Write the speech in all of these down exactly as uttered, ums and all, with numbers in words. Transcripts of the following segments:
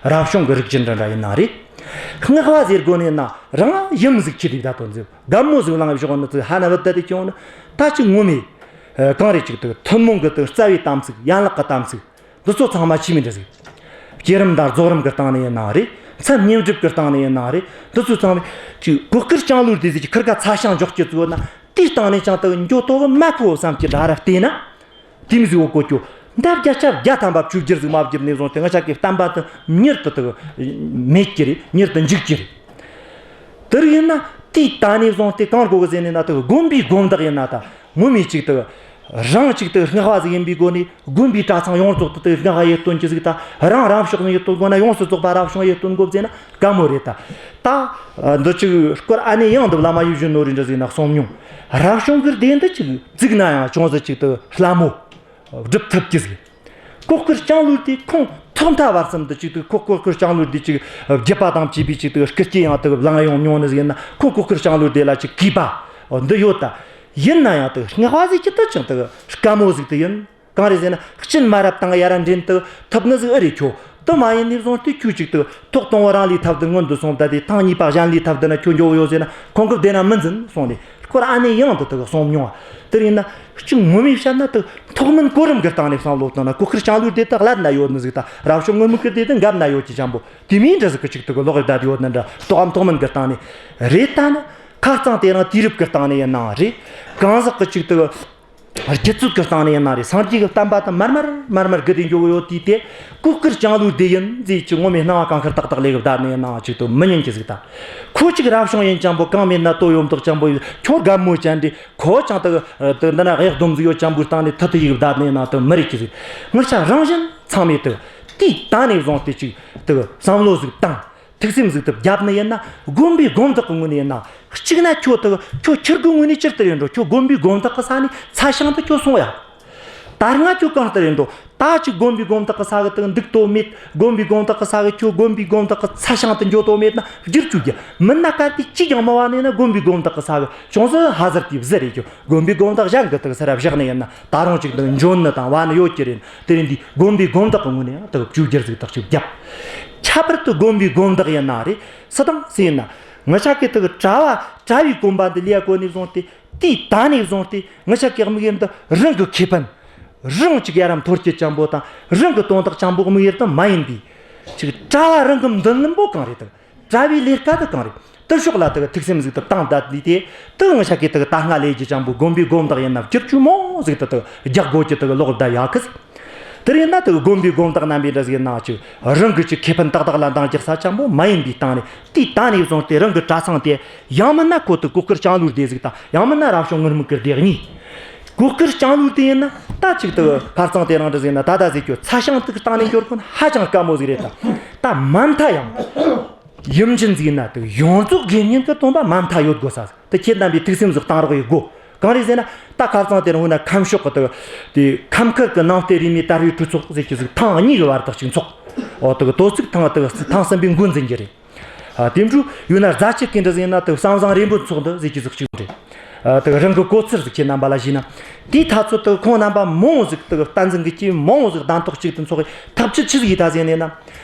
རབ་བྱུང་གི་རིགས་ཅན་འདྲ་འདྲ་ཡིན་ན་རེད། སྔགས་པ་ཟེར་དགོས་ནས་ན་རང་ཡུམ་ཟིག་ཁྱེར་ཡིག་ད་དོན་ཟིག་དགའ་མོ་ཟིག་བླངས་བཞག་ནི་ཚོ་ཧ་ན་བུད་ད་དེ་ཁྱོད་ནི་ད་ཅིག་ངོ་མས་གང་རེད། ཅིག་དུ་ཐུན་མོང་གི་དུ་རྩ་བའི་དམ་ཚིག་ཡན་ལག་གི་དམ་ཚིག་འདི་ཚོ་ཚང་མ་ཆི་མོ་འདྲ་ཟིག་བསྐྱེད་རིམ་དང་རྫོགས་རིམ་གི་སྟེང་ནས་ཡིན་ན་རེད། མཚན་བསྙེན་སྒྲུབ་ཀྱི་སྟེང་ནས་ཡིན་ན་རེད། འདི་ཚོ་ཚང་མས་ཅིག་གོས་དཀར་ལྕང་ལོའི་སྡེ་ཟིག་གི་ཁིར་ག་ཚ་ཞང་འཇོག་གི་བཙུགས་ན། དེའི་སྟེང་ནས་ཀྱང་དུ་འགྱོ་དོ་གི་མ་ཁོ་བསམ་གྱི་འདྲ་ར་བལྟས་ན། དེ་མི་ཟིག་འོ་གོ་ཀྱོ། འདབ་བརྒྱ་ཆ་བརྒྱ་ཐམ་པ་བཅོས་བསྒྱུར་ཟིག་མ་བརྒྱབ་ནས་བཟུང་སྟེ་ང་ཅག་གི་བསྟན་པ་དུ་མྱུར་དུ་དུ་མེད་ཀྱི་རེད། མྱུར་དུ་འཇིག་ཀྱི་རེད། དེར་ཡིན་ན་དེའི་ད་ནས་བཟུང་སྟེ་གང་དགོས་གི་ཟེར་ནས་ན། དུ་དགོན་པའི་དགོན་བདག་ཡིན་ན་ད་ངོ་མས་ཅིག་དུ་རང་ཅིག་དུ་སྔགས་པ་ཟིག་ཡིན་པའི་སྒོ་ནས་དགོན་པའི་གྲྭ་ཚང་ཡོངས་རྫོགས་དུ་དུ་སྔགས་པ་ཡེ་སྟོན་གྱི་ཟིག་ད་རང་རབ་ཕྱོགས་ནས་ཡེ་སྟོན་དགོས་ན་ཡོངས་སུ་རྫོགས་པ་རབ་བྱུང་ཡེ་སྟོན་དགོས་ཟེར་ན་དཀའ་མོ་རེད་ད། ད་འདི་ཅིག་སྐོར་ཨ་ནེ་ཡང་འདི་བླ་མ་ཡིད་བཞིན་ནོར་བུས་འདྲ་ཟིག་ན་གསུངས་མྱོང་། རབ་བྱུང་གི་སྡེ་འདི་ཅིག་བཙུགས་ན་ཡང་ཅུང་ཟད་ཅིག་དུ་སླ་མོ། སྒྲུབ་ཐུབ་ཀྱི་ཟིག་གོས་དཀར་ལྕང་ལོའི་སྡེ་ཁོང་ཐོག་མཐའ་བར་གསུམ་དུ་ཅིག་དུ་ཁོ་གོས་དཀར་ལྕང་ལོའི་སྡེ་ཅིག་བརྒྱུད་པ་དང་བཅས་པའི་ཅིག་དུ་སྐུ་སྐྱེ་ཡང་དུ་བླངས་ཡོང་མྱོང་ནི་ཟིག་ཡིན་ན། ཁོ་གོས་དཀར་ལྕང་ལོའི་སྡེ་ལ་ཅིག་གུས་པ་འདི་ཡོད་ད། ཡིན་ན་ཡང་དུ་སྔགས་པ་ཟིག་ཅི་ལྟར་ཅིག་དུ་དཀའ་མོ་ཟིག་དུ་ཡིན། གང་རེད་ཟེར་ན་གཅིན་མ་རབས་དང་ཡ་ར་འདྲེན་དུ་ཐུབ་ནི་ཟིག་ཨེ་རེད། ཁྱོད་དུ་མ་ཡིན་ནས་བཟུང་སྟེ་ཁྱོད་ཅིག་དུ་ཐོག་དང་པོ་རང་ལས་ཐབས་དུ་སྔོན་དུ་སོང་ད་དེ་ཐེངས་གཉིས་པ་གཞན་ལས་ཐབས་དུ་ན་ཁྱོད་འགྱོ་ཡོད་ཟེར་ན། ཁོང་གི་བདེན་ན་མི་འཛིན་གསུངས་ནས། སྐོར་ཨ་ནེ་ཡང་དུ་དུ་གསུངས་མྱོང་བ། དེར་ཡིན་ན་གཅིག་ངོ་མས་བཤད་ན་དུ་མཐོ་དམན་གོ་རིམ་གྱི་སྟེང་ནས་བསམ་བློ་བཏང་ན་གོས་དཀར་ལྕང་ལོའི་སྡེ་དག་ཀླད་ན་ཡོད་ནི་ཟིག་དང་རབ་བྱུང་ངུར་སྨྲིག་གི་སྡེ་དུ་འགབ་ན་ཡོད་ཀྱི་འཇམ་པོ་དེ་མིན་འདྲ་ཟིག་གི་ཅིག་དུ་གི་ལོག་བསྡད་ཡོད་ནི་འདྲ། ཏོག་ཨ་མཐོ་དམན་གྱི་སྟེང་ནས་རེད། ད་ནི་ཁ་རྩང་དེ་རིང་དུས་རབས་ཀྱི་སྟེང་ནས་ཡིན་ནའང་རེད། གང་ཟག་གི་ཅིག་དུ་རྒྱུད་ཚོད་ཀྱི་སྟེང་ནས་ཡིན་ན་རེད། སངས་རྒྱས་ཀྱི་བསྟན་པ་དང་མར་མར་མར་མར་རྒུད་དེ་འགྱོ་གི་ཡོད་དུས་དེ། གོས་དཀར་ལྕང་ལོའི་སྡེ་ཡིན་ཟེར་གྱི་ངོ་མས་སྣང་བ་གང་ཤར་ཏག་ཏག་ལས་གི་བསྡད་ནས་ཡིན་ནའང་ཅིག་དུ་མི་ཉན་གྱི་ཟིག་ད། ཁོ་ཅིག་རབ་བྱུང་ཡིན་ཅང་པོ་གང་མེད་ན་དོ་ཡོད་མདོག་ཅང་པོ་ཡོད། ཁྱོད་དགའ་མོ་ཅན་འདྲ། ཁོ་ཅང་དུ་དུ་འདི་ན་གཡག་སྡོམ་ཟིག་ཡོད་ཅང་པོའི་སྟེང་ནས་ཐུ་ཐུ་ཡིག་བསྡད་ནས་ཡིན་ན་དུ་མི་རེད་གྱི་ཟིག་ངར་ཆ་རང་བཞིན་ཚང་མས་དུ་དུས་ད་ནས་བཟུང་སྟེ་ཅིག་དུ་བསམ་བློ་ཟིག་བཏང་། ཐུགས་སེམས་ཟིག་དུ་བརྒྱབ་ནི་ཡིན་ན། དགོན་པའི་དགོན་བདག་གི་ངོས་ནས་ཡིན་ན། གཅིག་ན་ཁྱོད་དུ་ཁྱོད་ཁྱེར་དགོས་ངོས་ནས་ཅིར་དུ་ཡིན་འགྲོ། ཁྱོད་དགོན་པའི་དགོན་བདག་གི་ས་ནས་ཚ་ཞང་དུ་ཁྱོད་སོང་ཡ། ད་སྔ་ཁྱོད་གང་ལྟར་ཡིན་འགྲོ། ད་ཅིག་དགོན་པའི་དགོན་བདག་གི་ས་གི་དུ་འདུག་དོ་མེད། དགོན་པའི་དགོན་བདག་གི་ས་གི་ཁྱོད་དགོན་པའི་དགོན་བདག་གི་ཚ་ཞང་དུ་འགྱོ་དོ་མེད་ན་བསྒྱུར་བཅོས་རྒྱུ་མིན་ན། གལ་ཏེ་ཅིས་ཀྱང་མི་བ་ནས་ན་དགོན་པའི་དགོན་བདག་གི་ས་གི་ཅུང་ཟད་ཧ་ཟར་དེ་བཟི་རེད། ཁྱོད་དགོན་པའི་དགོན་བདག་གཞན་གི་དུ་སར་བཞག་ནས་ཡིན་ན་ད་རུང་ཅིག་དུ་འཇོན་ནི་དང་བ་ནི་ཡོད་ཀྱི་རེད། དེ་རིང་འདི་དགོན་པའི་དགོན་བདག་གི་ངོས་ནས་ཡང་དུ་བཅོས་བསྒྱུར་ཟིག་དག་ཅིག་བརྒྱབ། ཁྱད་པར་དུ་དགོན་པའི་དགོན་བདག་ཡིན་ན་རེད། སུ་དང་སུ་ཡིན་ན། ང་ཅག་གི་དུ་གྲྭ་བ་གྲྭ་བའི་གོམ་པ་འདི་ལས་གོ་ནས་བཟུང་སྟེ། དེའི་ད་ནས་བཟུང་སྟེ་ང་ཅག་གི་དམིགས་ཡུལ་འདི་རང་གི་ཁེ་ཕན། རང་ཅིག་ཡ་ར་འཐོར་སྐྱེད་ཅང་པོ་དང་རང་གི་དོན་དག་ཅང་པོ་དམིགས་ཡུལ་དུ་མ་ཡིན་པའི། ཅིག་གྲྭ་བ་རང་གི་མདུན་ལམ་པོ་གང་རེད་དང་། གྲྭ་བའི་ལས་ཀ་དུ་གང་རེད། དུ་ཕྱོགས་ལ་དུ་ཐུགས་སེམས་ཟིག་དུ་བཏང་བསྡད་དུས་དེ། དུ་ང་ཅག་གི་དུ་ད་སྔ་ལས་ཀྱི་ཅང་པོ་དགོན་པའི་དགོན་བདག་ཡིན་ན་བསྒྱུར་བཅོས་མང་ཟིག་དུ་དུ་རྒྱག་དགོས་ཀྱི་དུ་ལོག་བསྡད་ཡག་གི་ཟིག་དེར་ཡིན་ན་དུ་དགོན་པའི་དགོན་བདག་རྣམ་པའི་འདྲ་ཟིག་ཡིན་ན་ཅིག་རང་གི་ཅིག་ཁེ་ཕན་ཏག་ཏག་ལ་འདང་རྒྱག་ས་ཅང་པོ་མ་ཡིན་པའི་སྟེང་ནས། དེའི་ད་ནས་བཟུང་སྟེ་རང་གི་གྲྭ་ཚང་དེ་ཡང་མིན་ན་ཁོ་དུ་གོས་དཀར་ལྕང་ལོའི་སྡེ་ཟིག་དང་ཡང་མིན་ན་རབ་བྱུང་ངུར་སྨྲིག་གི་སྡེ་གཉིས། གོས་དཀར་ལྕང་ལོའི་སྡེ་ཡིན་ན་ད་ཅིག་དུ་ཁ་རྩང་དེ་རང་འདྲ་ཟིག་ཡིན་ན་ད་ད་ཟིག་ཁྱོད་ཚ་ཞང་དུ་སྟེང་ནས་འབྱོར་གོ་ན་ཧ་ཅང་དཀའ་མོ་ཟིག་རེད་ད། ད་མ་མཐའ་ཡང་ཡུམ་ཅན་ཟིག་ཡིན་ན་དུ་ཡོངས་རྫོགས་དགེ་བསྙེན་གྱི་སྡོམ་པ་མ་མཐའ་ཡོད་དགོས་ས་ཟིག་དུ་ཁྱེད་རྣམ་པའི་ཐུགས་སེམས་སུ་གཏང་རོགས་ཡེད་དགོས། གང་རེད་ཟེར་ན། ད་ཁ་རྩང་དེར་འོ་ན་ཁམས་ཕྱོགས་ཀྱི་དུ་དེ་ཁམས་ཁུལ་གྱི་ནང་བསྟན་རིས་མེད་དར་བའི་གྲོས་ཚོགས་ཟེར་གྱི་ཟིག་ཐེངས་གཉིས་ཀྱི་བར་དག་ཅིག་འཚོགས། འོ་དུ་དོ་ཚིགས་ཐེངས་དུ་ཐེངས་གསུམ་པའི་འགོ་འཛིན་གྱི་རེད། ཨ་དེ་འཕྲོ་ཡོད་ན་རྫ་ཆུ་གི་འདྲ་ཟིག་ཡིན་ན་དུ་བསམ་བཟང་རེ་འབོད་ཚོགས་འདུ་ཟེར་གྱི་ཟིག་ཅིག་རེད། ཨ་དུ་རང་གི་གོ་ཚུལ་ཟིག་ཁྱེད་རྣམ་པ་ལ་ཞུས་ན། དེའི་ཐ་ཚོད་དུ་ཁོང་རྣམ་པ་མང་བོ་ཟིག་དུ་བསྟན་འཛིན་གྱི་ཅིག་མང་བོ་ཟིག་གདན་ཐོག་གཅིག་ཏུ་འཚོགས་གི་ཐབས་ཇུས་ཆི་ཟིག་ཡིན་ད་ཟེར་ནས་ན།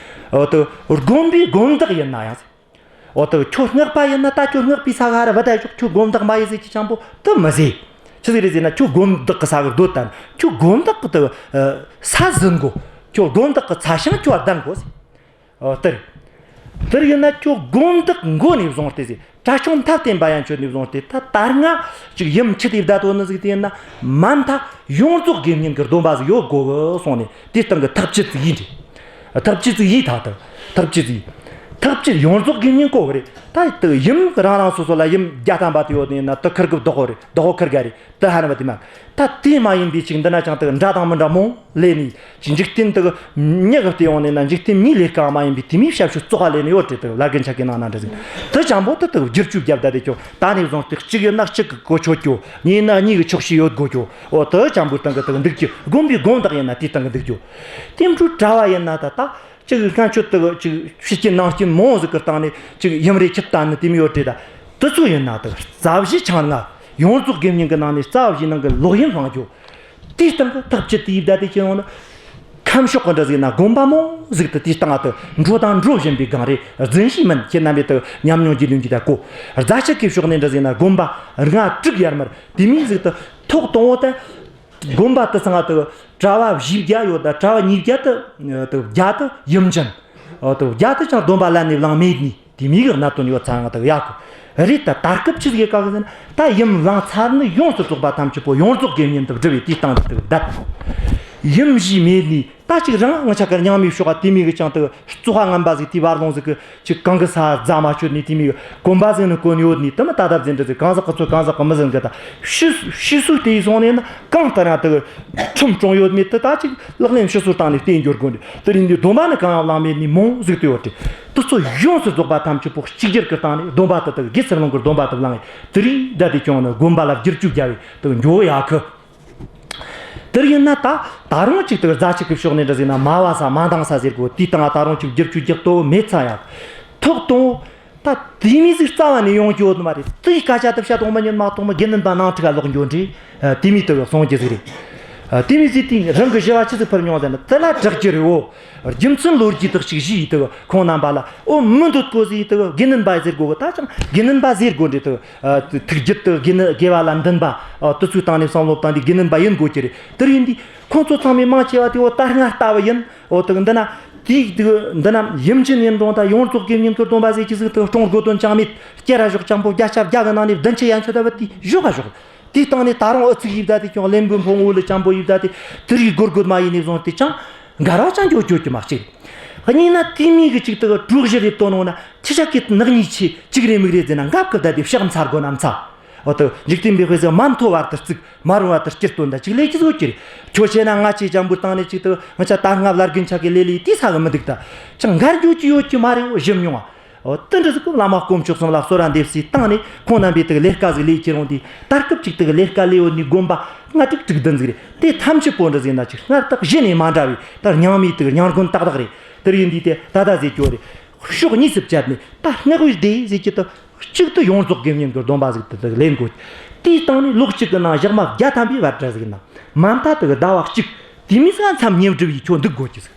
འོ་དུ་དགོན་པའི་དགོན་བདག་ཡིན་ན་ཡང་ཟེར། འོ་དུ་ཁྱོད་སྔགས་པ་ཡིན་ན་ད་ཁྱོད་སྔགས་པའི་ས་ག་ར་བུད་ད་ཞོག་ཁྱོད་དགོན་བདག་མ་ཡིན་ཟེར་གྱི་ཅང་པོ་དུ་མི་ཟེར། ཆི་ཟིག་རེད་ཟེར་ན། ཁྱོད་དགོན་བདག་གི་ས་ག་སྡོད་དང་ཁྱོད་དགོན་བདག་གི་དུ་ས་ཟིན་དགོ། ཁྱོད་དགོན་བདག་གི་ཚ་ཞང་ཁྱོད་ལྡན་དགོ་ཟེར། འོ་དེར། དེར་ཡིན་ན་ཁྱོད་དགོན་བདག་མགོ་ནས་བཟུང་སྟེ་ཟེར། གྲྭ་ཆུང་མཐའ་བརྟེན་པ་ཡན་ཆོད་ནས་བཟུང་སྟེ་ད་ད་སྔ་ཅིག་ཡུམ་ཁྱི་དེ་བདག་དོན་ནི་ཟིག་དེ་ཡིན་ན་མ་མཐའ་ཡོངས་རྫོགས་དགེ་བསྙེན་གྱི་སྡོམ་པ་ཟིག་ཡོད་དགོ་གི་གསུངས་ནས་དེའི་སྟེང་གི་ཐབས་ཇུས་ཟིག་ཡིན་ཏེ། ཐབས་ཇུས་ཟིག་ཡིན་ད་ད། ཐབས་ཇུས་ཟིག་ཐབས་ཇུས་ཡོངས་རྫོགས་དགེ་བསྙེན་གོ་གི་རེད། ད་དུ་ཡུམ་རང་རང་སོ་སོ་ལ་ཡུམ་བརྒྱ་ཐམ་པ་དེ་ཡོད་ནས་ན་དུ་ཁུར་གི་བདག་གོ་རེད། བདག་གོ་ཁུར་ག་རེད། དུ་ཧ་ན་བ་དེ་མ། ད་དེ་མ་ཡིན་པའི་ཅིག་འདི་ན་ཅང་དུ་འདྲ་དང་མི་འདྲ་མང་ལས་ནི་ཅིག་འཇིག་རྟེན་དུ་མྱི་གི་སྟེ་ཡོང་ནས་ན་འཇིག་རྟེན་མྱི་ལས་ཀ་མ་ཡིན་པའི་དེ་མིའི་ཞབས་ཞུ་བཙོག་པ་ལས་ནི་ཡོད་རེད། དུ་ལ་རྒན་ཆ་གི་ནང་ན་འདྲ་ཟིན་དུ་ཅང་པོ་དུ་དུ་བསྒྱུར་བཅོས་བརྒྱབ་ད་དེ་ཁྱོད་ད་ནས་བཟུང་སྟེ་གཅིག་ཡོད་ན་གཅིག་གི་གོ་ཆོད་རྒྱུ། གཉིས་ན་གཉིས་གི་ཆོག་ཤེས་ཡོད་དགོ་རྒྱུ། འོ་དུ་ཅང་པོ་སྟེང་གི་དུ་འདུག་རྒྱུ། དགོན་པའི་དགོན་བདག་ཡིན་ན་དེའི་སྟེང་གི་འདུག་རྒྱུ། དེ་འཕྲོ་གྲྭ་བ་ཡིན་ན་ད་ད། ཅིག་སྔ་ཆོད་དུ་ཅིག་ཕྱི་སྐྱིད་ནང་སྐྱིད་མང་ཟིག་གི་སྟེང་ནས་ཅིག་ཡུམ་རེ་ཁྱིམ་བཏང་ནི་དེ་མི་ཡོད་དེ་ད། དུ་ཚོ་ཡིན་ན་དུ་རྩ་བཞི་ཆང་ལྔ་ཡོངས་རྫོགས་དགེ་བསྙེན་གྱི་ནང་ནས་རྩ་བཞི་ནང་གི་ལོག་གཡེམ་སྤང་རྒྱུ། དེའི་སྟེང་གི་ཐག་བཅད་དེ་ཡིབ་ད་དེ་ཁྱེད་ཡོང་ན། ཁམས་ཕྱོགས་གི་འདྲ་ཟིག་ན་དགོན་པ་མང་ཟིག་ཏུ་དེའི་སྟེང་ང་དུ་འགྲོ་དང་འགྲོ་བཞིན་པའི་སྒང་རེད། རྫུན་ཞིག་མིན། ཁྱེད་རྣམ་པས་དུ་ཉམས་མྱོང་གི་ལུན་གྱི་ད་གོ་རྫ་ཆུ་གི་ཕྱོགས་ནས་འདྲ་ཟིག་ན་དགོན་པ་ལྔ་དྲུག་ཡར་མར་དེ་མོ་ཟིག་ཏུ། ཐོག་དང་པོ་དེ་དགོན་པ་དེ་ཚང་ང་དུ་གྲྭ་བ་བཞི་བརྒྱ་ཡོད། ད་གྲྭ་བ་ཉིས་བརྒྱ་དུ་དུ་བརྒྱ་དུ་ཡུམ་ཅན། འོ་དུ་བརྒྱ་དུ་ཅང་སྡོམ་པ་ལེན་ནས་བླངས་མེད་ནི་དེ་མོ་གི་གནད་དོན་ཡོད་ཚང་ང་དུ་ཡག་གི་རེད། ད་ད་སྐབས་ཆི་ཟིག་ག་གི་ཟེར་ན། ད་ཡུམ་བླངས་ཚར་ནི་ཡོངས་སུ་རྫོགས་པ་ཐམས་ཅད་པོ་ཡོངས་རྫོགས་དགེ་བསྙེན་དུ་བསྒྲུབས་པའི་དེའི་སྟེང་དུ་བསྡད། ཡུམ་བཞེས་མེད་ནི། ད་ཅིག་རང་ང་ཆ་གར་རྙིང་མའི་ཕྱོགས་ཀ་དེ་མོ་གི་ཅང་དུ་བཙོག་པ་ངན་པ་ཟིག་དེའི་བར་ལོང་ཟིག་གི་ཅིག་གང་གི་ས་རྫ་མ་ཆོད་ནི་དེ་མོ་གི་གོམ་པ་ཟིག་ནི་གོན་ཡོད་ནི། དེ་མི་ད་ལྟ་ཟིན་འདྲ་ཟིག་གང་ཟག་གི་ཚོད་གང་ཟག་གི་མི་ཟིན་གི། ད་ཕྱི་ཕྱི་སོའི་དེ་ཡི་སོང་ནས་ན་གང་ལྟར་ཡང་དུ་ཁྲིམས་སྲུང་ཡོད་མེད་དུ་ད་ཅིག་ལག་ལེན་ཕྱི་སོ་བཏང་ནས་བལྟས་འགྱུར་དགོས་ནི། དེ་རིང་འདི་སྡོམ་པ་ནི་གང་ཡང་བླངས་མེད་ནི་མང་ཟིག་དུ་ཡོད་དེ། དེ་ཚོ་ཡོངས་སུ་རྫོགས་པ་ཐམས་ཅད་པོ་གཅིག་གྱུར་གི་སྟེང་ནས་སྡོམ་པ་དེ་དག་དགེ་ཚུལ་སློང་གི་སྡོམ་པ་དེ་བླངས་ཡོད། དེ་རིང་ད་དེ་ཀྱང་ནི་དགོན་པ་ལ་བསྒྱུར་བཅོས་རྒྱབ་པའི་དུ་འགྱོ་ཡག་གི། དེར་ཡིན་ན་ད་ད་རུང་གཅིག་དུ་རྫ་ཆུ་གི་ཕྱོགས་ནས་འདྲ་ཟིག་ན་མ་བ་ས་མ་འདང་ས་ཟེར་གོ། དེའི་སྟེང་ང་ད་རུང་གཅིག་བསྒྱུར་བཅོས་རྒྱག་ཏོ་མེད་ཚ་ཡག་ཐོག་དང་། ད་དེ་མོ་ཟིག་རྩ་བ་ནས་ཡོང་རྒྱུ་ཡོད་ནི་མ་རེད། དེའི་སྐད་ཆ་དེ་བཤད་དོང་མ་ཉན་མ་གཏོང་མི་དགེ་འདུན་པ་ནང་འཁྲུག་ག་ལོག་འགྱོ་འདྲི། དེ་མོ་དེ་གསུང་རྒྱུ་ཟིག་རེད། དེ་མོ་ཟིག་དེ་རང་གི་ཞི་བ་ཆི་ཟིག་ཕུལ་མྱོང་ཟེར་ན། དེ་ལ་དྲག་རྒྱུ་རེད་འོ། རྒྱུ་མཚན་ལོ་རྒྱུས་དག་ཅིག་ཞུས་ཡི་དེ་ཁོང་རྣམ་པ་ལ། འོ་མི་འདོད་གོ་ཟིག་དེ་དགེ་འདུན་པ་ཟེར་དགོ་གི། ད་ཅང་དགེ་འདུན་པ་ཟེར་དགོ་འདྲི་དེ། ཐུགས་རྒྱུད་དུ་དགེ་ནི་དགེ་བ་ལ་འདུན་པ། དེ་ཚོའི་སྟེང་ནས་བསམ་བློ་བཏང་དུས་དགེ་འདུན་པ་ཡིན་དགོས་ཀྱི་རེད། དེར་ཡིན་དུས་ཁོང་ཚོ་ཚང་མས་མང་ཆེ་བ་དེ་འོ་ད་སྔར་ལྟ་བུ་ཡིན། འོ་དེ་འདི་ན་དེའི་དེ་འདི་ན་ཡུམ་ཅན་ཡིན་རུང་ད་ཡོངས་རྫོགས་དགེ་བསྙེན་གྱི་སྡོམ་པ་ཟེར་གྱི་ཟིག་དེ་སྲུང་དགོས་དོན་ཅང་མེད། སྐྱེ་ར་ཞོག་ཅང་པོ་བརྒྱ་ཆ་བརྒྱ་གི་ནང་ནས་བདུན་ཅུ་ཡན་ཆོད་ད་བུད་དེ་ཞོག་ག་ཞོག་དེའི་སྟེང་ནས་ད་རུང་ཨུ་ཚུགས་ཡིབ་ད་དེ་ཀྱང་གླེན་པོའི་འཕོང་འོག་ལ་ཅང་པོ་ཡིབ་ད་དེ། དེ་རིགས་སྒོར་སྒོར་མ་ཡིན་ནས་བཟུང་སྟེ་ཅང་འགལ་བ་ཅང་འགྱོ་འགྱོ་གི་མ་གཅིག་གཉིས་ན་དེ་མོ་གི་གཅིག་དེ་གྲོགས་གཞི་རེ་བཏོན་ནོ་ན། ཁྱི་ཤ་ཀི་ནག་ཉེས་ཆེ་གཅིག་རེ་མིག་རེ་ཟེར་ན་འགབ་གི་བསྡད་དེ་ཕྱག་འཚལ་དགོས་ན་འཚལ། འོ་དེ་འཇིག་རྟེན་པའི་དཔེ་ཟེར། མ་མཐོ་བར་དུ་བརྩིགས། མ་རུང་བར་དུ་སྐྱུར་བཏོན། ད་ཅིག་ལས་ཀྱི་བཟོ་གི་རེད། ཁྱོད་བྱས་ན་ང་ཆེ་ཅང་པོའི་སྟེང་ནས་གཅིག་དེ་ང་ཆ་ད་སྔ་བླ་རྒན་ཆ་གི་ལས་ལས་དེ་ས་གི་མི་འདུག་ད་ཅང་འགལ་འགྱོ་གི་ཡོད་ཀྱི་མ་རེད། འོ་ཞིམ་མྱོང་བ། འོ་དེ་འདྲ་ཟིག་གི་བླ་མ་དཀོན་མཆོག་གསུམ་ལ་གསོལ་བ་འདེབས་སའི་སྟེང་ནས་ཁོང་རྣམ་པས་དེ་ལས་ཀ་ཟིག་ལས་ཀྱི་རུང་དེ། ད་སྐབས་ཅིག་དེ་ལས་ཀ་ལས་ཡོད་ནི་དགོན་པ་ལྔ་དྲུག་དྲུག་བདུན་ཟིག་རེད། དེ་ཐམས་ཅད་པོ་འདྲ་ཟིག་ན་ཅིག་སྔར་དག་གཞི་ནས་མ་འདྲ་བའི་ད་རྙིང་མའི་དེ་རྙིང་དགོན་ཏག་ཏག་རེད། དེར་ཡིན་དུས་དེ་ད་ད་ཟེར་གྱི་ཡོད་རེད། ཕྱོགས་གཉིས་སུ་བཅད་ནས་ད་སྔགས་པའི་སྡེ་ཟེར་གྱི་དེ། གཅིག་ཏུ་ཡོངས་རྫོགས་དགེ་བསྙེན་གྱི་སྡོམ་པ་ཟིག་དེ་དག་ལེན་དགོས། དེའི་སྟེང་ནས་ལོ་གཅིག་གི་ནང་ཞག་མ་བརྒྱ་ཐམ་པའི་བར་འདྲ་ཟིག་ན། མ་མཐའ་དེ་གི་ཟླ་བ་གཅིག་དེ་མོ་ཟིག་མཚམས་བསྙེན་སྒྲུབ་ཡེ་ཁྱོད་འདུག་དགོས་ཀྱི་ཟིག་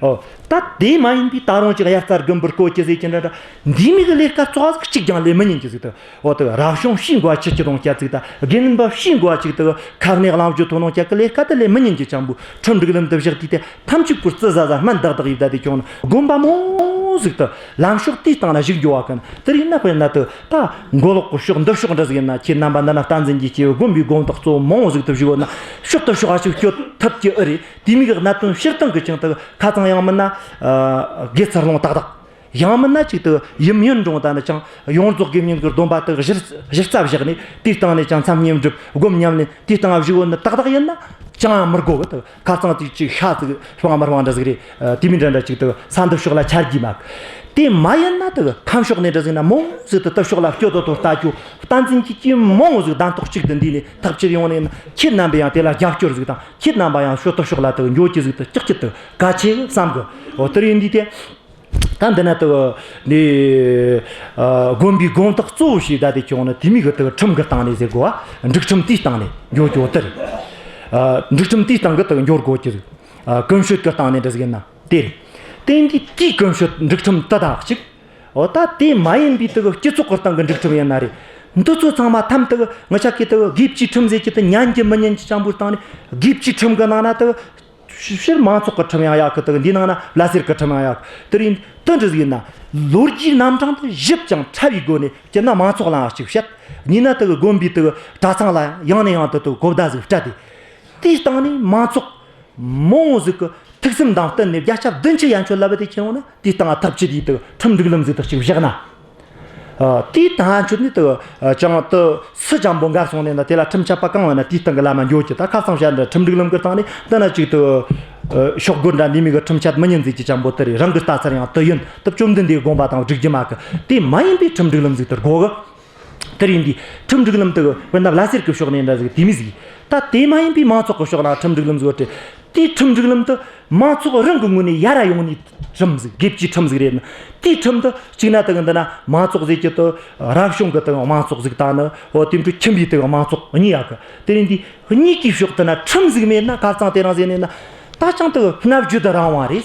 འོ། ད་དེ་མ་ཡིན་པའི་ད་རུང་ཅིག་དབྱར་རྩྭ་དགུན་འབུ་བརྐོ་རྒྱུ་ཟེར་གྱི་འདྲ་འདྲ། འདི་མོ་གི་ལས་ཀ་ཙོག་ཟིག་གཅིག་ཀྱང་ལས་མི་ཉན་གྱི་ཟིག་དེ། འོ་དེ་རབ་བྱུང་བྱིས་འགོ་ཆུ་ཁྱི་དང་སྐྱ་ཚིག་ད་དགེ་འདུན་པ་བྱིས་འགོ་ཅིག་དེ་ཁ་གནས་གླང་བརྒྱུད་དོ་སྣང་རྒྱག་གི་ལས་ཀ་དེ་ལས་མི་ཉན་གྱི་ཅང་པོ་ཁྲིམས་སྒྲིག་ལམ་དུ་བཞག་དུས་དེ། ཐམས་ཅད་པོ་རྩི་ཟ་ཟ་སྨན་དག་དག་ཡིན་ད་དེ་ཀྱང་ན་དགོན་པ་མང་ཟིག་ཏུ་ལམ་ཕྱོགས་དེའི་སྟེང་ན་བཞུགས་འགྱོ་བ་ཀུན། དེར་ཡིན་ན་དཔེར་ན་དུ་ད་མགོ་ལོག་གི་ཕྱོགས་འདི་ཕྱོགས་འདྲ་ཟིག་ཡིན་ན། ཁྱེད་རྣམ་པ་འདི་ན་བསྟན་འཛིན་གྱི་སྐྱེས་བུ་དགོན་པའི་དགོན་བདག་གཙོ་བོ་མང་བོ་ཟིག་ཏུ་བཞུགས་ཡོད་ན། ཕྱོགས་དེ་ཕྱོགས་ཨ་ཅིག་སྐྱོད་ཐུབ་ཀྱི་ཨེ་རེད། དེ་མོ་གི་གནད་དོན་སྤྱིར་བཏང་གི་ཅིག་ཏུ་ཁ་ཚང་ཡང་མིན་ན། ཨ་དགེ་ཚུལ་སློང་ཏག་ཏག། ཡང་མིན་ན་ཅིག་ཏུ་ཡུམ་ཡིན་རུང་ད་ནི་ཅང་ཡོངས་རྫོགས་དགེ་བསྙེན་གྱི་སྡོམ་པ་དག་གཞི་གཞི་རྩ་བཞག་ནས། དེའི་སྟེང་ནས་ཅང་མཚམས་བསྙེན་སྒྲུབ་སྒོམ་ཉམས་ལེན་དེའི་སྟེང་བཞུགས་ཡོད་ན་ཏག་ཏག་ཡིན་ན་ཅང་མི་དགོ་གི། དུ་ཁ་ཚང་དེ་ཅིག་ཤ་ཟིག་སྤང་མི་སྤང་འདྲ་ཟིག་རེད། ཨ་དེ་མིན་འདྲ་འདྲ་ཅིག་ཏུ་ས་འདི་ཕྱོགས་ལ་ཆ་རྒྱུས་མ་གི། དེ་མ་ཡིན་ན་དུ་ཁམས་ཕྱོགས་ནས་འདྲ་ཟིག་ན་མང་ཟིག་ཏུ་དུ་ཕྱོགས་ལ་སྐྱོད་དོ་དོ་ལྟ་རྒྱུ། བསྟན་འཛིན་གྱི་སྐྱེས་མང་ཟིག་གདན་ཐོག་གཅིག་ཏུ་འདུས་ནས་ཐག་གཅོད་ཡོང་ནས་ན། ཁྱེད་རྣམ་པས་ཡང་དེ་ལ་རྒྱབ་སྐྱོར་ཟིག་དང་། ཁྱེད་རྣམ་པ་ཡང་ཕྱོགས་དུ་ཕྱོགས་ལ་དུ་འགྱོ་རྒྱུ་ཟིག་ཏུ་ལྕགས་ཀྱི་དུ་གལ་ཆེ་བསམ་གི། འོ་དེར་ཡིན་དུས་དེ། ད་འདི་ན་དུ་ནི་ཨ་དགོན་པའི་དགོན་བདག་གཙོ་བོ་ཞིག་ད་དེ་ཀྱང་ནི་དེ་མོ་གི་དུ་ཁྲིམས་གི་སྟེང་ནས་ཟེར་དགོ་བ། འབྲུག་ཁྲིམས་དེའི་སྟེང་ནས་འགྱོ་རྒྱུ་དེ་རེད། ཨ་འབྲུག་ཁྲིམས་དེའི་སྟེང་གི་དུ་འགྱོ་དགོ་རྒྱུ་ཟིག་ཨ་ཀུན་སྤྱོད་གི་སྟེང་ནས་འདྲ་ཟིག་ཡིན་ན་དེ་རེད། དེ་འདི་དེའི་ཀུན་སྤྱོད་འབྲུག་ཁྲིམས་དེ་དག་ཅིག་འོ་ད་དེ་མ་ཡིན་པའི་དུ་སྤྱི་ཚོགས་གི་སྟེང་གི་འབྲུག་ཁྲིམས་ཡིན་ན་རེད། འདི་ཚོ་ཚང་མ་ཐམ་དུ་ང་ཅག་གིས་དུ་དགེ་བཅུའི་ཁྲིམས་ཟེར་གྱི་དུ་ཉན་གྱི་མི་ཉན་གྱི་ཅང་པོའི་སྟེང་ནས། དགེ་བཅུའི་ཁྲིམས་གི་ནང་ན་དུ་སྤྱིར་མང་ཚོགས་ཀྱི་ཁྲིམས་ཡང་ཡག་གི། དུ་འདི་ནང་ན་བླ་སེར་གྱི་ཁྲིམས་ཡང་ཡག་གི། དེ་རིང་དེ་འདྲ་ཟིག་ཡིན་ན་ལོ་རྒྱུས་རྣམ་གྲངས་དེ་ཞིབ་ཅིང་ཕྲ་བའི་སྒོ་ནས་སྤྱིར་ན་མང་ཚོགས་ལའང་ཅིག་བཤད། གཉིས་ན་དུ་དགོན་པའི་དུ་གྲྭ་ཚང་ལ་ཡང་ཡང་ནས་ཡང་དུ་དུ་གོ་བརྡ་ཟིག་སྤྲད་དེ། དེའི་སྟེང་ནས་མང་ཚོགས་མང་བོ་ཟིག་གི་ཐུགས་སེམས་དང་བསྟུན་ནས་བརྒྱ་ཆ་བདུན་ཅུ་ཡན་ཆོད་ལབ་པ་དེ་ཁྱེར་འོང་ན། དེའི་སྟེང་ཐབས་ཇུས་དེའི་དུ་ཁྲིམས་སྒྲིག་ལམ་ཟིག་དུ་ཅིག་བཞག་ན། ཨ་དེའི་ཐང་ཆོད་ནི་དུ་ཨ་ཅང་དུ་སུ་ཅང་པོ་འགལ་སོང་ནས་ན། དེ་ལ་ཁྲིམས་ཆད་པ་གང་བ་ན་དེའི་སྟེང་གི་ལམ་མ་འགྱོ་རྒྱུ། ད་ཁ་སང་བཤད་འདྲ་ཁྲིམས་སྒྲིག་ལམ་གི་སྟེང་ནས་འདི་ན་ཅིག་དུ་ཨ་ཤོག་སྒོར་འདྲ་འདི་མི་གི་ཁྲིམས་ཆད་མི་ཉན་ཟིག་གི་ཅང་པོ་དེ་རེད། རང་གི་ལྟ་ཚར་ཡང་དུ་ཡིན། དུ་བཅོམ་ལྡན་འདས་དགོངས་པ་དང་སྒྲིག་རྒྱུ་མ་གི། དེ་མ་ཡིན་པའི་ཁྲིམས་སྒྲིག་ལམ་ཟིག་དུ་དགོ་གི། དེ་རིང་འདི་ཁྲིམས་སྒྲིག་ལམ་དུ་དཔེར་ན་བླ་སེར་གྱི་ཕྱོགས་ནས་འདྲ་ཟིག་དེ་མི་ཟིག་ད་དེ་མ་ཡིན་པའི་མང་ཚོགས་ཀྱི་ཕྱོགས་ན་ཁྲིམས་སྒྲིག་ལམ་ཟིག་ཡོད་དེ། དེའི་ཁྲིམས་སྒྲིག་ལམ་དུ་མང་ཚོགས་རང་གི་ངོས་ནས་ཡར་ར་ཡོང་ནི་ཁྲིམས་ཟིག་དགེ་བཅུའི་ཁྲིམས་ཟིག་རེད་ན། དེའི་ཁྲིམས་དུ་གཅིག་ན་དུ་འདི་ན་མང་ཚོགས་ཟེར་གྱི་དུ་རབ་བྱུང་གི་དུ་མང་ཚོགས་ཟིག་དང་ནི། འོ་དེ་འཕྲོ་ཁྱིམ་པའི་དུ་མང་ཚོགས་གཉིས་ཡག་གི། དེ་རིང་འདི་གཉིས་ཀྱི་ཕྱོགས་དུ་ན་ཁྲིམས་ཟིག་མེད་ན། ཁ་རྩང་དེ་རང་ཟེར་ནས་ན། ད་ཅང་དུ་སྣ་བརྒྱུད་དུ་རང་དབང་རེད།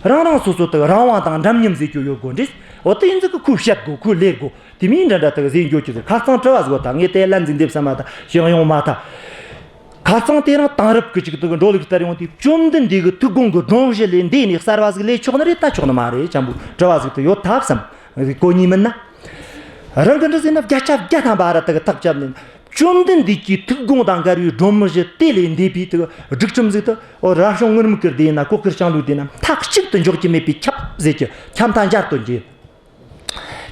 རང་རང་སོ་སོ་དུ་རང་དབང་དང་འདྲ་མཉམ་ཟེར་རྒྱུ་ཡོད་དགོས་འདྲེ། འོ་དེ་ཡིན་ཟིག་གི་ཁོས་བཤད་དགོས། ཁོས་ལས་དགོས། དེ་མིན་འདྲ་འདྲ་དུ་ཟེར་འགྱོ་རྒྱུ་ཟིག་ཁ་རྩང་དྲི་བ་ཟིག་འོ་ད་ངས་དེ་ལན་ཟིག་འདེབས་ས་མ་ད་ཞིང་ཡོང་མ་ད། ཁ་རྩང་དེ་རིང་དེང་རབས་ཀྱི་ཅིག་དུ་འགྲོ་ལུགས་ལྟར་ཡོང་དུས་བཅོམ་ལྡན་འདས་ཀྱི་ཐུགས་དགོངས་ཀྱི་སྒྲོམ་གཞི་ལས་འདས་ནས་གསར་བ་ཟིག་ལས་ཆོག་ནི་རེད། ད་ཆོག་ནི་མ་རེད། ཅང་པོ་དྲི་བ་ཟིག་དུ་ཡོད་ཐབས་སམ། གོ་ཉིས་མིན་ན། རང་གི་འདྲ་ཟེར་ན་བརྒྱ་ཆ་བརྒྱ་ཐམ་པ་ར་དུ་ཐག་བཅད་ནས། བཅོམ་ལྡན་འདས་ཀྱི་ཐུགས་དགོངས་དང་འགལ་བའི་སྒྲོམ་གཞི་དེ་ལས་འདས་པའི་དུ་སྒྲིག་ཁྲིམས་ཟིག་དུ་འོ་རབ་བྱུང་ངུར་སྨྲིག་གི་སྡེ་ཡིན་ན་གོས་དཀར་ལྕང་ལོའི་སྡེ་ན་མཐའ་གཅིག་ཏུ་འཇོག་རྒྱུ་མེད་པའི་ཁྱབ་ཟེར་གྱི་ཁྱབ་མཐའ་འཇལ་དོན་གྱི།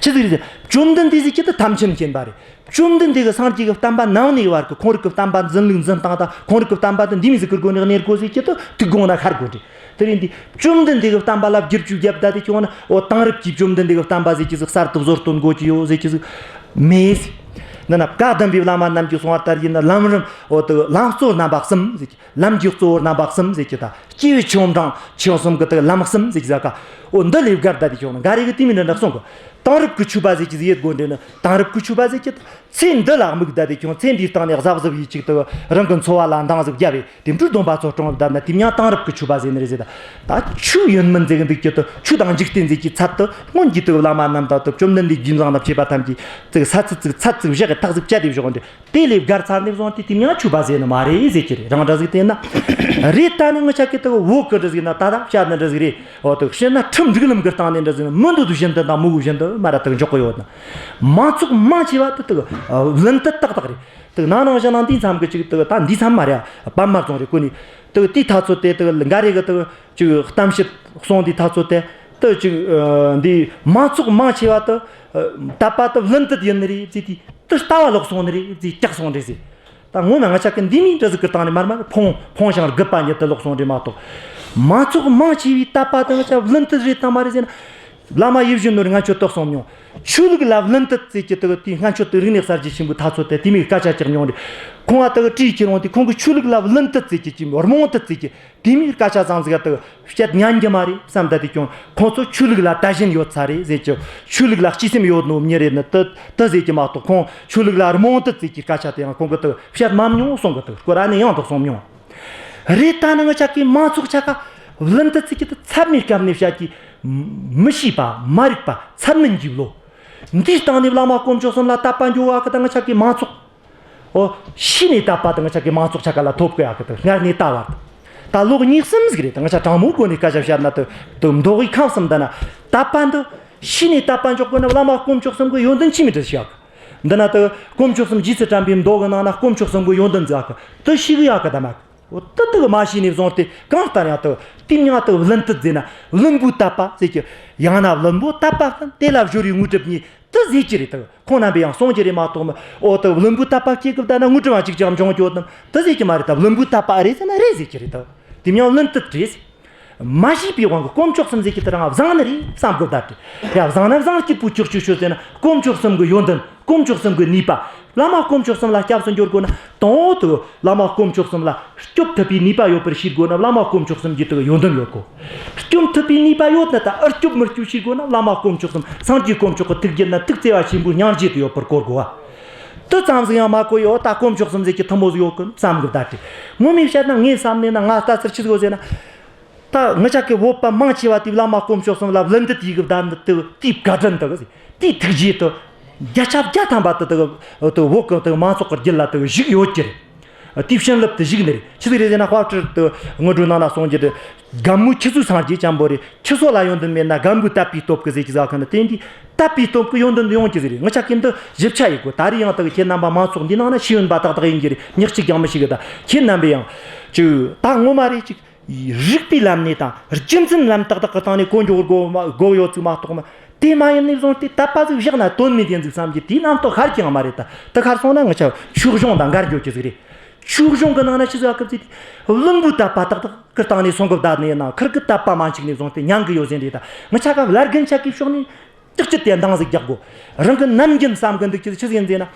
ཆི་ཟིག་རེད། བཅོམ་ལྡན་འདས་ཟེར་གྱི་དུ་ཐམས་ཅད་མཁྱེན་པ་རེད། བཅོམ་ལྡན་འདས་ཀྱི་སངས་རྒྱས་ཀྱི་བསྟན་པ་ནང་ནས་བར་གྱི་ཁོང་རིགས་ཀྱི་བསྟན་པ་འཛིན་ལུགས་འཛིན་སྟངས་དང་ཁོང་རིགས་ཀྱི་བསྟན་པ་དུ་འདི་མི་ཟིག་གི་སྒོ་ནས་གནས་དགོས་ཟེར་གྱི་དུ་ཐུགས་དགོངས་ན་ཤར་དགོས་རེད། དེ་རིང་འདི་བཅོམ་ལྡན་འདས་ཀྱི་བསྟན་པ་ལ་བསྒྱུར་བཅོས་བརྒྱབ་ད་དེ་ཁྱོད་ན་འོ་དེང་རབས་ཀྱི་བཅོམ་ལྡན་འདས་ཀྱི་བསྟན་པ་ཟེར་གྱི་ཟིག་གསར་དུ་བཟོ་སྟོན་དགོས་ཀྱི་ཡོད་ཟེར་གྱི་ཟིག་མེད། འདི་ན་བཀའ་གདམས་པའི་བླ་མ་རྣམས་ཀྱིས་གསུངས་པ་ལྟར་ཡིན་ན་ལམ་རིམ་འོ་དུ་ལམ་གཙོ་རྣམ་པ་གསུམ་ཟེར་གྱི། ལམ་གྱི་གཙོ་བོ་རྣམ་པ་གསུམ་ཟེར་གྱི་ད་སྐྱེས་བུ་ཆུང་འབྲིང་ཆེ་གསུམ་གྱི་དུ་ལམ་གསུམ་ཟེར་གྱི་ཟ་ཀ་འོ་འདི་ལས་བརྒལ་ད་དེ་ཁྱོད་ན་འགའ་རེ་གི་དེ་མི་འདྲ་འདྲ་གསུང་གི། དེང་རབས་ཀྱི་ཆོས་པ་ཟེར་གྱི་ཟིག་ཡོད་དགོས་འདྲེ་ནི་དེང་རབས་ཀྱི་ཆོས་པ་ཟེར་གྱི་ད། ཚེ་འདི་ལ་དམིགས་བསྡད་དེ་ཁྱོད་ཚེ་འདིའི་སྟེང་ནས་གཟབ་གཟབ་ཡིས་ཅིག་ཏུ་རང་གི་འཚོ་བ་ལ་འདང་ཟིག་བརྒྱབ་པས་དེ་འཕྲོས་སྡོམ་པ་ཚོ་སྲུང་བ་བསྡད་ན་དེ་མྱང་དེང་རབས་ཀྱི་ཆོས་པ་ཟེར་ནི་རེད་ཟེར་ད། ད་ཆོས་ཡིན་མིན་ཟེར་གི་འདུག་གི་དུ་ཆོས་དང་འཇིག་རྟེན་ཟེར་གྱི་ཚད་དུ་སྔོན་གྱི་དུ་བླ་མ་རྣམས་དང་དུ་བཅོམ་ལྡན་འདས་རྗེས་འབྲང་དང་བཅས་པ་ཐམས་ཅད་ཙིག་ས་ཚིག་ཙིག་ཚད་ཙིག་བཞག་གི་ཐག་ཙིག་བཅད་དེ་བཞག་འདི་དེ་ལས་བརྒལ་ཚར་ནས་བཟུང་སྟེ་དེ་མྱང་ཆོས་པ་ཟེར་ནི་མ་རེད་ཟེར་གྱི་རེད། རང་འདྲ་ཟིག་བལྟས་ན་རེད། ད་ནི་ངི་ཆ་གི་དུ་བོད་གི་འདྲ་ཟིག་ན་ད་ད་བཤད་ནི་འདྲ་ཟིག་རེད། འོ་དུ་བཤད་ན་ཁྲིམས་སྒྲིག་ལམ་གི་སྟེང་ནས་འདྲ་ཟིག་ན་མི་འདོད་བཞིན་དུ་དང་མི་འོས་བཞིན་དུ་མ་ར་དུ་འཇོག་གི་ཡོད་ན། མང་ཚོགས་མང་ཆེ་བ་དེ་དག་བླུན་དུ་ཏག་ཏག་རེད། དེ་ནང་ནང་བཞིན་ན་འདི་མཚམས་ཀྱི་ཅིག་དེ་ད་འདི་མཚམས་མ་རེད། པད་མ་རྫོང་རེད་གོ་ནི། དེ་དེའི་ཐ་ཚོད་དེ་དེ་འགའ་རེ་གི་དེ་ཅིག་གཏམ་བཤད་གསུང་དེའི་ཐ་ཚོད་དེ་དེ་ཅིག་འདི་མང་ཚོགས་མང་ཆེ་བ་དེ་དད་པ་དེ་བླུན་དུ་ཡིན་ནི་རེད་ཟེར། དེ་དེ་ལྟ་བ་ལོག་སོང་ནི་རེད་ཟེར། སྐྱག་སོང་རེད་ཟེར། ད་ངོ་མ་ང་ཅག་གི་འདི་མིན་འདྲ་ཟིག་གི་སྟེང་ནས་མར་མར་ཕོངས་ཕོངས་ཤིང་རྒུད་པ་ཉིད་དུ་ལོག་སོང་རེད་མ་གཏོགས། མང་ཚོགས་མང་ཆེ་བའི་དད་པ་དེ་ང་ཅག་བླུན་དུ་རེད་དང་མ་རེད་ཟེར་ན། བླ་མ་ཡིད་བཞིན་ནོར་ང་ཁྱོད་དོགས་སོང་མྱོང་། ཆོས་ལུགས་ལ་བླུན་དུ་ཟེར་གྱི་དེ་དེའི་ང་ཁྱོད་དེ་རིག་གནས་གསར་བརྗེ་ཆེན་པོའི་ཐ་ཚོད་དེ་དེ་མིག་སྐད་ཆ་ཀྱག་མྱོང་རེད། ཁོང་ང་དེ་བྲིས་ཁྱེར་འོང་དེ་ཁོང་གི་ཆོས་ལུགས་ལ་བླུན་དུ་ཟེར་གྱི་ཅིག་རྨོངས་དུ་ཟེར་གྱི་དེ་མིག་སྐད་ཆ་ཚང་ཟིག་དེ་བཤད་ཉན་གྱི་མ་རེད་བསམ་ད་དེ་ཀྱང་ཁོང་ཚོ་ཆོས་ལུགས་ལ་དད་ཞེན་ཡོད་ཚ་རེད་ཟེར་གྱི། ཆོས་ལུགས་ལ་གཅེས་སེམས་ཡོད་ནོ་མྱི་རེད་ནི་དེ་དེ་ཟེར་གྱི་མ་གཏོགས་ཁོང་ཆོས་ལུགས་ལ་རྨོངས་དུ་ཟེར་གྱི་སྐད་ཆ་དེ་ཡང་ཁོང་གི་དེ་བཤད་མ་མྱོང་གསུང་གི། དེ་སྐོར་ཨ་ནི་ཡང་དོགས་སོང་མྱོང་། རེད། ད་ནི་ང་ཅག་གི་མང་ཚོགས་ཆ་ག་བླུན་དུ་ཚིག་གི་དུ་ཚད་མའི་སྐབས་ནས་བཤད་ཀྱི་མི་ཤེས་པ་མ་རིག་པ་ཚད་མིན་གྱི་བློ། འདིའི་སྟེང་ནས་བླ་མ་དཀོན་མཆོག་གསུམ་ལ་དད་པ་འཇོག་བ་གི་ད་ང་ཅག་གི་མང་ཚོགས། ཨོ། ཤི་ནས་དད་པ་ད་ང་ཅག་གི་མང་ཚོགས་ཆ་ག་ལ་ཐོབ་གི་ཡ་གི་དུ་སྔར་ནས་ད་བར། ད་ལོ་གཉིས་གསུམ་ཟིག་རེད། ད་ང་ཅག་དྲང་མོ་སྒོ་ནས་སྐད་ཆ་བཤད་ན་དུ་དུ་མདོ་དབུས་ཁམས་གསུམ་ད་ན་དད་པ་འདི་ཤི་ནས་དད་པ་འཇོག་དགོས་ན་བླ་མ་དཀོན་མཆོག་གསུམ་གི་ཡོན་ཏན་ཆི་མི་འདྲ་ཞིག་ཡ་གི། འདི་ན་དུ་དཀོན་མཆོག་གསུམ་རྗེས་སུ་དྲན་པའི་མདོ་གི་ནང་ན་དཀོན་མཆོག་གསུམ་གི་ཡོན་ཏན་ཟིག་ཡ་གི་དུ་ཤི་གི་ཡ་གི་ད་མ་གི། འོ་དེ་དག་མ་ཤེས་ནས་བཟུང་སྟེ་གང་ལྟར་ཡང་དུ་དེ་མྱང་དུ་བླུན་དུ་ཟེར་ན་བླུན་པོའི་དད་པ་ཟེར་གྱི། ཡང་ན་བླུན་པོ་དད་པ་བསྟན་དེ་ལ་སྦྱོར་བའི་དངོས་གྲུབ་གཉིས་དུ་ཟེར་གྱི་རེད། དུ་ཁོང་རྣམ་པས་ཡང་གསུང་གྱི་རེད་མ་གཏོགས་མི་འོ་དུ་བླུན་པོའི་དད་པ་སྐྱེ་གི་བསྡད་ན་དངོས་གྲུབ་ཅིག་ཀྱང་འབྱུང་རྒྱུ་དམ་དུ་ཟེར་གྱི་མ་རེད། ད་བླུན་པོའི་དད་པ་རེད་ཟེར་ན་རེད་ཟེར་གྱི་རེད། དུ་དེ་མྱང་བླུན་དུ་རེད། མ་ཤེས་པའི་དབང་གིས་དཀོན་མཆོག་གསུམ་ཟེར་གྱི་དེ་རང་བཟང་ནི་རེད་བསམ་གི་བསྡད་དེ། ཡ་བཟང་ན་བཟང་སྐྱིད་པོ་ཅོག་ཅོག་ཤོད་ཟེར་ན་དཀོན་མཆོག་གསུམ་གི་ཡོན་ཏན། དཀོན་མཆོག་གསུམ་གི་ནུས་པ། བླ་མ་དཀོན་མཆོག་གསུམ་ལ་སྐྱབས་སུ་འགྱོ་དགོས་ན་དང་པོ་དུ་བླ་མ་དཀོན་མཆོག་གསུམ་ལ་སྐྱོབ་ཐུབ་པའི་ནུས་པ་ཡོད་པར་ཤེས་དགོས་ན་བླ་མ་དཀོན་མཆོག་གསུམ་གྱི་དུ་ཡོན་ཏན་ཡོད་དགོས། སྐྱོབ་ཐུབ་པའི་ནུས་པ་ཡོད་ན་ད་ཨར་སྐྱོབ་མི་སྐྱོབ་ཤེས་དགོས་ན་བླ་མ་དཀོན་མཆོག་གསུམ་སངས་རྒྱས་དཀོན་མཆོག་གི་ཐུགས་རྒྱུད་ན་ཐུགས་བརྩེ་བ་ཆེན་པོའི་སྙིང་རྗེ་དུ་ཡོད་པར་གོ་དགོས་པ། དུ་ཙམ་ཟིག་ཡང་མ་གོ་ཡོད་ད་དཀོན་མཆོག་གསུམ་ཟེར་གྱི་ཐུན་མོང་ཟིག་ཡོད་གི་བསམ་གི་བསྡད་དེ། ངོ་མས་བཤད་ན་ངས་བསམ་ནས་ན་ང་ལྟ་ཚུལ་ཆི་ཟིག་ཡོད་ཟེར་ན། ད་ང་ཅག་གི་བོད་པ་མང་ཆེ་བ་དེ་བླ་མ་དཀོན་མཆོག་གསུམ་ལ་བླུན་དུ་དེ་གི་བསྡད་འདི་དུ་དེའི་བཀའ་དྲིན་དུ་དེའི་ཐུགས་རྗེ་དུ་བརྒྱ་ཆ་བརྒྱ་ཐམ་པ་དུ་དུ་དུ་བོད་གི་དུ་མང་ཚོགས་ཀྱི་རྒྱུད་ལ་དུ་བཞུགས་ཡོད་ཀྱི་རེད། དེའི་བྱིན་རླབས་དུ་བཞུགས་ནི་རེད། ཆི་ཟིག་རེད་ཟེར་ན་དཔལ་སྤྲུལ་དུ་སྔོན་འགྲོའི་ནང་ན་གསུང་རྒྱུ་དུ་རྒན་མོ་ཁྱི་ཚོའི་སངས་རྒྱས་ཅན་པོ་རེད། ཁྱི་སོ་ལ་ཡོན་ཏན་མེད་ན་རྒན་པོའི་དད་པའི་སྟོབས་ཀྱིས་ཟེར་གྱི་ཟ་ཁ་ནི་དེ་འདི་དད་པའི་སྟོབས་ཀྱིས་ཡོན་ཏན་དུ་ཡོང་གི་ཟིག་རེད། ང་ཅག་གི་འདི་ཞིབ་ཆ་ཡི་གོ་ད་རེས་ཡང་དུ་ཁྱེད་རྣམ་པ་མང་ཚོགས་འདི་ནང་ན་ཤེས་ཡོན་པ་ཏག་ཏག་ཡིན་གྱི་རེད། ཉག་གཅིག་ཀྱང་མི་ཤེས་གི། ད་ཁྱེད་རྣམ་པས་ཡང་ཅིག་ད་ངོ་མ་རེད་ཅིག་རིགས་པའི་ལམ་ནས་དང་རྒྱུ་མཚན་ལམ་ཏག་ཏག་གི་སྟེང་ནས་གོ་འགྱོ་དགོས་མ་དགོས་ཡོད་ཚུལ་མ་གཏོགས་མ། དེ་མ་ཡིན་ནས་བཟུང་སྟེ་དད་པ་ཟིག་བཞག་ན་དོན་མེད་ཡིན་ཟིག་བསམ་གྱི་དེའི་རྣམ་རྟོག་ཤར་གྱི་ཡང་མ་རེད། ད་དེ་ཤར་སོང་ན་ང་ཆ་ཆོས་གཞུང་དང་འགལ་འགྱོ་རྒྱུ་ཟིག་རེད། ཆོས་གཞུང་གི་ནང་ན་ཆི་ཟིག་ཨ་སྐབས་ཟིག་དེ་བླུན་པོའི་དད་པ་ཏག་ཏག་གི་སྟེང་ནས་སོང་གི་བསྡད་ནས་ན་ཁུར་གི་དད་པ་མ་འཆུག་ནས་བཟུང་སྟེ་མྱང་གི་ཡོད་ཟིན་རེད། ད་ང་ཆ་ག་བླ་རྒན་ཆ་གི་ཕྱོགས་ནས་ཏག་ཅི་དེ་འདང་ཟིག་རྒྱག་དགོས། རང་གི་ནམ་རྒྱུན་བསམ་གི་འདུག་ཅི་ཆི་ཟིག་ཡིན་ཟེར་ན།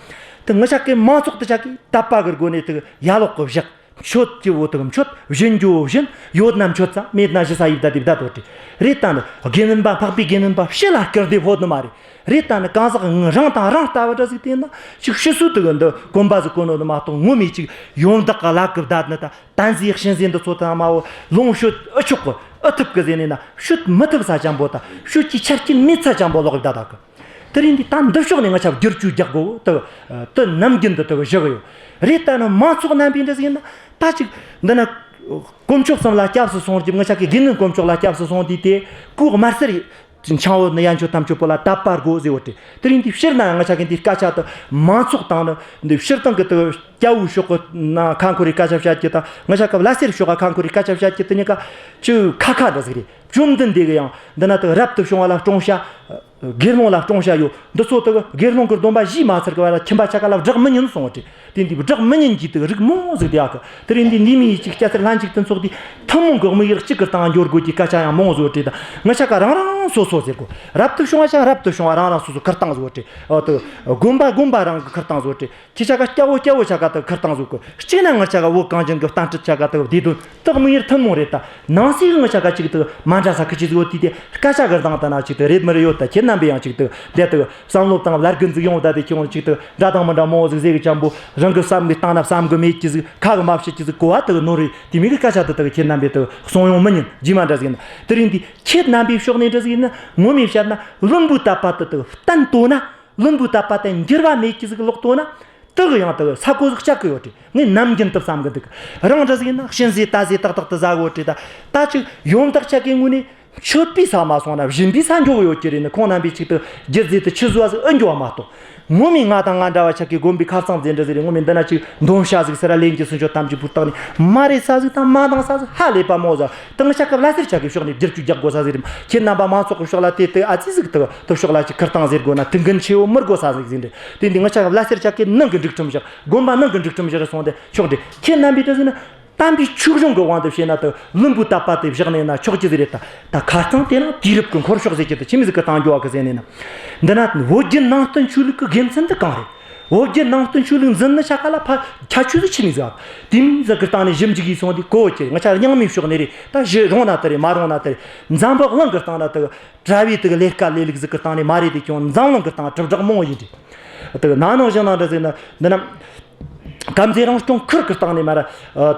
དེ་ང་ཆ་གི་མང་ཚོགས་དེ་ཆ་གི་དད་པ་གི་སྒོ་ནས་དེ་ཡ་ལོག་གི་བཞག་མཆོད་ཀྱི་བོ་དག་མཆོད། བཞིན་རྒྱུ་བོ་བཞིན། ཡོད་ན་མཆོད་ཙམ། མེད་ན་ཞུ་ས་ཡིབ་ད་དེ་བདག་དོ་ཏེ། རེད་ད་ནི་དགེ་འདུན་པ། འཕགས་པའི་དགེ་འདུན་པ་ཕྱི་ལ་སྐུར་འདེབས་ཕོད་ནི་མ་རེད། རེད་ད་ནི་གང་ཟག་རང་དང་རང་ལྟ་བུ་འདྲ་ཟིག་དེ་ན་ཅིག་ཕྱི་སོ་དག་འདི་གོམ་པ་ཟིག་གོ་ནོ་ནི་མ་གཏོགས། ངོ་མའི་ཅིག་ཡོན་བདག་གི་ལ་གི་བདག་ནི་ད་དན་ཟིག་གཤིན་ཟིག་འདི་ཚོ་དང་མ་བོ་ལོངས་སྤྱོད་ཨུ་ཆོག་གི་ཨུ་ཐུབ་གི་ཟེར་ནས་ན་སྤྱོད་མི་ཐུབ་ས་ཅན་པོ་དང་སྤྱོད་ཀྱི་ཆ་རྐྱེན་མེད་ས་ཅན་པོ་ལོག་གི་བདག་དག་གི། དེ་རིང་འདི་ད་འདི་ཕྱོགས་ནས་ང་ཆ་བསྒྱུར་བཅོས་རྒྱག་དགོས་དུ། དུ་ནམ་རྒྱུན་དུ་དུ་བཞག་ཡོད། རེད་ད་ནི་མང་ཚོགས་རྣམ་པའི་འདྲ་ཟིག་ན་ད་ཅིག་འདི་ན་དཀོན་མཆོག་གསུམ་ལ་སྐྱབས་སུ་སོང་རྒྱུ། ང་ཆ་གི་དགེ་འདུན་དཀོན་མཆོག་ལ་སྐྱབས་སུ་སོང་དུས་དེ་ཀོ་དམར་སེར་འཆང་བོ་ནི་ཡན་ཆོད་ཐམས་ཅད་པོ་ལ་དད་པ་དགོས་ཟེར་བོ་དེ། དེ་རིང་འདི་ཕྱིར་ན་ང་ཆ་གི་འདི་སྐད་ཆ་དུ་མང་ཚོགས་དང་ནི་འདི་ཕྱིར་བཏང་གི་དུ་སྐྱ་བོའི་ཕྱོགས་གི་ན་ཁ་འཁོར་རི་སྐད་ཆ་བཤད་རྒྱུ་དང་། ང་ཆ་གི་ལ་སེར་ཕྱོགས་ག་ཁ་འཁོར་རི་སྐད་ཆ་བཤད་རྒྱུ་དེ་གཉིས་ཀ་ཅིག་ཁ་ཁ་འདྲ་ཟིག་རེད། བཅོམ་ལྡན་འདས་ཀྱི་ཡང་འདི་ན་དུ་རབ་ཏུ་བྱུང་བ་ལ་སྲུང་བྱ། དགེ་སློང་ལ་སྲུང་བྱ་ཡོད། འདི་ཚོ་དུ་དགེ་སློང་གི་སྡོམ་པ་བཞེས་མ་ཚར་གི་བར་ལ་ཁྱིམ་པ་ཆ་ག་ལ་བསྒྲགས་མི་ཉན་སོང་བ་དེ། དེ་འདི་བསྒྲགས་མི་ཉན་གྱི་དུ་རིགས་མང་ཟིག་དེ་ཡག་གི། དེ་རིང་འདི་འདི་མི་ཡི་ཅིག་སྐྱ་སེར་ལྷན་ཅིག་ཏུ་ཚོགས་དུས་ཐུན་མོང་གི་དམིགས་ཡུལ་གཅིག་གི་སྟེང་འབྱོར་དགོས་ཀྱི་སྐད་ཆ་ཡང་མང་བཟོ་བྲིས་དང་། ང་ཆ་ག་རང་རང་སོ་སོ་ཟེར་གོ། རབ་ཏུ་བྱུང་བ་ཆ་རབ་ཏུ་བྱུང་བ་རང་རང་སོ་སོ་ཁུར་སྟངས་བཟོ་བྲིས། འོ་དུ་དགོན་པ་དགོན་པ་རང་གི་ཁུར་སྟངས་བཟོ་བྲིས། ཁྱེད་ཆ་ག་སྐྱ་བོ་སྐྱ་བོ་ཆ་ག་དུ་ཁུར་སྟངས་བཟོ་གོ། གཅིག་ན་ང་ཆ་ག་བོད་གངས་ཅན་གི་བསྟན་སྲིད་ཆ་ག་དུ་བདེ་དོན་དུ་དམིགས་ཡུལ་ཐུན་མོང་རེད་ད། ནང་སྲིད་ང་ཆ་ག་ཅིག་དུ་མ་འདྲ་ས་ཁི་ཅིག་ཟིག་ཡོད་དུས་དེ་སྐད་ཆ་གི་སྟངས་ད་ན་ཅིག་དུ་རེད་མི་རེད་ཡོད་ད། ཁྱེད་རྣམ་པས་ཡང་ཅིག་དུ་བསྡད་དུ་བསམ་བློ་བཏང་བླར་གི་འཛུགས་ཡོང་ད། དེ་ཁྱེད་ཅིག་དུ་འདྲ་དང་མི་འདྲ་མང་བོ་ཟིག་ཟེར་གི་ཅན་པོ་རང་གི་བསམ་གི་སྟེང་ན་བསམ་གི་མེད་ཀྱི་ཟིག་ཁ་གི་མ་བཤད་ཀྱི་ཟིག་གོ་བ་དུ་ནོར་རེད། དེ་མིག་གི་སྐད་ཆ་དུ་དུ་ཁྱེད་རྣམ་པས་དུ་གསུང་ཡོང་མི་ཉན་རྗེས་མ་འདྲ་ཟིག་ཡིན་ན། དེ་རིང་འདི་ཁྱེད་རྣམ་པའི་ཕྱོགས་ནས་འདྲ་ཟིག་ཡིན་ན་ངོ་མས་བཤད་ན་བླུན་པོའི་དད་པ་དུ་དུ་བསྟན་དོ་ན། བླུན་པོའི་དད་པ་དེ་འགྱུར་བ་མེད་ཀྱི་ཟིག་ལོག་ཏོ་ན། དུ་གི་ཡང་དུ་ས་གོ་ཟིག་བཅག་གི་ཡོད་དྲི། ངས་ནམ་རྒྱུན་དུ་བསམ་གི་འདུག་རང་འདྲ་ཟིག་ཡིན་ན་གཤིན་ཟས་ད་ཟས་ཏག་ཏག་ཏུ་ཟ་གོ་དྲི་ད། ད་ཅིག་ཡོན་བདག་ཆ་གི་ངོས་ནས་མཆོད་པའི་ས་མ་སོང་ན་སྦྱིན་པའི་ས་འགྱོ་གི་ཡོད་ཀྱི་རེད་ནི། ཁོང་རྣམ་པའི་ཅིག་ཏུ་རྒྱུ་རྫས་དུ་ཆུད་ཟོས་ཟིག་ཨེ་འགྱོ་བ་མ་གཏོགས། ངོ་མའི་ང་དང་ང་འདྲ་བ་ཆ་གི་དགོན་པའི་ཁ་རྩང་ཟེར་འདྲ་ཟིག་རེད། ངོ་མའི་འདི་ན་ཅིག་འདོན་བྱ་ཟིག་སི་ར་ལེན་གྱི་སུན་ཆོད་ཐམས་ཅད་བུ་བཏང་ནས་མ་རེད་ས་ཟིག་དང་མ་འདང་ས་ཟིག་ཧ་ལས་པ་མོ་ཟ། དང་ཆ་སྐབས་ལ་སེར་ཆ་གི་ཕྱོགས་ནས་བསྒྱུར་བཅོས་རྒྱག་དགོས་ས་ཟིག་རེད། ཁྱེད་རྣམ་པ་མང་ཚོགས་ཀྱི་ཕྱོགས་ལ་དེ་དེ་ཨ་ཙི་ཟིག་དུ་དུ་ཕྱོགས་ལ་ཅིག་ཁུར་སྟངས་ཟེར་དགོས་ན་དུ་འགན་ཆེ་བོ་མི་དགོས་ས་ཟིག་ཟིན་རེད། དེ་འདི་ང་ཆ་སྐབས་ལ་སེར་ཆ་གི་ནང་གི་སྒྲིག་ཁྲིམས་བཞག་དགོན་པ་ནང་གི་སྒྲིག་ཁྲིམས་བཞག་སོང་དེ་ཕྱོགས་འདྲི། ཁྱེད་རྣམ་པའི་དུ་ཟིན་ན་དམ་པའི་ཆོས་གཞུང་གི་དབང་དུ་བྱས་ན་དུ་བླུན་པོའི་དད་པ་དེ་བཞག་ནས་ན་ཆོག་གི་ཟིག་རེད། ད་ད་ཁ་རྩང་དེ་ན་དུས་རབས་ཀྱི་འཁོར་ཕྱོགས་ཟེར་གྱི་དུ་ཆི་མི་ཟིག་གི་བཏང་རྒྱུ་བ་གི་ཟེར་ནས་ན། འདི་ན་བོད་བརྒྱུད་ནང་བསྟན་ཆོས་ལུགས་ཀྱི་དགེ་མཚན་དུ་གང་རེད། བོད་བརྒྱུད་ནང་བསྟན་ཆོས་ལུགས་འཛིན་ནི་ཆ་ག་ལ་ཕ་ཁྱད་ཆོས་ཟིག་ཆི་མི་ཟིག་དེ་མི་ཟིག་གི་སྟེང་ནས་ཞིབ་འཇུག་ཡིས་སོང་དུས་གོ་ཀྱི། ང་ཆ་རྙིང་མའི་ཕྱོགས་ནས་རེད། ད་གཞི་རུང་ན་དེ་རེད། མ་རུང་ན་དེ་རེད། འཛམ་བུ་གླིང་གི་སྟེང་ན་དེ་གྲྭ་བའི་དེ་གི་ལས་ཀ་ལས་ལུགས་ཟིག་གི་སྟེང་ནས་མ་རེད། དེ་ཀྱང་འཛམ་གླིང་གི་སྟེང་དྲིལ་བསྒྲགས་མང་བོ་ཡིན་དེ། དེ་གི་ན་ནིང་བཞིན་ན་འདྲ་ཟིག་ན་འདི་ན་དཀར་མཛེས་རང་སྐྱོང་ཁུལ་གི་སྟེང་ནས་མ་ར་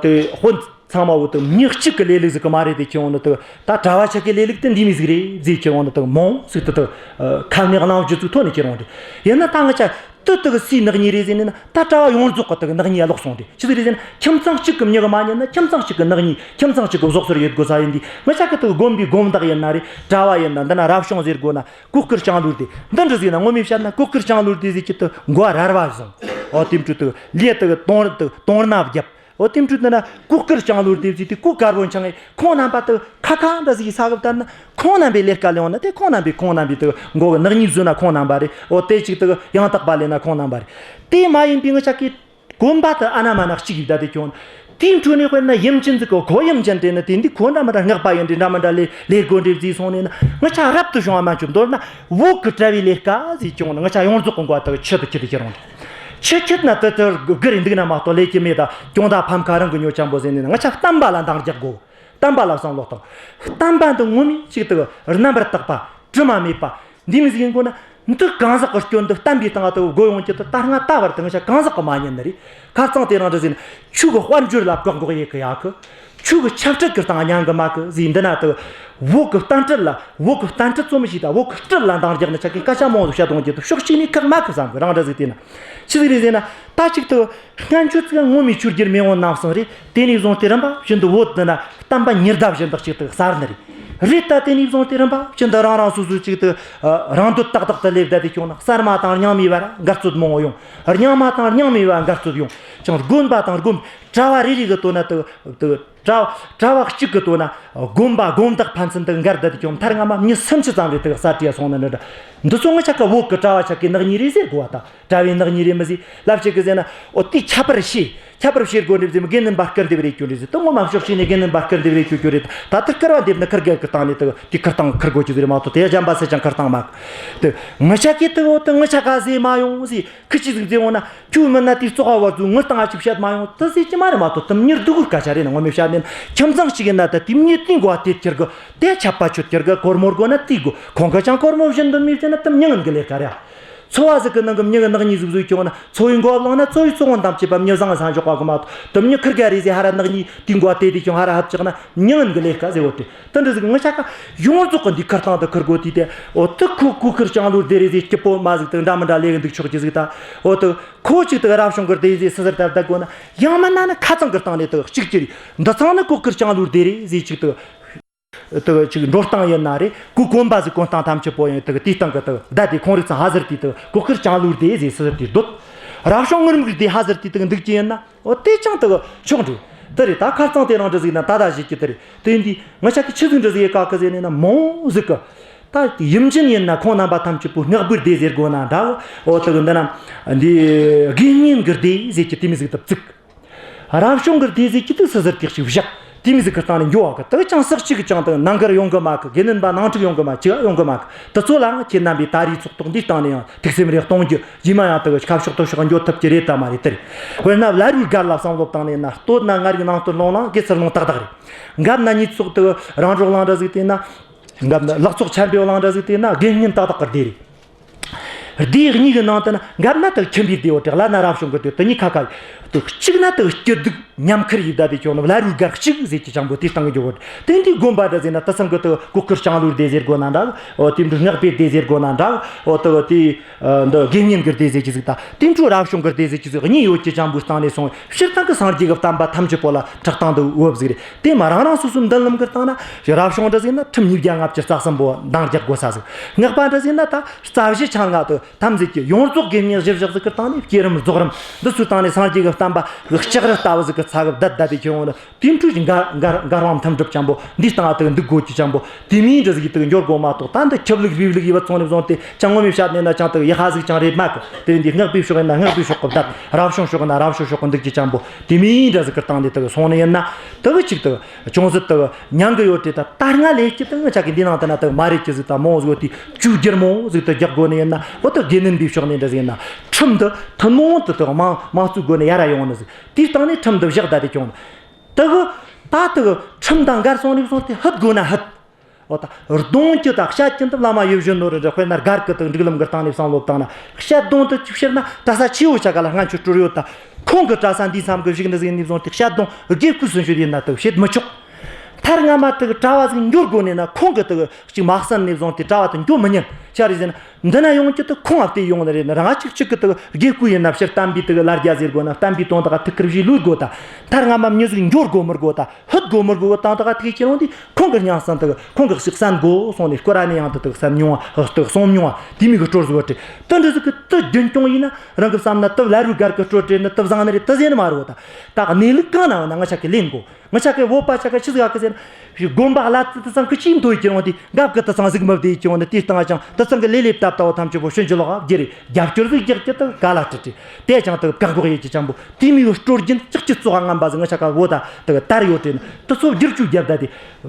དེ་དཔོན་ཚང་མ་བོ་དེ་མྱི་གཅིག་གི་ལས་ལུགས་ཟིག་གི་མ་རེད། དེ་ཁྱེད་འོང་ནི་དེ་ད་གྲྭ་བ་ཆ་གི་ལས་ལུགས་དེ་འདི་མི་ཟིག་རེད་ཟེར། ཁྱེད་འོང་ནི་དེ་མང་ཟིག་དེ་དེ་ཁ་ནས་གནང་རྒྱུ་ཚུགས་ཐོན་ནས་ཁྱེད་འོང་དེ་ཡིན་ན། ད་ང་ཆ་དེ་དེ་གི་སུའི་ནག་ཉེས་རེད་ཟེར་ནས་ན། ད་གྲྭ་བ་ཡོངས་རྫོགས་གི་དེ་གི་ནག་ཉེས་ལོག་སོང་དེ་ཆི་ཟིག་རེད་ཟེར་ན། ཁྱིམ་ཚང་གཅིག་གི་མྱི་གི་མ་ཉན་ན་ཁྱིམ་ཚང་གཅིག་གི་ནག་ཉེས། ཁྱིམ་ཚང་གཅིག་གི་བཟོ་གསོར་ཡོད་དགོས་ས་ཡིན་དེ། ང་ཆ་གི་དེ་གི་དགོན་པའི་དགོན་བདག་ཡིན་ན་རེད། གྲྭ་བ་ཡིན་ན། འདི་ན་རབ་བྱུང་ཟེར་དགོས་ན། གོས་དཀར་ལྕང་ལོའི་སྡེ་འདི་འདྲ་ཟིག་ན་ངོ་མས་བཤད་ན་གོས་དཀར་ལྕང་ལོའི་སྡེ་ཟིག་གི་དུ་མགོ་རལ་བ་བཟུང་། འོ་དེ་འཕྲོ་དུ་ལས་དུ་དོང་དུ་དོང་ན་བརྒྱབ། འོ་དེ་འཕྲོ་དུ་ན་གོས་དཀར་ལྕང་ལོའི་སྡེ་ཟིག་དུ་གོས་དཀར་པོ་འཆང་ངེ་ཁོང་རྣམ་པ་དུ་ཁ་ཁ་འདྲ་ཟིག་ས་གབ་ད་ན། ཁོང་རྣམ་པའི་ལས་ཀ་ལས་འོང་ན་དེ་ཁོང་རྣམ་པའི་ཁོང་རྣམ་པའི་དུ་མགོ་གི་ནག་ཉེས་བཟོས་ན་ཁོང་རྣམ་པ་རེད། འོ་དེ་ཅིག་དུ་ཡང་དག་པ་ལས་ན་ཁོང་རྣམ་པ་རེད། དེ་མ་ཡིན་པའི་ང་ཆ་གི་དགོན་པ་དུ་ཨ་ན་མ་ན་གཅིག་ཡིབ་ད་དེ་ཀྱང་དེའི་འཕྲོ་ནས་དཔེར་ན་ཡུམ་ཆེན་ཟིག་གི་ཁོ་ཡུམ་ཆེན་དེ་ནི་དེ་འདི་ཁོ་འདྲ་མི་འདྲ་སྔགས་པ་ཡིན་འདྲ་འདྲ་མི་འདྲ་ལས་ལས་དགོན་འདྲེ་བརྩིས་སོང་ནས་ན། ང་ཆ་རབ་ཏུ་བྱུང་བ་མ་བྱུང་མདོར་ན་བོད་ཀྱི་གྲྭ་བའི་ལས་ཀ་ཟིག་ཀྱང་ན། ང་ཆ་ཡོངས་རྫོགས་ཀྱི་མགོ་དག་ཆུ་དུ་ཁྱེར་ཁྱེར་འོང་། ཆུ་ཁྱེར་ན་དུ་དུ་སྒུར་འདུག་ན་མ་གཏོགས་ལས་ཀྱི་མེད། ད་གྱོང་ད་ཕམ་ཁ་རང་གི་ཉོ་ཆང་པོ་ཟེར་ནས་ན། ང་ཆ་བསྟན་པ་ལ་འདང་རྒྱག་དགོས། བསྟན་པ་ལ་བསམ་བློ་བཏང་། བསྟན་པ་འདི་ངོ་མས་ཅིག་དུ་རྣམ་པར་དག་པ། དྲི་མ་མེད་པ། འདི་མི་ཟིག་ཡིན་དགོས་ན། འདི་གང་ཟག་གི་སྐྱོན་འདི་བསྟན་པའི་སྟེང་དུ་བགོ་ཡོང་རྒྱུ་དེ་ད་སྔ་ད་བར་དུ་ང་ཆ་གང་ཟག་གི་མ་ཉན་ནི་རེད། ཁ་རྩང་དེ་རང་འདྲ་ཟིན། ཆོས་གི་དཔལ་འབྱོར་ལ་བཀག་འགོག་ཡེ་གི་ཡག་གི། ཆོས་གི་ཆབ་སྲིད་ཀྱི་སྟེང་མྱང་གི་མ་གི་ཟིག་འདི་ན་དུ། བོད་གི་བསྟན་སྲིད་ལ། བོད་གི་བསྟན་སྲིད་རྩོམ་ཞིག་དང་བོད་གི་སྲིད་ལ་འདང་རྒྱག་ནི་ཆ་གི་སྐད་ཆ་མང་བོ་བཤད་གཏོང་རྒྱུ་དེ་ཕྱོགས་གཅིག་ནས་ཁག་མ་གི་བསམ་གི། རང་འདྲ་ཟིག་དེ་ན་ཆི་ཟིག་རེད་ཟེར་ན། ད་ཅིག་དུ། སྔ་འགྱུར་ཚིག་ངོ་མའི་ཆོས་རྒྱལ་མེས་དབོན་རྣམ་གསུམ་རེད། དེ་ནས་བཟུང་སྟེ་རིམ་པ་བཞིན་དུ་བོད་འདི་ན་བསྟན་པ་ཉི་ཟླ་བཞིན་དུ་གཅིག་ཏུ་གསལ་ནི་རེད། རེད་ད། དེ་ནས་བཟུང་སྟེ་རིམ་པ་བཞིན་དུ་རང་རང་སོ་སོའི་གཅིག་ཏུ་རང་འདོད་ཏག་ཏག་ཏུ་སླེབས་བསྡད་དེ་བྱུང་ན། གསར་མ་དང་རྙིང་མའི་བར་འགལ་རྩོད་མང་བོ་ཡོང་། རྙིང་མ་དང་རྙིང་མའི་བར་འགལ་རྩོད་ཡོང་། ཅང་དགོན་པ་དང་དགོན། གྲྭ་བ་རེ་རེ་གི་དོན་ན་དུ་དུ། གྲྭ་གྲྭ་བ་གཅིག་གི་དོན་ན་དགོན་པ་དགོན་བདག་ཕན་ཚུན་དུ་འགལ་བསྡད་དེ་བྱུང་། མཐར་སྔ་མ་མྱི་སུམ་ཅུ་ཙམ་རེ་དུ་ས་བྲིས་སོང་ནི་འདྲ་འདྲ། འདི་ཚོ་ང་ཆ་ག་བོད་གི་གྲྭ་བ་ཆ་གི་ནག་ཉེས་རེད་ཟེར་དགོས་བ་ད། གྲྭ་བའི་ནག་ཉེས་རེད་མི་ཟེར། ལབ་ཅིག་གི་ཟེར་ན། འོ་དེ་ཁྱད་པར་ཤེས། ཁྱད་པར་བྱེད་དགོས་འདྲ་ཟེར། དགེ་འདུན་པ་སྐུར་འདེབས་རེད་གྱོ་རེད་ཟེར། དེ་ངོ་མ་ཕྱོགས་གཅིག་ནས་དགེ་འདུན་པ་སྐུར་འདེབས་རེད་གྱོ་གྱོ་རེད། ད་དེར་སྐུར་བ་འདེབས་ན་ཁུར་གེ་ཁུར་བཏང་ནས་དེ་དེ་ཁུར་བཏང་ཁུར་དགོས་ཀྱི་ཟེར་མ་གཏོགས། དེ་གཞན་པ་སུ་ཅང་ཁུར་བཏང་མ། དེ་ངི་ཆ་གི་དེ་འོ་དེ་ངི་ཆ་ག་ཟེར་མ་ཡོང་ཟེར། ཁི་ཆི་ཟིག་ཟེར་འོང་ན། ཁྱོད་མིན་ན་དེ་བཙོག་པ་བར་དུ་ངི་བཏང་ཨ་ཅིག་བཤད་མ་ཡོང་དེ་ཟེར་གྱི་མ་རེད་མ་གཏོགས། དེ་མྱི་སྡུག་གུར་སྐད་ཆ་རེད་ན། ངོ་མས་བཤད་ནས་ན་ཁྱིམ་ཚང་གཅིག་ཡིན་ན་ད་དེ་མྱི་དེའི་མགོ་དེ་ཁྱེར་གི། དེ་ཆད་པ་ཆོད་ཁྱེར་གི། སྒོར་མོ་དགོས་ན་དེ་དགོས། ཁོང་གི་ཅང་སྒོར་མོ་བྱིན་དོན་མི་བྱིན་ན་དེ་མྱི་ངན་གི་ལས་ཀ་རེད། ཚོ་བ་ཟིག་གི་ནང་གི་མྱི་གི་ནག་ཉེས་ཟིག་བཟོས་ཀྱང་ན། ཚོ་བའི་མགོ་བླངས་ན་ཚོ་བའི་བཙོག་པ་འདམ་བྱེད་པ་མྱི་བཟང་སང་འཇོག་པ་གི་མ་གཏོགས། དེ་མྱི་ཁུར་གེ་རེད་ཟེར་ཧ་ར་ནག་ཉེས་དེའི་མགོ་དེ་དེ་ཀྱང་ཧ་ར་ཧབ་ཆག་ན་མྱི་ངན་གི་ལས་ཀ་ཟེར་བོ་དེ། དེ་འདྲ་ཟིག་ངི་ཆ་ག་ཡོངས་རྫོགས་གི་འདི་ཁུར་བཏང་དེ་ཁུར་དགོས་དུས་དེ། འོ་དེ་ཁོ་གོས་དཀར་ལྕང་ལོའི་སྡེ་རེད་ཟེར། སྐྱིད་པོ་མ་ཟིག་དེ་འདྲ་མི་འདྲ་ལས་གི་འདུག་ཆོག་གི་ཟིག་ད། འོ་དེ་ཁོ་གཅིག་དེ་རབ་བྱུང་གི་སྡེ་ཟེར་སི་ཟིར་དར་བསྡད་དགོས་ན། ཡང་མིན་ན་ནི་ཁ་ཚང་གི་སྟེང་ནས་དེ་གཅིག་གྱུར་རེད། འདི་ཚང་ནི་གོས་དཀར་ལྕང་ལོའི་སྡེ་རེད་ཟེར། གཅིག་དེ་དེ་གཅིག་འགྲོ་སྟངས་ཡིན་ན་རེད། གོས་གོན་པ་ཟིག་གོན་སྟངས་ཐམས་ཅད་པོ་ཡང་དེ་དེའི་སྟེང་གི་དེ་བསྡད་དེ། ཁོང་རིགས་ཚང་ཧ་ཟེར་དུས་དེ་གོས་དཀར་ལྕང་ལོའི་སྡེ་ཟེར་སི་ཟིར་དེ་སྡོད། རབ་བྱུང་ངུར་སྨྲིག་སྡེ་ཧ་ཟེར་དུས་དེ་འདུག་གི་ཡིན་ན། འོ་དེ་ཅང་དེ་ཆོག་འགྲོ། དེ་རེད། ད་ཁ་རྩང་དེ་རང་འདྲ་ཟིག་ན་ད་ད་བྱེད་ཀྱི་དེ་རེད། དེ་ཡིན་དུས་ངི་ཆ་གི་ཆི་ཟིག་འདྲ་ཟིག་ཡེ་ག་གི་ཟེར་ནས་ན། མོ་ཟིག་གི་ད་ཡུམ་ཆེན་ཡིན་ན་ཁོང་རྣམ་པ་ཐམས་ཅད་པོ་སྔགས་པའི་སྡེ་ཟེར་དགོས་ན་འདྲ་བོ། འོ་དེ་གི་འདི་ན་འདི་དགེ་བསྙེན་གི་སྡེ་ཟེར་གྱི་དེ་མོ་ཟིག་དེ་བཙུགས། རབ་བྱུང་གི་སྡེ་ཟེར་གྱི་དེ་སི་ཟིར་དེ་གཅིག་བཞག། དེ་མོ་ཟིག་གི་སྟེང་ནས་འགྱོ་བ་གི། དེ་ཅང་ཟག་གཅིག་གི་ཅང་དེ་ནང་འགལ་ཡོང་གི་མ་གི། དགེ་འདུན་པ་ནང་འཁྲུག་ཡོང་གི་མ། ཅི་ཡང་ཡོང་གི་མ་གི། དེ་ཚོ་ལའང་ཁྱེད་རྣམ་པས་ད་རེས་ཚོགས་ཐོག་འདིའི་སྟེང་ནས་ཡང་ཐུགས་སེམས་རེ་གཏོང་རྒྱུ། རྗེས་མ་ཡང་དེ་གི་ཁ་ཕྱོགས་དེ་ཕྱོགས་འགྱོ་ཐུབ་ཀྱི་རེད་དམ་མ་རེད། དེ་རེད། དཔེར་ན་བླ་རུང་སྒར་ལ་བསམ་བློ་བཏང་ནས་ན། སྟོད་ན་ང་རིག་ནང་སྟོད་ལུང་ལ་དགེ་ཚུལ་ལུང་ཏག་ཏག་རེད། འགབ་ན་ཉེས་ཚོགས་དེ་རང་གྲོགས་ལང་འདྲ་ཟིག་དེ་ན། འགབ་ན་ལག་ཚོགས་ཆེན་པོའི་ལང་འདྲ་ཟིག་དེ་ན་དགེ་བསྙེན་ཏག་ཏག་གི་སྡེ་རེད། སྡེ་གཉིས་ཀྱི་ནང་དུ་ན་འགབ་ན་དེ་ཁྱིམ་པའི་སྡེ་བོ་དེ། བླ་ན་རབ་བྱུང་གི་སྡེ་དེ་གཉིས་ཁ་ཁ། དེ་གཅིག་ན་དེ་སྐྱིད་སྡུག་ཉམས་ཁུར་ཡེ་བསྡད་དེ་ཀྱང་ན། བླ་རུང་སྒར་གཅིག་ཟེར་གྱི་ཅང་པོ་དེ་སྟེང་གི་འགྱོ་གོ། དེ་འདི་དགོན་པ་འདྲ་ཟེར་ན། དེ་ཚང་གི་དེ་གོས་དཀར་ལྕང་ལོའི་སྡེ་ཟེར་དགོས་ན་འདྲ། འོ་དེ་འདྲ་སྔགས་པའི་སྡེ་ཟེར་དགོས་ན་འདྲ། འོ་དེ་དེ་འདི་དགེ་བསྙེན་གྱི་སྡེ་ཟེར་གྱི་ཟིག་ད། དེ་འཕྲོ་རབ་བྱུང་གི་སྡེ་ཟེར་གྱི་ཟིག་གཉིས་ཡོད་ཀྱི་ཅང་པོའི་སྟེང་ནས་སོང་། སྤྱིར་བཏང་གི་སངས་རྒྱས་ཀྱི་བསྟན་པ་ཐམས་ཅད་པོ་ལ་ཁྲག་དང་དུ་འོབ་ཟིག་རེད། དེ་མ་རང་རང་སོ་སོའི་མདུན་ལམ་གྱི་སྟེང་ན། རབ་བྱུང་འདྲ་ཟིག་ན་ཁྲིམས་ཉིས་བརྒྱ་ལྔ་བཅུ་རྩ་གསུམ་པོ་འདང་རྒྱག་དགོས་ས་ཟིག། སྔགས་པ་འདྲ་ཟིག་ན་ད་རྩ་བཞི་ཆང་ལྔ་དུ་ཐམས་ཅད་ཀྱི་ཡོངས་རྫོགས་དགེ་བསྙེན་གཞིར་བཞག་ཟིག་གི་སྟེང་ནས། བསྐྱེད་རིམ་རྫོགས་རིམ་འདི་ཚོའི་སྟེང་ནས་སངས་རྒྱས་ཀྱི་བསྟན་པ་གི་ལྕགས་རི་ལྟ་བུ་ཟིག་གི་ཚ་གི་བསྡད་བསྡད་དེ་ཁྱེར་འོང་ན། དེ་འཕྲོ་གི་འགལ་འགལ་འགལ་བ་མཐུན་སྒྲུབ་ཅན་པོ་འདིའི་སྟེང་ཨ་དུ་འདུག་དགོས་ཀྱི་ཅན་པོ་དེ་མིན་འདྲ་ཟིག་གི་དུ་འགྱུར་དགོས་མ་གཏོགས། ད་འདི་ཆབ་ལུགས་རིབ་ལུགས་ཡིན་པ་ཚོ་ནས་བཟུང་སྟེ་ཅང་ངོ་མས་བཤད་ནས་ན་ཅང་དུ་ཡི་ཧ་ཟིག་ཅང་རེད་མ་གི། དེ་འདི་སྔགས་པའི་ཕྱོགས་ཡིན་ན་སྔགས་པའི་ཕྱོགས་གི་བསྡད། རབ་བྱུང་ཕྱོགས་ཡིན་ན་རབ་བྱུང་ཕྱོགས་གི་འདུག་ཀྱི་ཅན་པོ་དེ་མིན་འདྲ་ཟིག་གི་སྟེང་ནས་དུ་སོང་ནི་ཡིན་ན། དུ་གི་ཅིག་དུ་ཅུང་ཟད་དུ་མྱང་གི་ཡོད་དེ། ད་ད་སྔ་ལས་ཀྱི་དུ་ངི་ཆ་གི་འདི་ནང་དུ་ན་དུ་མ་རེད་ཀྱི་ཟིག་ད་མོ་ཟིག་དེ་བཅོས་བསྒྱུར་མོ་ཟིག་དུ་རྒྱག་དགོས་ནི་ཡིན་ན། འོ་དུ་དགེ་འདུན་པའི་ཕྱོགས་ནས་འདྲ་ཟིག་ཡིན་ན། ཁྲིམས་དུ་ཐུན་མོང་དུ་དུ་དམངས་དམངས་གཙོའི་སྒོ་ནས་ཡར་ར་ཡོང་ནི་ཟིག། དེའི་སྟེང་ནས་ཁྲིམས་འདི་བཞག་བསྡད་དེ་ཀྱང་། དེ་གི་ད་དེ་གི་ཁྲིམས་དང་འགལ་སོང་ནས་བཟུང་སྟེ་ཕུད་དགོས་ན་ཕུད། འོ་ད་རྡུང་རྒྱུ་དང་བཤད་རྒྱུ་འདི་བླ་མ་ཡིད་བཞིན་ནོར་བུ་འདྲ། དཔེར་ན་སྒར་གི་དེ་སྒྲིག་ལམ་གི་སྟེང་ནས་བསམ་བློ་བཏང་ན། བཤད་རྡུང་དེ་ཅིག་བཤད་ན་ད་ས་ཆེ་བོ་ཆ་ག་ལ་སྔ་ཆུ་སྤྲུལ་ཡོད་ད། ཁོང་གི་གྲྭ་ས་འདིའི་མཚམས་གི་བཞུགས་ནི་ཟིག་ནས་བཟུང་སྟེ་བཤད་རྡུང་དགེ་བསྐོས་སུ་འཇུག་ཡིན་ན་དེ་བྱེད་མི་ཆོག། མཐར་སྔ་མ་དེ་གི་གྲྭ་བ་ཟིག་འགྱུར་དགོས་ནས་ན། ཁོང་གི་དེ་གི་ཅིག་མ་གསན་ནས་བཟུང་སྟེ་གྲྭ་བ་དེ་འགྱོ་མི་ཉན། ཆ་རེ་ཟེར་ན། འདི་ན་ཡོང་རྒྱུ་དེ་ཁོང་ང་བལྟས་ཡོང་ནི་རེད་ན། རང་ཅིག་ཅིག་གི་དེ་དགེ་བསྐོས་ཡིན་ན་ཕྱིར་བསྟན་པའི་དེ་ལ་རྒྱ་ཟེར་དགོས་ན། བསྟན་པའི་དོན་དག་ཐུགས་ཁུར་བཞེས་ལུས་དགོས་ད། མཐར་སྔ་མ་མྱི་ཟིག་འགྱོ་དགོས་མི་དགོས་ད། ཕུད་དགོས་མི་དགོས་གི་སྟེང་དག་ཐུག་ཁྱེར་འོང་དུས། ཁོང་གི་སྙིང་གསན་དེ་ཁོང་གི་ཞིག་གསན་དགོས་སོང་ནས། སྐོར་ར་ནས་ཡང་དེ་དེ་གསན་མྱོང་བ། དེ་གསུང་མྱོང་བ་དེ་མོ་གི་སྲོལ་ཟིག་ཡོད་དེ། དེ་འདྲ་ཟིག་གི་དེ་རྒྱུན་སྐྱོང་ཡིན་ན། རང་གི་བསམ་ན་དེ་བླ་རུང་སྒར་གི་སྲོལ་རེད་ན། དེ་བཟང་ནི་རེད། དེ་ཟེར་ནི་མ་རེད་བ། ད་ད་གནས་ལུགས་གང་ན་ཡོད་ན་ང་ཆ་གི་ལེན་དགོས། ང་ཆ་གི་བོད་པ་ཆ་ག་ཆི་ཟིག་ག་གི་ཟེར་ན། དགོན་པ་ལ་དེ་དེ་ཚང་གི་ཅིས་མཐོ་ཡི་ཀྱི་རང་དེ་འགབ་གི་དེ་ཚང་ཟིག་མི་བདེ་ཀྱི་འོང་ན། དེ་སྟེང་ཅང་དེ་ཚང་གི་ལེ་ལེ་བཏབ་ལྟ་བུ་ཐམས་ཅད་པོ་ཕྱིན་ཅི་ལོག་ག་བསྒྱུར་རེ་རྒྱབ་སྐྱོར་ཟིག་རྒྱག་རྒྱུ་དེ་ག་ལ་སྲིད་དེ། དེ་ཅང་དེ་བཀག་འགོག་ཡེད་ཀྱི་ཅང་པོ་དེ་མོ་གི་སྲོལ་རྒྱུན་ཅིག་ཅི་ཙོག་ངན་པ་ཟིག་ང་ཆ་ག་བོད་ད་དེ་དར་ཡོད་དེ་ན། དེ་ཚོ་བསྒྱུར་བཅོས་རྒྱབ་ད་དེ་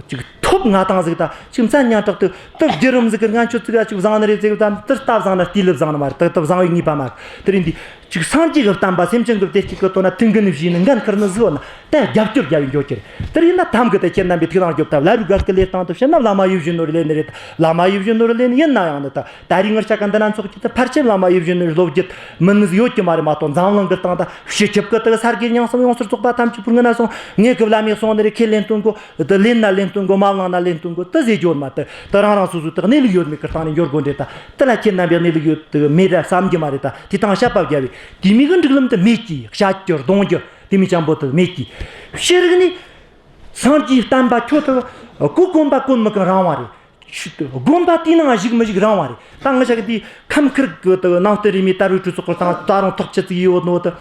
ཅིག་ཐོབ་ང་དང་ཟིག་ད་ཅིག་མཚན་སྙན་གྲགས་དེ་དེ་བརྒྱུད་རིམ་ཟིག་གི་སྔན་ཆད་ཟིག་ག་ཅིག་བཟང་ནི་རེད་ཟེར་གི་ད། དེ་ལྟ་བཟང་ན་དེ་ལས་བཟང་ནི་མ་རེད། དེ་དེ་བཟང་བའི་ངེས་པ་མ་རེད། དེ་རིང་འདི། ཅིག་སངས་རྒྱས་ཀྱི་བསྟན་པ་སེམས་ཅན་གྱི་བདེ་སྐྱིད་ཀྱི་དོན་ན་ཐུགས་འགན་བཞེས་ནས་འགན་འཁུར་ནི་ཟིག་ཡོད་ན། ད་རྒྱབ་སྐྱོར་རྒྱབ་ཡིན་འགྱོ་རྒྱུ་རེད། དེར་ཡིན་ན་ཐམ་གི་དེ་ཁྱེད་རྣམ་པས་ཐུགས་སྣང་རྒྱོབ་ད། བླ་རུང་སྒར་གི་ལས་སྟངས་དེ་བཤད་ན་བླ་མ་ཡིད་བཞིན་ནོར་བུ་ལེན་ནི་རེད། བླ་མ་ཡིད་བཞིན་ནོར་བུ་ལེན་ཡིན་ན་ཡང་ནི། ད་ད་རེས་ངར་ཆ་ག་འདི་ན་ཚོགས་ཀྱི་དེ་ཕལ་ཆེར་བླ་མ་ཡིད་བཞིན་ནོར་བུའི་སློབ་རྒྱུད་མིན་ནི་ཟིག་ཡོད་ཀྱི་མ་རེད་མ་གཏོགས། འཛམ་གླིང་གི་སྟེང་ད་སྤྱི་ཁྱབ་ཀྱི་དེ་ས་དགེ་རྙིང་གསུམ་ཡོངས་སུ་རྫོགས་པ་ཐམས་ཅད་པོ་སྔོན་ན་སོང་། ངེད་ཀྱི་བླ་མས་གསུངས་ནི་རེད། ཁས་ལེན་བཏོན་དགོས། དེ་ལེན་ན་ལེན་བཏོན་དགོས། མ་བླངས་ན་ལེན་བཏོན་དགོས། དེ་ཟེར་རྒྱུ་ཡོད་མ། དེ་དེ་རང་རང་སོ་སོའི་དེ་གནས་ལུགས་ཡོད་མེད་ཀྱི་སྟེང་ནས་འགྱུར་དགོས་འདྲེ་ད། དེ་ལ་ཁྱེད་རྣམ་པའི་གནས་ལུགས་ཡོད་དེ་མེད་ད་བསམ་རྒྱུ་མ་རེད་ད། དེ་སྟེང་བཤད་པ་བརྒྱབ་པས་དེ་མོ་གི་སྒྲིག་ལམ་དེ་མེད་ཀྱི། བཤད་རྒྱུ་རྡུང་རྒྱུ་དེ་མོ་ཅང་པོ་དེ་མེད་ཀྱི། ཕྱི་རིགས་ནས་སངས་རྒྱས་བསྟན་པ་ཁྱོད་དེ་གོ་གོན་པ་གོན་མི་གོན་རང་དབང་རེད། དགོན་པ་དེའི་ནང་བཞུགས་མི་བཞུགས་རང་དབང་རེད། ད་ང་ཅག་གི་དེའི་ཁམས་ཁུལ་གི་དེ་ནང་བསྟན་རིས་མེད་དར་བའི་གྲོས་ཚོགས་ཀྱི་སྟེང་ད་རུང་ཐག་ཆོད་ཅིག་ཡོད་ནོ་དེ།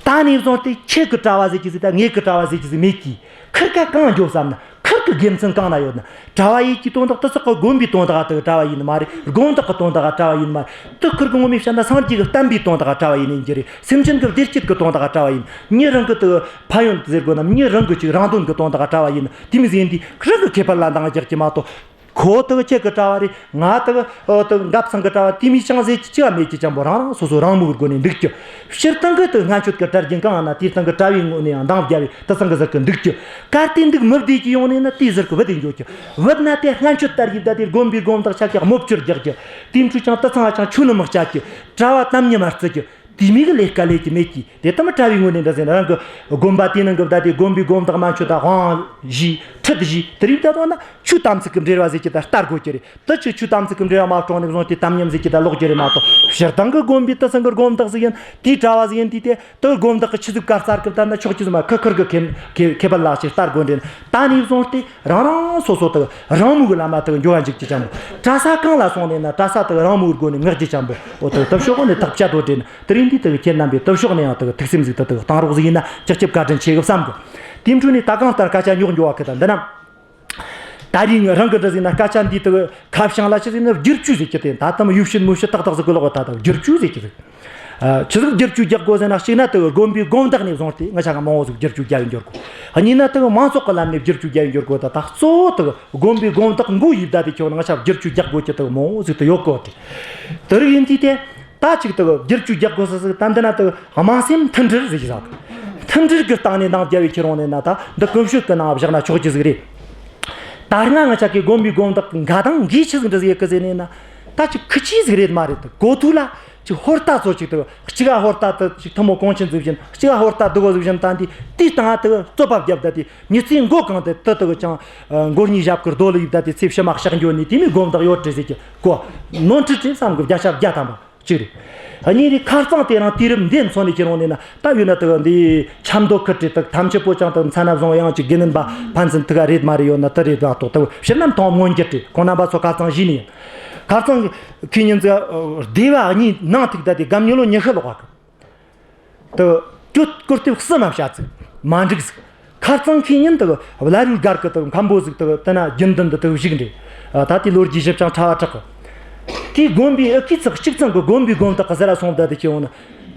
ད་ནས་བཟུང་སྟེ་ཁྱེད་ཀྱི་གྲྭ་བ་ཟེར་གྱི་ཟིག་ད་ངེད་ཀྱི་གྲྭ་བ་ཟེར་གྱི་ཟིག་མེད་ཀྱི། ཁུར་གེ་གང་འགྱོ་བསམ་ན་ཁུར་ དགེ་མཚན་གང་ན་ཡོད་ན། གྲྭ་བ་ཡིན་གྱི་དོན་དག་དེ་སོག་གི་དགོན་པའི་དོན་དག་དེ་གྲྭ་བ་ཡིན་མ་རེད། དགོན་བདག་གི་དོན་དག་གྲྭ་བ་ཡིན་མ་རེད། དེ་ཁུར་གི་ངོ་མས་བཤད་ན་སངས་རྒྱས་ཀྱི་བསྟན་པའི་དོན་དག་གྲྭ་བ་ཡིན་ནི་འགྱུར་རེད། སེམས་ཅན་གྱི་བདེ་སྐྱིད་ཀྱི་དོན་དག་གྲྭ་བ་ཡིན། མྱི་རང་གི་དེ་ཕན་ཡོན་ཟེར་དགོས་ན། མྱི་རང་གི་ཅིག་རང་དོན་གྱི་དོན་དག་གྲྭ་བ་ཡིན། དེ་མོ་ཟིག་ཡིན་དུས་རང་གི་ཁེ་ཕན་ལ་འདང་རྒྱག་གི་མ་གཏོགས། ཁོ་དེ་ཁྱེད་ཀྱི་གྲྭ་བ་རེད། ང་དེ་དེ་འགབ་ཚང་གི་གྲྭ་བ་དེ་མོ་ཅང་ཟེར་གྱི་ཅི་ཡང་མེད་ཀྱི་ཅང་པོ། རང་རང་སོ་སོ་རང་མོས་སྒོ་ནས་འདུག་གི། སྤྱིར་བཏང་གི་དེ་སྔོན་ཆད་ཀྱི་གྲྭ་རྒྱུན་གང་ན་དེའི་སྟེང་གི་གྲྭ་བའི་ངོས་ནས་ཡང་འདང་བརྒྱབ་བས་དེ་ཚང་གི་ཟིག་གི་འདུག་གི། གལ་ཏེ་འདུག་མི་བདེ་གི་ཡོང་ནས་ན། དེའི་ཟུར་གི་བུད་དེ་འགྱོ་གི། བུད་ན་དེ་སྔོན་ཆད་ལྟར་ཡིན་ད། དེ་དགོན་པའི་དགོན་བདག་ཆ་གི་དམོད་སྤྱོད་རྒྱག་གི། དེ་འཕྲོ་ཅང་དེ་ཚང་ང་ཅང་ཆུ་ནི་མི་བཅད་གི། གྲྭ་བ་གཏམ་ཉམས་མ་བརྩི་གི། དེ་མོ་གི་ལས་ཀ་ལས་ཀྱི་མེད་ཀི། དེ་ལྟ་མི་གྲྭ་བའི་ངོས་ནས་འདྲ་ཟེར་ན། རང་གི་དགོན་པ་དེའི་ནང་གི་ད་དེ་དགོན་པའི་དགོན་བདག་མན་ཆད་ད་དབང་བཞེས་ཁྲིད་བཞེས་དེ་རིགས་ད་དོན་ན་ཆོས་དམ་ཚིག་གི་འབྲེལ་བ་ཟེར་གྱི་ད་ལྟ་དགོས་ཀྱི་རེད། དེ་ཆོས་ཆོས་དམ་ཚིག་གི་འབྲེལ་བ་མ་སྐྲོང་ནས་བཟུང་སྟེ་དམ་ཉམས་ཟེར་གྱི་ད་ལོག་རྒྱུ་རེད་མ་གཏོགས། སྤྱིར་བཏང་གི་དགོན་པའི་དེ་ཚང་གི་དགོན་བདག་ཟིག་ཡིན། དེའི་གྲྭ་བ་ཟིག་ཡིན་དུས་དེ་དེ་དགོན་བདག་གི་ཆི་ཟིག་ག་རྩར་གི་ད་ན་ཆོག་གི་ཟིག་མ། ཁུ་ཁུར་གི་ཁེ་ཁེ་ཁེ་ཕན་ལ་ཞིག་ལྟ་དགོས་འདྲེན། ད་ནས་བཟུང་སྟེ་རང་རང་སོ་སོ་དེ་རང་མོས་གི་ལམ་མ་དེ་འགྱོ་བ་འཇུག་རྒྱུ་ཅང་པོ། གྲྭ་ས་གང་ལ་སོང་ནས་ན་གྲྭ་ས་དེ་རང་མོས་སྒོ་ནས་མངགས་རྒྱུ་ཅང་པོ། འོ་དེ་དེ་ཕྱོགས་ནས་ཐག་བཅད་དོ་འདྲེན། དེ་རིང་འདི་དེ་ཁྱེད་རྣམ་པས་དེ་ཕྱོགས་ནས་ཡང་དེ་ཐུགས་སེམས་ཟིག་དེ་བཏང་རོགས་ཟིག་ཡིན་ན་ཅིག་ཅིག་བཀའ་དྲིན་ཆེ་གི་བསམ་གི། དེའི་འཕྲོ་ནས་ད་གང་ལྟར་སྐད་ཆ་ཉོག་འགྱོ་བ་གི་ད་འདི་ན། ད་རིང་རང་གི་འདྲ་ཟིག་ན་སྐད་ཆ་འདི་དག་ཁ་བྱང་ལ་ཆི་ཟིག་ན་བསྒྱུར་བཅོས་ཟིག་གི་སྟེང་ད་དམ་ཡུལ་ཕྱིན་མུ་ཕྱིན་ཏག་ཏག་ཟིག་གི་ལོག་ད་ད་བསྒྱུར་བཅོས་ཟིག་གི་ཟིག་ཨ། ཆི་ཟིག་བསྒྱུར་བཅོས་རྒྱག་དགོས་ཟེར་ན། གཅིག་ན་དག་དགོན་པའི་དགོན་བདག་ནས་བཟུང་སྟེ་ང་ཆ་ག་མང་བོ་ཟིག་བསྒྱུར་བཅོས་རྒྱག་ཡིན་འགྱུར་གོ། གཉིས་ན་དག་མང་ཚོགས་གི་ལམ་ནས་བསྒྱུར་བཅོས་རྒྱག་ཡིན་འགྱུར་གོ། ད་ད་གཙོ་བོ་དག་དགོན་པའི་དགོན་བདག་མགོ་ཡིབ་ད་དེ་ཁྱོད་ང་ཆ་བསྒྱུར་བཅོས་རྒྱག་དགོས་ཀྱི་དག་མང་བོ་ཟིག་ད་ཡོད་གོ། དེ་དེ་རིགས་ཡིན་དུས་དེ། ད་ཅིག་དག་བསྒྱུར་བཅོས་རྒྱག་དགོས་ས་ཟིག་ད་འདི་ན་དག་དམངས་སེམས་མཐུན་སྒྲིལ་ཟིག་ཟེར་གི། མཐུན་སྒྲིལ་གི་སྟེང་ནས་འདང་རྒྱབ་བའི་ཁྱེར་འོང་ནས་ན། ད་འདི་ཀུན་སྤྱོད་གི་ནང་བཞག་ན་ཆོག་རྒྱུ་ཟིག་རེད། ད་སྔ་ང་ཆ་གི་དགོན་པའི་དགོན་བདག་འགའ་དང་འགའི་ཆི་ཟིག་འདྲ་ཟིག་ཡོད་གི་ཟེར་ནས་ན། ད་ཅིག་ཁི་ཆི་ཟིག་རེད་མ་རེད། དག་གོ་ཐུག་ལ་ཅིག་ཧོར་ལྟ་ཚོ་ཅིག་དག་གཅིག་ག་ཧོར་ལྟ་དག་ཅིག་ཐུ་མོ་གོང་ཆེན་ཟིག་བཞིན། གཅིག་ག་ཧོར་ལྟ་དག་གོ་ཟིག་བཞིན། ད་འདི་དེའི་སྟེང་དག་རྩོད་པ་བརྒྱབ་ད། དེ་མྱི་ཚེའི་མགོ་གང་དེ་དེ་དག་ཅང་མགོ་གཉིས་ཞབས་ཀྱི་རྡོ་ལ་ཡིབ་ད། དེ་ཚེ་ཕྱི་མ་གཤགས་འགྱོ་ནི་དེ་མོའི་དགོན་བདག་ཡོད་རེད་ཟེར་གི་གོ། ནོར་འཁྲུལ་རེད་བསམ་གི། བརྒྱ་ཆ་བརྒྱ་ཐམ་པ། གཅིག་རེད། གཉིས་རེད། ཁ་རྩང་དེ་རིང་དུས་རབས་འདི་མཚོན་ནས་ཁྱེར་འོང་ནས་ན། ད་ཡོད་ན་དག་འདི་ཆབ་མདོ་ཁུལ་རེད། དག་ཐམས་ཅད་པོ་ཅང་དག་མཚན་ན་བཟུང་ཡང་ཅིག་དགེ་འདུན་པ་ཕན་ཚུན་དག་རེད་མ་རེད་ཡོད་ན་དེ་རེད་མ་གཏོགས། དག་ཕྱིར་ནམ་མཐོང་མངོན་གྱུར་རེད། ཁོང་རྣམ་པ་ཚོ་ཁ་རྩང་ཞུས་ནས་ཡིན། ཁ་རྩང་ཁེ་ཉིན་ཟིག་སྡེ་བ་གཉིས་ནང་ཐུག་ད། དེ་སྒམ་ཉི་ལོ་ཉི་ཤུ་ལོག་ག་དག་གྱོད་སྐོར་དེབ་གསུམ་མ་བྱ་ཚིག་མ་འགྲིག་ཟིག་ཁ་རྩང་ཁེ་ཉིན་དག་བླ་རུང་སྒར་གི་དག་མཁན་པོ་ཟིག་དག་དེ་ན་རྒྱུན་ལྡན་དུ་དག་བཞུགས་འདྲེ། ད་དེ་ལོ་རྒྱུས་ཞིབ་ཅིང་ཕྲ་བ་དྲག་གི། དེའི་དགོན་པའི་ཨུ་ཁུ་ཚག་གཅིག་ཚང་གི་དགོན་པའི་དགོན་བདག་གི་ཟེར་ར་སོང་བསྡད་དེ་ཁྱེར་འོང་ན།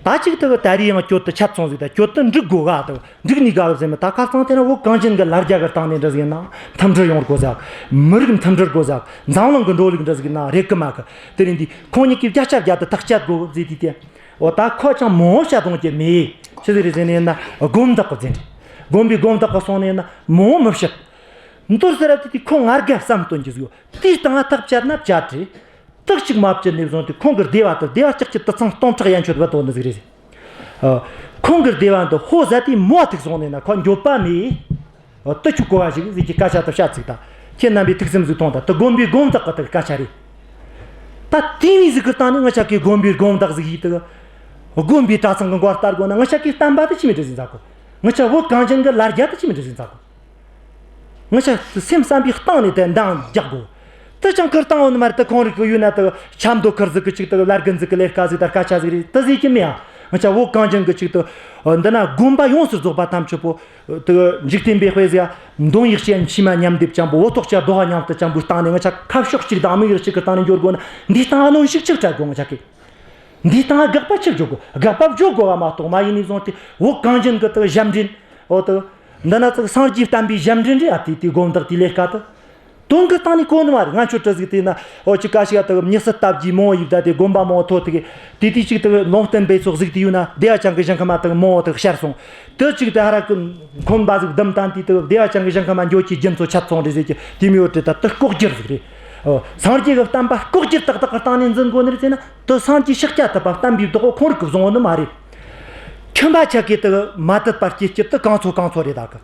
ད་ཅིག་དག་ད་རེས་ཡང་གྱོད་དུ་ཆད་སོང་ཟིག་ད་གྱོད་དུ་འགྲིག་དགོས་ག་དག་འགྲིག་ནི་ག་གི་ཟེར་མི། ད་ཁ་རྩང་དེ་ན་བོད་གངས་ཅན་གི་ལ་རྒྱ་གི་སྟེང་ནས་འདྲ་ཟིག་ན་མཐུན་སྒྲིལ་ཡོང་དགོས་ཟིག་མི་རིགས་མཐུན་སྒྲིལ་དགོས་ཟིག་འཛམ་གླིང་གི་འགྲོ་ལུགས་འདྲ་ཟིག་ན་རེད་གི་མ་གི། དེ་རིང་འདི་ཁོང་གཉིས་ཀྱིས་བརྒྱ་ཆ་བརྒྱ་དུ་ཐག་བཅད་དགོས་ཟེར་དུས་དེ། འོ་ད་ཁོ་ཅང་མོ་བཤད་གཏོང་གི་མེད། ཆི་ཟིག་རེད་ཟེར་ནས་ན། དགོན་བདག་གི་ཟེར་འདྲེ། དགོན་པའི་དགོན་བདག་གི་སོང་ནས་ན་མོ་མི་བཤད། མདོར་ཟེར་ར་དེ་དེ་ཁོ་ང་རྒྱལ་བསམ་སྟོན་གྱི་ཟིག་ཡོད། དེའི་སྟེང་ང་ཐག་བཅད་ན་བཅད་རེད། ཐག་གཅིག་མ་བཅད་ནས་བཟུང་སྟེ་ཁོང་གི་སྡེ་བ་དེ་སྡེ་བ་ལྕགས་ཀྱི་དུད་ཚང་སྟོང་ཕྲག་ཡན་ཆོད་བུད་དོ་ནི་ཟིག་རེད། ཨ། ཁོང་གི་སྡེ་བ་འདི་ཧོ་ཟ་དེ་མོ་ཐུག་སོང་ནས་ན་ཁོ་འགྱོད་པ་མེད། ཨ། དེ་ཆུ་གོ་བ་ཞིག་ཟིག་གི་སྐད་ཆ་དེ་བཤད་ཚིག་ད། ཁྱེད་རྣམ་པའི་ཐུགས་སེམས་ཟིག་ཐོངས་ད། དེ་དགོན་པའི་དགོན་བདག་གི་དེ་སྐད་ཆ་རེད། ད་དེ་མི་ཟིག་གི་སྟེང་ནས་ང་ཅག་གི་དགོན་པའི་དགོན་བདག་ཟིག་ཡིས་དེ། དགོན་པའི་གྲྭ་ཚང་གི་མགོ་ལྟ་དགོས་ན། ང་ཅག་གི་བསྟན་པ་དེ་ཆི་མི་འདྲ་ཟིག་འཛག་གོ། ང་ཅག་བོད་གངས་ཅན་གི་ལ་རྒྱ་དེ་ཆི་མི་འདྲ་ཟིག་འཛག་གོ། ང་ཅག་སེམས་བསམ་པའི་སྟེང་ནས་དེ་འདང་རྒྱག་དགོས། དེ་ཅང་ཁུར་བཏང་འོང་ནི་མ་རེད། དེ་ཁོང་རིགས་གི་ཡུལ་ན་དེ་ཆབ་མདོ་ཁུལ་ཟིག་གི་ཅིག་དེ་བླ་རྒན་ཟིག་གི་ལས་ཀ་ཟིག་དང་སྐད་ཆ་ཟིག་རེད། དེ་ཟིག་གི་མི་ཡང་ང་ཅག་བོད་གངས་ཅན་གི་ཅིག་དེ་འདི་ན་དགོན་པ་ཡོངས་སུ་རྫོགས་པ་ཐམས་ཅད་པོ་དེ་འཇིག་རྟེན་པའི་དཔེ་ཟིག་འདོན་ཡིག་ཅན་ཕྱི་མ་མཉམ་སྡེབ་ཅན་པོ། འོ་ཐོག་ཅ་རྡོ་བ་མཉམ་དུ་ཅན་པོའི་སྟེང་ནས་ང་ཅག་ཁ་ཕྱོགས་གཅིག་དང་དམིགས་ཡུལ་གཅིག་གི་སྟེང་ནས་འགྱོ་དགོས་ན། འདིའི་སྟེང་གནོན་ཤུགས་ཅིག་སྤྲད་དགོས་ང་ཅག་གིས། འདིའི་སྟེང་དགག་པ་ཆི་བརྗོད་དགོས། དགག་པ་བརྗོད་དགོས་བ་མ་གཏོགས། མ་ཡིན་ནས་བཟུང་སྟེ་བོད་གངས་ཅན་གི་དེ་ཞབས་འདྲེན། འོ་དེ། འདི་ན་ཚིག་སངས་རྒྱས་བསྟན་པའི་ཞབས་འདྲེན་རེད། ཨ་དེ་དེ་དགོན་བདག་དེའི་ལས་ཀ་དེ། དོན་གི་སྟེང་ནས་གོ་ནི་མ་རེད། ང་ཆོ་གྲི་ཟིག་དེ་ན། འོ་ཅིག་ཀ་ཞིག་ཨ་དེ་མྱི་སྲིད་སྟབས་ཀྱིས་མོ་ཡིབ་ད་དེ་དགོན་པ་མོ་ཐོ་དེ་གི། དེ་དུས་ཅིག་དེ་ལུང་བསྟན་པའི་ཚོགས་ཟིག་དེ་ཡོད་ན། བདེ་བ་ཅན་གི་ཞིང་ཁམས་མ་དེ་མོ་དེ་ཤར་སོང་། དེ་ཅིག་དེ་ཧ་ར་གི་འཁོན་པ་ཟིག་བསྡམས་ཏང་དུས་དེ་བདེ་བ་ཅན་གི་ཞིང་ཁམས་མ་འགྱོ་ཆེད་རྒྱུ་མཚོ་ཆད་སོང་རེད་ཟེར་གི། དེ་མོ་ཡོད་དེ་ད་དེ་ལྐོག་གྱུར་ཟིག་རེད། འོ་སངས་རྒྱས་གི་བསྟན་པ་ལྐོག་གྱུར་ཏག་ཏག་གི་སྟེང་ནས་འཛིན་དགོས་ནི་རེད་ཟེར་ན། དེ་སངས་རྒྱས་ཤཱཀྱ་ཐུབ་པ་བསྟན་པའི་བདག་པོ་ཁོང་རིགས་གིས་བཟུང་བ་ནི་མ་རེད། ཁྱིམ་པ་ཆ་གི་དེ་མ་དད་པ་སྐྱེ་རྒྱུ་དེ་གང་ཚོ་གང་ཚོ་རེད་ད་གི།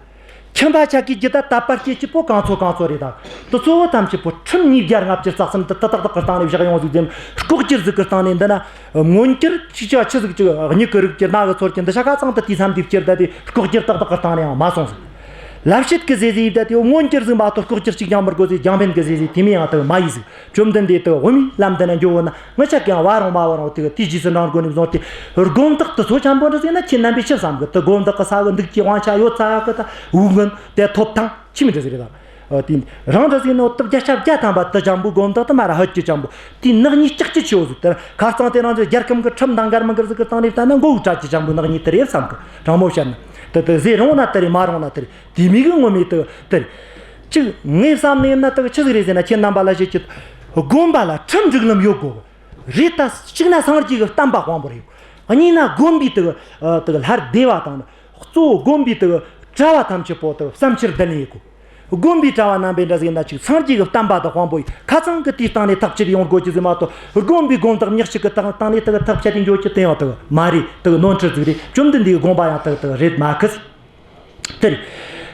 ཁྱིམ་པ་ཆ་གི་རྒྱུ་དེ་དད་པ་སྐྱེ་རྒྱུ་པོ་གང་ཚོ་གང་ཚོ་རེད་ད། དེ་གཙོ་བོ་ཐམས་ཅད་པོ་ཁྲིམས་ཉིས་བརྒྱ་ལྔ་བཅུ་རྩ་གསུམ་དེ་ཏག་ཏག་ཏག་གི་སྟེང་ནས་བཞག་ཡོང་ཟིག་དེ་ལྐོག་གྱུར་ཟིག་གི་སྟེང་ནས། འདི་ན་མངོན་གྱུར་ཅིག་ཅག་ཆི་ཟིག་ཅིག་སྙིགས་གི་རིགས་ཀྱི་སྣ་གི་ཚོར་གྱི་འདི་ཤ་ཁ་ཚང་དུ་དེའི་མཚམས་དེ་བསྐྱུར་ད་དེ་ལྐོག་གྱུར་ཏག་ཏག་གི་སྟེང་ནས་ཡང་མ་སོང་ཟིག་ལབ་བཤད་གི་ཟེར་ཟེར་ཡིན་ད་དེ་མངོན་གྱུར་ཟིག་མ་གཏོགས་ལྐོག་གྱུར་ཅིག་ཀྱང་མི་དགོས་ཟེར། རྒྱང་འཕེན་གི་ཟེར་ཟེར་དེ་མོ་ཡང་དེ་མ་ཡིན་ཟིག་བཅོམ་ལྡན་འདས་དེ་དབུ་མའི་ལམ་འདི་ན་འགྱོ་བ་ན། ང་ཅག་གིས་ཡང་བ་རུང་མ་བ་རུང་དེ་གི་དེའི་རྗེས་སུ་འབྲང་དགོས་ནས་བཟུང་སྟེ། དགོན་བདག་དེ་ཚོ་ཆེན་པོ་འདྲ་ཟིག་ན་ཁྱེད་རྣམ་པས་ཆི་བསམ་གི། དེ་དགོན་བདག་གི་ས་གི་འདུག་གི་དབང་ཆ་ཡོད་ཚ་གི། ད་འུ་ངན་དེ་ཐོབ་ཐང་ཆི་མི་འདྲ་ཟིག་རེད་ད། ཨ། དེ་རང་འདྲ་ཟིག་ནོ་ཏི་བརྒྱ་ཆ་བརྒྱ་ཐམ་པ་དུ་ཅང་པོ་དགོན་བདག་དུ་མ་ར་ཧད་ཀྱི་ཅང་པོ་དེ་ནག་ཉེས་ལྕགས་ཀྱི་ཆེ་བོ་ཟིག་དེར་ཁ་རྩང་དེ་རང་ཚོའི་རྒྱལ་ཁམས་ཀྱི་ཁྲིམས་དང་འགལ་མི་འགལ་ཟིག་གི་སྟེང་ནས་བལྟས་ན་མགོ་བོ་བྲལ་གྱི་ཅང་པོ་ནག་ཉེས་དེ་རེད་བསམ་གི། དྲང་མོ་བཤད་ན་དེ་དེ་ཟེ་རུང་ན་དེ་རེད། མ་རུང་ན་དེ་རེད། དེ་མིག་གི་ངོ་མས་དེ་དེ་རེད། ཅིག་ངས་བསམ་ནས་ཡིན་ན་དེ་ཆི་ཟིག་རེད་ཟེར་ན། ཁྱེད་རྣམ་པ་ལ་བཤད་ཀྱི། དགོན་པ་ལ་ཁྲིམས་སྒྲིག་ལམ་ཡོད་དགོས་གི། རེད། ད་གཅིག་ན་སངས་རྒྱས་ཀྱི་བསྟན་པ་དཔང་པོ་རེད། གཉིས་ན་དགོན་པའི་དེ་དེ་ལྷར་བདེ་བ་དང་། གཙོ་བོ་དགོན་པའི་དེ་གྲྭ་བ་ཐམས་ཅད་པོ་དེ་བསམ་འཆར་བསྡུ་ལེན་ཡེད་དགོས། དགོན་པའི་གྲྭ་བ་རྣམ་པས་འདྲ་ཟིག་ན་ཅིག་སངས་རྒྱས་ཀྱི་བསྟན་པ་དང་དཔང་པོ་ཡིན། ཁ་ཚང་གི་དེའི་སྟེང་ནས་ཐག་བཅད་ཡོང་དགོས་ཀྱི་ཟིག་མ་གཏོགས། དགོན་པའི་དགོན་བདག་ཉག་གཅིག་གི་སྟེང་ནས་དེ་གི་ཐག་བཅད་དེ་འགྱོ་རྒྱུ་དེ་ཡང་དེ་མ་རེད། དེ་གི་ནོར་འཁྲུལ་ཟིག་རེད། བཅོམ་ལྡན་འདས་ཀྱི་དགོངས་པ་ཡང་དེ་དེ་རེད་མ་ཁུ། དེ་རེད།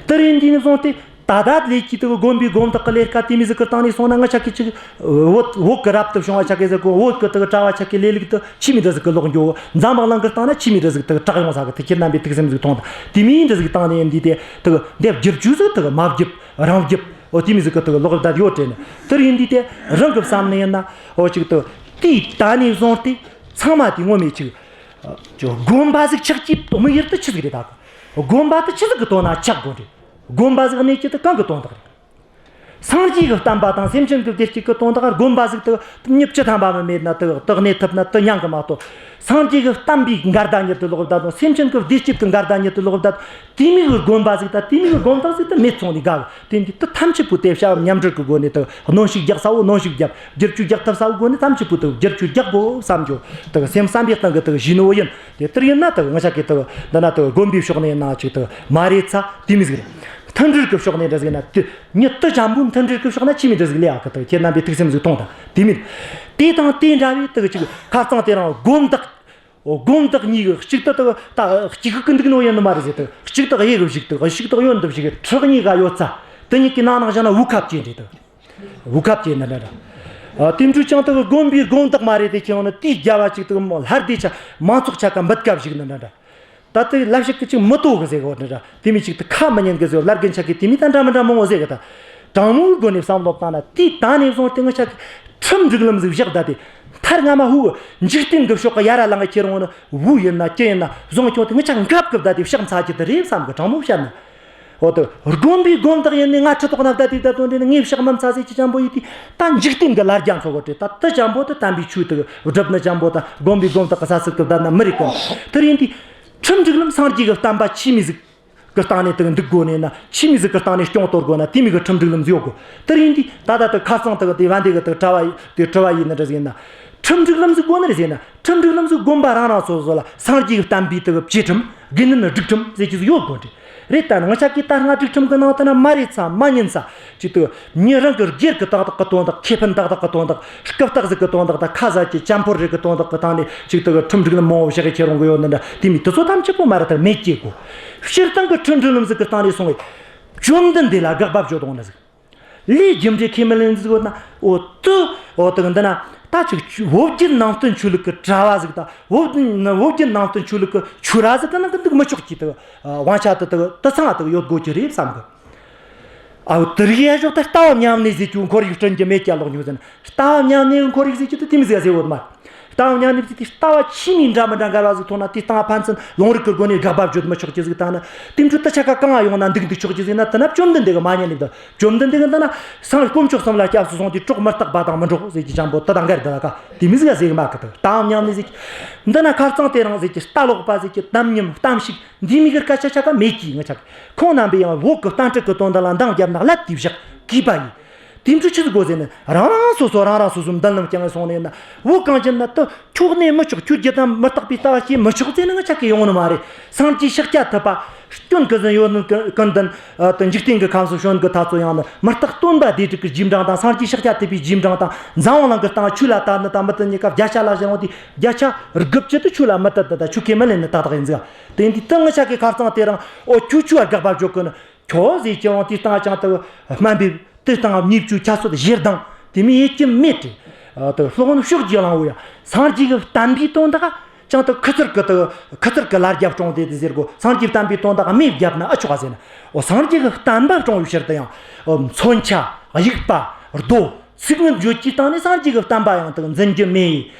དེ་རེད། འདི་ནས་བཟུང་སྟེ་ད་ལྟ་ལས་ཀྱི་དེ་གི་དགོན་པའི་དགོན་བདག་གི་ལས་ཀ་དེ་མོ་ཟིག་གི་སྟེང་ནས་སོང་ན། ང་ཅག་གི་ཅིག་བོད་བོད་གི་རབ་ཏུ་བྱུང་བ་ཅག་གི་ཟེར་གོ། བོད་གི་དེ་གི་གྲྭ་བ་ཅག་གི་ལས་ལུགས་དེ་ཆི་མོ་འདྲ་ཟིག་གི་ལོག་འགྱོ། འཛམ་བུ་གླིང་གི་སྟེང་ན་ཆི་མོ་འདྲ་ཟིག་དེ་གི་གྲགས་ཡོང་ས་གི། དེ་ཁྱེད་རྣམ་པས་ཐུགས་སེམས་ཟིག་ཐོངས་དང་། དེ་མོ་འདྲ་ཟིག་སྟེང་ནས་འདི་དེ་དེ་གི་འདི་བསྒྱུར་བཅོས་ཟིག་དེ་གི་མ་བརྒྱབ། རང་བརྒྱབ། འོ་དེ་མོ་ཟིག་གི་དེ་གི་ལོག་བསྡད་ཡོད་དྲན་ནས། དེ་རེད། འདི་དེ་རང་གི་བསམ་ནས་ཡིན་ན། འོ་ཅིག་དེ་དེའི་ད་ནས་བཟུང་སྟེ་ཚང་མ་དེ་ངོ་མས་ཅིག་ཅིག་དགོན་པ་ཟིག་ཆགས་ཀྱི་དམིགས་ཡུལ་དེ་ཆི་ཟིག་རེད། ད་གི་དགོན་པ་དེ་ཆི་ཟིག་གི་དོན་ན་ཆགས་དགོས་རེད། དགོན་པ་ཟིག་གནས་ཀྱི་དེ་གང་གི་དོན་དག་རེད། སངས་རྒྱས་ཀྱི་བསྟན་པ་དང་སེམས་ཅན་གྱི་བདེ་སྐྱིད་ཀྱི་དོན་དག་དགོན་པ་ཟིག་དེ་མྱི་བཅུ་ཐམ་པ་མ་མེད་ན་དེ་དེ་གནས་ཐུབ་ན་དེ་ཉན་གི་མ་གཏོགས། སངས་རྒྱས་ཀྱི་བསྟན་པའི་འགལ་ཟླ་ཉིད་དུ་ལོག་བསྡད་དང་། སེམས་ཅན་གྱི་བདེ་སྐྱིད་ཀྱི་འགལ་ཟླ་ཉིད་དུ་ལོག་བསྡད། དེ་མོ་གི་དགོན་པ་ཟིག་དང་དེ་མོ་གི་དགོན་བདག་ཟིག་དེ་མེད་སོང་ནས་དགའ་གི། དེ་འདི་དེ་ཐམས་ཅད་པོ་དེ་བྱ་བ་མཉམ་འབྲེལ་གྱི་སྒོ་ནས་དེ་གནོན་ཤུགས་རྒྱག་ས་བོ་གནོན་ཤུགས་རྒྱབ། བསྒྱུར་བཅོས་རྒྱག་ཐུབ་ས་བོ་སྒོ་ནས་ཐམས་ཅད་པོ་དེ་བསྒྱུར་བཅོས་རྒྱག་དགོས་བསམ་རྒྱུ་དེ་གི་སེམས་བསམ་པའི་སྟེང་གི་དེ་གི་གཞི་ནོ་ཡིན། དེ་ལྟར་ཡིན་ན་དེ་གི་ང་ཅག་གི་དེ་གི་འདི་ན་དེ་གི་དགོན་པའི་ཕྱོགས་ནས་ཡིན་ན་ཅིག་དེ་གི་མ་རེད་ཚ་དེ་མོ་ཟིག་རེད། མཐུན་སྒྲིལ་གྱི་ཕྱོགས་ནས་འདྲ་ཟིག་ན་དེ་མྱི་དེ་ཅང་པོ་མཐུན་སྒྲིལ་གྱི་ཕྱོགས་ན་ཆི་མོ་འདྲ་ཟིག་ལས་ཨ་གི། དེ་ཁྱེད་རྣམ་པས་ཐུགས་སེམས་ཟིག་ཐོངས་དང་། དེ་མིན་དེ་དང་དེ་འདྲ་བའི་དེ་གི་ཅིག་ཁ་རྩང་དེ་རང་དགོན་བདག་འོ། དགོན་བདག་གཉིས་ཀྱི་གཅིག་ཏུ་དག་ད་གཅིག་གི་འདུག་ནོ་ཡིན་ནི་མ་རེད་ཟེར། དག་གཅིག་དག་གཡས་གི་བཞུགས། དག་གཅིག་དག་གཡོན་དུ་བཞུགས། ཁྲི་གཉིས་ཀ་ཡོད་ཚ། དེ་གཉིས་ཀྱི་ནང་ནང་བཞག་ན་དབུ་ཁབ་ཅན་རེད། དག་དབུ་ཁབ་ཅན་ནི་འདྲ་འདྲ། ཨ། དེ་འཕྲོ་ཀྱང་དག་དགོན་པའི་དགོན་བདག་མ་རེད། དེ་ཁྱེད་ནི་དེའི་རྒྱལ་བ་གཅིག་དག་མོ་ལྷ་སྡེ་ཆ་མང་ཚོགས་ཆ་ཀ་འབུད་ཀ་བཞུགས་ནི་འདྲ་འདྲ། ད་དེ་ལབ་ཞིག་གི་ཅིག་མི་ལྟོ་གི་ཟེར་གོ་ནི་འདྲ། དེ་མི་ཅིག་ཏུ་ཁ་མི་ཉན་གི་ཟེར། ལར་གིན་ཆ་གི་དེ་མི་ད་འདྲ་མི་འདྲ་མང་བོ་ཟེར་གི། ད་དྲང་མོའི་སྒོ་ནས་བསམ་བློ་བཏང་ན། དེའི་ད་ནས་བཟུང་སྟེ་ང་ཆ་གི་ཁྲིམས་སྒྲིག་ལམ་ཟིག་བཞག་ད། དེ་མཐར་སྔ་མ་ཧུ་འཇིག་རྟེན་གི་ཕྱོགས་གི་ཡ་ར་ལང་གི་ཁྱེར་འོང་ནི་བུ་ཡིན་ན་ཅི་ཡིན་ན་བཟུང་ཁྱོང་དེ་ང་ཆ་འགབ་གི་བསྡད་དེ་ཕྱག་འཚལ་གྱི་དེ་རེད་བསམ་གི། དྲང་མོ་བཤད་ན། འོ་དེ་དགོན་པའི་དགོན་བདག་ཡིན་ནི་ང་ཁྲི་ཐོག་ན་བསྡད་དེ་བསྡད་དོན་དེ་ནི་ངས་ཕྱག་མི་འཚལ་ཟེར་གྱི་ཅང་པོ་ཡིན་དེ། ད་འཇིག་རྟེན་གི་ལར་རྒྱ་མཚོ་གོ་དེ་ད་དེ་ཅང་པོ་དེ་དམ་པའི་ཆོས་དེ་སྒྲུབ་ནི་ཅང་པོ་ད་དགོན་པའི་དགོན་བདག་གི་ས་སྲིད་གི་བསྡད་ན་མི་རིགས་གི། དེ་ཡིན་དེ། ཁྲིམས་སྒྲིག་ལམ་སངས་རྒྱས་ཀྱི་བསྟན་པ་ཆི་མོ་ཟིག་གི་སྟེང་ནས་དེ་འདུག་དགོས་ནས་ན། ཆི་མོ་ཟིག་གི་སྟེང་ནས་སྐྱོང་གཏོར་དགོས་ན། དེ་མོ་གི་ཁྲིམས་སྒྲིག་ལམ་ཟིག་ཡོད་དགོས། དེ་ཡིན་དུས་ད་ལྟ་དེ་ཁ་སང་དེ་དེ་བན་དེ་གི་དེ་གྲྭ་བ་དེ་གྲྭ་བ་ཡིན་ན་འདྲ་ཟིག་ཡིན་ན། ཁྲིམས་སྒྲིག་ལམ་ཟིག་དགོས་ནི་རེད་ཟེར་ན། ཁྲིམས་སྒྲིག་ལམ་ཟིག་དགོན་པ་རང་རང་སོ་སོ་ལ་སངས་རྒྱས་ཀྱི་བསྟན་པའི་དེ་གི་བཅས་ཁྲིམས། དགེ་འདུན་སྒྲིག་ཁྲིམས་ཟེར་གྱི་ཟིག་ཡོད་དགོས་རེད། རེད། ད་ནི་ང་ཆ་གི་ད་སྔ་སྒྲིག་ཁྲིམས་གི་ནང་དུ་ན་མ་རེད་ཚ་མ་ཉན་ཚ། ཅིག་དེ་མྱི་རང་གི་སྒེར་གི་ཏག་ཏག་གི་དོན་དག་ཁེ་ཕན་ཏག་ཏག་གི་དོན་དག་རྐུབ་སྟེགས་ཟིག་གི་དོན་དག་དང་ཁ་ཟས་ཀྱི་ཅམ་ཕོར་རིགས་གི་དོན་དག་གི་སྟེང་ནས་ཅིག་དེ་གི་ཁྲིམས་སྒྲིག་ལམ་མང་བོ་བཞག་གི་ཁྱེར་འོང་གི་ཡོད་ནི་འདྲ། དེ་མི་དེ་ཚོ་ཐམས་ཅད་པོ་མ་ར་ཐག་མེད་ཀྱི་གོ། སྤྱིར་བཏང་གི་ཁྲིམས་སྒྲིག་ལམ་ཟིག་གི་སྟེང་ནས་སོང་བའི་བཅོམ་ལྡན་འདས་ལ་དགག་པ་བརྗོད་འོང་ནི་ཟིག། ལས་རྒྱུ་འབྲས་ཁས་མི་ལེན་ཟིག་ཡོད་ན། འོ་དུ་འོ་དེ་གི་འདི་ན་ད་ཅིག་བོད་བརྒྱུད་ནང་བསྟན་ཆོས་ལུགས་ཀྱི་གྲྭ་བ་ཟིག་དང་། བོད་བོད་བརྒྱུད་ནང་བསྟན་ཆོས་ལུགས་ཀྱི་ཆོས་ར་ཟིག་གི་ནང་གི་འདུག་མི་ཆོག་གི། དེ་དབང་ཆ་དེ་དེ་དེ་ཚང་དེ་ཡོད་དགོས་ཀྱི་རེད་བསམ་གི། ཨའོ་དེ་རིགས་ཡ་ཞོག་ད་ལྟ་བ་མཉམ་གནས་ཟེར་རྒྱུ་ཁོར་ཡུག་བསྐྲུན་རྒྱུ་མེད་ཀྱ་ལོག་ཉོ་ཟེར་ན། ལྟ་བ་མཉམ་གནས་ཁོར་ཡུག་ཟེར་རྒྱུ་དེ་དེ་མི་ཟེར་ཟེར་བོ་མ། ལྟ་བ་མཉམ་གནས་ཟེར་དེ་ལྟ་བ་ཆི་མོ་འདྲ་མི་འདྲ་འགལ་བ་ཟིག་ཐོན་ན། དེ་ལྟ་བ་ཕན་ཚུན་ལུང་རིགས་ཀྱི་སྒོ་ནས་དགག་པ་བརྗོད་མི་ཆོག་རྒྱུ་ཟིག་དང་ནི། དེ་འཕྲོ་དེ་ཆ་ཀ་གང་ང་ཡོང་ན་འདུག་འདུག་ཆོག་རྒྱུ་ཟིག་ན། དེ་ན་བཅོམ་ལྡན་འདས་ཀྱི་མ་ཉན་ནི་དང་། བཅོམ་ལྡན་འདས་ཀྱི་འདི་ན་སངས་དཀོན་མཆོག་གསུམ་ལ་སྐྱབས་སུ་སོང་དུས་གྲོགས་མི་རྟག་པ་དང་མི་འགྲོགས་ཟེར་རྒྱུ་ཅང་པོ་དེ་དང་འགལ་འདི་ལ་ཀ་དེ་མི་ཟིག་ག་ཟེར་གི་མ་གི། དེ་ལྟ་བ་མཉམ་གནས་ཟེར་རྒྱུ་འདི་ན་ཁ་རྩང་དེ་རིང་ཟེར་རྒྱུ། ལྟ་ལོག་པ་ཟེར་རྒྱུ། དམ་ཉམས་གཏམ་ཤུགས། འདི་མི་གི་སྐད་ཆ་ཆ་ཀ་མེད་ཀྱི། ང་ཆ་ཁོང་རྣམ་པས་ཡང་བོད་ཀྱི་བསྟན་སྲིད་ཀྱི་དོན་དག་ལ་འདང་བརྒྱབ་ན་ཀླད་དེ་བཞག་གིས་པ་ཡིན། དེ་འཕྲོ་ཆི་ཟིག་དགོས་ཟེར་ན། རང་རང་སོ་སོ་རང་རང་སོ་སོའི་མདུན་ལམ་བསྐྱངས་སོང་ནས་ན། བོད་གངས་ཅན་ན་དུ་ཁྱོད་གནས་མི་ཆོག། ཁྱོད་རྒྱུ་དང་མི་རྟག་པའི་ལྟ་བ་སྐྱེ་མི་ཆོག་ཟེར་ནི་ང་ཆ་གི་ཡོང་ནི་མ་རེད། སངས་རྒྱས་ཤཱཀྱ་ཐུབ་པ་སྐྱོན་ཀུན་ཟད་ཡོད་ནི་ཀུན་ལྡན་དུ་འཇིག་རྟེན་གྱི་ཁམས་སུ་བྱོན་གི་ཐ་ཚོ་ཡང་ནི་མི་རྟག་སྟོན་པ་སྡེ་དྲུག་གི་རྗེས་འབྲང་དང་། སངས་རྒྱས་ཤཱཀྱ་ཐུབ་པའི་རྗེས་འབྲང་དང་། འཛམ་བུ་གླིང་གི་སྟེང་ཆོས་ལ་དད་ནི་དང་མི་དད་གཉིས་ཀ་བརྒྱ་ཆ་ལ་བཞག་འོང་དུས། བརྒྱ་ཆ་དགུ་བཅུ་དེ་ཆོས་ལ་མི་དད་དེ་ད་ཆོས་ཁས་མི་ལེན་ནི་ཏག་ཏག་ཡིན་ཟིག། དེ་འདི་ད་ང་ཆ་གི་ཁ་རྩང་དེ་རིང་འོ་ཁྱོད་ཆོས་ལ་དགག་པ་བརྗོད་གི་ནི། ཁྱོད་ཟེར་རྒྱུ་འོང་དེ་སྟེང་ཅང་དུ་དམའ་འབེབས། དེ་སྟེང་བརྙས་བཅོས་ཁྱད་གསོད་ཞེ་སྡང་དེ་མོ་ཡེད་རྒྱུ་མེད་དེ། དུ་སློབ་དཔོན་ཕྱོགས་ཀྱི་གླང་བོ་ཡང་སངས་རྒྱས་ཀྱི་བསྟན་པའི་དོན་དག་ཅང་དུ་ཁུ་ཚུར་གི་དུ་ཁུ་ཚུར་གི་ལ་རྒྱ་སྲུང་དེ་དེ་ཟེར་གོ། སངས་རྒྱས་བསྟན་པའི་དོན་དག་མེ་བརྒྱབ་ན་ཨེ་ཆོག་ག་ཟེར་ན། འོ་སངས་རྒྱས་ཀྱི་བསྟན་པ་སྲུང་བའི་ཕྱིར་དུ་ཡང་འོ་མཚོན་ཆ། དབྱུག་པ། རྡོ། ཚིག་ངན་བརྗོད་ཀྱི་སྟེང་ནས་སངས་རྒྱས་ཀྱི་བསྟན་པ་ཡང་དག་འཛིན་རྒྱུ་མེད།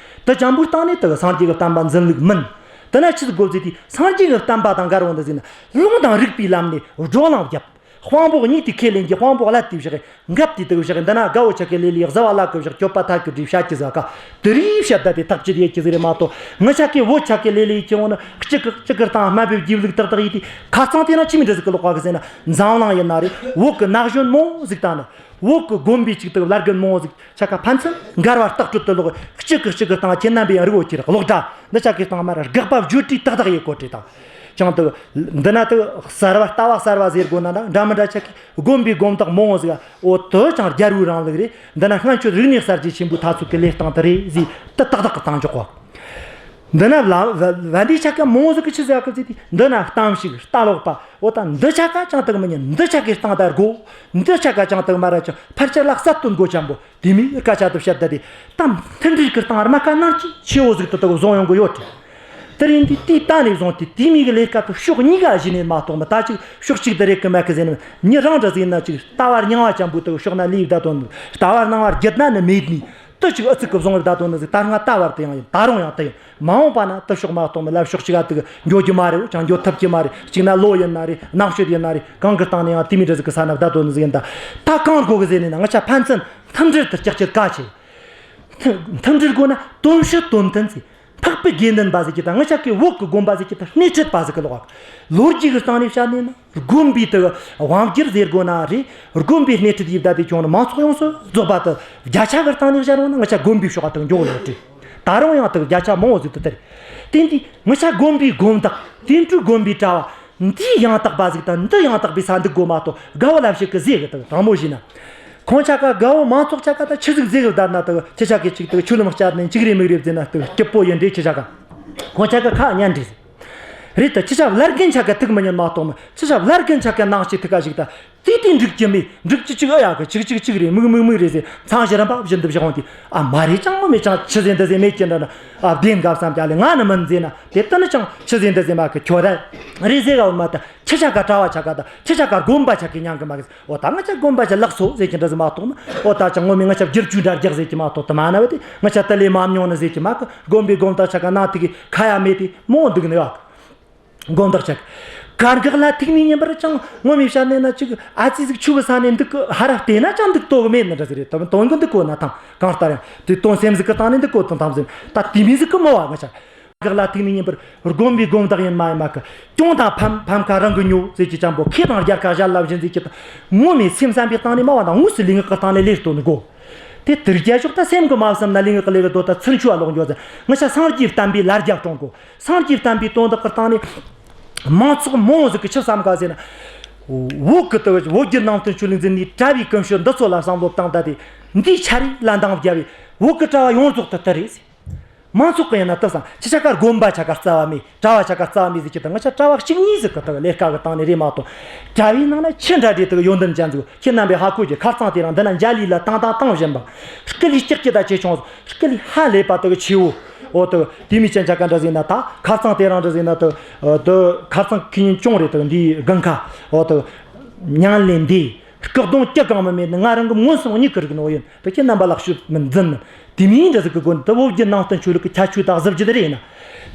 དེ་ཅང་པོའི་སྟེང་ནས་དག་སངས་རྒྱས་ཀྱི་བསྟན་པ་འཛིན་ལུགས་མིན། དེ་ན་ཆི་ཟིག་དགོས་ཟེར་དུས། སངས་རྒྱས་ཀྱི་བསྟན་པ་དང་འགལ་བ་འདི་ཟེར་ན། ལུང་དང་རིགས་པའི་ལམ་ནས་བགྲོ་གླེང་བརྒྱབ། དཔང་པོ་གཉིས་དེ་ཁས་ལེན་གྱི་དཔང་པོ་བླ་དེ་བཞག་འགབ་དེ་དེ་བཞག་འདི་ན་དགའ་བོ་ཆ་གི་ལེ་ལེ་གཟུ་བ་ལ་གི་བཞག་སྐྱོབ་པ་ཐག་གི་སྒྲིག་བྱ་གི་ཟ་ཀ་དེ་རིགས་བཤད་ད་དེ་ཐག་གཅོད་ཡེ་གི་ཟིག་རེད་མ་གཏོགས། ང་ཆ་གི་བོད་ཆ་གི་ལེ་ལེ་ཡེ་གི་འོ་ན་གཅིག་གི་གཅིག་གི་སྟེང་དམའ་བའི་རྒྱུ་ལུགས་ཏག་ཏག་ཡེ་དེ་ཁ་ཚང་དེ་ན་ཆི་མི་འདྲ་ཟིག་གི་ལོག་པ་གི་ཟེར་ན། འཛམ་གླིང་ཡིན་ན་རེད། བོད་གི་ན་གཞོན་མང་ཟིག་ད་ན། བོད་གི་དགོན་པའི་ཅིག་ཏུ་བླ་རྒན་མང་ཟིག་ཆ་ཀ་ཕན་ཚུན་འགལ་བ་ལྟག་སྤྲོད་དུ་ལོག་གཅིག་གི་གཅིག་གི་སྟེང་ཁྱེད་རྣམ་པས་ཡང་རིག་འོ་ཁྱེར་གློག་སྒྲ་འདི་ཆ་གི་སྟེང་མར་དགག་པ་བརྗོད་བྲིས་ཏག་ཏག་ཡེ་གོ་བྲིས་དང་། ཅང་དུ་འདི་ན་དུ་གསར་བ་ལྟ་བ་གསར་བ་ཟེར་དགོས་ན་ན་འདྲ་མི་འདྲ་ཆ་གི་དགོན་པའི་དགོན་བདག་མང་ཟིག་འོ་དུ་ཅང་རྒྱལ་བོའི་རིང་ལུགས་རེད། འདི་ན་སྔོན་ཆད་རིག་གནས་གསར་བརྗེ་ཆེན་པོའི་ཐ་ཚིག་གི་ལས་སྟངས་དུ་རེད་ཟིག་དུ་ཏག་ཏག་གི་སྟངས་འཇོག་གོ། འདི་ན་ལ་བ་བ་འདི་ཆ་ག་མོ་ཟིག་གི་ཆི་ཟེར་གི་ཟེར་དུས་འདི་ན་གཏམ་ཞིག་ལྟ་ལོག་པ་འོ་ད་འདི་ཆ་ག་ཅང་དག་མི་ཉན། འདི་ཆ་གི་སྟངས་དར་དགོ། འདི་ཆ་ག་ཅང་དག་མ་ར་ཅང་ཕལ་ཆེར་ལ་གསལ་སྟོན་དགོ་ཅང་པོ་དེ་མིའི་སྐད་ཆ་དུ་བཤད་ད་དེ་ད་མཐུན་སྒྲིལ་གི་སྟངས་ར་མ་ཀ་ནང་གི་ཆེ་བོ་ཟིག་ཏུ་དག་བཟུང་ཡོང་གི་ཡོད་དེ། དེ་རིང་འདི་དེའི་ད་ནས་བཟུང་སྟེ་དེ་མིའི་གི་ལས་ཀ་དུ་ཕྱོགས་གཉིས་ཀ་བཞིན་ནས་མ་གཏོགས་མི་ད་ཅིག་ཕྱོགས་གཅིག་ཏུ་རེད་གི་མེད་གི་ཟེར་ནས་མི་རང་འདྲ་ཟིག་ན་ཅིག་ལྟ་བར་རྙིང་བ་ཅང་པོ་དུ་ཕྱོགས་ན་ལུས་བསྡད་དོན་ལྟ་བར་སྣང་བར་བརྒྱུད་ན་ནི་མེད་ནི། དུ་ཅིག་ཨུ་ཚུགས་ཀྱི་བཟུང་བར་ད་དོན་ནི་ཟིག་ད་སྔ་ད་བར་དུ་ཡང་ཡིན། ད་རུང་ཡང་དུ་ཡིན། མ་འོངས་པ་ན་དུ་ཕྱོགས་མ་གཏོགས་མི་ལ་ཕྱོགས་གཅིག་ག་དུ་འགྱོ་རྒྱུ་མ་རེད། ཅང་འགྱོ་ཐུབ་ཀྱི་མ་རེད། གཅིག་ན་ལོ་ཡིན་ན་རེད། ནང་ཤོད་ཡིན་ན་རེད། གང་གི་སྟེང་ནས་ཡང་དེ་མི་འདྲ་ཟིག་གི་ས་ན་བསྡད་དོན་ནི་ཟིག་ཡིན། ད་ད་གང་དགོ་གི་ཟེར་ནས་ན་ང་ཆ་ཕན་ཚུན་མཐུན་སྒྲིལ་དུ་ལྕག་ཅིག་ག་ཆེ། མཐུན་སྒྲིལ་དགོ་ན་དོན་ཕྱིར་དོན་མཐུན་ཟིག་འཕགས་པའི་དགེ་འདུན་པ་ཟེར་གྱི་ད་ང་ཅག་གི་བོད་ཀྱི་དགོན་པ་ཟེར་གྱི་ད་སྣེ་ཁྲིད་པ་ཟེར་གི་ལོག་ལོ་རྒྱུས་ཀྱི་སྟེང་ནས་བཤད་ནས་ན་དགོན་པའི་དུ་དབང་སྒྱུར་ཟེར་དགོས་ན་རེད། དགོན་པའི་སྣེ་ཁྲིད་ཡིབ་ད་དེ་ཁྱོང་ནས་མང་ཚོགས་ཡོངས་སུ་རྫོགས་པ་དུ་བརྒྱ་ཆ་གི་སྟེང་ནས་བཤད་རུང་ན་ང་ཅག་དགོན་པའི་ཕྱོགས་དུ་འཇོག་ཡོད་རེད། ད་རུང་ཡང་དུ་བརྒྱ་ཆ་མང་བོ་ཟིག་ཏུ་དེ་རེད། དེ་འདི་ང་ཅག་དགོན་པའི་དགོན་བདག་དེ་འཕྲོས་དགོན་པའི་གྲྭ་བ། འདི་ཡང་དག་པ་ཟིག་དང་འདི་ཡང་དག་པའི་ས་འདུག་དགོ་མ་གཏོགས་དགའ་བོ་ལ་ཞིག་གི་ཟེ་གི་དང་དྲང་མོ་ཞིག་ན། ཁོང་ཆ་ག་དགའ་བོ་མང་ཚོགས་ཆ་ག་ད་ཆི་ཟིག་ཟེ་གི་བསྡད་ན་དང་ཁྱི་ཆ་གི་ཅིག་དང་ཆུ་ལམ་བསྐྱར་ནས་ཅིག་རེ་མིག་རེ་བཟེ་ན་དང་སྐྱིད་པོ་ཡིན་འདྲེ་ཁྱི་ཆ་ག། ཁོང་ཆ་ག་ཁ་ཉན་འདྲེ་ཟེ། རེད་ད་ཁྱི་ཆ་བླ་རྒན་ཆ་ག་ཐུག་མི་ཉན་མ་གཏོགས་མི་ཁྱི་ཆ་བླ་རྒན་ཆ་ག་ནང་ཞིག་ཐུག་ག་ཞིག་ད། དེ་དེ་འགྲིག་གི་མེད། འགྲིག་གི་ཅིག་ཨ་ཡ་གི་ཅིག་ཅིག་ཅིག་རེད། མིག་མིག་མིག་རེད་ཟེ་མཚང་ཞི་རམ་པ་བཞིན་དུ་བཞག་འོང་དེ། ཨ་མ་རེད་ཅང་མོ་མེད་ཅང་ཆི་ཟེ་འདི་ཟེ་མེད་ཀྱི་འདྲ་ན། ཨ་བདེན་ག་བསམ་ཀྱ་ལེ་ང་ནི་མིན་ཟེ་ན་དེ་ལྟ་ནི་ཅང་ཆི་ཟེ་འདི་ཟེ་མ་གི་ཁྱོད་ར་རེད་ཟེ་ག་འོ་མ་ད་ཁྱི་ཆ་ག་གྲྭ་བ་ཆ་ག་ད་ཁྱི་ཆ་ག་དགོན་པ་ཆ་གི་མྱང་གི་མ་གི་ཟེ། འོ་ད་ང་ཆ་དགོན་པ་ཆ་ལགས་སོ་ཟེ་ཀྱི་འདྲ་ཟེ་མ་གཏོགས་ན། འོ་ད་ཅང་ངོ་མི་ང་ཆ་བསྒྱུར་བཅོས་འདྲ་རྒྱག་ཟེ་ཀྱི་མ་གཏོགས་དུ་མ་ན་བ་དེ་ང་ཆ་དེ་ལས་མ་མྱོང་ནི་ཟེ་ཀྱི་མ་གི། དགོན་པའི་དགོན་བདག་ཆ་ག་ན་དེ་གི་ཁ་ཡ་མེད་དེ་མོ་འདུག་ནི་ཡོད། དགོན་བདག་ཅིག་གར་འགག་ལ་ཐུག་མི་ཉན་པར་ཅང་ངོ་མི་བཤད་ནས་ན་ཅིག་ཨ་ཙི་ཟིག་ཆུ་གི་ས་ནས་འདུག་གི་ཧ་ར་བལྟས་ན་ཅང་འདུག་ཏོ་གི་མེད་ནི་འདྲ་ཟིག་རེད། དོན་དོན་གི་འདུག་གོ་ན་ཐང་གང་ལྟར་ཡང་དེ་དོན་སེམས་ཟིག་གི་སྟེང་ནས་འདུག་གོ་དང་ཐང་ཟིན་ད་དེ་མི་ཟིག་གི་མོ་བ་ང་ཅག་འགག་ལ་ཐུག་མི་ཉན་པར་དགོན་པའི་དགོན་བདག་ཡིན་མ་ཡིན་མ་གི་གྱོང་དང་ཕམ་ཕམ་ཁ་རང་གི་ཉོ་ཟེར་གྱི་ཅང་པོ་ཁེ་དང་རྒྱལ་ཁ་གཞལ་ལ་བཞིན་ཟིག་གི་ད་ངོ་མི་སེམས་བསམ་པའི་སྟེང་ནས་མ་བ་དང་དངོས་སུ་ལུས་ངག་གི་སྟེང་ནས་ལས་སྟོན་དགོ། དེ་དུར་རྒྱལ་ཕྱོགས་ད་སེམས་ཀྱི་མ་བསམ་ན་ལུས་ངག་གི་ལས་ཀྱི་དོ་ད་ཚུར་འཆུ་བ་ལོག་འགྱོ་ཟེར། ང་ཆ་སངས་རྒྱས་བསྟན་པའི་ལར་རྒྱ་སྲོང་གོ། སངས་རྒྱས་བསྟན་པའི་དོན་དག་གི་སྟེང་ནས་མང་ཚོགས་མང་བོ་ཟིག་གི་ཆི་བསམ་ག་ཟེར་ན། བོད་ཀྱི་དུ་བོད་བརྒྱུད་ནང་བསྟན་ཆོས་ལུགས་འཛིན་ནི་གྲྭ་བའི་ཀུན་སྤྱོད་འདི་ཚོ་ལ་བསམ་བློ་བཏང་ད་དེ་འདིའི་ཆ་རེ་ལ་འདང་བརྒྱབ་པས་བོད་ཀྱི་གྲྭ་བ་ཡོངས་རྫོགས་དུ་དུ་རེད་ཟེར། མང་ཚོགས་ཀྱི་ཡིན་ན་དུ་སང་ཁྱི་ཆ་ག་དགོན་པ་ཆ་ག་རྩ་བ་མེད། གྲྭ་བ་ཆ་ག་རྩ་བ་མེད་ཟེར་གྱི་དང་ང་ཆ་གྲྭ་བ་གཅིག་གཉིས་ཟིག་གི་དུ་ལས་ཀ་གི་སྟེང་ནས་རེད་མ་གཏོགས། གྲྭ་བའི་ནང་ན་ཆི་འདྲ་འདྲའི་དུ་ཡོན་ཏན་ཅན་ཟིག་ཁྱེད་རྣམ་པས་ཧ་གོ་རྒྱུ། ཁ་རྩང་དེ་རིང་འདི་ན་འཇའ་ལུས་ལ་བཏང་བཏང་བཏང་བཞིན་པ། སྐུ་ལུས་ལྕགས་ཀྱི་ད་ཆེ་ཆུང་ཟིག་སྐུ་ལུས་ཧ་ལས་པ་དུ་ཆེ་བོ། འོ་དུ་དེ་མི་ཅན་ཆ་ག་འདྲ་ཟིག་ན་ད་ཁ་རྩང་དེ་རིང་འདྲ་ཟིག་ན་དུ་དུ་ཁ་རྩང་ཁི་ཉིན་ཅུང་རེད་དུ་འདིའི་དགུན་ཁ་འོ་དུ་མྱང་ལེན་འདི། སྐུ་གདུང་སྐྱི་གང་མི་མེད་ནི་ང་རང་གི་མངོན་སུམ་གཉིས་ཀྱི་རིག་ནོ་ཡིན། དེ་ཁྱེད་རྣམ་པ་ལག་ཤུབས་མི་འཛིན་ནི། དེ་མིན་འདྲ་ཟིག་གི་སྒོ་ནས་དེ་བོད་བརྒྱུད་ནང་བསྟན་ཆོས་ལུགས་ཀྱི་ཁྱད་ཆོས་དང་གཟི་བརྗིད་རེད་ན།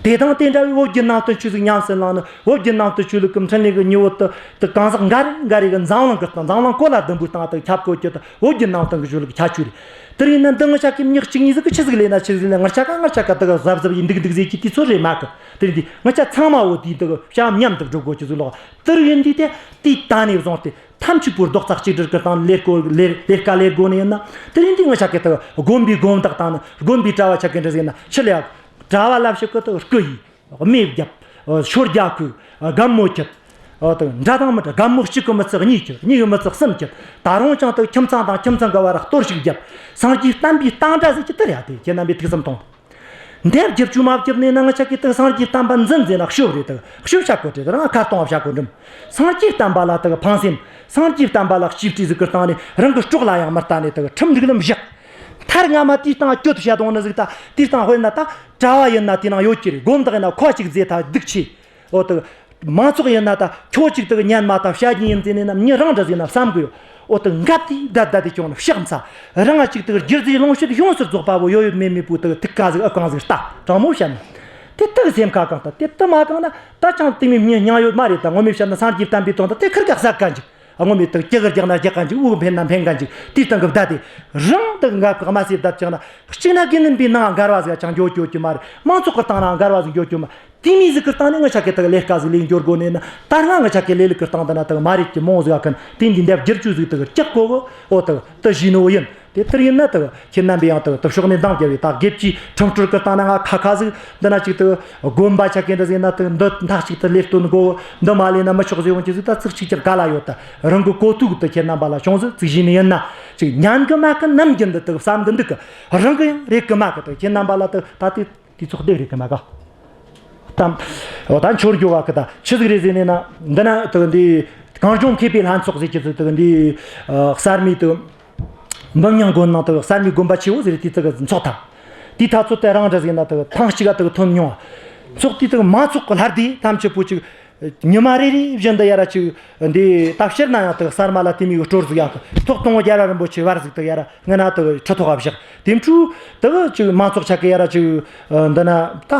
དེ་དང་དེ་འདྲ་བའི་བོད་བརྒྱུད་ནང་བསྟན་ཆོས་ལུགས་ཉམས་སུ་བླངས་ནི་བོད་བརྒྱུད་ནང་བསྟན་ཆོས་ལུགས་ཀྱི་འཕྲིན་ལས་ཀྱི་ཉི་འོད་དུ་དུ་གང་ཟག་འགའ་རེ་འགའ་རེ་གི་འཛམ་གླིང་གི་སྟེང་འཛམ་གླིང་གོ་ལ་ཟླུམ་པོའི་སྟེང་དུ་ཁྱབ་དགོས་ཀྱི་དུ་བོད་བརྒྱུད་ནང་བསྟན་གྱི་ཆོས་ལུགས་ཁྱད་ཆོས་རེད། དེ་རིང་ནི་འདི་ང་ཅག་གི་མྱི་གཅིག་གཉིས་ཟིག་གི་ཆི་ཟིག་ལས་ན་ཆི་ཟིག་ལས་ངར་ཆ་ག་ངར་ཆ་ག་དུ་གཟབ་གཟབ་ཡིན་འདུག་འདུག་ཟེར་གྱི་དུས་ཚོད་རེད་མ་གི། དེ་རིང་འདི་ང་ཅག་ཚང་མ་བོ་དེའི་དུ་བྱ་མཉམ་དུ་འགྲོ་དགོས་ཀྱི་ཟིག་ལོག་དེ་རིང་འདི་དེ་དེའི་ད་ནས་བཟུང་སྟེ། ཐམས་ཅད་པོ་རྡོག་རྩ་གཅིག་སྒྲིལ་གྱི་སྟེང་ལས་སྐོར་ལས་ལས་ཀ་ལས་དགོས་ནི་ཡིན་ན། དེ་རིང་འདི་ང་ཅག་གི་ད་དགོན་པའི་དགོན་བདག་དང་ནི་དགོན་པའི་གྲྭ་བ་ཆ་གི་འདྲ་ཟིག་ན་ཆི་ལས་ཡག་གྲྭ་བ་ལབ་ཞིག་གི་ད་སྐུ་ཡིས་རྨས་བརྒྱབ། ཤོ་རྒྱག་གི་སྒམ་མོ་ཁྱེར། ད་འདྲ་དང་མི་འདྲ་སྒམ་མོ་གཅིག་གི་མི་ཚད་གཉིས་ཁྱེར། གཉིས་ཀྱི་མི་ཚད་གསུམ་ཁྱེར། ད་རུང་ཅང་ད་ཁྱིམ་ཚང་དང་ཁྱིམ་ཚང་གི་བར་གཏོར་ཞིག་བརྒྱབ། སངས་རྒྱས་བསྟན་པའི་སྟངས་འདྲ་ཟིག་གི་དེར་ཡ་དེ་ཁྱེད་རྣམ་པས་ཐུགས་བསམ་ཐོངས། འདེབས་རྒྱབ་ཆུ་མ་བརྒྱབ་ནས་ན་ང་ཅག་གིས་དག་སངས་རྒྱས་བསྟན་པ་འཛིན་ཟེར་ན་ཤོབ་རེད། དག་ཤོབ་བྱ་དགོས་རེད། རང་ཁ་གཏོང་བ་བྱ་དགོས་འགྲིམ། སངས་རྒྱས་བསྟན་པ་ལ་དག་ཕངས་སེམས། སངས་རྒྱས་བསྟན་པ་ལ་གཅེས་སྤྲས་ཟིག་གི་སྟེང་ནས་རང་གི་སྲོག་ལ་ཡང་མི་ལྟ་ནས་དག་ཁྲིམས་སྒྲིག་ལམ་བཞག་མཐར་སྔ་མ་དེའི་སྟེང་གྱོད་བྱ་དོང་ནི་ཟིག་ད་དེའི་སྟེང་དཔེར་ན་ད་གྲྭ་བ་ཡིན་ན་དེའི་ནང་ཡོད་ཀྱི་རེད། དགོན་བདག་ཡིན་ན་ཁོ་གཅིག་རྫས་ཐ་སྡིག་ཆེ། འོ་དག་མང་ཚོགས་ཡིན་ན་ད་ཁྱོད་ཅིག་དག་ཉན་མ་ད་བཤད་རྒྱུ་ཡིན་ཟེར་ནས་ན་མྱི་རང་འདྲ་ཟིག་ན་བསམ་གི་ཡོད། འོ་དག་འགབ་དེ་བསྡད་བསྡད་དེ་ཁྱོད་ན་ཕྱག་འཚལ། རང་ང་ཅིག་དག་རྒྱུ་རྫས་ལོངས་སྤྱོད་ཡོངས་སུ་རྫོགས་པ་བོ་ཡོད་ཡོད་མེད་མེད་པོ་དག་ཐུག་ག་ཟིག་ཨ་གང་ཟིག་ལྟ་དྲང་མོ་བཤད་ན། དེ་དག་སེམས་ཁ་གང་ལྟ་དེ་དུ་མ་གང་ན་ད་ཅང་དེ་མི་མྱི་སྙིང་ཡོད་མ་རེད། ད་ངོ་མས་བཤད་ན་སངས་རྒྱས་བསྟན་པའི་དོན་དག་དེ་ཁིར་ག་ཟ་ག་འཇིག་སྔོན་མའི་དག་སྐྱི་གི་རྒྱག་ན་རྒྱག་ག་འཇུག། དབུགས་འཕེན་ན་འཕེན་ག་འཇུག། དེའི་སྟེང་གི་བརྡ་དེ་རང་དག་འགའ་གི་དམའ་སའི་བརྡ་བཅངས་ན། གཅིག་ན་དགེ་འདུན་པའི་ནང་འགལ་བ་ཟིག་ཀྱང་འགྱོ་འགྱོ་རྒྱུ་མ་རེད། མང་ཚོགས་གི་སྟེང་ན་འགལ་བ་ཟིག་འགྱོ་རྒྱུ་མ། དེ་མོ་ཟིག་གི་སྟེང་ནས་ང་ཆ་གི་དག་ལས་ཀ་ཟིག་ལས་འགྱོ་དགོ་ནས་ན། ད་སྔ་ང་ཆ་གི་ལས་ལུགས་གི་སྟེང་དུ་ན་དག་མ་རེད་ཀྱི་མོ་ཟིག་ག་ཁན་དེ་འདི་འདེབས་བསྒྱུར་བཅོས་ཟིག་དག་རྒྱག་དགོ་གི། འོ་དག་དེ་བྱས་ནོ་ཡིན། དེ་ལྟར་ཡིན་ན་དག་ཁྱེད་རྣམ་པས་ཡང་དག་དུ་ཕྱོགས་ནས་འདང་རྒྱབ་བས། ད་དགེ་བཅུའི་ཁྲིམས་སྲོལ་གི་སྟེང་ན་ང་ཁ་ཁ་ཟིག་འདི་ན་ཅིག་དག་དགོན་པ་ཆ་གི་འདི་ཟིག་ན་དག་འདི་མཐའ་གཅིག་ཏུ་ལས་དོན་དགོ། འདི་མ་ལས་ན་མི་ཆོག་ཟེར་ཡོང་གི་ཟིག་ད་ཚིག་གཅིག་ཀྱང་ག་ལ་ཡོད། ད་རང་གི་གོ་ཐོས་དག་ཁྱེད་རྣམ་པ་ལ་བྱུང་ཟིག་ཚིག་བཞིན་ནི་ཡིན་ན། ཅིག་ཉན་གི་མ་གི་ནམ་རྒྱུན་འདི་དག་བསམ་གི་འདུག་གི། རང་གི་ཡང་རེད་གི་མ་གི། དག་ཁྱེད་རྣམ་པ་ལ་དག་ད་དེ་དེ་ཚོགས་སྡེ་རེད་གི་མ་གི། གཏམ། འོ་ད་འཆོར་འགྱོ་བ་གི་ད་ཆི་ཟིག་རེད་ཟེར་ནས་ན། འདི་ན་དག་འདི་གངས་ལྗོངས་མཁས་པའི་ལྷན་ཚོགས་ཟེར་གྱི་ཚོད་དག་འདི་གསར་མའི་དག་འབུམ་རྙིང་དགོན་ནང་དག་གསར་མའི་དགོན་པ་ཆེ་བོ་ཟེར་དེ་དག་ཚོགས་ཐལ། དེ་ཐ་ཚོད་དེ་རང་འདྲ་ཟིག་ན་དག་ཐེངས་གཅིག་ག་དག་ཐོན་མྱོང་། ཚོགས་དེ་དག་མང་ཚོགས་གི་ལྷ་སྡེ་ཐམས་ཅད་པོ་ཅིག་ཉི་མ་རེ་རེ་བཞིན་དུ་ཡ་ར་ཅིག་འདི་ད་ཕྱིར་ན་ཡང་དག་གསར་མ་ལ་དེ་མོ་གི་སྲོལ་ཟིག་ཡོད་གི། ཐོག་སྟོང་རྒྱལ་བ་རིན་པོ་ཆེ་བར་ཟིག་དག་ཡ་ར་ང་ན་དག་ཁྲི་ཐོག་ག་བཞག། དེ་འཕྲོ་དག་ཅིག་མང་ཚོགས་ཆ་གི་ཡ་ར་ཅིག་འདི་ན་ད་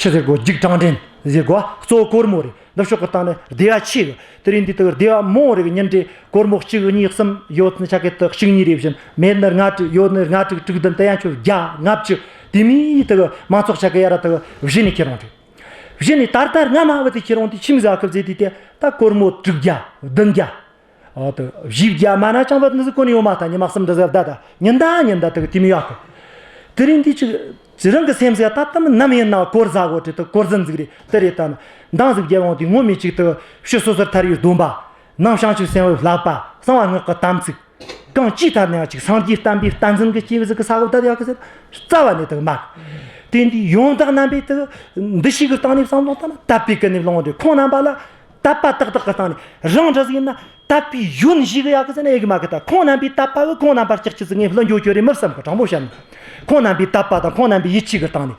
ཆི་ཟེར་དགོ། རྒྱུག་དྲང་འདྲེན་ཟེར་དགོ། གཙོ་བོ་སྒོར་མོ་རེད། འདི་ཕྱོགས་གི་སྟེང་ནས་སྡེ་བ་ཆེ་གི། དེ་རིང་འདི་དག་སྡེ་བ་མང་རེ་གི་ཉིན་རེ་སྒོར་མོ་གཅིག་གཉིས་གསུམ་ཡོད་ནི་ཆ་གི་དག་གཅིག་གཉིས་རེ་བཞིན། མེད་ནི་ལྔ་དྲུག། ཡོད་ནི་ལྔ་དྲུག་དྲུག་བདུན། དེ་ཡང་ཆོ་བརྒྱ་ལྔ་བཅུ། དེ་མོ་དག་མང་ཚོགས་ཆ་གི་ཡ་ར་དག་བཞི་ནས་ཁྱེར་ཡོང་རེད། བཞི་ནས་ད་ལྟ་སྔ་མ་བུ་དེ་ཁྱེར་ཡོང་དུས་ཁྱིམ་ཟ་གི་ཟེར་དུས་དེ་ད་སྒོར་མོ་དྲུག་བརྒྱ་བདུན་བརྒྱ། འོ་དེ་བཞི་བརྒྱ་མ་ན་ཅང་བ་ནི་ཟིག་གོ་ནི་ཡོད་མ་ཐག། ཉི་མ་གསུམ་འདི་ཟེར་བསྡད་ད་ཉིན་ད་ཉིན་ད་དག་དེ་མོ་ཡོད་གི། དེ་རིང་འདི་ཅིག་ཅི་རང་གི་སེམས་ཟེར་ད་ད་མི་ནམ་ཡིན་ན་གོར་ཟ་གོ་དྲི་དག་གོར་ཟན་ཟིག་རེད། དེ་རེད། ད་ནི་འདང་ཟིག་རྒྱབ་ཡོང་དུས་ངོ་མས་ཅིག་དག་ཕྱི་སོ་སོར་ཐར་བའི་སྡོམ་པ། ནང་བྱང་ཆུབ་སེམས་དཔའི་བསླབ་པ། གསང་བ་སྔགས་ཀྱི་དམ་ཚིག། གང་ཅིའི་ཐད་ནའང་ཅིག་སངས་རྒྱས་བསྟན་པའི་བསྟན་འཛིན་གྱི་སྐྱེས་བུ་ཟིག་གི་ས་བབ་ད་ཡག་གི་ཟེར་རྩ་བ་ནས་དག་མ་གི། དེ་འདི་ཡོངས་དག་རྣམ་པའི་དག་འདུ་ཤེས་ཀྱི་སྟེང་ནས་བསམ་བློ་བཏང་ན་དད་པའི་ཀུན་ནས་བསླངས་ཏེ། ཁོང་རྣམ་པ་ལ་དད་པ་ཏག་ཏག་གི་སྟེང་ནས། རང་འདྲ་ཟིག་ཡིན་ན་དད་པའི་ཡོན་ཞིག་ཡག་གི་ཟེར་ན་ཡག་གི་མ་གི། ད་ཁོང་རྣམ་པའི་དད་པ་གི་ཁོང་རྣམ་པར་ཀྱག་ཀྱི་ཟིག་ངས་བླུ་འགྱོ་རྒྱུ་རེད་མི་བསམ་གི། དྲང་པོ་བཤད་ན། ཁོང་རྣམ་པའི་དད་པ་དང་ཁོང་རྣམ་པའི་ཡིད་ཆེས་ཀྱི་སྟེང་ནས་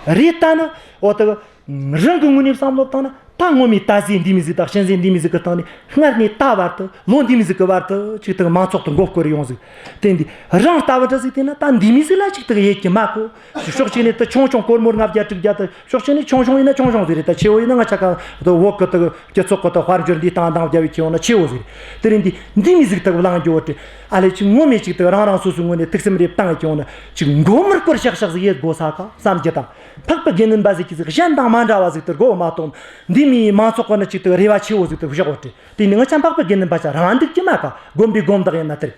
རེད། ད་ནི་འོ་དག་རང་གི་ངོས་ནས་བསམ་བློ་བཏང་ན། ད་ངོ་མའི་ད་ཟས་འདི་མོ་ཟིག་དང་གཤིན་ཟས་འདི་མོ་ཟིག་གི་སྟེང་ནས་སྔར་ནས་ད་བར་དུ་ལོ་འདི་མོ་ཟིག་གི་བར་དུ་ཅིག་དག་མང་ཚོགས་དུ་མགོ་སྐོར་ཡོང་ཟིག། དེ་འདི་རང་ལྟ་བུ་འདྲ་ཟིག་བལྟས་ན་ད་འདི་མོ་ཟིག་ལ་ཅིག་དག་ཡེད་ཀྱི་མ་གོ། ཕྱོགས་གཅིག་ནས་དག་ཆུང་ཆུང་སྒོར་མོ་ལྔ་བརྒྱ་དྲུག་བརྒྱ་དག་ཕྱོགས་གཅིག་ནས་ཆུང་ཆུང་ཡིན་ན་ཆུང་ཆུང་ཟིག་རེད། ད་ཆེ་བོ་ཡིན་ན་ང་ཆ་ག་དག་བོད་གི་དག་སྤྱི་ཚོགས་གི་དག་དཔལ་འབྱོར་འདི་སྟེང་འདང་བརྒྱབ་བའི་ཁྱེར་ཡོང་ན་ཆེ་བོ་ཟིག་རེད། དེ་རིང་འདི་འདི་མོ་ཟིག་དག་བླང་རྒྱུ་བོ་དེ་ཨ་ལས་ཅིག་ངོ་མས་ཅིག་དག་རང་རང་སོ་སོའི་ངོས་ནས་ཐུགས་སེམས་རེ་བཏང་ཡེད་ཀྱི་ཡོང་ན་ཅིག་མགོ་མར་སྐོར་ཤག་ཤག་ཟིག་ཡེད་དགོ་ས་ག་བསམ་རྒྱུ་དང་། འཕགས་པ་དགེ་འདུན་པ་ཟིག་གི་ཟིག་གཞན་དང་མ་འདྲ་བ་ཟིག་ཏུ་དགོ་མ་གཏོགས། འདི་མིའི་མང་ཚོགས་ཀྱི་ནི་ཅིག་ཏུ་རེ་བ་ཆེ་བོ་ཟིག་ཏུ་བཞག་འོ་དེ། དེ་ནི་ང་ཆ་འཕགས་པ་དགེ་འདུན་པ་ཆ་རང་འདུག་གི་མ་ག། དགོན་པའི་དགོན་བདག་ཡིན་ན་དེར།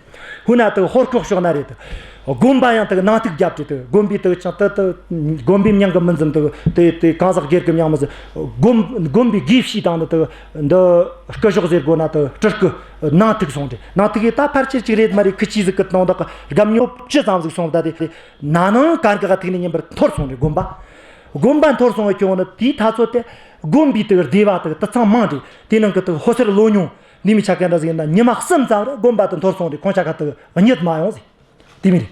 ཧུ་ན་དུ་ཧོར་ཁོག་ཕྱོགས་ན་རེད་དུ། དགོན་པ་ཡང་དུ་ནང་ཐུག་རྒྱབ་དུ་དུ། དགོན་པའི་དུ་ཅང་དུ་དུ། དགོན་པའི་མྱིང་གི་མི་འཛིན་དུ། དེ་དེ་གང་ཟག་སྒེར་གི་མྱིང་མི་འཛིན། དགོན་དགོན་པའི་དགེ་བཤེས་དང་ནི་དུ། འདི་སྐུ་གཞོགས་ཟེར་དགོ་ན་དུ་སྤྲུལ་སྐུ་ནང་ཐུག་སོང་དུ། ནང་ཐུག་གི་ད་ཕལ་ཆེར་ཅིག་རེད་མ་རེད། ཁི་ཆི་ཟིག་གི་དོན་དག་གི་སྒམ་ཉོ་ཅི་ཙམ་ཟིག་སོང་ད་དེ། ན་ནིང་གར་འགག་ཐིག་ནས་ཉིན་པར་འཐོར་སོང་རེད། དགོན་པ། དགོན་པ་འཐོར་སོང་བའི་ཁྱོན་ནི་དེའི་ཐ་ཚོད་དེ། དགོན་པའི་དུ་སྡེ་བ་དུ་དུད་ཚང་མང་རེད། དེ་ནང་གི་དུ་ཧོ་སེར་ལོ་ཉུང་འདི་མི་ཆ་ག་འདྲ་ཟིག་ཡིན་ན་ཉི་མ་གསུམ་ཙམ་རེ་དགོན་པ་དུ་འཐོར་སོང་རེད། ཁོང་ཆ་ག་དུ་གཉིད་མ་ཡོང་ཟིག། དེ་མི་རེད།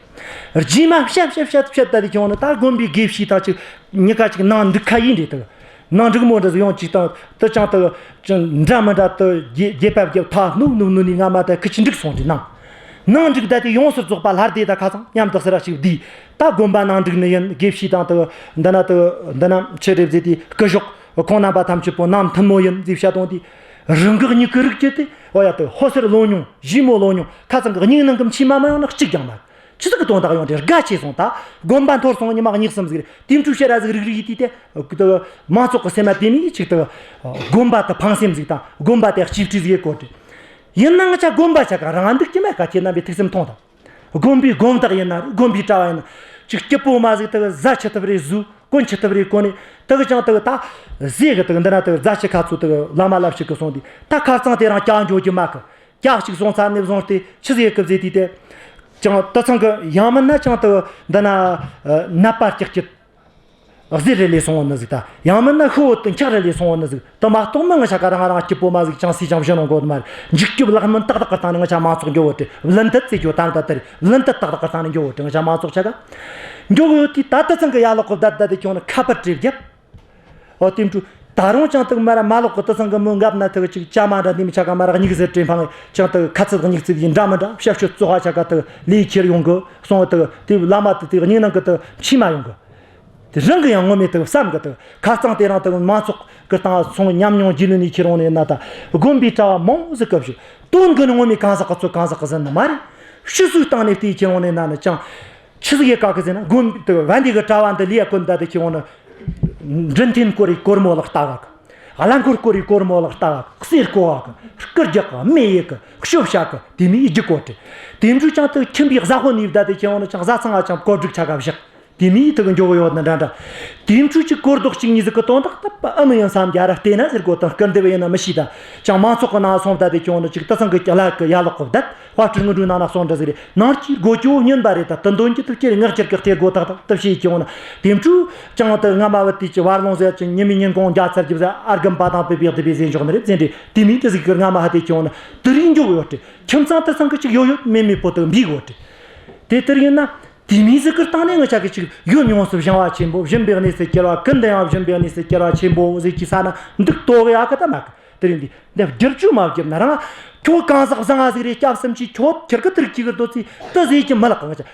རྗེས་མ་བཤད་བཤད་བཤད་བཤད་ད་དེ་ཁྱོན་ནི་ད་དགོན་པའི་དགེ་བཤེས་དང་ཅིག་གཉིས་ཀ་ཅིག་ནང་འདུག་ཁ་ཡིན་རེད་དུ། ནང་འགྲིག་མོ་འདྲ་ཟིག་ཡོང་ཅིག་དང་དུ་ཅང་དུ་ཅང་འདྲ་མི་འདྲ་དུ་རྒྱས་རྒྱས་པ་རྒྱབ་ཐ་ནུབ་ནུབ་ནུབ་ནི་ང་མ་ད་ཁི་ཆི་འགྲིག་སོང་རེད། ནང་ནང་འགྲིག་ད་དེ་ཡོངས་སུ་རྫོགས་པ་ལྷ་སྡེ་ད་ཁ་ཚང་མཉམ་དུ་སེ་ར་ཞིག་བསྡུས། ད་དགོན་པ་ནང་འགྲིག་ནི་ཡིན། དགེ་བཤེས་དང་དུ་འདི་ན་དུ་འདི་ན་ཆི་རེད་ཟེར་དུས་སྐུ་གཞོགས་ཁོང་རྣམ་པ་ཐམས་ཅད་པོ་ནང་མཐུན་མོ་ཡིན་ཟེར་བཤད་དོན་དེ། རང་གི་མྱིག་གི་རིག་རྒྱུ་དེ་འོ་ཡ་དུ་ཧོ་སེར་ལོ་ཉུང་ཞི་མོ་ལོ་ཉུང་ཁ་ཚང་གི་སྙིང་ནང་གི་མཆི་མ་མ་ཡོང་ན་གཅིག་ཀྱང་མ། ཆི་ཟིག་གི་དོན་དག་ཡོང་དེ་དགའ་ཆེ་སོང་། ད་དགོན་པ་འཐོར་སོང་ཉི་མ་གཉིས་གསུམ་ཟིག་རེད། དེ་འཕྲོ་ཤེ་ར་ཟིག་རིག་རིག་ཡིན་དུས་དེ་དུ་མང་ཚོགས་གི་སེམས་མ་དེ་མི་ཅིག་དུ་དགོན་པ་དུ་ཕངས་སེམས་ཟིག་དང་དགོན་པ་དེ་གཅིག་སྒྲིལ་ཟིག་གོ་དེ། ཡིན་ན་ང་ཆ་དགོན་པ་ཆ་ག་རང་འདུག་གི་མེད་ག། ཁྱེད་རྣམ་པའི་ཐུགས་སེམས་ཐོངས་དང་། དགོན་པའི་དགོན་བདག་ཡིན་ན་རེད། དགོན་པའི་གྲྭ་བ་ཡིན་ན་ཅིག་སྐྱིད་པོ་མ་ཟིག་དག་ཟ་ཆི་ཐུབ་རེ་ཟོས། གོན་ཆི་ཐུབ་རེ་གོན་ནས་དག་ཀྱང་དག་ད་ཟས་གི་དག་འདི་ན་དག་རྫ་ཆུ་ཁ་ཚུ་དག་བླ་མ་ལ་ཞིག་གི་སོང་དུས་ད་ཁ་རྩང་དེ་རང་ཀྱག་འགྱོ་རྒྱུ་མ་གི། ཀྱག་ཞིག་སོང་ཚར་ནས་བཟུང་སྟེ་ཆི་ཟིག་གི་ཟེར་དུས་དེ་ཀྱང་དུད་ཚང་གི་ཡང་མིན་ན་ཀྱང་དག་འདི་ན་ནད་པ་ཀྱག་ཀྱི། གཟེར་རེ་ལས་སོང་བ་ནི་ཟིག། ད་ཡང་མིན་ན་ཤི་བོ་དུ་འཁྱག་རེ་ལས་སོང་བ་ནི་ཟིག། དུ་མ་གཏོགས་མི་ང་ཆ་ག་རང་རང་སྐྱིད་པོ་མ་ཟིག་ཅང་སི་ཅང་བཞིན་ནང་གོ་དུ་མ་རེད། འཇིགས་སྐྱོབ་ལག་སྨན་ཏག་ཏག་གི་སྟེང་ནས་ང་ཆ་མང་ཚོགས་འགྱོ་བོ་དེ་བླུན་དུད་ཟེར་རྒྱུ་ད་ད་དེ་རེད། བླུན་དུད་ཏག་ཏག་གི་སྟེང་ནས་འགྱོ་བོ་དེ་ང་ཆ་མང་ཚོགས་ཆ་ག་འགྱོ་གི་ཡོད་དུས་ད་དུད་ཚང་གི་ཡ་ལོག་གི་བདའ་བདའ་དེ་ཁྱོད་ནི་ཁ་པར་བྲིས་བརྒྱབ། འོ་དེ་འཕྲོ་ད་རུང་ཅང་དག་མ་ར་མ་ལོག་གི་དུད་ཚང་གི་མོ་འགབ་ན་དག་ཅིག་ཅ་མ་འདྲ་འདི་མི་ཆ་ག་མ་ར་སྙིགས་ཟེར་དྲན་ཕང་ཅང་དག་ཁ་ཚིག་སྙིགས་ཚིག་ཡིན་འདྲ་མི་འདྲ་བཤད་ཤོད་བཙོག་པ་ཆ་ག་དག་ལས་ཁྱེར་ཡོང་གི་སོང་བ་དག་དེ་བླ་མ་དག་དེ་སྙིང་ནང་གི་དག་མཆི་མ་ཡོང་གི། དེ་རང་གི་ཡང་ངོ་མས་དུ་བསམ་གི། དུ་ཁ་རྩང་དེ་རིང་དུ་མང་ཚོགས་ གི་སྟེང་སོང་ཉམས་མྱོང་རྒྱུས་ལོན་ནས་ཁྱེར་ཡོང་ནས་ན། ད་དགོན་པའི་གྲྭ་བ་མང་ཟིག་གི་བཞུགས། དོན་གི་ནི་ངོ་མའི་གང་ཟག་གི་ཚོད་གང་ཟག་གི་ཟིན་ནི་མ་རེད། ཕྱི་སོའི་སྟེང་ནས་བལྟས་ཁྱེར་ཡོང་ནས་ན་ནི་ཅང་ཆི་ཟིག་ཡེ་ག་གི་ཟེར་ན། དགོན་དུ་བན་དེ་གི་གྲྭ་བ་འདི་ལས་ཀུན་ད་དེ་ཁྱེར་ཡོང་ནི། འདྲུད་འཐེན་སྐོར་རི་སྒོར་མོ་ལག་ལྟ་ག་གི། རླངས་འཁོར་སྐོར་རི་སྒོར་མོ་ལག་ལྟ་ག་གི། གསེར་རྐོ་ག་གི། རྐུ་རྒྱག་ག་མེ་ཡེ་གི། ཤོབ་བྱ་གི། དེ་མིའི་རྒྱུ་གོ་དྲི། དེ་འཕྲུལ་ཅང་དུ་ཁྱིམ་པའི་བཟའ་ཧོ་ནི་ཡིབ་ད་དེ་ཁྱེར་ཡོང་ནི་ཅང་བཟའ་ཚང་ང་ཅང་གོ་སྒྲིག་ཆ་ག་བཞག་དེ་མིའི་དུ་གི་འགྱོ་གི་ཡོད་ནི་འདྲ་འདྲ། དེ་འཕྲུལ་གྱི་གོ་ལྡོག་གཅིག་གཉིས་ཟིག་གི་དོན་དག་ད་པ་ཨ་མི་ཡིན་བསམ་རྒྱ་ར་བལྟས་ན་ཟེར་གོ་དང་། སྐུར་འདེབས་ཡིན་ན་མི་ཤེས་ད། ཅང་མང་ཚོགས་གི་ནང་སོང་ད་དེ་ཁྱོད་ནི་ཅིག་ད་ཚང་གི་ལ་གི་ཡ་ལོག་གི་བསྡད། དཔལ་སྤྲུལ་དངོས་གྲུབ་ནང་ན་སོང་འདྲ་ཟིག་རེད། ནང་གི་སྒོ་ཅོ་སྨྱོན་པ་རེད། ད་དུ་འདོན་གྱི་ཐུབ་ཀྱི་རེད། ངག་ཁྱེར་གི་སྟེར་སྒོ་ཏག་ཏག་ཏུ་བྱས་ཁྱོད་ནི། དེ་འཕྲུལ་ཅང་དུ་སྔ་མ་བུ་དེ་ཅི་བར་ལོང་ཟེར་ཅིང་ཉི་མའི་ཉིན་གུང་རྒྱ་ཚར་གྱི་བཟའ་ཨར་གམ་པ་དང་པེ་པེ་དེ་བས་ཟེར་འཇོག་ནི་རེད་ཟེར་འདྲ། དེ་མིའི་དེ་ཟིག་གི་སྔ་མ་ཧ་དེ་ཁྱོད་ནི་དུ་རིང་འགྱོ་གི་ཡོད་དེ། ཁྱིམ་ཚང་དུ་ཚང་གི་ཅིག་ཡོད་ཡོད་མེད་མེད་པོ་དུ་འབིག་གི་ཡོད་དེ། དེ་ལྟར་ཡིན་ན། དེ་མིའི་ཟིག་གི་སྟེང་ནས་ང་ཅག་གི་ཅིག་ཡོད་མྱོང་སུ་བཞེངས་བ་ཆེན་པོ། སྦྱིན་པའི་གནས་སུ་གྱུར་བ་ཀུན་ཏུ་ཡང་སྦྱིན་པའི་གནས་སུ་གྱུར་བ་ཆེན་པོ་ཟིག་གི་ས་ན་འདུག་ཏོ་གི་ཡ་གི་ད་མ་གི། དེ་རིང་འདི་འདི་བསྒྱུར་བཅོས་མ་བསྒྱུར་ན་རང་ཁྱོད་གང་ཟག་བཟང་ང་ཟིག་རེད། སྐྱབས་སེམས་ཀྱིས་ཁྱོད་ཁྱེར་གི་དུ་རིག་གི་གི་དོ་ཚིག་དུ་ཟིག་གི་མི་ལག་གི། ང་ཅག་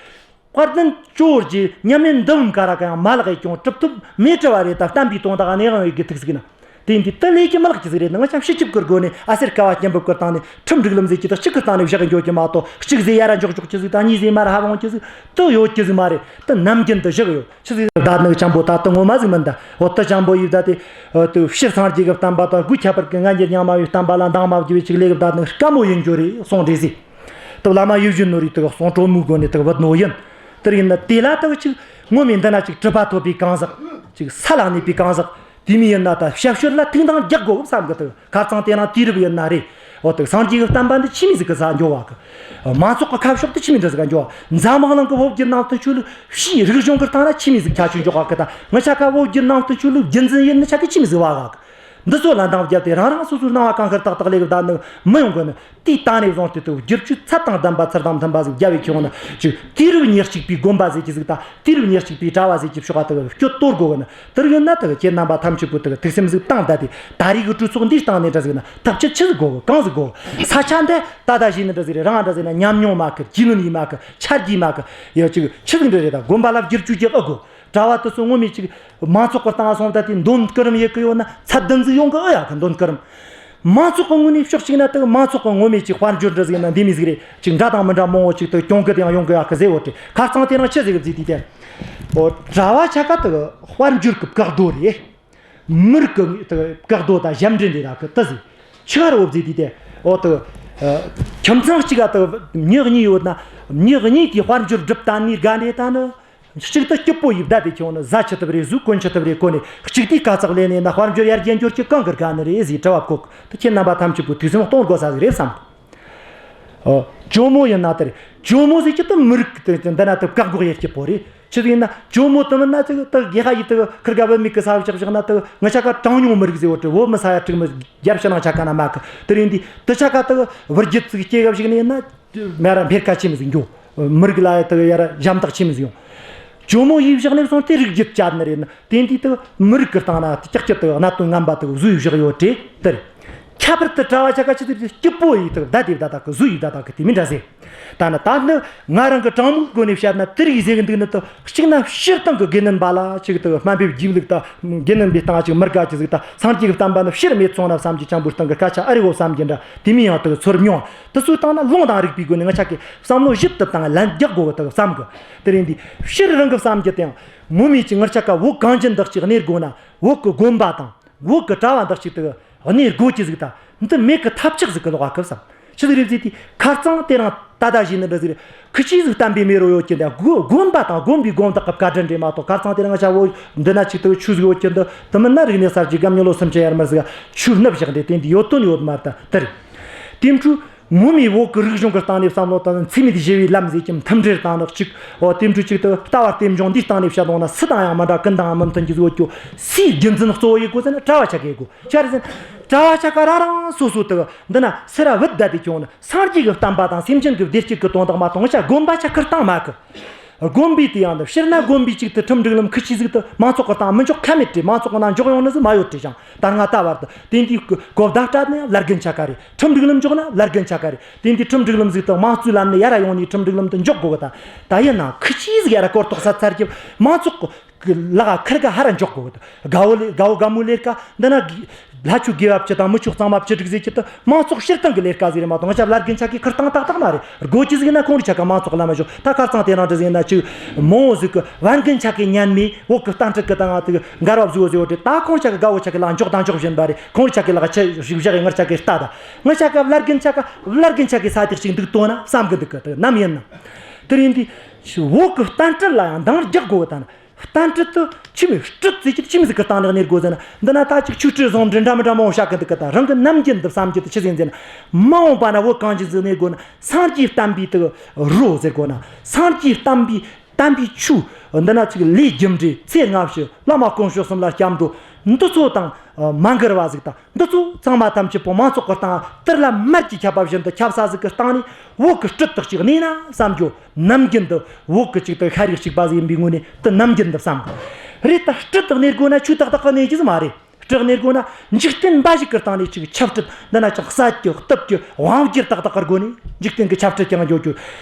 དཔལ་ལྡན་ཇོ་བོ་རྗེ་མཉམ་མེད་འདི་བུམ་ཀ་ར་ག་ཡང་མ་ལག་ཡི་ཀྱང་གྲུབ་ཐོབ་མེ་དྲི་བ་རེད། ད་བསྟན་པའི་དོན་དག་གནས་དབང་ཡོད་གི་ཐུག་ཟིག་ན། དེ་འདི་དུ་ལས་ཀྱི་མི་ལག་ཅི་ཟིག་རེད། ང་ཅག་སྤྱི་ཁྱབ་ཀྱི་སྒོ་ནས་ཨ་སེར་ཀ་བ་སྐྱེན་འབབ་ཀྱི་སྟེང་ནས་ཁྲིམས་སྒྲིག་ལམ་ཟེར་གྱི་དང་གཅིག་གི་སྟེང་ནས་བཞག་འགྱོ་གི་མ་གཏོགས། གཅིག་ཟེར་ཡ་ར་འཇོག་འཇོག་ཅི་ཟིག་དང་། གཉིས་ཟེར་མ་ར་ཧ་བང་ཅི་ཟིག་དུ་ཡོད་ཀྱི་ཟིག་མ་རེད། དུ་ནམ་རྒྱུན་དུ་བཞག་ཡོད། ཆི་ཟིག་བདག་ནི་ཅང་པོ་ད་དུ་ངོ་མ་ཟིག་མིན་ད། འོ་དུ་ཅང་པོ་ཡིབ་ད་དེ། འོ་དུ་ཕྱིར་སངས་རྒྱས་ཀྱི་བསྟན་པ་དང་སྒོས་ཁྱད་པར་གྱི་སྔ་འགྱུར་རྙིང་མ་བའི་བསྟན་པ་ལ་འདང་མ་བརྒྱབ་པའི་ཅིག་ལས་ཀྱི་བདག་ནི་དཀའ་མོ་ཡིན་རྒྱུ་རེད་གསུངས་རེད་ཟིག་དུ་བླ་མ་ཡིད་བཞིན་ནོར་བུས་དུ་གསུང་དྲོན་མོའི་སྒོ་ནས་དུ་བུད་ནོ་ཡིན། དེར་ཡིན་ན་དེ་ལ་དག་ཅིག་ངོ་མའི་འདི་ན་ཅིག་གྲུབ་པ་ཐོབ་པའི་གང་ཟག་ཅིག་ས་ལ་གནས་པའི་གང་ཟག་དེ་མོ་ཡིན་ན་ད་ཞབས་ཞུ་ལ་ཐུགས་འདང་རྒྱག་དགོས་བསམ་གི། དུ་ཁ་རྩང་དེ་རིང་དུས་རབས་ཡིན་ན་རེད། འོ་དུ་སངས་རྒྱས་ཀྱི་བསྟན་པ་འདི་ཆི་མོ་ཟིག་གི་ས་འགྱོ་བ་གི། མང་ཚོགས་ཀྱི་ཁ་ཕྱོགས་དུ་ཆི་མོ་འདྲ་ཟིག་ག་འགྱོ་བ། འཛམ་བུ་གླིང་གི་བོད་བརྒྱུད་ནང་བསྟན་ཆོས་ལུགས་ཕྱིའི་རིག་གཞུང་གི་སྟེང་ན་ཆི་མོ་ཟིག་ཁྱད་ཆོས་འཇོག་ག་གི། ད་ང་ཅག་ག་བོད་བརྒྱུད་ནང་བསྟན་ཆོས་ལུགས་རྒྱུན་འཛིན་ཡིན་ནི་ཆ་གི་ཆི་མོ་ཟིག་བ་ག་གི། འདི་ཚོ་ལ་འདང་བརྒྱབ་སྟེ་རང་རང་སོ་སོའི་སྣང་བ་གང་ཤར་ཏག་ཏག་ལས་གི་བསྡད་ནི་མི་ཡོང་གི་ནི། དེའི་སྟེང་ནས་བཟུང་སྟེ་དུ་བསྒྱུར་བཅོས་ཚད་དང་ལྡན་པ་ཚུལ་དང་མཐུན་པ་ཟིག་རྒྱབ་བས་ཁྱེར་ཡོང་ན་ཅིག་དུས་རབས་ཉེར་གཅིག་པའི་དགོན་པ་ཟེར་གྱི་ཟིག་དང་། དུས་རབས་ཉེར་གཅིག་པའི་གྲྭ་བ་ཟེར་གྱི་ཕྱོགས་ག་དུ་སྐྱོད་གཏོར་དགོས་གི་ན། དེར་ཡོད་ན་དུ་ཁྱེད་རྣམ་པ་ཐམས་ཅད་པོ་དུ་ཐུགས་སེམས་ཟིག་བཏང་ད་དེ། ད་རེས་ཀྱི་གྲོས་ཚོགས་འདིའི་སྟེང་ནས་འདྲ་ཟིག་ན་ཐབས་ཇུས་ཆི་ཟིག་དགོས་གི། གང་ཟིག་དགོས་གི། ས་ཆ་འདི་ད་ད་བཞིན་ནི་འདྲ་ཟིག་རེད། རང་འདྲ་ཟིག་ན་ཉམས་མྱོང་མ་ཁུར། རྒྱུས་ལོན་ཡིན་མ་ཁུར། ཆ་རྒྱུས་མ་ཁུར། ཡ་ཅིག་ཆི་ཟིག་འདྲ་རེད། ད་དགོན་པ་ལ་བསྒྱུར་བཅོས་རྒྱག་ཨེ་དགོས། གྲྭ་བ་དེ་ཚོ་ངོ་མས་ཅིག་མང་ཚོགས་ཀྱི་སྟེང་སོང་ད་དེ་འདོན་སྐུ་རིམ་ཡེ་གི་ཡོད་ན་ཚད་ལྡན་ཟིག་ཡོང་གི་ཨེ་ཡོད་གི། འདོན་སྐུ་རིམ། མང་ཚོགས་ཀྱི་ངོས་ནས་ཕྱོགས་གཅིག་ན་དེ་མང་ཚོགས་ཀྱི་ངོ་མས་ཅིག་དཔལ་འབྱོར་འདྲ་ཟིག་ན་འདི་མོ་ཟིག་རེད། ཅིག་འདྲ་དང་མི་འདྲ་མང་བོ་ཅིག་དེ་གྱོང་གུད་ཡང་ཡོང་གི་ཡོད་གི་ཟེར་བོ་དེ། ཁ་རྩང་དེ་རིང་ཆི་ཟིག་གི་ཟིག་དེ་དེ། འོ་གྲྭ་བ་ཆ་ག་དེ་དཔལ་འབྱོར་གྱི་བཀག་རྡོ་རེད། མི་རིགས་ཀྱི་དེ་བཀག་རྡོ་དང་ཞབས་འདྲེན་རེད་ད་གི་དེ་ཟིག་ཆི་ག་རེ་བོ་ཟིག་དེ་དེ། འོ་དེ་ཁྱིམ་ཚང་གཅིག་ག་དེ་མྱི་གཉིས་ཡོད་ན། མྱི་གཉིས་ཀྱིས་དཔལ་འབྱོར་སྒྲུབ་ད་ནི་དགའ་ནི་ད་ནི། གཅིག་ཏུ་སྐྱིད་པོ་ཡིས་བསྡད་དེ་ཁྱོད་ནི་ཟ་ཆི་ཐུབ་རེ་ཟོས། གོན་ཆི་ཐུབ་རེ་གོན་ནས། གཅིག་དེའི་དཀའ་ཚེགས་ལས་ནས་ན་དཔལ་འབྱོར་ཡར་རྒྱས་འགྱུར་གྱི་གང་གི་དགའ་ནི་རེད་ཟེར་དྲི་བ་བཀོད། དེ་ཁྱེད་རྣམ་པ་ཐམས་ཅད་པོ་ཐུགས་སེམས་གཏོང་དགོས་ས་ཟིག་རེད་བསམ། ཨོ། ཇོ་མོ་ཡིན་ན་དེ་རེད། ཇོ་མོ་ཟེར་གྱི་དེ་མི་རིགས་དེ་འདི་ན་དེ་བཀག་འགོག་ཡེད་ཀྱི་པོ་རེད། ཆི་ཟིག་ཡིན་ན་ཇོ་མོ་དེ་མིན་ན་ཅིག་དེ་དགེ་ཧ་ཡིས་དེ་ཁིར་ག་བུད་མེད་ཀྱི་ས་བཞག་བཞག་ན། དེ་ང་ཆ་ག་གྲངས་ཉུང་མི་རིགས་ཟེར་བོ་དེ། བོད་མི་ས་ཡ་དྲུག་མི་བརྒྱ་ཕྱི་ནང་ཆ་ག་ན་མ་གི། དེ་རིང་འདི་དེ་ཆ་ག་དེ་བུ་རྒྱུད་ཅིག་སྐྱེ་ག་བཞག་ནས་ན། མ་ར་འཕེལ་ཁ་ཆེ་མི་ཟིག་འགྱོ། མི་རིགས་ལ་དེ་ཡ་ར་ཞབས་འདེགས་ཆེ་མི་ཟིག་ཡོང་། ཇོ་མོ་ཡིས་བཞག་ནས་སོང་དེ་རིགས་རྒྱུད་བཅད་ནི་རེད་ན། དེ་འདི་དེ་མི་རིགས་ཀྱི་སྟེང་ན་ཀྱག་ཀྱག་དེ་གནད་དོན་ངན་པ་དེ་བཟོས་བཞག་ཡོད་དེ་དེ་རེད། ཁྱད་པར་དུ་གྲྭ་བ་ཆ་ག་ཆི་དེ་སྐྱིད་པོ་ཡིས་དེ་བསྡད་དེ་བསྡད་ད་གི། བཟོས་ཡིས་བསྡད་ད་གི་དེ་མི་འདྲ་ཟེར། ད་ནི་ད་ནི་ང་རང་གི་དྲང་མོའི་སྒོ་ནས་བཤད་ན་དེ་རིགས་ཟེར་གི་འདུག་ནི་དེ། གཅིག་ན་སྤྱིར་བཏང་གི་དགེ་འདུན་པ་ལ་ཅིག་དེ་དམའ་འབེབས་རྒྱུ་ལུགས་དང་། དགེ་འདུན་པའི་སྟེང་ཅིག་མི་དགའ་ཅི་ཟིག་དང་། སངས་རྒྱས་ཀྱི་བསྟན་པ་ནི་ཕྱིར་མེད་སོང་ན་བསམ་གྱི་ཅང་པོའི་སྟེང་གི་སྐད་ཆ་ཨ་རི་བོ་བསམ་གྱི་འདྲ་དེ་མི་ཡང་དེ་ཚོར་མྱོང་། དེ་ཚོའི་སྟེང་ན་ལུང་དང་རིགས་པའི་སྒོ་ནས་ང་ཆ་གི་བསམ་བློ་ཞིབ་ཏུ་བཏང་ལན་རྒྱག་དགོས་གི་དེ་བསམ་གི། དེ་རིང་འདི་ཕྱིར་རང་གི་བསམ་གྱི་སྟེང་ངོ་མས་ཅིག་ང་ཆ་ག་བོད་གངས་ཅན་འདི་ཅིག་གནས་དགོས་ན། བོད་ཀྱི་དགོན་པ་དང་བོད་ཀྱི་གྲྭ་བ་འདི་ཅིག་དེ་གནས་དགོས་ཀྱི་ཟིག་དང་། འདི་མེད་གི་ཐབས་ཆག་ཟིག་གི་ལོག་ག་གི་བསམ། ཆི་ཟིག་རེད་ཟེར་དུས་ཁ་རྩང་དེ་རིང་ད་ལྟ་བཞིན་ནི་འདྲ་ཟིག་རེད། ཁི་ཆི་ཟིག་བསྟན་པའི་མེ་རོ་ཡོད་ཀྱི་འདི་དགོན་དགོན་པ་དང་དགོན་པའི་དགོན་བདག་གི་བཀའ་དྲིན་རེད་མ་གཏོགས། ཁ་རྩང་དེ་རིང་ང་ཆ་བོད་འདི་ན་ཅིག་དུ་ཆོས་ཟིག་ཡོད་ཀྱི་འདི། དེ་མིན་ན་རིག་གནས་གསར་བརྗེ་སྐབས་མྱི་ལོ་སུམ་ཅུ་ཡར་མར་ཟིག་ཆོས་སྣུབ་བཞག་འདི་དེ་འདི་ཡོད་དོན་ཡོད་མ་རེད། ད་དེ་རེད། དེ་འཕྲོས་ངོ་མའི་བོད་ཀྱི་རིག་གཞུང་གི་སྟེང་ནས་བསམ་བློ་བཏང་ན། འཚེ་མེད་ཞི་བའི་ལམ་ཟེར་གྱི་མཐུན་སྒྲིལ་དང་ནི་གཅིག་འོ་དེ་འཕྲོས་གཅིག་ཏུ་ལྟ་བ་རྟེན་འབྱུང་འདིའི་སྟེང་ནས་བཤད་འོང་ན། སུ་དང་ཡང་མི་འདྲ་ཀུན་དང་མི་མཐུན་གྱི་བཟོ་རྒྱུ། སུའི་རྒྱུན་འཛིན་གཙོ་བོ་ཡེ་དགོས་ཟེར་ན་གྲྭ་བ་ཆ་གི་ཡེ་དགོས། ཆི་རེད་ཟེར་ན་གྲྭ་བ་ཆ་ག་རང་རང་སོ་སོ་དུ་འདི་ན་སེ་ར་བུད་བསྡད་དེ་ཁྱོད་ནི་སངས་རྒྱས་ཀྱི་བསྟན་པ་དང་སེམས་ཅན་གྱི་བདེ་སྐྱིད་ཀྱི་དོན་དག་མ་གཏོགས། ང་ཆ་དགོན་པ་ཆ་ཁུར་བཏང་མ་གི། དགོན་པའི་དེ་ཡང་འདི་ཕྱིར་ན་དགོན་པའི་གཅིག་ཏུ་ཁྲིམས་སྒྲིག་ལམ་ཁི་ཆི་ཟིག་ཏུ་མང་ཚོགས་ཀྱི་སྟེང་མི་འཇོག་ཁ་མེད་དྲི། མང་ཚོགས་ཀྱི་ནང་འཇོག་ཡོང་ནི་ཟིག་མ་ཡོད་དྲི་ཞིང་། ད་སྔ་ད་བར་དུ་དེ་འདི་གོ་བརྡ་སྤྲད་ནས་ལར་རྒན་ཆ་ག་རེད། ཁྲིམས་སྒྲིག་ལམ་འཇོག་ན་ལར་རྒན་ཆ་ག་རེད། དེ་འདི་ཁྲིམས་སྒྲིག་ལམ་ཟིག་ཏུ་དམངས་གཙོའི་ལམ་ནས་ཡར་ཡོང་ནས་ཁྲིམས་སྒྲིག་ལམ་དུ་འཇོག་དགོས་གི། ད་ད་ཡིན་ན་ཁི་ཆི་ཟིག་ཡར་གོ་རྟོགས་ས་ཚར་གྱི་མང་ཚོགས་ཀྱི་ གི་ལག་ཁུར་ག་ཧར་འཇོག་གོ། དགའ་བོ་ལས་དགའ་བོ་དགའ་མོའི་ལས་ཀ་འདི་ན་གི་ལྷ་ཆོས་དགེ་བ་བཅུ་དང་མི་ཆོས་གཙང་མ་བཅུ་དྲུག་ཟེར་གྱི་དེ་མང་ཚོགས་སྤྱིར་བཏང་གི་ལས་ཀ་ཟིག་རེད་མ་གཏོགས། ང་ཆ་བླ་རྒན་ཆ་གི་ཁུར་སྟངས་ཏག་ཏག་མ་རེད། སྒོ་ཅི་ཟིག་ན་ཁོང་རི་ཆ་ག་མང་ཚོགས་ལ་མ་ཞོག། ད་ཁར་ཚང་དེ་རང་འདྲ་ཟིག་ན་ཅིག་མང་བོ་ཟིག་གི་བན་རྒན་ཆ་གི་ཉན་མི་བོད་གི་བསྟན་སྲིད་གི་དང་དེ་འགལ་བ་བཟོ་བཟོ་བྲེ། ད་ཁོང་ཆ་གི་དགའ་བོ་ཆ་གི་ལག་འཇོག་དང་འཇོག་བཞིན་པ་རེད། ཁོང་རི་ཆ་གི་ལག་ཆ་ཞིག་བཞག་གི་ངར་ཆ་གི་ལྟ་ད། ང་ཆ་ག་བླ་རྒན་ཆ་ག་བླ་རྒན་ཆ་གི་ས་དེ་ཞིག་འདུག་ཏོ་ན་བསམ་གི་འདུག་གི། དེ་ནམ་ཡིན་ན་དེ་ཡིན་དུས་བོད་གི་བསྟན་སྲིད་ལ་ཡང་འདང་རྒྱག་དགོས་གི། ད་ན། བསྟན་སྲིད་དུ་ཆི་མོ་སྲིད་ཟེར་གྱི་ཆི་མོ་ཟིག་གི་སྟེང་ནས་གནས་དགོས་ཟེར་ན། འདི་ན་ད་ཅིག་ཆོས་སྲིད་ཟུང་འབྲེལ་འདྲ་མི་འདྲ་མང་བོ་བཤད་གི་འདུག་གི། ད་རང་གི་ནམ་རྒྱུན་འདི་བསམ་རྒྱུ་དེ་ཆི་ཟིག་ཟེར་ན། མ་འོངས་པ་ན་བོད་གངས་ཅན་ཟིག་གནས་དགོས་ན་སངས་རྒྱས་བསྟན་པའི་དུ་རོ་ཟེར་དགོས་ན། སངས་རྒྱས་བསྟན་པའི་བསྟན་པའི་ཆོས་འདི་ན་ཅིག་ལས་རྒྱུ་འབྲས་ཚེ་སྔ་ཕྱི་བླ་མ་དཀོན་མཆོག་གསུམ་ལ་སྐྱབས་འགྲོ་འདི་ཚོ་དང་མ་འགལ་བ་ཟིག་དང་། འདི་ཚོ་ཚང་མ་ཐམས་ཅད་པོ་མང་ཚོགས་ཀྱི་སྟེང་དུར་ལ་མར་གྱིས་ཁྱབ་པ་བཞིན་དུ་ཁྱབ་ས་ཟིག་གི་སྟེང་ནས་བོད་ཀྱི་སྲིད་དག་ཅིག་གནས་ན་བསམ་རྒྱུ། ནམ་རྒྱུན་དུ་བོད་ཀྱི་ཅིག་ཏུ་ཤ་རིགས་གཅིག་པ་ཟིག་ཡིན་པའི་ངོས་ནས་དུ་ནམ་རྒྱུན་དུ་བསམ་གི་རེད། ད་སྲིད་དག་གནས་དགོས་ན་ཆོས་ཏག་ཏག་གི་གནས་རྒྱུ་ཟིག་མ་རེད། སྲིད་གནས་དགོས་ན་འཇིག་རྟེན་འབའ་ཞིག་གི་སྟེང་ནས་ཅིག་ཆབ་སྲིད་འདི་ན་ཅང་གསལ་གྱི་སྟབས་ཀྱི་དབང་སྒྱུར་ཏག་ཏག་གི་སྒོ་ནས་འཇིག་རྟེན་གྱི་ཆབ་སྲིད་ཀྱང་འཇོག་རྒྱུ།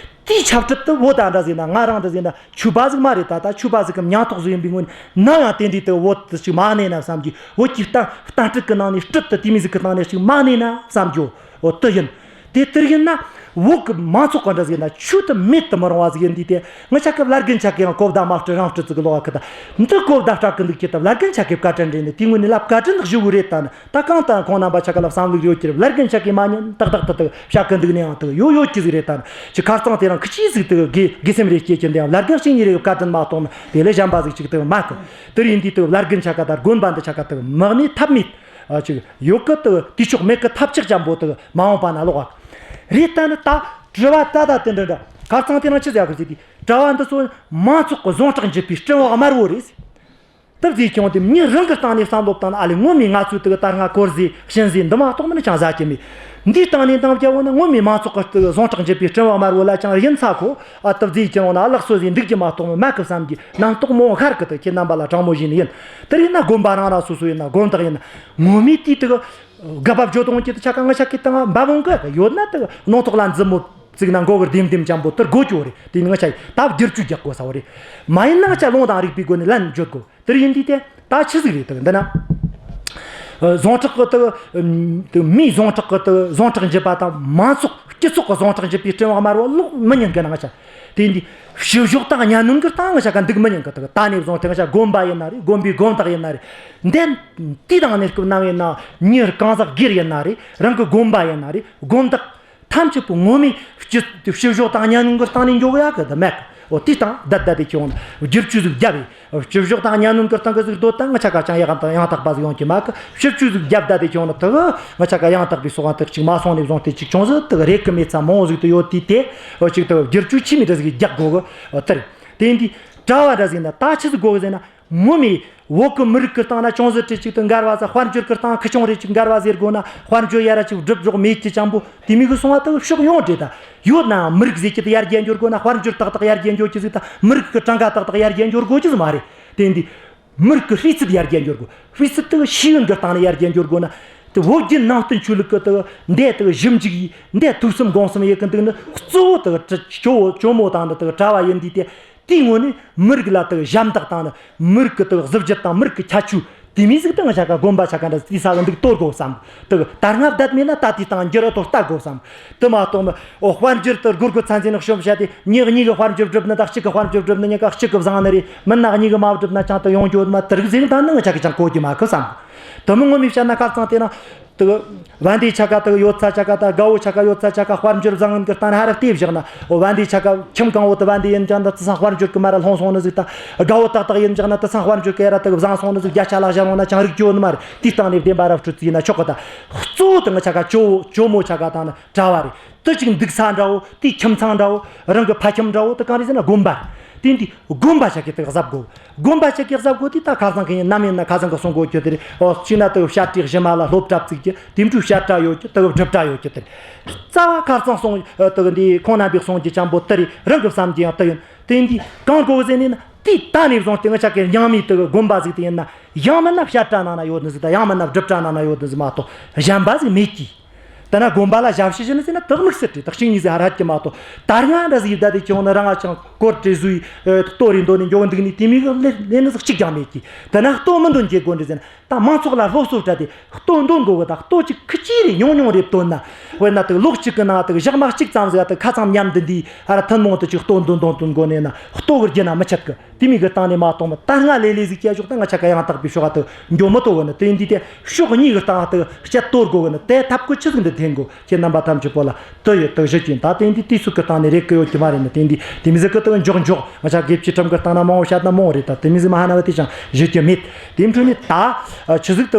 དེའི་ཆབ་སྲིད་དུ་བོད་ད་འདྲ་ཟིག་ན་ང་རང་འདྲ་ཟིག་ན། ཆོས་པ་ཟིག་མ་རེད། ད་ལྟ་ཆོས་པ་ཟིག་གམ་ཉམ་ཐག་ཟིག་ཡིན་པའི་ངོས་ནས་ནམ་ཡང་དེ་འདྲའི་དུ་བོད་དུ་ཅིག་མ་གནས་ན་བསམ་གྱི། བོད་ཀྱི་བསྟན་བསྟན་སྲིད་ཀྱི་ནང་ནས་སྲིད་དུ་དེ་མོ་ཟིག་གི་ནང་ནས་ཅིག་མ་གནས་ན་བསམ་རྒྱུ། འོ་དུ་ཡིན། དེ་དེར་ཡིན་ན་བོད་ཀྱི་མང་ཚོགས་ཀྱི་འདྲ་ཟིག་ན་ཆོས་དུ་མེད་དུ་མི་རུང་བ་ཟིག་ཡིན་དུས། དེ་ང་ཆ་སྐབས་བླ་རྒན་ཆ་གི་ཡང་གོ་བརྡ་མ་སྤྲོད་རང་སྤྲོད་ཟིག་གི་ལོག་གི། ད་འདི་གོ་བརྡ་སྤྲད་གི་འདུག་གི། ད་བླ་རྒན་ཆ་གི་བཀའ་དྲིན་རེད་ནི། དེ་ངོས་ནས་ལབ་བཀའ་དྲིན་ཞུ་གི་རེད། ད་ནི། ད་གང་ལྟར་ཁོང་རྣམ་པ་ཆ་ག་ལ་བསམ་ལུགས་ཡོད་ཀྱི་རེད། བླ་རྒན་ཆ་གིས་མ་ཉན་ཏག་ཏག་ཏག་ཏག་བཤད་གི་འདུག་ནའང་ཏག་ཡོད་ཡོད་ཀྱི་ཟིག་རེད། ད་ནི་ཅི་ཁར་ཚང་དེ་རང་ཁི་ཆི་ཟིག་ཏག་དགེ་དགེ་སེམས་རེ་སྐྱེ་གི་འདུག་ཡང་བླ་རྒན་ཞིག་ཉིད་རེ་བཀའ་དྲིན་མ་གཏོང་ན་དེ་ལས་གཞན་པ་ཟིག་ཅིག་ཏག་མེད་གི། དེར་ཡིན་དུས་ཏག་བླ་རྒན་ཆ་ག་དང་དགོན་པ་འདི་ཆ་ག་ཏག་མ་གནས་ཐབས་མེད་ཨ་ཅིག་ཡོད་གི། ཏག་དུས་ཆོག་མེད་གི། ཐབས་ཆག་ཅན་པོ་ཏག་མ་འོངས་པ་ན་ལོག་ག་རེད། ད་ནི་ད་དྲི་བ་ད་ད་དེ་འདྲ་འདྲ་ཁར་ཚང་དེ་རང་ཆི་ཟེར་གི་ཟིག་དེ་དྲི་བ་འདི་ཚོ་མང་ཚོགས་གི་ཟུངས་ཁྲག་འཇིབ་པའི་སྲིན་བག་དམར་བོ་རེད། དེ་བཟོས་ཀྱང་དེ་མྱི་རང་གི་སྟེང་ནས་བསམ་བློ་བཏང་ན། ཨ་ལས་ངོ་མས་ང་ཚོའི་དེ་གི་ད་སྔ་དཀོར་ཟས་གཤིན་ཟས་འདི་མ་གཏོགས་མིན་ཅང་ཟ་གི་མེད། འདིའི་སྟེང་ནས་འདང་བརྒྱབ་བོ་ན་ངོ་མས་མང་ཚོགས་ཀྱི་དེ་གི་ཟུངས་ཁྲག་འཇིབ་པའི་སྲིན་བག་དམར་བོ་ལ་ཅང་ཡིན་ཚ་ཁོ། ཨ་དེ་བཟོས་ཀྱང་ན་ལགས་སོ་ཟིག་འདུག་རྒྱུ་མ་གཏོགས་མེད་གི་བསམ་གི། རྣམ་རྟོག་མང་ཤར་གི། དེ་ཁྱེད་རྣམ་པ་ལ་དྲང་མོ་བཞིན་ཡིན། དེར་ཡིན་ན་དགོན་པ་རང་རང་སོ་སོ་ཡིན་ན། དགོན་བདག་ཡིན་ན། ངོ་མས་དེའི་དེ་གི་དགག་པ་བརྗོད་གཏོང་གི་དེ་ཆ་ག་ང་ཆ་གི་སྟེང་འབབ་འོང་གི་ཡོད་ན། དེ་གི་སྣང་ཐོག་ལ་མཛུབ་མོ་བཙུགས་ན་མགོ་གི་ལྡེམ་ལྡེམ་ཅན་པོ་དེར་དགོས་ཀྱི་རེད། དེ་ནི་ང་ཆ་ད་བསྒྱུར་བཅོས་རྒྱག་དགོས་ས་བོ་རེད། མ་ཡིན་ན་ང་ཆ་ལུང་དང་རིགས་པའི་སྒོ་ནས་ལན་བརྗོད་དགོས། དེར་ཡིན་དུས་དེ་ད་ཆི་ཟིག་རེད། དེ་འདི་ན། ཨ་ཟུངས་ཁྲག་གི་དེ་དེ་མིའི་ཟུངས་ཁྲག་གི་དེ་ཟུངས་ཁྲག་འཇིབ་པ་དང་མང་ཚོགས་སྤྱི་ཚོགས་ཀྱི་ཟུངས་ཁྲག་འཇིབ་པའི་སྲིན་བག་དམར་བོ་ལོག་མི་ཉན་གི་ན་ང་ཆ། དེ་འདི་བཤུ་གཞོག་དང་གཉའ་གནོན་གི་སྟེང་ང་ཆ་ག་འདུག་མི་ཉན་གི། དེ་ད་ནས་བཟུང་སྟེ་ང་ཆ་དགོན་པ་ཡིན་ན་རེད། དགོན་པའི་དགོན་བདག་ཡིན་ན་རེད། འདི་དུས་དང་གནས་སྐབས་ནམ་ཡིན་ན་མྱི་གང་ཟག་སྒེར་ཡིན་ན་རེད། རང་གི་དགོན་པ་ཡིན་ན་རེད། དགོན་བདག་ཐམས་ཅད་པོ་ངོ་མས་བཤུ་བཤུ་གཞོག་དང་གཉའ་གནོན་གི་སྟེང་ནས་འགྱོ་གི་ཡ་གི་དེ་མེད་གི། འོ་དེའི་སྟེང་བསྡད་བསྡད་དེ་ཁྱོད་བསྒྱུར་བཅོས་ཟིག་བརྒྱབ་བས། བཤུ་གཞོག་དང་གཉའ་གནོན་གི་སྟེང་གི་ཟིག་སྡོད་ད་ང་ཆ་ག་ཅང་ཡག་དང་ཡང་དག་པ་ཟིག་ཡོང་གི་མེད་གི། བཤུ་བཅོས་ཟིག་བརྒྱབ་བསྡད་དེ་ཁྱོད་ནི་དེ་གི་ང་ཆ་ག་ཡང་དག་པའི་སྲོག་དབང་དེ་གཅིག་མ་སོང་ནས་བཟུང་སྟེ་གཅིག་ཅུང་ཟད་དེ་གི་རེད་གི། མེད་ཚ་མང་བོ་ཟིག་དེ་ཡོད་དུས་དེ། འོ་གཅིག་དེ་བསྒྱུར་བཅོས་ཆི་མོ་འདྲ་ཟིག་རྒྱག་དགོས་གི། འོ་དེ་རེད། དེ་ཡིན་དུས་གྲྭ་བ་འདྲ་ཟིག་ན་ད་ཆི་ཟིག་དགོས་གི་ཟེར་ན། ངོ་མས་བོད་གི་མི་རིགས་ཀྱི་སྟེང་ན་ཅུང་ཟད་རེ་ཅིག་ཏུ་འགལ་བ་ཟེར། དཔལ་འབྱོར་གྱི་སྟེང་ཁི་ཆུང་རེ་ཅིག་འགལ་བ་ཟེར་དགོས་ན། དཔལ་འབྱོར་ཡ་ར་ཅིག་སྒྲུབ་རོགས་མེད་ཀྱི་ཅང་པོ་དེ་མོ་གི་སོང་བ་དག་ཕྱོགས་ཡོངས་འདྲེ་ད་ཡོད་ནའང་། མི་རིགས་ཟེར་གྱི་དེ་ཡར་རྒྱས་འགྱུར་དགོས་ན་དཔལ་འབྱོར་ཏག་ཏག་ཡར་རྒྱས་འགྱུར་གྱི་ཟིག་དང་། མི་རིགས་ཀྱི་གྲངས་ཀ་ཏག་ཏག་ཡར་རྒྱས་འགྱུར་དགོས་ཀྱི་ཟིག་མ་རེད། དེ་འདི་མི་རིགས་ཀྱི་སྤུས་ཚད་ཡར་རྒྱས་འགྱུར་དགོས། སྤུས་ཚད་དག་ཤེས་ཡོན་གྱི་སྟེང་ནས་ཡར་རྒྱས་འགྱུར་དགོས་ན། དེ་བོད་བརྒྱུད་ནང་བསྟན་ཆོས་ལུགས་ཀྱི་དག་འདི་དག་ཞིབ་འཇུག་ཡིས་འདི་ཐོས་བསམ་སྒོམ་གསུམ་ཡེད་གི་འདུག་ནི། གཙོ་བོ་དག་ཇོ་ཇོ་མོ་དང་ནི་དག་གྲྭ་བ་ཡིན་དུས་དེ། དེའི་ངོས་ནས་མི་རིགས་ལ་དག་ཞབས་འདེགས་དང་ནི། མི་རིགས་ཀྱི་དག་གཟི་བརྗིད་དང་། མི་རིགས་ཀྱི་ཁྱད་ཆོས་དེ་མོ་ཟིག་དག་ང་ཆ་ག་དགོན་པ་ཆ་ག་འདྲ་དེ་ས་གི་འདུག་གཏོར་དགོས་བསམ། དག་དར་སྔ་བསྡད་མེད་ན་ད་དེའི་སྟེང་འགྱུར་ཐོག་ལྟ་དགོས་བསམ། དེ་མ་གཏོགས་ནི། འོ་དཔལ་འབྱོར་དུ་སྒོར་སྒོར་ཚན་ཚན་ནས་ཤོམ་བྱས་ཏེ། མྱི་གཉིས་གི་དཔལ་འབྱོར་བསྒྲུབས་ནི་དང་གཅིག་གི་དཔལ་འབྱོར་བསྒྲུབས་ནི་གཉིས་ཀ་གཅིག་གི་བཟང་ནི་རེད། མིན་ན་གཉིས་གི་མ་བསྒྲུབས་ན་ཅང་དུ་ཡོང་རྒྱུ་མ། དེ་རིགས་ཟིག་ད་ནི་ང་ཆ་གི་ཅང་གོ་རྒྱུ་མེད་གི་བསམ། དེ་མོ་ངོ་མས་བཤད་ན་ཁར་ཚང་དེ་ན། དེ་བན་དེ་ཆ་ག་དེ་ཡོད་ཚ་ཆ་ག་དང་དགའ་བོ་ཆ་ག་ཡོད་ཚ་ཆ་ག་དཔལ་འབྱོར་བཟང་ངན་གི་སྟེང་ཧ་ར་བལྟས་བཞག་ན། འོ་བན་དེ་ཆ་ག་ཁྱིམ་གང་བོ་དེ་བན་དེ་ཡིན་ཀྱང་ད་དེ་ཚང་དཔལ་འབྱོར་གི་མ་ར་ལྷུང་སོང་ནི་ཟིག་དང་། དགའ་བོ་ཏག་ཏག་ཡིན་ཀྱང་ན་དེ་ཚང་དཔལ་འབྱོར་གི་ཡ་ར་དེ་བཟང་སོང་ནི་ཟིག་རྒྱ་ཆ་ལག་བཞག་ཡོང་ན་ཅང་རིག་རྒྱུ་ནི་མ་རེད། དེའི་སྟེང་ནས་བདེན་པ་ར་སྤྲོད་ཚིག་ཡིན་ན་ཆོག་གི། ད་གཙོ་བོ་དེ་ང་ཆ་ག་ཇོ་ཇོ་མོ་ཆ་ག་དང་ནི་གྲྭ་བ་རེད། དེ་ཅིག་འདུག་ས་འདྲ་བོ། དེའི་ཁྱིམ་ཚང་འདྲ་བོ། རང་གི་ཕ་ཁྱིམ་འདྲ་བོ་དེ་གང་རེད་ཟེར་ན་དགོན་པ་རེད། དེ་འདི་དགོན་པ་ཆ་གི་དེ་གཟབ་དགོས། དགོན་པ་ཆ་གི་གཟབ་དགོས་དེ་ད་ཁ་སང་གི་ཡིན་ནམ་ཡིན་ན་ཁ་སང་གི་གསུང་གོ་རྒྱུ་དེ་རེད། ཨོ་གཅིག་ན་དེ་བཤད་གྲྭའི་གཞི་མ་ལ་སློབ་གྲྭ་བཙུགས་རྒྱུ། དེ་འདྲའི་བཤད་གྲྭ་ཡོད་རྒྱུ། དེ་སྒྲུབ་གྲྭ་ཡོད་རྒྱུ་དེ་རེད། རྩ་བ་ཁ་སང་སོང་དེ་གི་འདི་ཁོང་རྣམ་པས་གསུང་རྒྱུ་ཅང་པོ་དེ་རེད། རང་གི་བསམ་རྒྱུ་ཡང་དེ་ཡིན། དེ་འདི་གང་དགོས་ཟེར་ནས་ན། དེ་ད་ནས་བཟུང་སྟེ་ང་ཆ་གི་རྙིང་མའི་དེ་གི་དགོན་པ་ཟིག་དེ་ཡིན་ན། ཡང་མིན་ན་བཤད་གྲྭ་ནང་ན་ཡོད་ནི་ཟིག་དང་། ཡང་མིན་ན་སྒྲུབ་གྲྭ་ནང་ན་ཡོད་ནི་ཟིག་མ་གཏོགས་གཞན་པ་ཟིག་མེད་ཀི། དེ་ན་དགོན་པ་ལ་ཞབས་ཕྱི་བྱེད་ནི་ཟེར་ན་དག་དམིགས་བསལ་རེད། དག་གཅིག་གཉིས་ཟིག་ཧ་ར་ཧད་ཀྱི་མ་གཏོགས། ད་སྔ་འདྲ་ཟིག་ཡིབ་ད་དེ་ཁྱོད་ནི་རང་ང་ཅང་སྐོར་བྲེ་བཟོས་ཡི་ལྟོ་རེ་འདོན་ནས་འགྱོ་འདུག་ནི་དེ་མོ་གི་ལས་ལས་ནི་ཟིག་གཅིག་ཀྱང་མེད་ཀི། དེ་ན་ལྟོ་མི་འདོན་གྱི་དགོས་འདྲ་ཟེར་ན། ད་མང་ཚོགས་ལ་སློབ་གསོ་སྤྲད་དེ་ལྟོ་འདོན་དགོས་གི། ད་ལྟོ་ཅིག་ཁི་ཅི་རེ་ཉུང་ཉུང་རེ་བཏོན་ན། དཔེར་ན་དེ་ལོ་གཅིག་གི་ནང་དེ་ཞག་མ་གཅིག་ཙམ་ཟིག་དེ་ཁ་ཚང་མཉམ་དུ་འདི་ཧ་ར་ཐུན་མོང་དུ་ཅིག་ལྟོ་འདོན་འདོན་འདོན་དགོས་ནས་ན། ལྟོ་གི་རྒྱུ་ན་མི་ཆད་གི། དེ་མོ་གི་སྟེང་ནས་མ་གཏོགས་མི། ད་སྔ་ལས་ལས་ཟིག་སྐྱེ་ཞོག་ད་ང་ཆ་ཀ་ཡང་དག་པའི་ཕྱོགས་དེ་འགྱོ་མི་ཐུབ་གི་ནི། དེ་འདི་དེ་ཕྱོགས་གཉིས་གི་སྟེང་དེ་སྐྱེ་གཏོར་དགོས་གི་ནི། དེ་ཐབས་བཀོད་ཆི་ཟིག་འདི་འཐེན་དགོས། ཁྱེད་རྣམ་པ་ཐམས་ཅད་པོ་ལ་དེ་ཡོད་དེ་ཞུ་རྒྱུ་ཡིན། ད་དེ་འདི་དུས་ཚོད་གི་སྟེང་ནས་རེད་གི་ཡོད་ཀྱི་མ་རེད་ནི། དེ་འདི་དེ་མོ་ཟིག་གི་དེ་མགྱོགས་མགྱོགས་ང་ཆ་དགེ་བཅུའི་ཁྲིམས་གི་སྟེང་ན་མང་བོ་བཤད་ན་མང་བོ་རེད། ད་དེ་མོ་ཟིག་མ་ཧ་ན་བ་དེ་ཅང་ཞུ་རྒྱུ་མེད། དེ་འཕྲོ་ནས་ད་ཆི་ཟིག་དེ་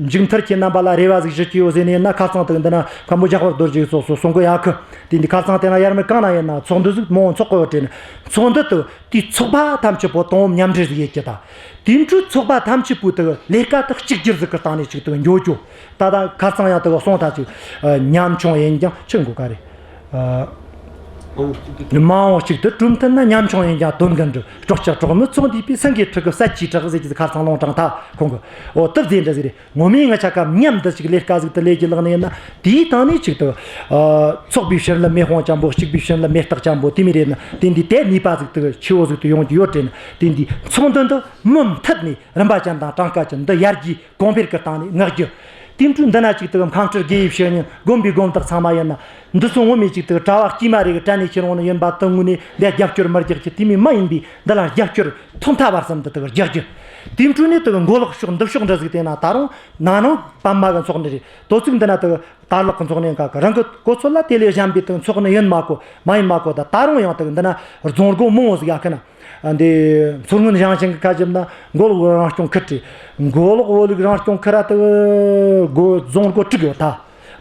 མཇུག་མཐར་ཁྱེད་རྣམ་པ་ལ་རེ་བ་ཟིག་ཞུ་རྒྱུ་ཡོད་ཟེར་ནས་ན། ཁ་སང་དེ་འདི་ན་མཁན་པོ་ལྗགས་པར་རྡོ་རྗེ་སོགས་སོགས་གསུང་གི་ཡོད་གི། དེ་འདི་ཁ་སང་དེ་ན་ཡར་མར་གང་ན་ཡིན་ན་ཚོགས་འདུ་ཟིག་མང་བོ་འཚོགས་གི་ཡོད་དྲན། ཚོགས་འདུ་དེ་དེའི་ཚོགས་པ་ཐམས་ཅད་པོ་དང་མཉམ་འབྲེལ་ཟིག་ཡེད་རྒྱུ་དང་། དེའི་འཕྲོ་ཚོགས་པ་ཐམས་ཅད་པོ་དེ་ལས་ཀ་དེ་གཅིག་གྱུར་ཟིག་གི་སྟེང་ནས་ཅིག་དེ་འགྱོ་རྒྱུ། ད་ད་ཁ་སང་ཡང་དེ་གསུངས་ཐལ། ཅིག་ཉམ་ཆུང་ཡིན་ཀྱང་ཆི་འགོ་ག་རེད། ཨ། མང་བོ་གཅིག་ཏུ་གྲོས་མཐུན་ན། ཉམ་ཆུང་ཡིན་ཀྱང་དོན་ཀུན་འགྲུབ། གྲོགས་ཀྱི་གྲོགས་མོ་ཚོགས་འདུས་པས། སེང་གེའི་ཕྲུ་གུ་ཟས་ཀྱིས་དྲག་ཟེར་གྱི་ཁ་སང་ལུང་དྲངས་ཐལ་ཁོང་གིས། འོ་དེ་ཟེར་འདྲ་ཟིག་རེད། ངོ་མས་ང་ཆ་ཀ་མཉམ་དུ་ཅིག་ལས་ཀ་ཟིག་དེ་ལས་ཀྱི་ལག་ནས་ཡིན་ན། དེའི་སྟེང་ནས་ཅིག་དེ་ཚོགས་པའི་ཕྱིར་ལ་མེ་དཔུང་ཅན་པོ། གཅིག་པའི་ཕྱིར་ལ་མེ་སྟག་ཅན་པོ། དེ་མོ་རེད་ན། དེ་འདི་དེ་ནུས་པ་ཟིག་དེ་ཆེ་བོ་ཟིག་དེ་ཡོང་རྒྱུ་ཡོད་དྲན། དེ་འདི་ཚོགས་འདུ་འདི་མུ་མཐུད་ནས་རིམ་པ་ཅན་དང་གྲངས་ཀ་ཅན་འདི་ཡར་རྒྱས་གོང་འཕེལ་གྱི་སྟེང་ནས་མངགས་རྒྱུ། དེ་འཕྲོ་འདི་ན་ཅིག་དེ་མཁན་སྤྲུལ་དགེ་བའི་བཤེས་གཉེན་དགོན་པའི་དགོན་བདག་ཚང་མ་ཡིན་ན། འདི་ཚོ་ངོ་མས་ཅིག་དེ་གྲྭ་བ་དཀྱུས་མ་རེ་གི་གྲལ་ནས་ཁྱེར་འོང་ནི་ཡིན་པ་དེ་ངོས་ནས་འདི་རྒྱབ་སྐྱོར་མི་རྒྱག་རྒྱུ། དེ་མོ་མ་ཡིན་པའི་འདི་ལ་རྒྱབ་སྐྱོར་ཐོག་མཐའ་བར་གསུམ་དུ་དེ་རྒྱག་རྒྱུ། དེ་འཕྲོ་ནས་དེ་མགོ་ལོག་ཕྱོགས་འདི་ཕྱོགས་འདྲ་ཟིག་བལྟས་ན། ད་རུང་ན་ནིང་པདྨ་གི་ཚོགས་འདུ་རེད། དོ་ཚིགས་འདི་ན་དེ་དར་ལག་གི་ཚོགས་གནས་འགའ་གི་རང་གི་གོ་ཚོད་ལ་དེ་ལས་གཞན་པའི་དེ་ཚོགས་གནས་ཡིན་མ་གོ་མ་ཡིན་མ་གོ། ད་ད་རུང་ཡང་དེ་འདི་ན་རྫོང་སྒོ་མང་བོ་ཟིག་ཡོད་གི་ན། འདི་མཚོ་སྔོན་ཞིང་ཆེན་གི་ཁ་ཞིབ་ན་མགོ་ལོག་རང་སྐྱོང་ཁུལ་རེད། མགོ་ལོག་བོད་རིགས་རང་སྐྱོང་ཁུལ་ར་དེ་སྒོ་རྫོང་སྒོ་དྲུག་ཡོད་ད།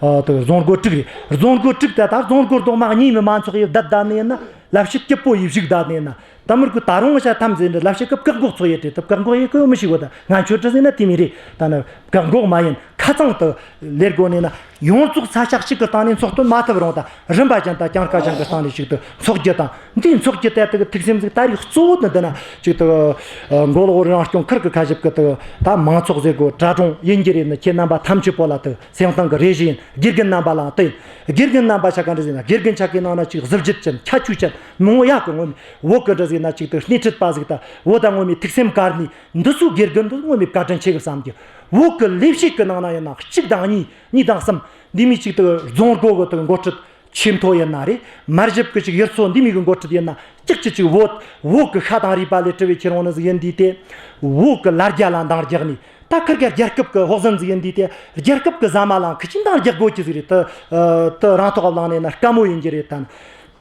ཨ། དེ་རྫོང་སྒོ་དྲུག་རེད། རྫོང་སྒོ་དྲུག་དེ་ད་རྫོང་སྒོར་རྡོག་མ་གཉིས་མི་མ་འཚོགས་ཡི་བསྡད་བསྡད་ནི་ཡིན་ན། ལབ་བཤད་སྐྱིད་པོ་ཡི་བཞུགས་བསྡད་ནི་ཡིན་ན། ད་མུར་གི་ད་རུང་ང་ཆ་ཐམས་ཅད་འདི་ལབ་བཤད་སྐབས་བཀག་འགོག་ཚོགས་ཡོད་དེ། ད་བཀག་འགོག་ཡེད་གི་ཡོད་མི་ཤེས་གོ། ད་ང་ཆོ་འདྲ་ཟིག་ན་དེ་མོ་རེད། ད་ནི་བཀག་འགོག་མ་ཡིན། ཁ་ཚང་དུ་ལས་དགོས་ནས་ན། ཡོངས་རྫོགས་ས་ཆ་གཅིག་གི་སྟེང་ནས་འཚོགས་དོན་མ་ཐུབ་རུང་། ད་རིམ་པ་ཅན་དང་གྲངས་ཀ་ཅན་གི་སྟེང་ནས་ཅིག་དེ་འཚོགས་རྒྱུ་དང་། འདིའི་འཚོགས་རྒྱུ་དེ་དེ་གི་ཐུགས་སེམས་ཟིག་ད་རེས་གཙོ་བོ་ནི་འདི་ན་ཅིག་དེ་མགོ་ལོག་བོད་རིགས་རང་སྐྱོང་ཁུལ་གི་ཁ་ཞིབ་གི་དེ་ད་མང་ཚོགས་ཟེར་གོ། གྲྭ་གྲོང་ཡིན་རྒྱུ་རེད། ནི་ཁྱེད་རྣམ་པ་ཐམས་ཅད་པོ་ལ་དེ་སེམས་གཏིང་གི་རེ་ཞུ་ཡིན། དགེ་རྒན་རྣམ་པ་ལའང་དེ་ཡིན། དགེ་རྒན་རྣམ་པ་ཆ་ག་འདྲ་ཟིག་ན། དགེ་རྒན་ཆ་གི་ནང་ན་ཅིག་གཟི་བརྗིད་ཅན་ཁྱད་ཆོས་ཅན་མང་བོ་ཡོད་གི། ངོ་མ་བོད་གི་འདྲ་ཟིག་ན་ཅིག་དེ་སྣེ་ཁྲིད་པ་ཟིག་ད་བོད་ད་ངོ་མའི་ཐུགས་སེམས་དཀར་ནི། འདི་ཚོའི་དགེ་རྒན་འདི་ངོ་མའི་བཀའ་དྲིན་ཆེ་གི་བསམ་རྒྱུ། བོད་གི་ལས་བྱེད་གི་ནང་ན་ཡིན་ན་གཅིག་དང་གཉིས། གཉིས་དང་གསུམ། འདི་མོ་ཅིག་དེ་རྫོང་སྒོ་གི་དེ་འགོ་ཁྲིད་ཆེ་མཐོ་ཡིན་ན་རེད། མར་ཞབས་གི་ཅིག་ཡུལ་ཚོ་འདི་མོ་གི་འགོ་ཁྲིད་ཡིན་ན། ཅིག་ཅིག་ཅིག་བོད་བོད་གི་ཤ་དང་རུས་པ་ལས་གྲུབ་པའི་ཁྱེར་འོང་ནི་ཟིག་ཡིན་དུས་དེ། བོད་གི་ལ་རྒྱ་ལ་འདང་རྒྱག་ནི། ད་ཁིར་ག་རྒྱལ་ཁབ་གི་ཕོགས་ཟོན་ཟིག་ཡིན་དུས་དེ། རྒྱལ་ཁབ་གི་ཟ་མ་ལའང་ཁི་ཆི་འདང་རྒྱག་དགོས་ཀྱི་ཟིག་རེད། དེ་ཨ་དེ་རང་ཐོག་བླངས་ནས་ན་དཀའ་མོ་ཡིན་རྒྱུ་རེད། ད་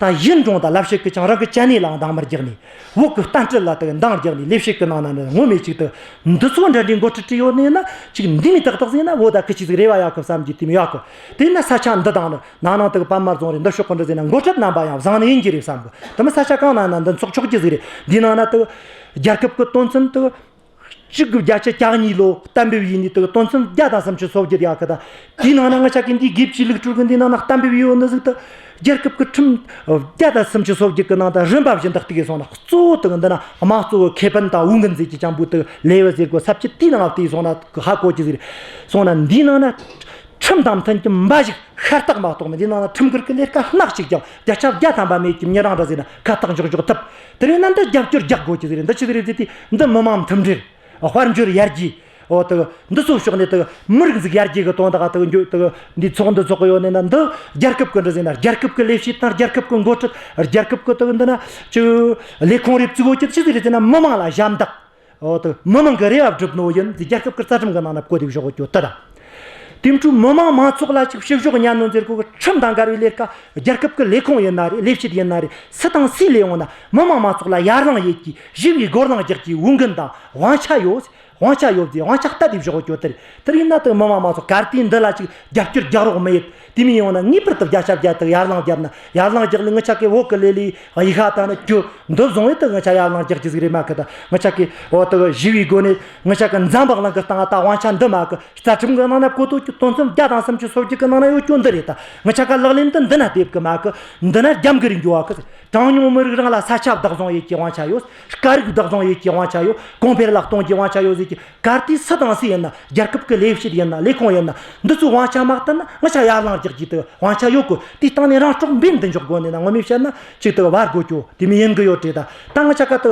ད་ཡིན་རུང་ད་ལབ་བཤད་གི་ཅང་རང་གི་ཅན་ནེ་ལའང་འདང་མི་རྒྱག་ནི། བོད་གི་བསྟན་སྲིད་ལ་དེ་འདང་རྒྱག་ནི། ལས་བྱེད་གི་ནང་ན་ནི་ངོ་མ་ཅིག་དེ་འདི་ཚོ་འདྲ་འདྲའི་འགོ་ཁྲིད་ཁྲིད་ཡོད་ནི་ཡིན་ན། ཅིག་འདི་མོ་ཏག་ཏག་ཟིག་ཡིན་ན་བོད་ད་ཁི་ཆི་ཟིག་རེ་བ་ཡོད་གི་བསམ་རྒྱུ་དེ་མོ་ཡོད་གི། དེ་ན་ས་ཆ་འདི་དང་ནི་ན་ནིང་དེ་གི་པདྨ་རྫོང་རེད། འདི་ཕྱོགས་གི་འདྲ་ཟིག་ན་འགོ་ཁྲིད་རྣམ་པ་ཡང་བཟང་ནི་ཡིན་རྒྱུ་རེད་བསམ་གི། དེ་མོ་ས་ཆ་གང་ན་ན་འདི་འཚོགས་ཆོག་རྒྱུ་ཟིག་རེད། འདི་ནང་ན་དེ་རྒྱལ་ཁབ་གི་དོན་ཚན་དེ་གཅིག་དགུ་བརྒྱད་ཅུ་གྱ་གཉིས་ལོ་གཏན་འབེབས་ཡིན་ནི་དེ་གི་དོན་ཚན་བརྒྱ་དང་སུམ་ཅུ་སོ་བརྒྱད་ཡོད་གི། ད་དེའི་ནང་ན་ང་ཆ་གི་འདི་དགེ་བཅུའི་ལུགས་སྲོལ་གི་འདི་ནང་ན་གཏན་འབེབས་ཡོད་ནི་ཟིག་ད། རྒྱལ་ཁབ་གི་ཁྲིམས་བརྒྱ་དང་སུམ་ཅུ་སོ་བརྒྱད་གི་ནང་ད་རིམ་པ་བཞིན་དུ་གཏུགས་གི་སོང་ན། གཙོ་བོ་དེ་གི་འདི་ན་དམངས་གཙོ་གི་ཁེ་ཕན་དང་འོས་འགན་ཟེར་གི་ཅན་པོ་དེ་ལེ་བ་ཟེར་གོ། ས་བཅད་དེའི་ནང་ལ་བལྟས་སོང་ན་ཧ་གོ་རྒྱུ་ཟིག་རེད། སོང་ན་འདིའི་ནང་ན་ཁྲིམས་དང་མཐུན་གྱི་འབའ་ཞིག་ཤ་སྟག་མ་གཏོགས་མེད། འདི་ནང་ན་ཁྲིམས་འགལ་གྱི་ལས་ཀ་སྣ་གཅིག་ཀྱང་བརྒྱ་ཆ་བརྒྱ་ཐམ་པ་མེད་ཀྱི་མྱི་རང་འདྲ་ཟིག་ན་ཁ་བཏགས་འཇོག་འཇོག་ཐུབ། དེ་རེད་ན་འདི་རྒྱབ་སྐྱོར་རྒྱག་དགོས་ཀྱི་ཟིག་རེད། འདི་ཆི་ཟིག་རེད་ཟེར་དུས། འདི་མི་མང་མཐུན་སྒྲིལ། དཔལ་འབྱོར་ཡར་རྒྱས། འོ་དེ་འདི་ཚོ་ཕྱོགས་ནས་དེ་མི་རིགས་ཟིག་ཡར་རྒྱས་གི་དོན་དག་དེ་འགྱོ་དེ་འདི་ཚོགས་འདུ་ཚོགས་གི་ཡོད་ནས་ན། འདི་རྒྱལ་ཁབ་ཀྱི་འདྲ་ཟིག་ན་རྒྱལ་ཁབ་ཀྱི་ལས་བྱེད་དང་རྒྱལ་ཁབ་ཀྱི་འགོ་ཁྲིད། རྒྱལ་ཁབ་ཀྱི་དེ་འདི་ན་ཅིག་ལས་ཁུངས་རེ་བཙུགས་ཡོད་ཀྱི། ཆི་ཟིག་རེད་ཟེར་ན་མི་མང་ལ་ཞབས་འདེགས། འོ་དེ་མི་མང་གི་རེ་བ་བསྒྲུབ་ནོ་ཡིན་ཟེར་རྒྱལ་ཁབ་ཀྱི་རྩ་ཁྲིམས་ཀྱི་ནང་ན་བཀོད་དེ་བཞག་ཡོད་ཀྱི་ད། དེ་འཕྲོ་མི་མང་མང་ཚོགས་ལ་ཅིག་བཤུ་གཞོག་གཉའ་གནོན་ཟེར་གོ་གི་ཁྲིམས་དང་འགལ་བའི་ལས་ཀ་རྒྱལ་ཁབ་ཀྱི་ལས་ཁུངས་ཡིན་ན་རེད། ལས་བྱེད་ཡིན་ན་རེད། སུ་དང་སུས་ལས་འོང་ན་མི་མང་མང་ཚོགས་ལ་ཡར་ལངས་ཡེད་ཀྱི། ཞི་བའི་སྒོ་ལངས་རྒྱག་ཀྱི་འོས་འགན་དང་དབང་ཆ་ཡོད། དབང་ཆ་ཡོད་ཟེར་དབང་ཆ་གཏད་དེ་བཞག་ཡོད་ཀྱི་དེ་རེད། དེ་ཡིན་ན་དེ་མི་མང་མང་ཚོགས་གར་དེ་འདི་ལ་ཅིག་རྒྱབ་སྐྱོར་རྒྱག་རོགས་མི་ཡེད། དེ་མིན་ཡོང་ན་ངེས་པར་དུ་བརྒྱ་ཆ་བརྒྱ་དེ་ཡར་ལངས་བརྒྱབ་ན། ཡར་ལངས་རྒྱག་ལས་ང་ཆ་གི་བོད་ཀྱི་ལས་ལས་ཡིག་ཧ་ད་ནི་རྒྱུ་འདི་བཟུང་བས་དེ་ང་ཆ་ཡར་ལངས་རྒྱག་རྒྱུ་ཟིག་རེད་མ་གི། ད་ང་ཆ་གི་འོ་དེ་ཞི་བའི་སྒོ་ནས་ང་ཆ་གི་འཛམ་བུ་གླིང་གི་སྟེང་ད་དབང་ཆ་འདི་མ་གི། རྩ་ཁྲིམས་གི་ནང་ན་བཀོད་དོ་ཀྱི་དོན་ཚན་བརྒྱ་དང་སུམ་ཅུ་སོ་བརྒྱད་གི་ནང་ན་ཡོད་ཀྱོ་འདི་རེད། ད་ང་ཆ་ག་ལག་ལེན་དུ་འདི་ན་འདེབས་གི་མ་གི། འདི་ན་རྒྱམ་གི་རིང་འགྱོ་བ་གི། གྲངས་ཉུང་མི་རིགས་རང་ལ་ས་ཆ་བདག་བཟུང་ཡེད་ཀྱི་དབང་ཆ་ཡོད། སྐད་རིགས་བདག་བཟུང་ཡེད་ཀྱི་དབང་ཆ་ཡོད། གོང་འཕེལ་ལ་གཏོང་རྒྱུའི་དབང་ཆ་ཡོད་ཟེར། གར་དུས་སུ་དང་སུ་ཡིན་ན། རྒྱལ་ཁབ་ཀྱི་ལས་བྱེད་ཡིན་ན། ལས་ཁུངས་ཡིན་ན། འདི་ཚོའི་དབང་ཆ་མ་བསྟུན་ན་ང་ཆ་ཡར་ལངས་རྒྱག་རྒྱུ་དེ་དབང་ཆ་ཡོད་གི། དེའི་སྟེང་ནས་རང་སྲོག་འབེན་དུ་འཇོག་དགོས་ནས་ན། ངོ་མས་བཤད་ན་ཅིག་དེ་བར་དགོས་རྒྱུ་དེ་མོ་ཡིན་གི་ཡོད་རེད། ད་ད་ང་ཆ་ག་དུ་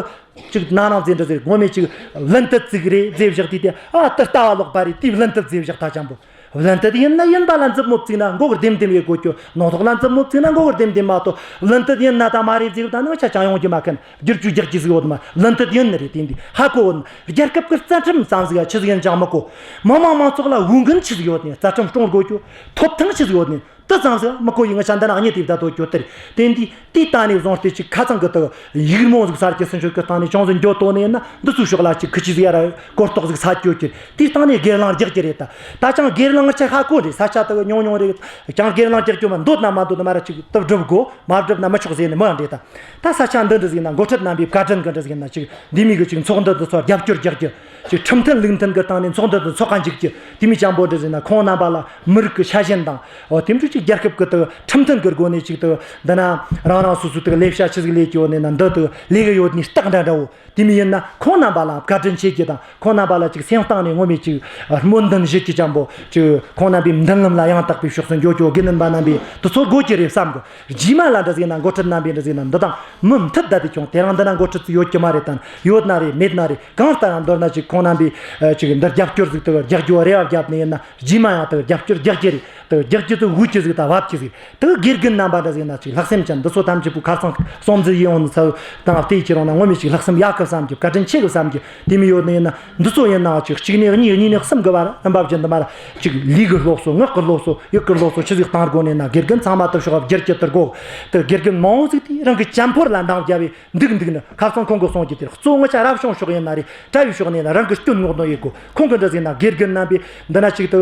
ཅིག་ན་རང་ཟེར་འདྲ་ཟེར། ངོ་མས་ཅིག་བླུན་དུ་བརྩིགས་རེད་ཟེར་བཞག་དུས་དེ། ཨ། དེ་ལྟ་བ་ལོག་པ་རེད། དེའི་བླུན་དུ་ཟེར་བཞག་ད་ཅང་པོ། བླུན་དུ་ཡིན་ན་ཡིན་པ་ལ་མཛུབ་མོ་བཙུགས་ན་མགོ་བོར་ལྡེམ་ལྡེམ་ཡེད་དགོས་རྒྱུ། ནོར་ཐོག་ལ་མཛུབ་མོ་བཙུགས་ན་མགོ་བོར་ལྡེམ་ལྡེམ་མ་གཏོགས། བླུན་དུ་ཡིན་ན་ད་མ་རེད་ཟེར་བ་ད་ནི་ང་ཆ་ཅང་ཡོང་རྒྱུ་མ་མཁན། བསྒྱུར་བཅོས་རྒྱག་རྒྱུ་ཟིག་ཡོད་མ། བླུན་དུ་ཡིན་ནི་རེད། དེ་འདི་ཧ་གོ་བོ་ནི། རྒྱལ་ཁབ་ཀྱི་རྩ་ཁྲིམས་ཙམ་ཟིག་ཆི་ཟིག་ཡིན་ཅང་མི་གོ། མི་དམངས་མང་ཚོགས་ལ་འོས་འགན་ཆི་ཟིག་ཡོད་ནི། རྩ་ཁྲིམས་སྲུང་དགོས་རྒྱུ། ཐོབ་ཐང་ཆི་ཟིག་ཡོད་ནི། དེ་ཙམ་ཟིག་མི་གོ་ཡི། ང་ཆ་འདི་ན་གཉིད་དེ་བསྡད་དོ་རྒྱུ་དེ་རེད། དེ་འདི་དེ་ལྟ་ནས་བཟུང་སྟེ་ཅིག་ཁ་ཚང་གི་དུ་ཡིག་རྨོངས་ཟིག་སར་གྱི་སུན་ཆོད་ཀྱི་སྟེང་ནས་ཅུང་ཟིག་འགྱོ་དོ་ནས་ན། འདི་ཚོའི་ཕྱོགས་ལ་ཅིག་ཁི་ཆི་ཟིག་ཡ་ར་གོ་རྟོགས་ཟིག་ས་སྐྱོ་གྱི། དེའི་སྟེང་ནས་སྒེར་ལངས་རྒྱག་གི་རེད། ད་ད་ཅང་སྒེར་ལངས་ཆ་ཧ་གོ་རེད། ས་ཆ་དུ་ཉུང་ཉུང་རེད། ཀྱང་སྒེར་ལངས་རྒྱག་རྒྱུ་མ། འདོད་ན་མ་འདོད་ན་མ་ར་ཅིག་དུ་སྒྲུབ་དགོ། མ་སྒྲུབ་ན་མི་ཆོག་ཟེར་ནས་མི་འདྲེ་ད། ད་ས་ཆ་འདི་འདྲ་ཟིག་ན་འགོ་ཁྲིད་རྣམ་པའི་བཀའ་དྲིན་གི་འདྲ་ཟིག་ན། ཅིག་འདི་མི་གི་ཅིག་ཚོགས་འདུ་འདི་ཚོར་རྒྱབ་སྐྱོར་རྒྱག་རྒྱུ། ཅིག་ཁྲིམས་མཐུན་ལུགས་མཐུན་གི་སྟེང་ནས་ཚོགས་འདུ་འདི་ཚོགས་ག་འཇུག་རྒྱུ། དེ་མི་ཅང་པོ་འདྲ་ཟིག་ན་ཁོང་རྣམ་པ་ལ་མི་རིགས་ཀྱི་ཤ་ཞེན་དང་། འོ། དེ་འདྲ་ཅིག་རྒྱལ་ཁབ་ཀྱི་དུ་ཁྲིམས་མཐུན་གྱི་སྒོ་ནས་ཅིག་དུ་འདི་ན་རང་རང་སོ་སོའི་དུ་ལས་བྱ་ཆི་ཟིག་ལས་ཀྱི་ཡོད་ནས་ན། འདི་དུ་ལས་གི་ཡོད་ནི་རྟགས་འདྲ་འདྲ་བོ། དེ་མི་ཡིན་ན་ཁོང་རྣམ་པ་ལ་བཀའ་དྲིན་ཆེ་རྒྱུ་དང་། ཁོང་རྣམ་པ་ལ་ཅིག་སེམས་གཏིང་ནས་ངོ་མས་ཅིག་སྨོན་འདུན་ཞུ་རྒྱུ་ཅང་པོ། ཅིག་ཁོང་རྣམ་པའི་མདུན་ལམ་ལ་ཡང་དག་པའི་ཕྱོགས་སུ་འགྱོ་རྒྱུ་དགེ་འདུན་པ་རྣམ་པས་དུ་ཚོར་དགོས་ཀྱི་རེད་བསམ་གི། རྗེས་མ་ལ་འདྲ་ཟིག་ན་འགོ་ཁྲིད་རྣམ་པས་འདྲ་ཟིག་ན་འདི་དང་མི་མཐུན་བསྡད་དེ་ཀྱང་། དེ་རིང་འདི་ན་འགོ་ཁྲིད་ཚོ་ཡོད་ཀྱི་མ་རེད་དམ། ཡོད་ན་རེད། མེད་ན་རེད། གང་ལྟར་ཡང་མདོར་ན་ཅིག་ཁོང་རྣམ་པས་ཅིག་འདིར་རྒྱབ་སྐྱོར་ཟིག་དུ་རྒྱག་རྒྱུ་རེ་བ་བརྒྱབ་ནས་ཡིན་ན། རྗེས་མ་ཡང་དུ་རྒྱབ་སྐྱོར་རྒྱག་རྒྱུ་རེད། དུ་རྒྱག་རྒྱུ་དུ་འོས་ཀྱི་ཟིག་དང་བབ་ཀྱི་ཟིག། དུ་དགེ་རྒན་རྣམ་པ་འདྲ་ཟིག་ན་ཅིག་ལྷག་སེམས་ཅན་འདི་ཚོ་ཐམས་ཅད་པོ་ཁ་སང་སོང་ཟིག་ཡིན་ཡོང་ནི་ཚ་དང་བལྟས་ཁྱེད་རང་ན་ངོ་མས་ཅིག་ལྷག་སེམས་ཡག་གི་བསམ་གྱི། བཀའ་དྲིན་ཆེ་གི་བསམ་གྱི། དེ་མི་ཡོད་ནི་ཡིན་ན། འདི་ཚོ་ཡིན་ན་ཅིག་གཅིག་ནས་གཉིས། གཉིས་ནས་གསུམ་གི་བར་རིམ་པ་བཞིན་དུ་མར་ཅིག་ལུས་ཀྱི་སློབ་གསོ། ངག་གི་སློབ་གསོ། ཡིད་ཀྱི་སློབ་གསོ་ཆི་ཟིག་བཏང་དགོས་ནས་ན། དགེ་རྒན་ཚང་མ་དུ་ཕྱོགས་བསྒྱུར་གྱི་དུ་དགོ། དུ་དགེ་རྒན་མང་བོ་ཟིག་དེ་རང་གི་ཅམ་ཕོར་ལ་འདང་བརྒྱབ་པའི་འདུག་འདུག་ནི། ཁ་སང་ཁོང་གིས་གསུངས་ཀྱི་དེར། གཙོ་བོ་ང་ཆ་རབ་བྱུང་ཕྱོགས་ཡིན་ན་རེད། གྲྭ་བའི་ཕྱོགས་ནས་ན་རང་གི་སྐྱོན་སྔོག་འདོན་ཡེད་དགོས། ཁོང་གི་འདྲ་ཟིག་ན་དགེ་རྒན་རྣམ་པས་འདི་ན་ཅིག་དུ་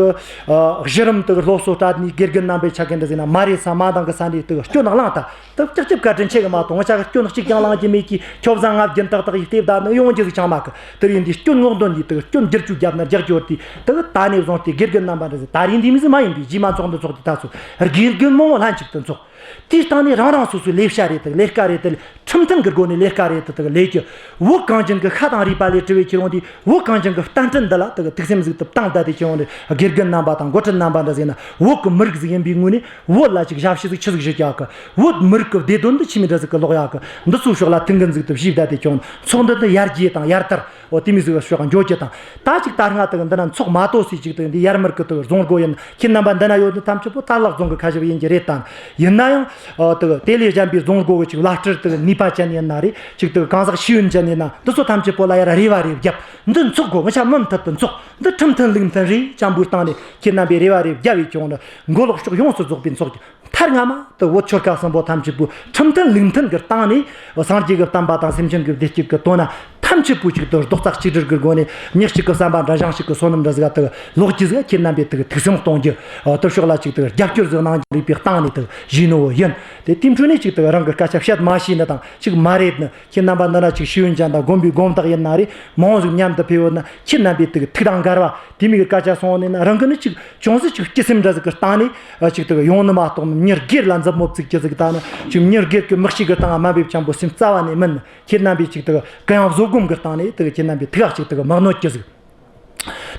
གཞི་རིམ་དུ་སློབ་གསོ་སྤྲད་ནས། དགེ་རྒན་རྣམ་པས་ཆ་གི་འདྲ་ཟིག་ན་མ་རེད་ས་མ་འདང་གི་ས་ནས་དུ་སྐྱོན་བླངས་ད། དུ་ཀྱག་ཀྱག་བཀའ་དྲིན་ཆེ་གི་མ་གཏོགས། ང་ཆ་གི་སྐྱོན་གཅིག་ཀྱང་བླངས་ཀྱི་མེད་ཀི། ཁྱོད་བཟང་ང་རྒྱུན་ཏག་ཏག་ཡིས་བལྟས་བསྡད་ནི་ཡོང་རྒྱུ་ཟིག་ཅང་མེད་གི། དུ་ཡིན་དུས་སྐྱོན་སྔོག་འདོན་དུས་དུ་སྐྱོན་བསྒྱུར་བཅོས་བརྒྱབ་ན་རྒྱག་རྒྱུ་དེ། དུ་ད་ནས་བཟུང་སྟེ་དགེ་རྒན་རྣམ་པ་འདྲ་ཟིག་ད་རེས་འདི་མི་ཟིག་མ་ཡིན་པའི་རྗེས་མ་ཚོགས་འདུ་ཚོགས་དུས་ད་ཚོ་དགེ་རྒན་མང་བོ་ལྷན་ཅིག་ཏུ་འཚོགས། དེའི་སྟེང་ནས་རང་རང་སོ་སོའི་ལས་བྱ་རེད། དུ་ལས་ཀ་རེད། དུ་ཁྲིམས་མཐུན་གྱི་སྒོ་ནས་ལས་ཀ་རེད། དུ་དུ་ལས་རྒྱུ། བོད་གངས་ཅན་གྱི་ཤ་དང་རུས་པ་ལས་གྲུབ་པའི་ཁྱེར་ཡོང་དུས། བོད་གངས་ཅན་གྱི་བསྟན་སྲིད་འདི་ལ་དུ་ཐུགས་སེམས་ཟིག་དུ་བཏང་བསྡད་དེ་ཁྱེར་ཡོང་དུས། དགེ་རྒན་རྣམ་པ་དང་འགོ་ཁྲིད་རྣམ་པ་འདྲ་ཟིག་ན། བོད་ཀྱི་མི་རིགས་ཟིག་ཡིན་པའི་ངོས་ནས་བོད་ལ་ཅིག་ཞབས་ཕྱི་ཟིག་ཆི་ཟིག་ཞུ་རྒྱུ་གི། བོད་མི་རིགས་ཀྱི་བདེ་དོན་འདི་ཆི་མོ་འདྲ་ཟིག་གི་ལོག་ཡག་གི། འདི་ཚོའི་ཕྱོགས་ལ་ཐུགས་འགན་ཟིག་དུ་བཞེས་བསྡད་དེ་ཁྱེར་ཡོང་། ཚོགས་འདུ་འདི་ཡར་རྒྱས་དང་ཡར་དར། འོ། དེ་མོ་ཟིག་ཕྱོགས་འགྱོ་རྒྱུ་དང་། ད་ཅིག་ད་སྔ་དུ་འདི་ན་འཚོགས་མ་གཏོགས་སུ་ཅིག་དུ་འདི་ཡར་མར་གི་དུ་བཟུང་དགོས་ཡིན། ཁྱེད་རྣམ་པ་འདི་ན་ཡོད་ནི་ཐམས་ཅད་པོ་དར་ལག་རྫོང་གི་ཁ་ཞབས་ཡིན་གྱི་རེད་དམ། ཡིན་ན་ཡང་། ཨོ། དུ་དེ་ལས་གཞན་པའི་བཟུང་དགོས་གི་ཅིག་བླ་སྤྲུལ་དུ་ནུས་པ་ཅན་ཡིན་ན་རེད། ཅིག་དུ་གང་ཟག་ཤེས་ཡོན་ཅན་ཡིན་ན། འདི་ཚོ་ཐམས་ཅད་པོ་ལ་ཡར་རེ་བ་རེ་བརྒྱབ། འདི་འཚོགས་དགོས། ང་ཆ་མུ་མཐུད་དུ་འཚོགས། འདི་ཁྲིམས་མཐུན་ལུགས་མཐུན་རེད་ཅང་པོའི་སྟེང་ནས་ཁྱེད་རྣམ་པས་རེ་བ་རེ་བརྒྱབ་པའི་ཁྱེར་ཡོང་ནི། མགོ་ལོག་ཕྱོགས་ཡོངས་སུ་རྫོགས་པའི་འཚོགས་རྒྱུ། མཐར་སྔ་མ་དུ་བོད་ཆོལ་ཁ་གསུམ་པོ་ཐམས་ཅད་པོའི་ཁྲིམས་མཐུན་ལུགས་མཐུན་གྱི་སྟེང་ནས། སངས་རྒྱས་ཀྱི་བསྟན་པ་དང་སེམས་ཅན་གྱི་བདེ་སྐྱིད་ཀྱི་དོན་ན་ཐམས་ཅད་པོ་ཅིག་ཏུ་རྡོག་རྩ་གཅིག་སྒྲིལ་གྱི་སྒོ་ནས། མྱི་གཅིག་གི་བསམ་པ་འདྲ། ཞིང་གཅིག་གི་བསོད་ནམས་འདྲ་ཟིག་དུ་ལོག་རྒྱུ་ཟིག། ཁྱེད་རྣམ་པས་དུ་ཐུགས་སེམས་གཏོང་རྒྱུ། དུ་ཕྱོགས་ལ་ཅིག་དུ་རྒྱབ་སྐྱོར་ཟིག་གནང་རྒྱུ་རིགས་པའི་སྟེང་ནས་དུ་ཞུས་ནོ་ཡིན། དེ་དེ་འཕྲོ་ནས་ཅིག་དུ་རང་གི་སྐད་ཆ་བཤད་མ་ཤེས་ནི་དང་། ཅིག་མ་རེད་ནི། ཁྱེད་རྣམ་པ་འདི་ན་ཅིག་ཤེས་ཡོན་ཅན་དང་དགོན་པའི་དགོན་བདག་ཡིན་ན་རེད། མང་ཟིག་མཉམ་དུ་ཕེབས་ཡོད་ན། ཁྱེད་རྣམ་པའི་དུ་ཐུགས་དང་འགལ་བ་དེ་མོ་གི་སྐད་ཆ་སོང་ནས་ན། རང་གི་ནི་ཅིག་ཅུང་ཟད་ཅིག་སྐྱི་སེམས་འདྲ་ཟིག་གི་སྟེང་ནས་ཅིག་དུ་ཡོང་ནི་མ་གཏོགས། མྱི་སྒེར་ལ་མཛུབ་མོ་བཙུགས་རྒྱུ་ཟིག་དང་ནི། ཅིག་མྱི་སྒེར་གྱི་མི་གཤིས་ཀྱི་སྟེང་དམའ་འབེབས་ཅང་པོ་སེམས་རྩ་བ་ནས་མིན། ཁྱེད་རྣམ་པས་ཅིག་དུ་གུ་ཡངས་བཟོད་སྒོམ་གྱི་སྟེང་ནས་དུ་ཁྱེད་རྣམ་པའི་ཐུགས་ཁ་ཅིག་དུ་མི་གནོད་རྒྱུ་ཟིག།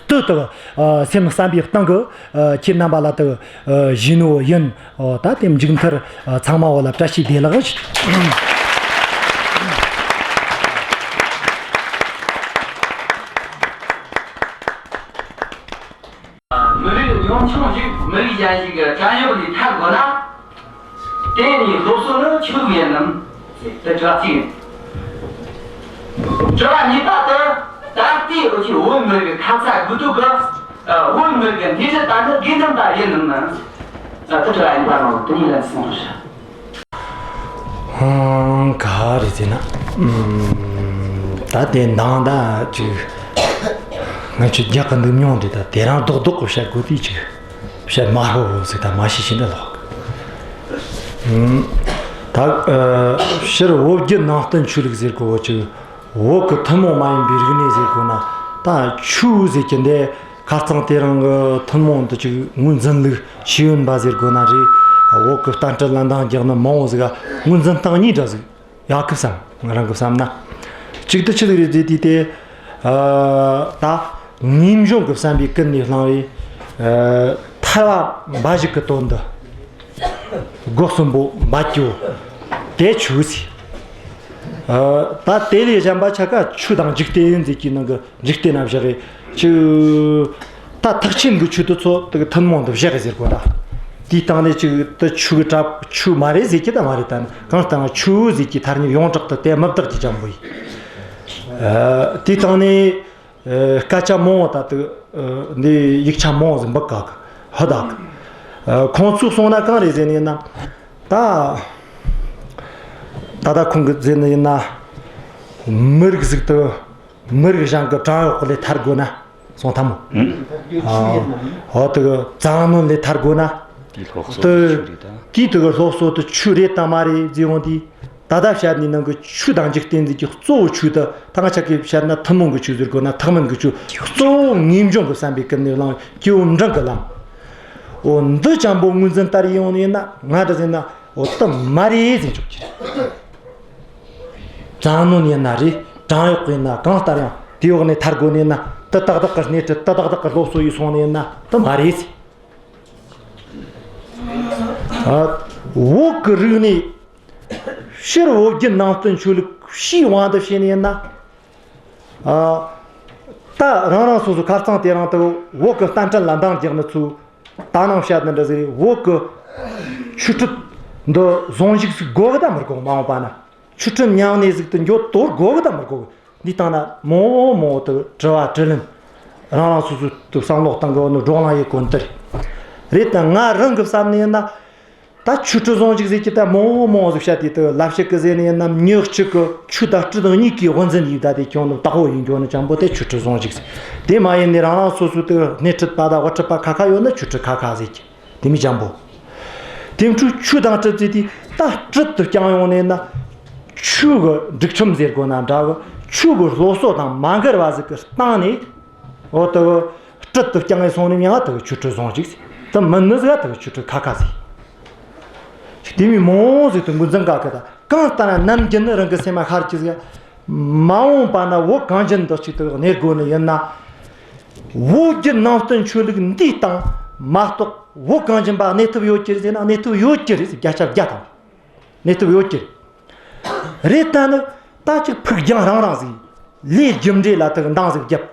དུ་དུ་སེམས་བསམ་པའི་སྟེང་གི་ཁྱེད་རྣམ་པ་ལ་དུ་ཞུས་ནོ་ཡིན། ད་དེ་མཇུག་མཐར་ཚང་མ་བོ་ལ་བཀྲ་ཤིས་བདེ་ལེགས། མི་རིགས་ཉམ་ཆུང་ཞིག་མི་རིགས་གཞན་ཞིག་གི་བྲན་གཡོག་ལས་ཐར་དགོས་ན། དེ་ནི་སློབ་གསོ་ནི་ཆོས་ལུགས་ཡིན་ནམ། དེ་དྲི་བ་གཅིག་ཡིན། དྲི་བ་གཉིས་པ་དེ། ད་ལྟའི་འུ་ཆོའི་བོད་མི་རིགས་ཁ་ཚ་དགོས་གཏུག་གི། ཨ། བོད་མི་རིགས་ཀྱི་འཐུས་ཚད་ད་ནི་དགེ་འདུན་པ་ཡིན་ནམ་ན། ད་དྲི་བ་གཉིས་པ་ནང་དེ་གཉིས་ལན་གསུངས་རོགས་ཞུ། ཧང་། ག་རེ་ཟེར་ན། ཨམ། ད་དེ་འདང་ད་ཅིག་ང་ཚོས་རྒྱག་གི་འདུག་མྱོང་རེད། ད་དེ་རང་རྡོག་རྡོག་གི་བཤད་དགོས་དུས་ཅིག་བཤད་མ་ཧོ་ཧོ་ཟིག་ད་མ་ཤེས་ཤེས་འདྲ་ལོག་གི། ཨམ། ད། ཨ། སྤྱིར་བོད་བརྒྱུད་ནང་བསྟན་ཆོས་ལུགས་ཟེར་གོ་བོ་ཅིག། བོད་ཀྱི་ཐུན་མོང་མ་ཡིན་པའི་རིག་གནས་ཟེར་གོ་ན། ད་ཆོས་ཟེར་གྱི་འདི། ཁ་རྩང་དེ་རིང་གི་ཐུན་མོང་དུ་ཅིག་ངོས་འཛིན་ལུགས། ཤེས་ཡོན་པ་ཟེར་དགོས་ན་རེད། བོད་ཀྱི་བསྟན་སྲིད་ལ་འདང་རྒྱག་ནི་མང་བོ་ཟིག་ག་ངོས་འཛིན་སྟངས་གཉིས་འདྲ་ཟིག་ཡོད་གི་བསམ། ང་རང་གི་བསམ་ན། གཅིག་ཏུ་ཆི་ཟིག་རེད་ཟེར་དུས་དེ། ཨ། ད་ངེས་འབྱུང་གི་བསམ་པས་ཀུན་ནས་བསླངས་པའི། ཨ། ཐར་པ་འབའ་ཞིག་གི་དོན་དུ་སྒོ་གསུམ་པོ་འབད་རྒྱུ་དེ་ཆོས་ཟེར། ཨ། ད་དེ་ལས་གཞན་པ་ཆ་ག་ཆོས་དང་འཇིག་རྟེན་ཟེར་གྱི་ནང་གི་འཇིག་རྟེན་ན་བཞག་གི་ཆོས། ད་ཐེག་ཆེན་གྱི་ཆོས་དེ་ཚོ་དེ་ཐུན་མོང་དུ་བཞག་གི་ཟེར་གོ་ད། དེའི་སྟེང་ནས་ཅིག་དེ་ཆོས་གྲབས་ཆོས་མ་རེད་ཟེར་གྱི་ད་མ་རེད། ད་ནི་གང་ལྟར་ཆོས་ཟེར་གྱི་ཐ་སྙད་ཡོངས་གྲགས་དུ་དེ་མི་བདག་གི་ཅང་པོ་ཡིན། ཨ། དེའི་སྟེང་ནས། ཨ། སྐད་ཆ་མང་བོ་ད་དེ། ཨ། འདི་ཡིག་ཆ་མང་བོ་ཟིག་འབུལ་ག་གི་ཧ་ད་གི། ཨ། ཁོང་ཚོས་གསུངས་ན་གང་རེད་ཟེར་ནས་ན། ད་ད་ད་ཁོང་གིས་ཟེར་ནི་ཡིན་ན། མི་རིགས་ཟིག་དེ་མི་རིགས་གཞན་གྱི་བྲན་གཡོག་གི་ལས་ཐར་དགོས་ན། སོང་ཐལ་མོ། ཨ། འོ་དེ་གི་བཙན་གནོན་ལས་ཐར་དགོས་ན། དེའི་སློབ་གསོ་དེ་ཆོས་རེད་ད། དེའི་དེ་གི་སློབ་གསོ་དེ་ཆོས་རེད་དམ་མ་རེད་ཟེར་ཡོང་དུས། ད་ལྟ་བཤད་ནི་ནང་གི་ཆོས་དང་འཇིག་རྟེན་ཟེར་གྱི་གཙོ་བོ་ཆོས་དེ། ད་ང་ཆ་གིས་བཤད་ན་ཐུན་མོང་གི་ཆོས་ཟེར་དགོས་ན་ཐེག་དམན་གྱི་ཆོས། གཙོ་བོ་ངེས་འབྱུང་གི་བསམ་པས་ཀུན་ནས་བསླངས་སྐྱེས་བུ་འབྲིང་གི་ལམ། འོ་འདི་ཅང་པོ་ངོས་འཛིན་ལྟར་ཡོང་ནས་ན། ང་འདྲ་ཟེར་ན་འོ་དེ་མ་རེད་ཟེར་ཆོག་གི་རེད། བཙན་གནོན་ཡིན་ན་རེད། བྲན་གཡོག་ཡིན་ན། གང་ལྟར་ཡང་དེའི་འོག་ནས་ཐར་དགོས་ནས་ན། དེ་ཏག་ཏག་གི་སྣེ་ཁྲིད། དེ་ཏག་ཏག་གི་སློབ་གསོ་ཡིས་སོང་ནས་ན་དེ་མ་རེད་ཟེར། ཨ། བོད་ཀྱི་རིག་གནས་ཕྱིར་བོད་བརྒྱུད་ནང་བསྟན་ཆོས་ལུགས་ཕྱིའི་དབང་དུ་བྱས་ནས་ན། ཨ། ད་རང་རང་སོ་སོའི་ཁ་རྩང་དེ་རིང་དུ་བོད་ཀྱི་བསྟན་སྲིད་ལ་འདང་རྒྱག་ནི་ཚོས། ད་ནང་བཤད་ནི་འདྲ་ཟིག་རེད། བོད་ཀྱི་ཆོས་སྲིད་འདི་ཟུང་འཇུག་ཟིག་དགོས་གི་ད་མི་དགོས་གི། མ་འོངས་པ་ན་ཆོས་སྲིད་ཉམས་ནས་ཟིག་ཏུ་འགྱོ་དོར་དགོས་གི་ད་མི་དགོས་གི། འདི་སྟེང་ན་མང་བོ་མང་བོ་དུ་དྲི་བ་དྲིས་ལན། རང་རང་སོ་སོའི་དུ་བསམ་བློ་གཏང་གི་ནི་བགྲོ་གླེང་ཡེད་གོ་ནི་དེ་རེད། རེད་ད་ང་རང་གི་བསམ་ནས་ཡིན་ན། ད་ཆོས་སྲིད་ཟུང་འཇུག་ཟེར་གྱི་ད་མང་བོ་མང་བོ་ཟིག་བཤད་དེ། དུ་ལབ་ཞིག་གི་ཟེར་ནས་ཡིན་ན། མྱི་གཅིག་གི་ཆོས་དང་སྲིད་གཉིས་ཀའི་དབུ་འཛིན་ཡིན་ད་དེ་ཁྱོད་ནི་བདག་པོ་ཡིན་རྒྱུ་ནི་ཅང་པོ་དེ་ཆོས་སྲིད་ཟུང་འཇུག་ཟེར། དེ་མ་ཡིན་ནས་རང་རང་སོ་སོའི་དུ་སྣེ་ཁྲིད་པ་དང་དབུ་ཁྲིད་པ་ཁ་ཁ་ཡོད་ན་ཆོས་སྲིད་ཁ་ཁ་ཟེར་གྱི། དེ་མི་འཇམ་པོ། དེ་འཕྲོས་ཆོས་དང་སྲིད་ཟེར་དུས་ད་སྲིད་དུ་བསྐྱངས་ཡོང་ནས་ན། ཆོས་ཀྱི་སྒྲིག་ཁྲིམས་ཟེར་དགོས་ན་འདྲ་གི། ཆོས་ཀྱི་སློབ་གསོ་དང་མ་འགལ་བ་ཟིག་གི་སྟེང་ནས། འོ་དེ་གི་སྲིད་དུ་བསྐྱངས་ཡོང་སོང་ནས་ཡང་དེ་གི་ཆོས་སྲིད་ཟུང་འཇུག་ཟེར། དེ་མིན་ནི་ཟིག་དེ་གི་ཆོས་སྲིད་ཁ་ཁ་ཟེར། དེ་མི་མང་ཟིག་ཏུ་འགོ་འཛིན་ག་གི། ད་གང་ལྟར་ན་ནམ་རྒྱུན་ནི་རང་གི་སེམས་མ་ཤར་གྱི་ཟིག། མ་འོངས་པ་ན་བོད་གངས་ཅན་འདི་གཅིག་ཏུ་གནས་དགོས་ནི་ཡིན་ན། བོད་བརྒྱུད་ནང་བསྟན་ཆོས་ལུགས་འདིའི་སྟེང་མ་གཏོགས་བོད་གངས་ཅན་པ་གནས་ཐུབ་ཡོད་ཀྱི་རེད་ཟེར་ན། གནས་ཐུབ་ཡོད་ཀྱི་རེད་ཟེར། བརྒྱ་ཆ་བརྒྱ་དང་གནས་ཐུབ་ཡོད་ཀྱི་རེད། རེད་ད་ནི་ད་ཅིག་ཕུགས་རྒྱང་རིང་རིང་ཟིག། ལས་རྒྱུ་འབྲས་ལ་དག་འདང་ཟིག་བརྒྱབ།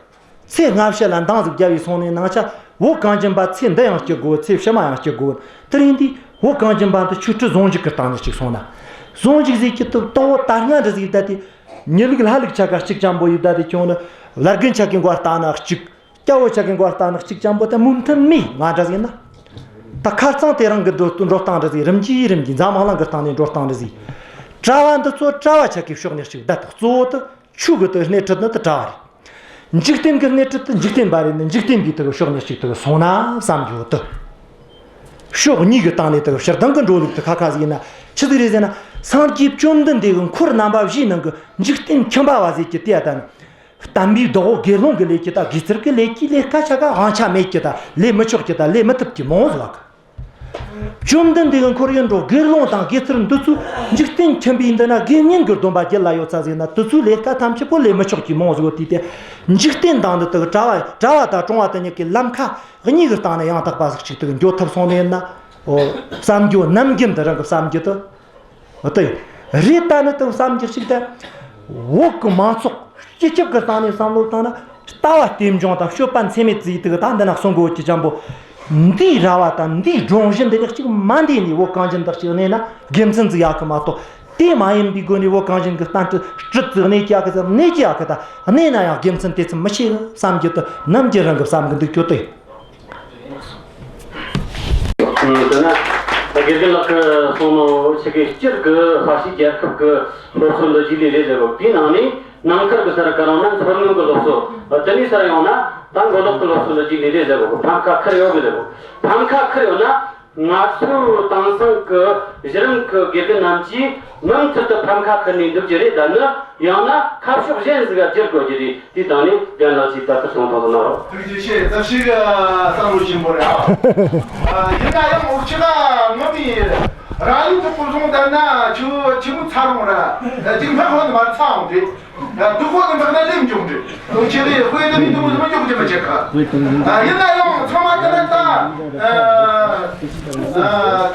ཚེ་སྔ་ཕྱི་ལ་འདང་ཟིག་བརྒྱབ་ཡི་སོང་ནས་ནང་ཆ་བོད་གངས་ཅན་པ་ཚེ་འདི་ཡང་སྐྱེལ་དགོས། ཚེ་ཕྱི་མ་ཡང་སྐྱེལ་དགོས། དེ་རིང་འདི་བོད་གངས་ཅན་པ་འདི་ཆོས་སྲིད་ཟུང་འཇུག་གི་སྟེང་ནས་གཅིག་སོང་ན། ཟུང་འཇུག་ཟིག་གི་དུ་ལྟ་བུ་ད་སྔ་འདྲ་ཟིག་བསྡད་དེ། མྱི་ལུགས་ལྷ་ལུགས་ཆ་ག་གཅིག་ཅང་པོ་ཡི་བསྡད་དེ་ཁྱོད་ནི་བླ་རྒན་ཆ་གི་མགོ་ལྟ་ན་གཅིག། སྐྱ་བོ་ཆ་གི་མགོ་ལྟ་ན་གཅིག་ཅང་པོ་དེ་མུ་མཐུན་མེད། ང་འདྲ་ཟིག་ན། ད་ཁ་རྩང་དེ་རིང་གི་འགྲོ་འགྲོ་སྟངས་འདྲ་ཟིག། རིམ་གྱིས་རིམ་གྱིས་འཛམ་གླིང་གི་སྟེང་ནས་འགྲོ་སྟངས་འདྲ་ཟིག། གྲྭ་བ་འདི་ཚོ་གྲྭ་བ་ཆ་གི་ཕྱོགས་ནས་གཅིག་བསྡད། གཙོ་བོ་དེ་ཆོས་གི་དེ་སྣེ་ཁྲིད་ནི་དེ་གྲྭ་བ་རེད། འཇིག་རྟེན་གི་སྣེ་ཁྲིད་དེ་འཇིག་རྟེན་པ་རེད་ནི། འཇིག་རྟེན་པའི་དེ་གི་ཕྱོགས་ནས་གཅིག་དེ་གི་སོང་ན་བསམ་རྒྱུ་དེ། ཕྱོགས་གཉིས་ཀྱི་སྟེང་ནས་དེ་གི་ཕྱིར་ལྡང་གི་འགྲོ་ལུགས་དེ་ཁ་ཁ་ཟིག་ཡིན་ན་ཆི་ཟིག་རེད་ཟེར་ན། སངས་རྒྱས་བཅོམ་ལྡན་འདས་ཀྱི་འཁོར་རྣམ་པ་བཞིའི་ནང་གི་འཇིག་རྟེན་ཁྱིམ་པ་བ་ཟེར་གྱི་དེ་ཡ་ད་ནི། བསྟན་པའི་བདག་པོ་དགེ་སློང་གི་ལས་ཀྱི་ད་དགེ་ཚུལ་གྱི་ལས་ཀྱི་ལས་ཀ་ཆ་ག་དབང་ཆ་མེད་ཀྱི། ད་ལས་མི་ཆོག་ཀྱི། ད་ལས་མི་ཐུབ་ཀྱི་མང་བོ་ཟིག་བ་གི། བཅོམ་ལྡན་འདས་ཀྱི་འཁོར་ཡིན་འགྲོ་དགེ་སློང་དང་དགེ་ཚུལ་འདི་ཚོས་འཇིག་རྟེན་ཁྱིམ་པའི་འདི་ན་དགེ་བསྙེན་གྱི་སྡོམ་པ་རྒྱུད་ལ་ཡོད་ས་ཟིག་ན། དེ་ཚོའི་ལས་ཀ་ཐམས་ཅད་པོ་ལས་མི་ཆོག་གི་མང་བོ་ཟིག་བ། དེ་དེ་འཇིག་རྟེན་དང་འདི་དག་གྲྭ་བ་གྲྭ་བ་དང་གྲོང་བ་དེ་གཉིས་ཀྱི་ལམ་ཁ་གཉིས་ཀྱི་སྟེང་ན་ཡང་དག་པ་ཟིག་ཅིག་དེ་གི་འགྱོ་ཐུབ་སོང་ནས་ན། འོ་བསམ་རྒྱུ་ནམ་རྒྱུན་དུ་རང་གི་བསམ་རྒྱུ་དེ། འོ་དེ་རེད། ད་ནི་དེ་བསམ་རྒྱུ་ཞིག་ད། བོད་ཀྱི་མང་ཚོགས་སྤྱི་ཁྱབ་ཀྱི་སྟེང་ནས་བསམ་བློ་བཏང་ན། ལྟ་བ་རྟེན་འབྱུང་དང་སྤྱོད་པ་འཚེ་མེད་ཟེར་དེ་གི་ད་འདི་ན་གསུང་གོ་གི་ཅང་པོ། འདིའི་ར་བ་དང་འདིའི་སྒྲོམ་གཞི་འདི་ནས་གཅིག་མ་འདས་ནས་བོད་གངས་ཅན་འདི་གཅིག་གནས་ན་དགེ་མཚན་ཟིག་ཡོད་གི་མ་གཏོགས། དེ་མ་ཡིན་པའི་སྒོ་ནས་བོད་གངས་ཅན་གྱི་བསྟན་སྲིད་སྲིད་ཟིག་གནས་ཀྱི་ཡོད་གི་ཟེར། གནས་ཀྱི་ཡོད་གི། ད་གནས་ན་ཡང་དགེ་མཚན་དེ་ཙམ་མི་ཤེས་བསམ་རྒྱུ་དེ་ནམ་རྒྱུན་རང་གི་བསམ་གི་འདུག་ཁྱོད་དེ། དེ་ན་དགེ་རྒན་ལགས་ཀྱིས་གསུངས་ནོ་ཆེ་གེ་སྤྱིར་གྱི་ཧྥ་ཤི་རྒྱལ་ཁབ་ཀྱི་སློབ་གསོ་འདི་རྗེས་ལུས་ལས་ཟེར་གོ། དེའི་ནང་ནས་ནང་ཁུལ་གྱི་ས་ར་ག་རང་ན་མཚོ་སྔོན་གྱི་སློབ་གསོ། དེ་ནས་ས་ར་ཡོང་ན་ད་མགོ་ལོག་གི་སློབ་གསོ་འདི་རྗེས་ལུས་ལས་ཟེར་གོ། ཕམ་ཁ་ཁུར་ཡོད་གི་ཟེར་གོ། ཕམ་ཁ་ཁུར་ཡོད་ན། ང་ཚོའི་དེང་སང་གི་གཞི་རིམ་གྱི་དགེ་རྒན་རྣམས་ཀྱིས་མུ་མཐུད་དུ་ཕམ་ཁ་ཁུར་ནས་འདུག་རྒྱུ་རེད། ད་ནི་ཡང་ན་ཁ་ཕྱོགས་གཞན་ཟིག་ག་བསྒྱུར་དགོས་རྒྱུ་རེད། དེའི་སྟེང་ནས་རྒན་ལགས་ཀྱིས་ད་ལྟ་གསུང་ཐོག་ཏུ་གནང་རོགས། ཐུགས་རྗེ་ཆེ། ཙམ་ཞིག་བསམ་བློ་ཆེན་པོ་རེད་ཨ། ཡིན་ན་ཡང་འུ་ཅག་ངོ་མའི་ རང་ཡུལ་དུ་སྐོར་སོང་ད་ན་ཆུ་ཆུ་མོ་ཚ་རུང་ར་ཅིག་མ་ཧོན་མ་ཚ་འོང་དེ། དུ་ཧོ་དུ་འདག་ན་ལེམ་འཇོག་འདྲི། དུ་ཆེ་བའི་དཔེ་དུ་མི་དུ་མི་དུ་མི་འཇོག་ཅི་མ་ཆེ་ཁ། ཡིན་ན་ཡང་ཚང་མ་དེ་ན་ད་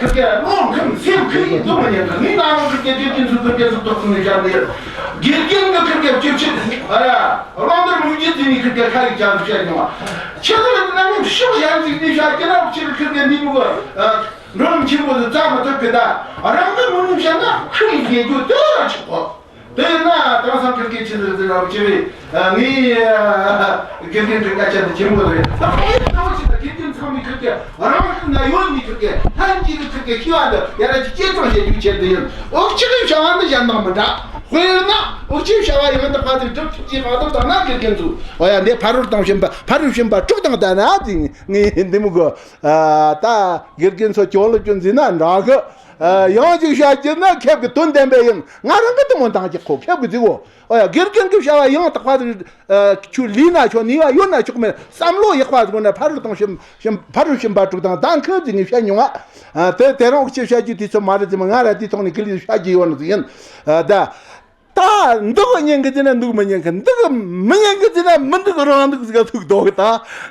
ཁི་ཀེ་ལོ་ཁམ་སེམས་ཁི་ཡིན་དུ་མི་ཉན་གི། ངའི་ནང་ལོ་ཁི་ཀེ་དེ་ཀིན་སུ་ཁི་ཀེ་སུ་དོག་ཁུ་ནི་བྱ་འདི། དགེ་རྒན་གི་ཁི་ཀེ་བཅུ་ཆེ་ཨ་ཡ་རང་དར་མུ་ཇི་དེ་ནི་ཁི་ཀེ་ཁ་ཡི་ཅང་བཤད་མྱོང་བ། ཆེ་ལ་ན་ནི་ཤོག་ཡང་ཅིག་ནི་བྱ་ཀེ་ན་ཆེ་ཁི་ཀེ་འདི་མི་གོ། འགྲོ་ལམ་ཆེན་པོ་དུ་བཙའ་མི་ཐུབ་གི། ད་རང་གི་མི་ནུས་བྱས་ན་ཁུར་ཡིན་རྒྱུ་དེ་ར་ཆོག་གོ། དེ་ན་དེང་སང་ཁིར་གི་ཆི་ཟིག་ཟིག་ར་བ་ཆི་བས། ངའི་དགེ་རྒན་གི་སྐད་ཆ་དེ་ཆེན་པོ་རེད། ད་ཁོ་ཡི་ལྟ་བ་ཞིག་ད་དགེ་རྒན་ཚང་མའི་ཁིར་གི་རང་ཤུགས་ན་ཡོད་ནི་ཁིར་གི་ལྷན་སྐྱེས་ཀྱི་ཁིར་གི་ཤེས་པ་འདི་ཡ་ར་ཅིག་སྐྱེད་སྲིང་བྱེད་རྒྱུ་ཆེད་དུ་ཡིན། འུ་ཅག་གི་བྱ་བ་འདི་གཞན་དང་མི་འདྲ། དཔེར་ན་འུ་ཅག་བྱ་བ་ཡང་དག་པ་དེ་སྒྲུབ་ཐུབ་ཀྱི་གང་ཐུབ་དང་ན་དགེ་རྒན་ཚོ། འོ་ཡ་འདི་ཕ་རོལ་ཏུ་ཕྱིན་པ་ཕ་རོལ་ཕྱིན་པ་དྲུག་དང་ལྡན་ན་དེ་ངའི་འདི་མོ་གི། ཨ། ད་དགེ་རྒན་ཚོ་སྐྱོན་སློབ་སྐྱོན་འཛིན་ན་འདྲ་གི། ཨ། ཡང་ཅིག་བཤད་རྒྱུ་ན་ཁེབ་གི་དོན་ལྡན་པས་ཡིན། ང་རང་གི་དུ་མོ་འདང་རྒྱག་གོ་ཁེབ་གི་ཟིག་གོ། ཨོ་ཡ། དགེ་རྒན་གི་བྱ་བ་ཡང་དག་པ་ཟིག། ཨ། ཁྱོད་ལས་ན་ཆོག་ནུས་པ་ཡོད་ན་ཆོག་མེད་བསམ་བློ་ཡག་པ་ཟིག་ན་ཕ་རོལ་ཏུ་ཕྱིན་ཕྱིན་ཕ་རོལ་ཕྱིན་པ་དྲུག་དང་ལྡན་ཁི་ཟིག་ནས་བཤད་མྱོང་ང་། ཨ། དེ་དེ་རིང་འུ་ཅག་བཤད་རྒྱུ་དུས་ཚོད་མ་རེད་ཟེར་མ། ང་ར་དེའི་ཐོག་ནས་གི་ལས་བཤད་རྒྱུ་ཡོད་ནི་ཟིག་ཡིན། ཨ། ད། ད་འདུག་ཉན་གི་ཟེར་ན་འདུག་མི་ཉན་གི། འདུག་མི་ཉན་གི་ཟེར་ན་མི་འདུག་རང་འདུག་ཟེར་ག་ཐུག་འདུག་ད་འདི་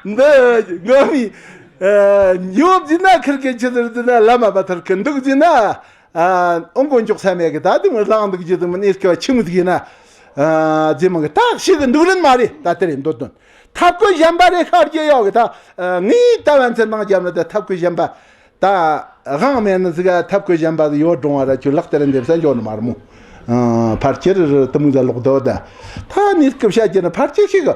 ངོ་མི། ཨ། ཉོབ་ཟེར་ན་ཁིར་གི་ཆི་ཟེར་ཟེར་ན་ལ་མ་པ་ཐར་གི། འདུག་ཟེར་ན། ཨ། ཨོང་གོ་འཇོག་ས་མེད་གི། ད་དེ་མི་ལངས་འདུག་ཅི་དུ་མི་ནི་སྐྱོ་ཆི་མི་ཟིག་ཡིན་ན། ཨ། ཟེར་མི་གི། ད་ཞིག་གི་འདུག་ལན་མ་རེད། ད་དེ་རེད་འདོད་དོན། ཐབས་བཀོད་གཞན་པ་རེ་ཤར་རྒྱུ་ཡོད་གི། ད་ངས་ད་བན་ཚེ་ནང་རྒྱབ་ན་ད་ཐབས་བཀོད་གཞན་པ། ད་དབང་མེད་ནི་ཟིག་ག་ཐབས་བཀོད་གཞན་པ་ཟིག་ཡོད་འགྲོ་བ་ར་ཁྱོད་ལག་དེར་འདེབས་ས་འཇོག་ནི་མ་རེད་མོ། ཨ། ཕར་ཁྱེར་དུ་མོ་ཟ་ལོག་དོ། ད་ད་ནི་སྐུ་བཤད་རྒྱུ་ན་ཕར་ཁྱེར་ཞིག་གི།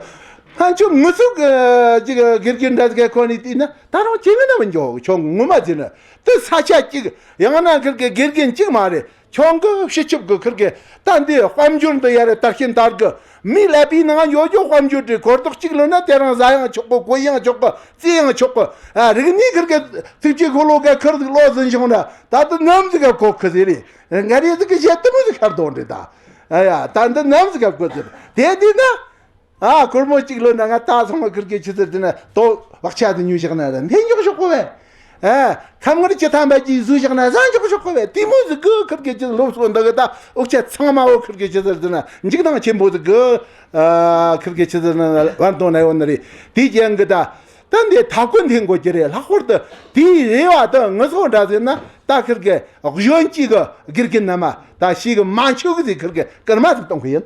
ང་ཆོ་ངུ་ཚུགས་ཀྱི་དགེ་རྒན་འདྲ་ཟིག་ག་ཁོ་ནི་བལྟས་ན་ད་རུང་ཁྱེད་ངི་ན་མི་འཇོག་ཁྱོད་ངུ་མ་ཟིན་ན་དེ་ས་ཆ་གཅིག་ཡང་ན་ཁིར་གི་དགེ་རྒན་གཅིག་མ་རེད། ཁྱོད་གི་སྤྱི་ཁྱབ་གི་ཁིར་གི་ད་འདི་དཔལ་འབྱོར་འདི་ཡ་རེ་དར་ཞིང་དར་གི། མི་ཀླད་པའི་ནང་ཡོད་རྒྱུ་དཔལ་འབྱོར་དེ་གོ་རྟོགས་གཅིག་ལོན་ན་དེ་རང་ཟ་ཡང་ཆོག་གི། གོན་ཡང་ཆོག་གི། རྩེ་ཡང་ཆོག་གི། ཨ། རིག་གནས་ཁིར་གི་ཚིགས་བཅད་ཤོ་ལོ་ཀ་ཁིར་ཟིག་ལོ་ཟིན་བྱུང་ན་ད་དུ་ནམ་ཟིག་ག་གོ་གི་ཟེར་རེད། ང་རེ་ཟིག་གི་བཤད་དུ་མི་ཟིག་ཁར་དོན་རེད་ད། ཨ་ཡ། ད་འདི་ནམ་ཟིག་ག་གོ་ཟེར། དེ་དུས་ན། ཨ། སྒོར་མོ་གཅིག་ལོན་ན་ང་ད་སོང་བ་ཁིར་གི་ཆི་ཟེར་དེ་ན་དོ་བག་ཆགས་དེ་ཉོས་བཞག་ན་ར་འཐེན་འཇོག་ཆོག་གོ་བས། ཨ། ཁམས་ངར་ཅི་ཐམ་པ་ཅིག་བཟོས་བཞག་ན་ཟ་འཇོག་ཆོག་གོ་བས། དེ་མོ་ཟིག་གི་ཁིར་གི་ཆི་སློབ་གསོ་འདི་གི་ད་འུ་ཅག་ཚང་མ་བོ་ཁིར་གི་ཆི་ཟེར་དེ་ན་འཇིགས་སྣང་ཆེན་པོ་ཟིག་གི། ཨ། ཁིར་གི་ཆི་ཟེར་ན་བར་དོ་ན་ཡོད་ནི་རེད། དེ་རྐྱེན་གི་ད་ད་འདི་ཐབས་བཀོད་འཐེན་དགོས་ཀྱི་རེད། ལྷག་པར་དུ་དེའི་རེ་བ་དུ་ངུ་ཚོ་འདྲ་ཟེར་ན་ད་ཁིར་གི་གཞོན་སྐྱེས་གི་དགེ་རྒན་རྣམས་ད་ཞིག་གི་མ་འཆོལ་གི་ཟིག་ཁིར་གི་སྐར་མ་ཟིག་གཏོང་གི་ཡིན།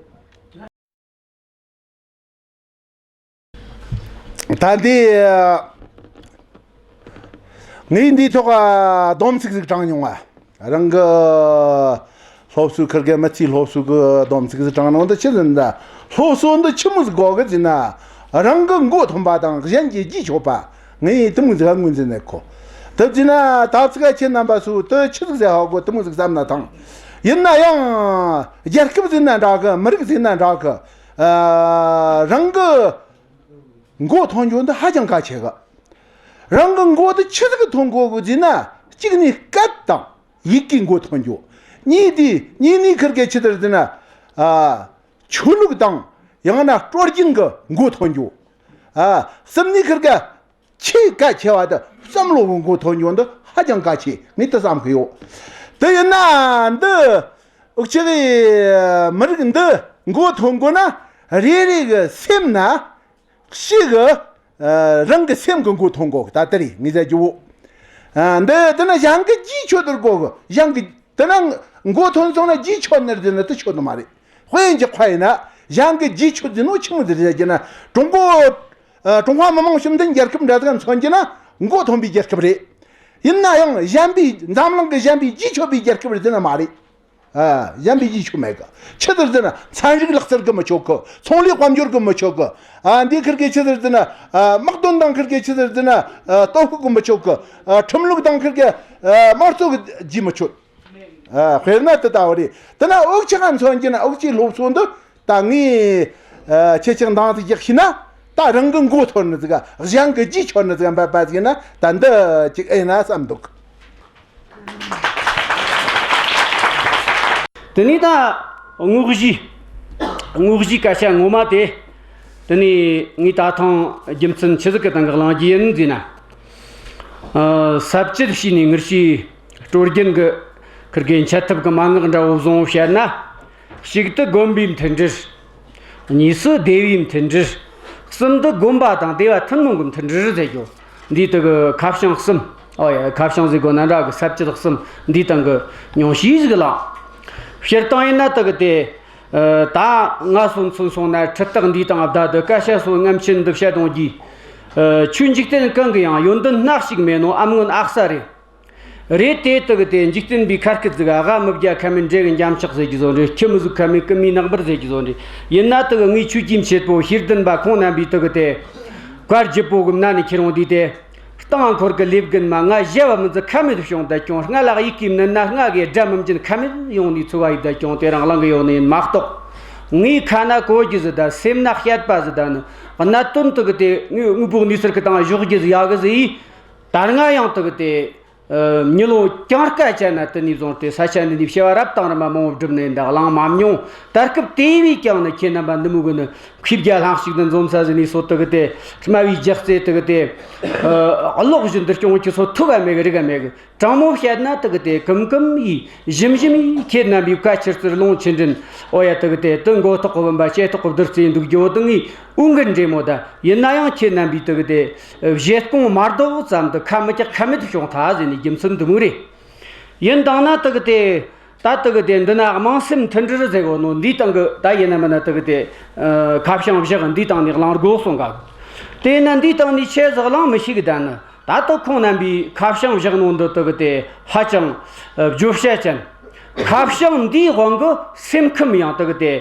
ད་འདི་ངས་འདིའི་ཐོག་སྡོམ་ཚིག་ཟིག་དྲངས་མྱོང་བ། རང་གི་སློབ་གསོའི་ཁུར་གི་མི་ཚེའི་སློབ་གསོ་གི་སྡོམ་ཚིག་ཟིག་དྲངས་ནོ་འདི་ཆི་ཟིག་ད། སློབ་གསོ་འདི་ཆི་མོ་ཟིག་དགོས་གི་ཟེར་ན། རང་གི་མགོ་ཐོན་པ་དང་གཞན་གྱི་རྗེས་ཆོད་པ། ངས་དེ་མོ་ཟིག་ངོས་འཛིན་ནས་གོ། དེ་བྱས་ན་ད་ཚིག་ཁྱེད་རྣམ་པ་ཚོས་དེ་ཆི་ཟིག་ཟེར་ཧ་གོ། དེ་མོ་ཟིག་བསམ་ན་ཐང་། ཡིན་ན་ཡང་རྒྱལ་ཁབ་ཟེར་ན་འདྲ་གི། མི་རིགས་ཟེར་ན་འདྲ་གི། ཨ། རང་གི་མགོ་ཐོན་རྒྱུ་འདི་ཧ་ཅང་གལ་ཆེ་གི། རང་གི་མགོ་འདི་ཆི་ཟིག་གི་ཐོན་དགོས་གི་ཟེར་ན། གཅིག་ནས་སྐད་དང་ཡི་གེའི་མགོ་ཐོན་རྒྱུ། གཉིས་དེ་གཉིས་ནས་ཁིར་གི་ཆི་ཟེར་ཟེར་ན། ཨ། ཆོས་ལུགས་དང་ཡང་ན་སྲོལ་རྒྱུན་གི་མགོ་ཐོན་རྒྱུ། ཨ། གསུམ་ནས་ཁིར་གི་ཆེས་གལ་ཆེ་བ་དེ་བསམ་བློ་གི་མགོ་ཐོན་རྒྱུ་འདི་ཧ་ཅང་གལ་ཆེ། ངས་དེ་བསམ་གི་ཡོད། དེ་ཡིན་ན་འདི་འུ་ཅག་གི་མི་རིགས་འདི་མགོ་ཐོན་དགོས་ན་རེ་རེ་གི་སེམས་ན། ཞིག་གི། ཨ། རང་གི་སེམས་གི་མགོ་ཐོན་དགོས་གི། ད་དེ་རེད་ངས་ཟེར་རྒྱུ་བོ། ཨ། འདི་དེ་ན་གཞན་གི་རྗེས་ཆོད་དུ་དགོས་གི། གཞན་གི་དེ་ན་མགོ་ཐོན་སོང་ན་རྗེས་ཆོད་ནི་རེད་ཟེར་ན་དེ་ཆོད་ནི་མ་རེད། དཔེ་འཇོག་པ་ཡིན་ན་གཞན་གི་རྗེས་ཆོད་ཟེར་ནོ་ཆི་མོ་ཟིག་རེད་ཟེར་ན། ཀྲུང་གོ། ཨ། ཀྲུང་ཧྭ་མི་དམངས་སྤྱི་མཐུན་རྒྱལ་ཁབ་འདྲ་ཟིག་མཚོན་གྱི་ན་མགོ་ཐོན་པའི་རྒྱལ་ཁབ་རེད། ཡིན་ན་ཡང་གཞན་པའི་འཛམ་གླིང་གི་གཞན་པའི་རྗེས་ཆོད་པའི་རྒྱལ་ཁབ་རེད་ཟེར་ན་མ་རེད། ཨ། གཞན་པའི་རྗེས་ཆོད་མེད་གི། ཆི་ཟིག་ཟེར་ན་ཚན་རིག་ལག་རྩལ་གི་མི་ཆོད་གི། ཚོང་ལས་དཔལ་འབྱོར་གི་མི་ཆོད་གི། ཨ། འདི་ཁིར་གི་ཆི་ཟིག་ཟེར་ན། ཨ། དམག་དོན་དང་ཁིར་གི་ཆི་ཟིག་ཟེར་ན། ཨ། སྟོབས་ཤུགས་གི་མི་ཆོད་གི། ཨ། ཁྲིམས་ལུགས་དང་ཁིར་གི། ཨ། དམངས་གཙོ་གི་རྗེས་མི་ཆོད། ཨ། དཔེར་ན་དེ་ལྟ་བུ་རེད། དེ་ན་འུ་ཅག་ག་མཚོན་གྱི་ན་འུ་ཅག་གི་སློབ་གསོ་འདི་ད་ངས། ཨ། ཁྱེད་ཅག་འདང་ཟིག་རྒྱག་ཤེས་ན། ད་རང་གི་མགོ་ཐོན་ནི་ཟིག་ག་གཞན་གི་རྗེས་ཆོད་ནི་ཟིག་ག་འབད་པ་ཟིག་ན་ད་འདི་ཅིག་ཨེ་ན་བསམ་འདུག། དེ་ནས་ད་དངོས་གཞི། དངོས་གཞིའི་སྐད་ཆ་ངོ་མ་དེ། དེ་ནས་ངས་ད་ཐེངས་རྒྱུ་མཚན་ཆི་ཟིག་གི་སྟེང་གི་གླེང་རྒྱུ་ཡིན་ཟེར་ན། ཨ། ས་བཅད་ཕྱེས་ནས་ངེད་ཆོའི་སྲོལ་རྒྱུན་གི་ ཁིར་གེ་འཆད་ཐབས་ཀྱི་མན་ངག་འདྲ་བོ་བཟུང་བཤད་ན། གཅིག་ཏུ་དགོན་པའི་མཐུན་སྒྲིལ། གཉིས་སུ་སྡེ་བའི་མཐུན་སྒྲིལ། གསུམ་དུ་དགོན་པ་དང་སྡེ་བ་ཐུན་མོང་གི་མཐུན་སྒྲིལ་ཟེར་རྒྱུ། འདིའི་སྟེང་གི་ཁ་བྱང་གསུམ། ཨོ་ཡ། ཁ་བྱང་ཟེར་དགོས་ན་འདྲ་གི། ས་བཅད་གསུམ་འདིའི་སྟེང་གི་ཉུང་ཤས་ཟིག་ལ། སྤྱིར་བཏང་ཡིན་ན་དེ་གི་དེ། ཨ། ད་ང་སོ་མཚོན་སོང་ན། ཁྲི་སྟེགས་འདིའི་སྟེང་བསྡད་དེ་སྐད་ཆ་སོ་ངམ་ཆེན་འདི་བཤད་ཡོང་རྒྱུ། ཨ། ཆོས་འཇིག་རྟེན་གང་གི་ཡང་ཡོན་ཏན་སྣ་གཅིག་མེད་ནོ་ཨ་སྔོན་ཨ་གསར་རེད། རེད་དེ། དེ་གི་དེ་འཇིག་རྟེན་པའི་ཁ་སྐད་ཟིག། ཨ། ཨ་མི་བརྒྱ་ཁ་མེད་འདྲེ་གི་འགྲམ་ལྕག་ཟེར་རྒྱུ་བཟོ་འདྲ། ཁྱི་མི་ཟུག་ཁ་མེད་རྐུན་མའི་ནག་འབུར་ཟེར་རྒྱུ་བཟོ་འདྲ། ཡིན་ན་དེ་གི་ངའི་ཆོས་ཀྱི་མཆེད་པོ་ཤེས་ལྡན་པ་ཁོང་རྣམ་པས་དེ་གི་དེ་བཀའ་བརྒྱུད་པོ་གི་མནན་ནས་ཁྱེར་ཡོང་དུས་དེ། སྟེང་འཁོར་གི་ལས་རྒན་མ་ང་ཞེ་བ་མི་འཛི་ཁ་མེད་བྱུང་བསྡད་ཀྱང་། རྔ་ལག་ཡི་གེ་མནན་ན་རྔ་གི་སྒྲ་མི་འབྱིན་ཁ་མེད་ཡོང་ནས་འཚོ་བ་ཡི་བསྡད་ཀྱང་། དེ་རང་གླེང་གི་ཡོད་ནི་ཡིན་མ་གཏོགས། ངའི་ཁ་ན་གོ་རྒྱུ་ཟིག་དང་སེམས་ན་བཤད་པ་ཟིག་དང་ནི། གནད་དོན་དེ་གི་དེ་ངའི་དངོས་པོ་གནས་ཚུལ་གི་སྟེང་འཇོག་རྒྱུ་ཟིག་ཡག་གི་ཟིག་ཡིས། ད་སྔ་ཡང་དེ་གི་དེ། ཨ། མྱི་ལོ་གྱང་སྐར་ཅན་ན་དེ་ནས་བཟུང་སྟེ་ས་ཆ་འདི་ནས་བྱ་བ་རབ་དང་རིམ་པ་མང་བོ་བསྒྲུབས་ནས་འདི་གླེང་མ་མྱོང་། ད་སྐབས་དེ་བས་ཀྱང་ནི་ཁྱེད་རྣམ་པ་འདི་མོ་གི་ནི་མཁས་བརྒྱ་ལྷན་ཅིག་ཏུ་འཛོམས་ས་ཟིག་ནས་སོ། དེ་གི་དེ་སྨྲ་བའི་ལྗགས་རྩེ་དེ་གི་དེ། ཨ། གློག་བཞིན་དུ་སྐྱོང་གི་སོ་ཐུག་ག་མེད་གི། རིག་ག་མེད་གི། དྲང་མོ་བཤད་ན་དེ་གི་དེ་ཀུམ་ཀུམ་ཡིས་ཞིམ་ཞིམ་ཡིས་ཁྱེད་རྣམ་པའི་བཀའ་ཆོས་ཚུལ་ལུང་ཆོས་འབྲེལ། ཨོ་ཡ། དེ་གི་དེ་དེ་མགོ་ཐོག་གི་བུམ་པ་ལྕེ་ཐོག་གི་བདུད་རྩི་འདུག་རྒྱུ་དེ་ངའི་དབུགས་འགན་འདྲེ་མོ་ད། ཡིན་ན་ཡང་ཁྱེད་རྣམ་པའི་དེ་གི་དེ་བཞེད་དགོངས་མ་རྫོགས་ཙམ་དུ་ཁ་མི་རྒྱག་ཁ་མེད་དུ་བྱུང་ཐལ་ཟེར་ནས་རྒྱུ་མཚན་འདི་མོ་རེད། ཡིན་དང་ན་དེ་གི་དེ། ད་དེ་གི་དེ་འདི་ན་དམངས་སེམས་མཐུན་སྒྲིལ་ཟེར་གོ་ནོ་འདིའི་སྟེང་གི། ད་ཡིན་ན་མིན་ན་དེ་གི་དེ། ཨ། ཁ་བྱང་བཞག་འདིའི་སྟེང་ནས་གླེང་དགོས་སོང་ག། དེས་ན་འདིའི་སྟེང་ནས་ཆེ་ཟིག་གླེང་མི་ཤེས་གི། ད་ནི་ད་ལྟ་ཁོང་རྣམ་པས་ཁ་བྱང་བཞག་ནོ་འདི་དེ་གི་དེ་ཧ་ཅང་། ཨ། བརྗོད་བྱ་ཅན། ཁ་བྱང་འདིའི་དབང་གི་སེམས་ཁམས་ཡང་དེ་གི་དེ།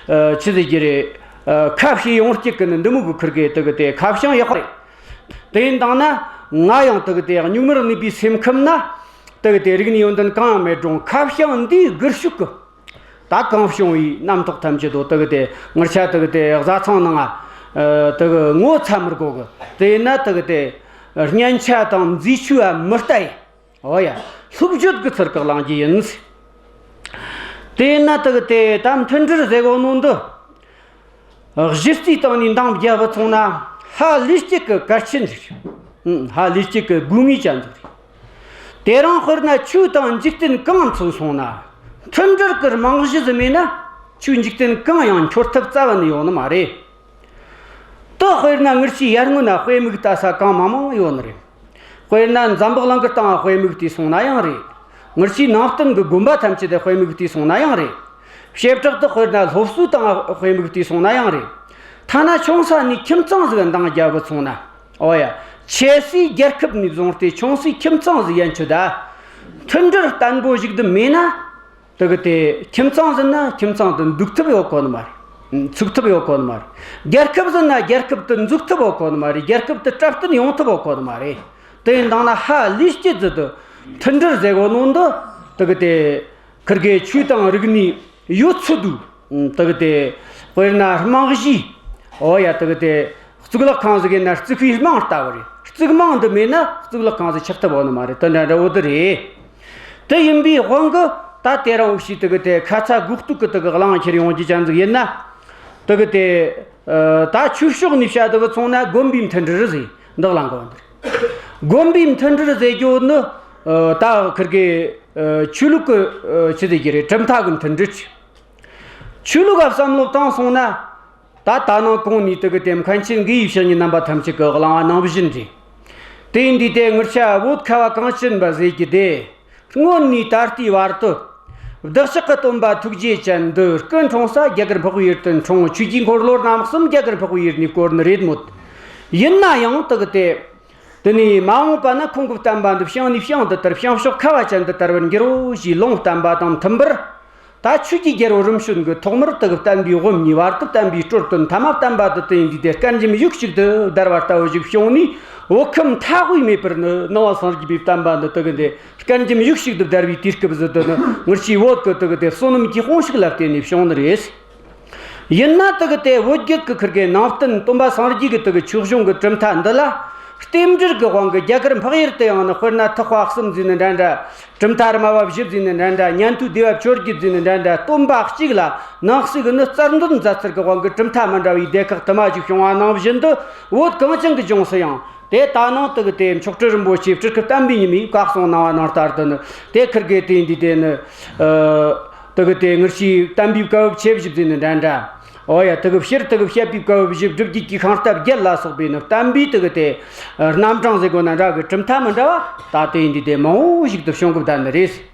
ཨ། ཆི་ཟེར་རྒྱུ་རེད། ཨ། ཁ་བྱེ་ཡོང་རྒྱུ་གི་ནི་འདི་མོ་གི་ཁུར་གི་དེ་གི་དེ་ཁ་བྱང་ཡག་པ་རེད། དེ་ཡིན་དང་ན་ང་ཡང་དེ་གི་དེ་གཉུག་མར་གནས་པའི་སེམས་ཁམས་ན། དེ་གི་དེ་རིག་གནས་ཡོན་ཏན་གང་ཡང་མེད་རུང་ཁ་བྱང་འདིའི་སྒུལ་ཤུགས་གི། ད་གང་བྱུང་བའི་རྣམ་རྟོག་ཐམས་ཅད་དོ་དེ་གི་དེ་ངེད་ཆ་དེ་གི་དེ་བཟའ་ཚང་ནང་ང་། ཨ། དེ་གི་ངོ་ཚ་མི་དགོ་གི། དེ་ཡིན་ན་དེ་གི་དེ་སྙན་ཆ་དང་མཛེས་ཆོས་ཨ་མི་ལྟ་ཡི། ཨོ་ཡ། ལྷུག་བརྗོད་ཀྱི་ཚུལ་གྱིས་གླེང་རྒྱུ་ཡིན། དེས་ན་དེ་གི་དེ་ད་མཐུན་སྒྲིལ་ཟེར་གོ་ནོ་འདི། གཞི་རྩའི་སྟེང་ནས་འདང་བརྒྱབ་བུད་སོང་ན་ཧ་ལས་ཅིག་གི་གལ་ཆེན་ཟིག་རེད། ཧ་ལས་ཅིག་གི་དགོས་ངེས་ཅན་ཟིག་རེད། དེ་རིང་དཔེར་ན་ཆོས་དང་འཇིག་རྟེན་གང་མཚོན་སོང་ན། མཐུན་སྒྲིལ་གྱི་རྨང་གཞི་ཟིག་མེད་ན། ཆོས་འཇིག་རྟེན་གང་ཡང་འཁྱོལ་ཐབས་རྩ་བ་ནས་ཡོད་ནི་མ་རེད། དེ་དཔེར་ན་ངེད་ཆོའི་ཡར་སྔོན་ན་དཔེ་མིག་ལྟ་ས་གང་མང་མང་ཡོད་ནི་རེད། དཔེར་ན་འཛམ་བུ་གླིང་གི་སྟེང་དཔེ་མིག་བལྟས་སོང་ན་ཡང་རེད། ངེད་ཆོའི་ནང་བསྟན་གྱི་དགོན་པ་ཐམས་ཅད་དེ་དཔེ་མིག་བལྟས་སོང་ན་ཡང་རེད། བྱེ་བྲག་ཏུ་དཔེར་ན་སློབ་གསོའི་སྟེང་དཔེ་མིག་བལྟས་སོང་ན་ཡང་རེད། ཐ་ན་ཆུང་ས་ནས་ཁྱིམ་ཚང་ཟིག་འདང་བརྒྱབ་བུད་སོང་ན། ཨོ་ཡ། ཆེ་སའི་རྒྱལ་ཁབ་ནས་བཟུང་སྟེ་ཆུང་སའི་ཁྱིམ་ཚང་ཟིག་ཡན་ཆོད་ད། མཐུན་སྒྲིལ་བརྟན་པོ་ཞིག་ཏུ་མེད་ན། དེ་གི་དེ་ཁྱིམ་ཚང་ཟིན་ན་ཁྱིམ་ཚང་དེ་འདུག་ཐུབ་ཡོད་གོ་ནི་མ་རེད། ཚུགས་ཐུབ་ཡོད་གོ་ནི་མ་རེད། རྒྱལ་ཁབ་ཟིན་ན་རྒྱལ་ཁབ་དེ་འཛུགས་ཐུབ་ཡོད་གོ་ནི་མ་རེད། རྒྱལ་ཁབ་དེ་སྲ་བརྟན་ཡོང་ཐུབ་ཡོད་གོ་ནི་མ་རེད། དེ་ཡིན་དང་ན་ཧ་ལས་སྐྱིད་ཟིག་དེ་མཐུན་སྒྲིལ་ཟེར་གོ་ནོ་འདི་དེ་གི་དེ་ཁིར་གེ་ཆོས་དང་རིག་གནས་ཡོད་ཚུལ་དུ། དེ་གི་དེ་དཔེར་ན་རྨང་གཞི། ཨོ་ཡ། དེ་གི་དེ་གཙུག་ལག་ཁང་ཟིག་ཡིན་ན་རྩིག་པའི་རྨང་ལྟ་བུ་རེད། རྩིག་རྨང་འདི་མེད་ན་གཙུག་ལག་ཁང་ཟིག་ཆགས་ཐུབ་བོ་ནི་མ་རེད། དེ་འདྲ་འདྲ་བོ་འདི་རེད། དེ་ཡིན་པའི་དབང་གིས་ད་དེ་རིང་འུ་ཆོས་དེ་གི་དེ་ཁ་ཚ་དགོས་གཏུག་གི་དེ་གི་གླེང་ཁྱེར་ཡོང་རྒྱུ་ཅན་ཟིག་ཡིན་ན། དེ་གི་དེ་ཨ་ད་ཆོས་ཕྱོགས་ནས་བཤད་དེ་གི་སོང་ན་དགོན་པའི་མཐུན་སྒྲིལ་ཟེར་འདི་གླེང་གི་བ་འདི་རེད། དགོན་པའི་མཐུན་སྒྲིལ་ཟེར་རྒྱུ་ནི་ཨ་ད་ཁིར་གི་ཨ་ཆོས་ལུགས་ཀྱི་ཨ་ཆི་ཟེར་རྒྱུ་རེད། གྲུབ་མཐའ་གི་མཐུན་སྒྲིལ། ཆོས་ལུགས་ལ་བསམ་བློ་བཏང་སོང་ན། ད་ད་ནངས་གོང་ནས་དེ་གི་དེ་མཁན་ཆེན་དགེ་བའི་བཤེས་གཉེན་རྣམ་པ་ཐམས་ཅད་ཀྱིས་གླེང་བ་ནང་བཞིན་རེད། དེ་ཡིན་དུས་དེ་ངེད་ཆ་བོད་ཁ་བ་གངས་ཅན་པ་ཟེར་རྒྱུ་དེ། སྔོན་ནས་ད་ལྟའི་བར་དུ། བདག་ཅག་གི་སྟོན་པ་ཐུགས་རྗེ་ཅན་འདི་སྐུ་འཁྲུངས་ས་རྒྱ་གར་འཕགས་པའི་ཡུལ་དུ་འཁྲུངས། ཆོས་ཀྱི་འཁོར་ལོ་རྣམ་གསུམ་རྒྱ་གར་འཕགས་པའི་ཡུལ་ནས་བསྐོར་ནི་རེད་མོད། ཡིན་ན་ཡང་དེ་གི་དེ། དེ་ནས་མ་འོངས་པ་ན་ཁོང་གི་བསྟན་པ་འདི་བྱང་ནས་བྱང་དུ་དར། བྱང་ཕྱོགས་ཁ་བ་ཅན་དུ་དར་བར་འགྱུར་རོ་ཞེས་ལུང་བསྟན་པ་དང་མཐུན་པར། ད་ཆོས་ཀྱི་རྒྱལ་པོ་རིམ་བྱོན་གྱིས་ཐོག་མར་དེ་གི་བསྟན་པའི་དབུ་བརྙེས། བར་དུ་བསྟན་པའི་སྲོལ་བཏོད། མཐའ་མ་བསྟན་པ་འདི་དེ་ཡིན་དུས་དེ་དཀར་འཇམ་ཡུག་གཅིག་ཏུ་དར་བ་ལྟ་བུ་ཞིག་བྱུང་ནས། བོད་ཁམས་མཐའ་དབུས་མེད་པར་ནི་ནང་པ་སངས་རྒྱས་པའི་བསྟན་པ་འདི་དེ་གི་འདི་དཀར་འཇམ་ཡུག་གཅིག་ཏུ་དར་བའི་དུས་སྐབས་སུ་དེ་ནི་ངེད་ཆོའི་བོད་ཀྱི་དེ་གི་དེ་བསོད་ནམས་ཀྱི་དཔུང་ཤུགས་ལ་བརྟེན་ནས་བྱུང་ནི་རེད། ཡིན་ན་དེ་གི་དེ་བོད་བརྒྱུད་ཀྱི་ཁིར་གི་ནང་བསྟན་སྟོན་པ་སངས་རྒྱས་ཀྱི་དེ་གི་ཆོས་གཞུང་གི་གྲུབ་མཐའ་འདི་ལ་རྟེན་འབྲེལ་གྱི་དབང་གིས་རྒྱ་གར་འཕགས་ཡུལ་དུ་ཡང་ནི་དཔེར་ན་ཐེག་པ་གསུམ་ཟེར་ནི་འདྲ་འདྲ། གྲུབ་མཐའ་རིམ་པ་བཞི་ཟེར་ནི་འདྲ་འདྲ། ཉན་ཐོས་སྡེ་པ་བཅོ་བརྒྱད་ཟེར་ནི་འདྲ་འདྲ། སྟོན་པ་གཅིག་ལ་ནང་གསེས་ཀྱི་ནི་རྩལ་འདོན་མཛད་ཚུལ་གྱི་དབང་གིས་གྲུབ་མཐའ་མི་འདྲ་བའི་སྡེ་ཁག་དུ་མ་ཞིག་བྱུང་བ་ནང་བཞིན་དུ། བོད་གངས་ཅན་གྱི་ལྗོངས་སུ་ཡང་ དེ་ད་ནང་དེ་གི་དེ་མཆོག་སྤྲུལ་རིན་པོ་ཆེ་སྤྲུལ་སྐུ་བསྟན་པའི་ཉི་མས་བཀའ་གསུངས་གནང་བ་ནང་ལྟར་དུ་ནི། དེ་ཁིར་གེ་དེ་འདི་དེ་ནི། ཨ། དེ་གི་དེ་ངེད་ཆོའི་བསྟན་པའི་བཀའ་བབས་ཆེ་བཞི་ཟེར་ནི་འདྲ་འདྲ། འོ་ཡ། དེ་གི་སྤྱིར་དེ་གི་བཤད་པའི་བཀའ་བབས་བཞི། སྒྲུབ་བརྒྱུད་ཀྱི་ཤིང་རྟ་བརྒྱད་ལ་སོགས་པའི་ནི་བསྟན་པའི་དེ་གི་དེ་རྣམ་གྲངས་ཟེར་དགོས་ན་འདྲ་གི། གྲུབ་མཐའ་མི་འདྲ་བ་ད་དེ་འདི་དེ་མང་བོ་ཞིག་ཏུ་བྱུང་གི་བསྡད་ནི་རེད།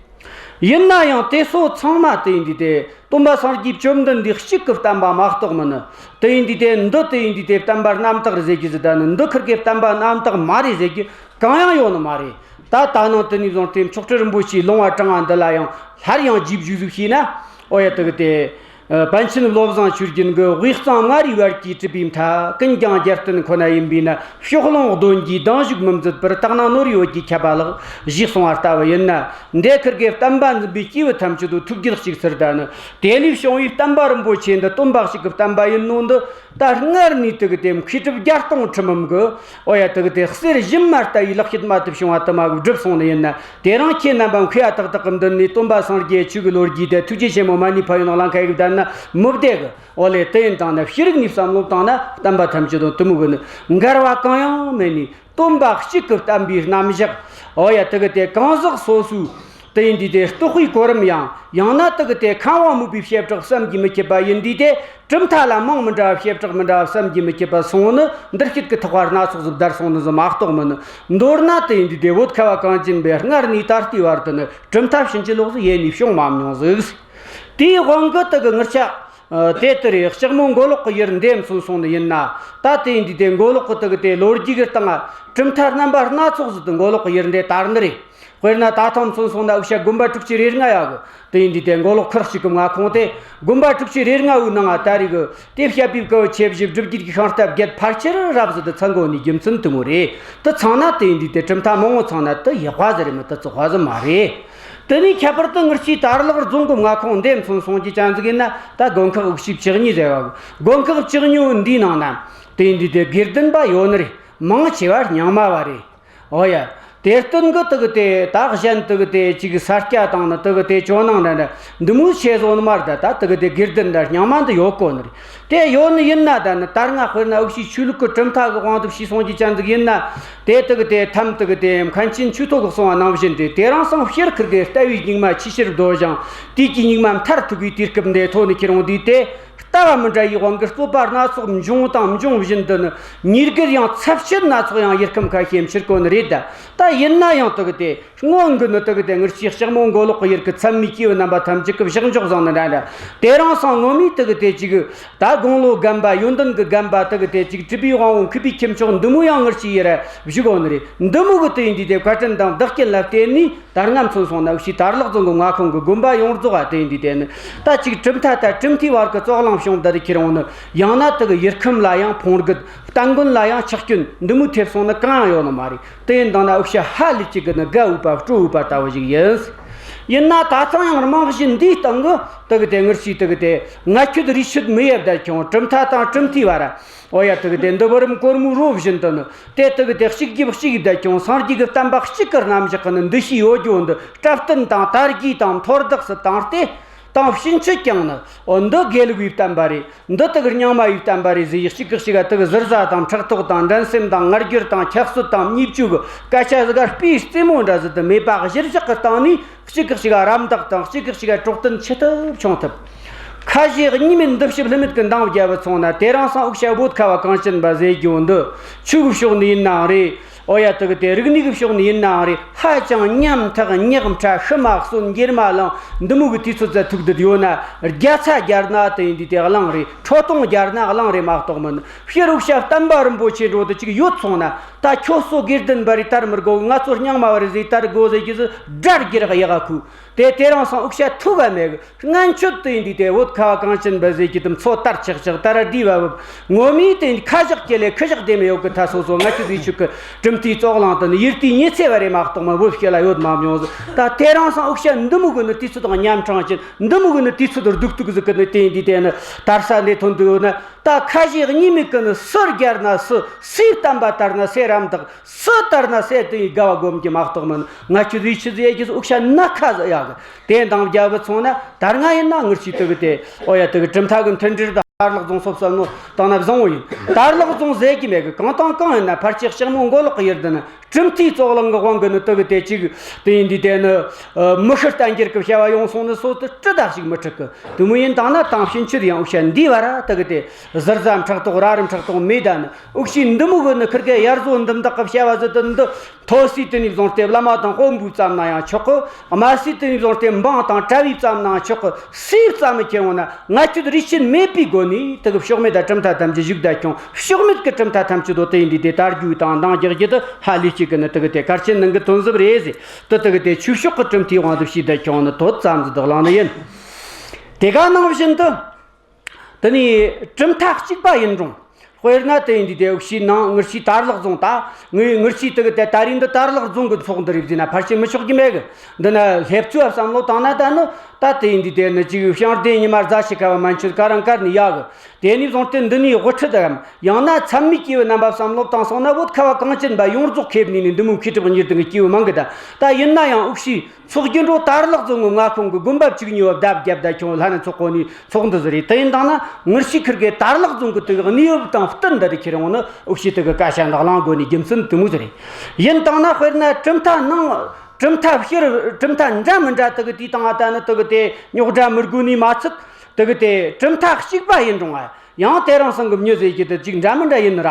ཡིན་ན་ཡང་དེ་ཚོ་ཚང་མ་དེ་ཡིན་དུས་དེ་སྟོན་པ་སངས་རྒྱས་བཅོམ་ལྡན་འདས་གཅིག་གི་བསྟན་པ་མ་གཏོགས་མིན་ནི། དེ་ཡིན་དུས་དེ་འདི་དེ་ཡིན་དུས་དེ་བསྟན་པ་རྣམ་དག་རེད་ཟེར་རྒྱུ་ཟིག་ད་ནི། འདི་ཁིར་གེ་བསྟན་པ་རྣམ་དག་མ་རེད་ཟེར་རྒྱུ་གང་ཡང་ཡོད་ནི་མ་རེད། ད་ད་ནང་དེ་ནས་བཟུང་སྟེ་མཆོག་སྤྲུལ་རིན་པོ་ཆེའི་ལུང་བ་དྲངས་པ་འདི་ལ་ཡང་སླར་ཡང་རྗེས་འཇུག་ཟིག་བྱས་ན། འོ་ཡ། དེ་གི་དེ། ཨ། པཎ་ཆེན་བློ་བཟང་ཆོས་རྒྱན་གྱིས། དབུས་གཙང་མངའ་རིས་བར་གྱི་གྲུབ་པའི་མཐའ། ཀུན་ཀྱང་རྒྱལ་བསྟན་ཁོ་ན་ཡིན་པས་ན། ཕྱོགས་ལྷུང་གདོན་གྱིས་སྡང་ཞུགས་མི་མཛད་པར། དག་སྣང་ནོར་ཡོད་ཀྱིས་ཁྱབ་པ་ལགས། ཞེས་གསུངས་པ་ལྟ་བུ་ཡིན་ན། འདི་ཁིར་གེ་བསྟན་པ་འཛིན་པའི་སྐྱེས་བུ་ཐམས་ཅད་དུ་ཐུགས་རྒྱུད་གཅིག་ཚུལ་ད་ནི། དེ་ལས་བྱུང་བའི་བསྟན་པ་རིན་པོ་ཆེ་འདི་སྟོན་པ་གཅིག་གི་བསྟན་པ་ཡིན་ནོ་འདི། ད་སྔར་ནས་དེ་གི་དེ་མཁས་གྲུབ་བརྒྱ་སྟོང་ཁྲི་འབུམ་གྱིས། འོ་ཡ། དེ་གི་དེ་གསེར་ཞུན་མ་ལྟ་བུའི་ལེགས་བཤད་རྨད་དུ་བྱུང་བ་དུ་མ་གིས་བསྒྲུབས་སོང་ནི་ཡིན་ན། དེ་རིང་ཁྱེད་རྣམ་པ་མཁས་པ་དག་དག་གི་མདུན་ནས་སྟོན་པ་སངས་རྒྱས་ཆོས་ཀྱི་ལོ་རྒྱུས་དེ་ཐུགས་རྗེ་ཆེན་མོ་མ་ཎི་ཕན་ཡོན་ལང་ཁ་ཡི་བསྡད་ན་མི་བདེ་གི། འོ་ལེ། དེ་ཡིན་དང་ན་ཤེས་རིག་ནས་བསམ་བློ་བཏང་ན་བསྟན་པ་ཐམས་ཅད་དང་དེ་མོ་གི་ནི་འགལ་བ་གང་ཡང་མེད་ནི། སྟོན་པ་གཅིག་གི་བསྟན་པའི་རྣམ་གཞག་འོ་ཡ། དེ་གི་དེ་གང་ཟག་སོ་སོའི་དེ་ཡིན་དུས་དེ་རྟོགས་པའི་གོ་རིམ་ཡང་། ཡང་ན་དེ་གི་དེ་ཁམས་དབང་མོས་པའི་བྱེ་བྲག་བསམ་གྱིས་མི་ཁྱབ་པ་ཡིན་དུས་དེ། གྲུབ་མཐའ་ལ་མིང་མི་འདྲ་བ་བྱེ་བྲག་མི་འདྲ་བ་བསམ་གྱིས་མི་ཁྱབ་པ་སོང་ནི། འདིར་སྐྱེད་ཀྱི་ཐེག་པ་སྣ་ཚོགས་སུ་བརྡར་སོང་ནི་ཟིག་མ་གཏོགས་མིན། མདོར་ན་དེ་ཡིན་དུས་དེ་བོད་ཁ་བ་གངས་ཅན་པའི་སྔར་ནས་ད་ལྟའི་བར་དུ་ནི་གྲུབ་མཐའ་ཕྱིན་ཅི་ལོག་ཟིག་ཡེ་ནས་བྱུང་མ་མྱོང་ཟིག། དེའི་དབང་གིས་དེ་གི་ངེད་ཆོ། ཨ། དེ་ལྟར་རེད། ལྕགས་མོ་མགོ་ལོག་གི་ཡུལ་འདི་མཚོན་སོང་ནི་ཡིན་ན། ད་དེ་ཡིན་དུས་དེ་མགོ་ལོག་གི་དེ་གི་དེ་ལོ་རྒྱུས་ཀྱི་སྟེང་གྲུབ་མཐའ་རྣམ་པ་སྣ་ཚོགས་ཟིག་དེ་མགོ་ལོག་གི་ཡུལ་འདི་དར་ནི་རེད། དཔེར་ན་ད་ཐེངས་མཚོན་སོང་ན་འུ་ཆོ་དགོན་པ་དྲུག་ཅུ་རེ་ལྔ་ཡོད་གི། དེ་ཡིན་དུས་དེ་མགོ་ལོག་ཁུལ་གཅིག་གི་མངའ་ཁོངས་དེ། དགོན་པ་དྲུག་ཅུ་རེ་ལྔ་བོའི་ནང་ང་ད་རེས་གི་དེ་བཤད་པའི་བཀའ་བབས་ཆེ་བཞི། སྒྲུབ་བརྒྱུད་ཀྱི་ཤིང་རྟ་བརྒྱད་ཕལ་ཆེར་རབ་ཟིག་དེ་ཚང་གོ་ནི་རྒྱུ་མཚན་དེ་མོ་རེད། དེ་ཚང་ན་དེ་ཡིན་དུས་དེ་གྲུབ་མཐའ་མང་བོ་ཚང་ན་དེ་ཡག་པ་ཟིག་རེད་མིན། དེ་བཙོག་པ་ཟིག་མ་རེད། དེ་ནས་ཁྱད་པར་དུ་ངེད་ཆོའི་དར་ལག་རྫོང་གི་མངའ་ཁོངས་འདི་མཚོན་སོང་རྒྱུ་ཅན་ཟིག་ཡིན་ན། ད་དགོན་ཁག་དབུ་ཆོས་བཅུ་གཉིས་ཟེར་བ་གི། དགོན་ཁག་བཅུ་གཉིས་བོ་འདིའི་ནང་ན་དེ་ཡིན་དུས་དེ་དགེ་ལྡན་པ་ཡོད་ནི་རེད། མང་ཆེ་བ་རྙིང་མ་བ་རེད། འོ་ཡ། དེར་བསྟུན་གི་དེ་གི་དེ་ད་གཞན་དེ་གི་དེ་ཅིག་ས་སྐྱ་དང་ནི་དེ་གི་དེ་ཇོ་ནང་འདྲ་འདྲ་འདི་མོ་ཆེ་བཟོ་ནི་མ་རེད། ད་དེ་གི་དེ་དགེ་ལྡན་འདྲ་རྙིང་མ་འདི་ཡོད་གོ་ནི་རེད། དེ་ཡོད་ནི་ཡིན་ན། ད་ནི་ད་སྔ་དཔེར་ན་འུ་ཆོའི་ཆོས་ལུགས་ཀྱི་གྲུབ་མཐའ་གི་དབང་དུ་བྱས་སོང་རྒྱུ་ཅན་ཟིག་ཡིན་ན། དེ་དེ་གི་དེ་ཐམས་དེ་གི་དེ་མཁན་ཆེན་ཆོས་ཐོག་གིས་གསུངས་པ་ནང་བཞིན་རེད། དེ་རིང་སང་ཕྱིར་ཁིར་གི་ལྟ་བའི་སྙིགས་མ་ཆེས་ཆེར་བདོ་ཞིང་། དུས་ཀྱི་སྙིགས་མ་མཐར་ཐུག་པའི་དུས་སྐབས་འདི་ཐོག་ནས་ཁྱེར་འོང་དུས་དེ། ལྟ་བ་མི་འདྲ་བའི་དབང་གིས་རྩོད་པ་སྣ་ཚོགས་འབྱུང་དང་འབྱུང་བཞིན་དུ་ནི། ཉེས་རྒུད་ཡང་ཚབས་ཆེན་སྣ་ཚོགས་ཡང་ཡུལ་ཁམས་ཁ་ཤས་འཕྱུར་གོ་ནི་རེད། ད་ད་ཡིན་ན་ཡང་དེ་གི་དེ་སྔོན་གི་ནི་དེ་གི་དེ་ངེད་ཆོའི་ལྕགས་མོ་མགོ་ལོག་གི་ཡུལ་གི་ཚད་མའི་སྐྱེས་བུ་རྣམ་པ་ཐམས་ཅད་ཀྱིས་བཞག་འཇོག་བཟང་ནི་འདྲ་འདྲ། དེ་རིང་སང་ངོ་མས་དེ་གི་དེ་ཅིག་ད་དགུང་ལོ་རྒན་པ། ཡོན་ཏན་གི་རྒན་པ། དེ་གི་དེ་ཅིག་གྲུབ་པའི་དབང་པོ་མཁས་པའི་ཁྱུ་མཆོག་འདི་མོ་ཡང་ངེད་ཆོའི་ཡུལ་ར་བཞུགས་གོ་ནི་རེད། འདི་མོ་གི་དེ་ཡིན་དུས་དེ་བཀའ་དྲིན་དང་བདག་རྐྱེན་ལ་བརྟེན་ནས། ད་སྔ་མཚོན་སོང་ན་འུ་ཆོའི་དར་ལག་རྫོང་གི་མངའ་ཁོངས་ཀྱི་དགོན་པ་ཡོངས་རྫོགས་པ་དེ་ཡིན་དུས་དེ་ནི། ད་ཅིག་གྲུབ་མཐའ་དང་གྲུབ་མཐའི་བར་གྱི་རྩོད་གླེང་བྱུང་། ད་དེ་ཁྱེར་འོང་ནི་ཡང་ན་དེ་གི་ཡུལ་ཁམས་ལ་ཡང་ཕུང་རྒུད། བསྟན་དགོན་ལ་ཡང་ཆག་སྐྱོན་འདི་མོ་ཐེབས་སོང་ནི་གང་ཡང་ཡོད་ནི་མ་རེད། དེ་ཡིན་དང་ན་འུ་ཆོ་ཧ་ལས་ཅིག་གི་ནི་དགའ་འོས་པ་སྤྲོ་འོས་པ་ལྟ་བུ་ཞིག་ཡིན། ཡིན་ན་ད་ཐེངས་ཡང་རྨང་གཞི་འདིའི་སྟེང་གི་དེ་གི་དེ་ངེད་ཆོའི་དེ་གི་དེ་ང་ཁྱོད་རིས་ཆད་མི་ཡེ་བསྡད་ཀྱང་། གྲུབ་མཐའ་དང་གྲུབ་མཐའི་བར། འོ་ཡ། དེ་གི་དེ་འདི་བུ་རམ་གོར་མོའི་རོ་བཞིན་དུ་ནི། དེ་དེ་གི་དེ་གཅིག་རྒྱབ་གཅིག་བསྡད་ཀྱང་། སངས་རྒྱས་ཀྱི་བསྟན་པ་གཅིག་གི་རྣམ་གཞག་གི་ནི་འདུ་ཤེས་ཡོད་རྒྱུ་འདི་སྲ་བརྟན་དང་དར་རྒྱས་དང་མཐོར་འདེགས་སུ་བཏང་སྟེ། དང་ཕྱིན་ཆད་ཀྱང་ནི། འོ་འདི་དགེ་ལུགས་པའི་བསྟན་པ་རེད། འདི་དེ་གི་རྙིང་མ་བའི་བསྟན་པ་རེད་ཟེར་ཡི་གཅིག་གིས་གཅིག་ག་དེ་གི་ཟུར་ཟ་དང་ཕྲག་དོག་དང་འགྲན་སེམས་དང་ང་རྒྱལ་དང་ཁྱད་གསོད་དང་བརྙས་བཅོས་ཀྱི་སྐད་ཆ་ཟིག་ག་སྤུའི་རྩེ་མོ་འདྲ་ཟིག་དེ་མེད་པ་གཞིར་བཞག་གི་སྟེང་ནས། གཅིག་གིས་གཅིག་ག་རམ་འདེགས་དང་། གཅིག་གིས་གཅིག་ག་གྲོགས་དན་ཆེ་ཐུབ་ཆུང་ཐུབ། ཁ་ཞེ་གཉིས་མེད་འདུ་ཤེས་ལྷད་མེད་ཀྱི་འདང་བརྒྱབ་སོང་ན། དེ་རིང་སང་འུ་ཆོ་བོད་ཁ་བ་གངས་ཅན་པ་ཟེར་རྒྱུ་འདི། ཆོས་གི་ཕྱོགས་ནས་ཡིན་ནའང་རེད། འོ་ཡ། དེ་གི་དེ་རིག་གནས་ཀྱི་ཕྱོགས་ནས་ཡིན་ནའང་རེད། ཧ་ཅང་ཉམ་ཐག་ཉག་ཕྲ། ཤི་མ་གསོན་འགྱེལ་མ་ལངས། འདི་མོ་གི་དུས་ཚོད་ཙམ་ཐུག་བསྡད་ཡོད་ན། རྒྱ་ཚ་རྒྱལ་ན་དེ་ཡིན་དུས་དེ་གླེང་རེད། ཁྲོ་ཐུང་རྒྱལ་ན་གླེང་རེད་མ་གཏོགས་མིན། ཕྱིར་འུ་ཆོ་བསྟན་པ་རིན་པོ་ཆེ་འདྲ་བོ་དེ་ཅིག་ཡོད་སོང་ན། ད་ཁྱོད་ཚོ་དགེ་ལྡན་པ་རེད་དར་མི་དགོ། ང་ཚོ་རྙིང་མ་བ་རེད་ཟེར་དར་དགོ་ཟེར་རྒྱུ་ཟིག་དགྲར་གྱུར་ཡག་ག་ཁུ། དེ་དེ་རིང་སང་འུ་ཆོ་ཐུག་ག་མེད་གི། སྔན་ཆད་དེ་ཡིན་དུས་དེ་བོད་ཁ་བ་གངས་ཅན་པ་ཟེར་རྒྱུ་དེ་མཚོ་དར་ཆག་ཆག་དར་བསྡུས་པ་བབ། ངོ་མས་དེ་ཡིན་ཁ་བཞག་གི་ལས་ཁུ་བཞག་དེ་མི་ཡོད་གི། ད་སོ་སོ་ང་ཆོ་ཟིག་ཆོས་ཀྱི་གྲུབ་མཐའི་རྩོད་གླེང་དེ་ནི་ཡུལ་དེའི་ཉི་ཚེ་བ་རེད་མ་གཏོགས་མ་བོད་སྤྱི་ལ་ཡོད་མ་མྱོང་ཟིག། ད་དེ་རིང་སང་འུ་ཆོ་འདི་མོ་གི་ནི་དུས་ཚོད་དང་ཉམ་འཕྲང་ཅན། འདི་མོ་གི་ནི་དུས་ཚོད་སྡུག་སྡུག་ཟིག་གི་ནི་དེ་ཡིན་དུས་དེ་ནི་དར་ས་འདི་ཐོན་འདུག་ན། ད་ཁ་ཞེ་གཉིས་མེད་ཀྱི་ནི་སུ་རྒྱལ་ན་སུ། སུའི་བསྟན་པ་དར་ན་སུས་རམ་འདེགས། སུ་དར་ན་སུས་དེ་ཡི་དགའ་བ་སྒོམ་གྱི་མ་གཏོགས་མིན། ང་ཆོ་ཟིག་ཆི་ཟིག་ཡེ་རྒྱུ་འུ་ཆོ་ན་ཁ་ཟིག་ཡག་གི། དེ་འདང་བརྒྱབ་སོང་ན་ད་སྔ་ཡིན་ན་ངེད་ཆོའི་དེ་གི་དེ། འོ་ཡ། དེ་གི་གྲུབ་མཐའ་གི་མཐུན་སྒྲིལ་དང་། དར་ལག་རྫོང་སོབ་སོབ་ནོ་དང་ན་བཟང་བོ་ཡིན། དར་ལག་རྫོང་ཟེར་གི་མེད་གི། གང་དང་གང་ཡིན་ན་ཕལ་ཆེར་ལྕགས་མོ་མགོ་ལོག་གི་ཡུལ་འདི་ནི་གྲུབ་མཐའི་རྩོད་གླེང་གི་དབང་གིས་ནི་དེ་གི་དེ་ཅིག་དེ་ཡིན་དུས་དེ་ནི་ཨ་མི་ཤི་རྟ་འགྱེལ་གི་བྱ་བ་ཡོང་སོང་ནི་སོ་དེ་ཅི་ད་ཞིག་མི་འགྲིག་གི། དེ་མོ་ཡིན་དང་ན་དེང་ཕྱིན་ཆད་ཡང་འུ་ཤ་འདི་བ་ར་དེ་གི་དེ་ཟུར་ཟ་ཕྲག་དོག་ར་རི་ཕྲག་དོག་མེད། ད་ནི་འུ་ཤི་འདི་མོ་གི་ནི་ཁིར་གེ་ཡར་བཟོ་འདི་མདག་གི་བྱ་བ་ཟིག་དེ་འདི། མཐོ་སའི་དེ་ནས་བཟུང་སྟེ་བླ་མ་དང་དཔོན་པོས་བརྩམས་ན་ཡང་ཆོག་གི། དམའ་སའི་དེ་ནས་བཟུང་སྟེ་འབངས་དང་གྲྭ་བས་བརྩམས་ན་ཡང་ཆོག་གི། སུས་བརྩམས་ཁྱེར་འོང་ན་ང་ཁྱོད་རིས་ཆད་མེད་པའི་སྒོ་ནས་དེ་གི་ཕྱོགས་མེད་དང་གྲུབ་མཐའ་ཐམས་ཅད་བཞུགས་བསྡད་ཀྱང་། ཕྱོགས་མེད་ཀྱི་གྲུབ་མཐའ་ཐམས་ཅད་དོ་དེ་ཡིན་དུས་དེ་དར་རྒྱུ་དང་འདང་རྒྱག་རྒྱུ་དེ་ཧ་ལས་ཅིག་གི་ནི་དེ་གི་དེ་གལ་ཆེན་ནང་གི་དོན་ཟབ་རེད་ཟེར། དེ་དེ་གི་དེ་ཆོས་ཕྱོགས་ཀྱི་གྲུབ་མཐའི་དབང་དུ་བྱས་བསྡད་ཀྱང་ནི་དོ་ཙམ་ཟིག་དེ་གླེང་ནི་ཡིན། དེ་ག་ནང་བཞིན་དུ། དེ་ནས་གྲུབ་མཐའ་གཅིག་པ་ཡིན་རུང་། དཔེར་ན་དེ་ཡིན་དུས་དེ་འུ་ཤི་ནང་ངེད་ཤི་དར་ལག་རྫོང་ད་ངེད་ངེད་ཤི་དེ་གི་དེ་ད་རིང་འདི་དར་ལག་རྫོང་གི་ཚོགས་འདུ་རེད་ཟེར་ན་ཕལ་ཆེར་མི་ཆོག་གི་མེད་གི། འདི་ན་སླེབས་ཚུལ་བསམ་བློ་བཏང་ན་ད་ནི་ད་དེ་ཡིན་དུས་དེ་ནི་ཅིག་ཞིང་སྡེ་ཉི་མ་རྫ་ཆུ་ཁ་བ་མན་ཆད་ཀ་རང་བཀར་ནས་ཡོད་གི། དེ་ནས་བཟུང་སྟེ་འདི་ནས་དབུ་ཁྲིད་དམ་ཡང་ན་ཚད་མའི་སྐྱེས་བུ་རྣམ་པ་བསམ་བློ་བཏང་སོང་ན་བོད་ཁ་བ་གངས་ཅན་པ་ཡོངས་རྫོགས་ཁེབས་ནས་ནི་འདི་མོ་མཁས་གྲུབ་གཉིས་ལྡན་གྱི་སྐྱེས་བུ་མང་གི། ད་ད་ཡིན་ན་ཡང་འུ་ཤི་ཚོགས་རྒྱུ་འགྲོ་དར་ལག་རྫོང་གི་མངའ་ཁོངས་ཀྱི་དགོན་པ་བཅུ་གཉིས་བ་བརྡབ་བརྒྱབ་ད་ཁྱོད་ལྷ་ནི་ཚོགས་གོ་ནི་ཚོགས་འདུ་ཟིག་རེད། དེ་ཡིན་དང་ན་ངེད་ཤི་ཁིར་གེ་དར་ལག་རྫོང་གི་དེ་གི་གནས་བབ་དང་བསྟུན་འདི་རེད། ཁྱེར་འོང་ནི་འུ་ཤི་དེ་གི་སྐད་ཆ་འདི་གླེང་དགོ་ནི་རྒྱུ་མཚན་དེ་མོ་ཟིག་རེད། ཡིན་དང་ན་དཔེར་ན་གྲུབ་མཐའ་ནང་གྲུབ་མཐའ་ཕྱིར་གྲུབ་མཐའ་འདྲ་མི་འདྲ་དེ་གི་དེའི་སྟེང་ང་ད་ནི་དེ་གི་དེ་རྙོག་དྲ་མི་དགོ་ནི་མ་ཚད། དེ་གི་དེ་གྲུབ་མཐའ་གཅིག་པ་ཡིན་རུང་ང་། ཡང་དེ་རིང་སང་གི་མྱི་ཟེར་གྱི་དེ་ཅིག་འདྲ་མི་འདྲ་ཡིན་ར།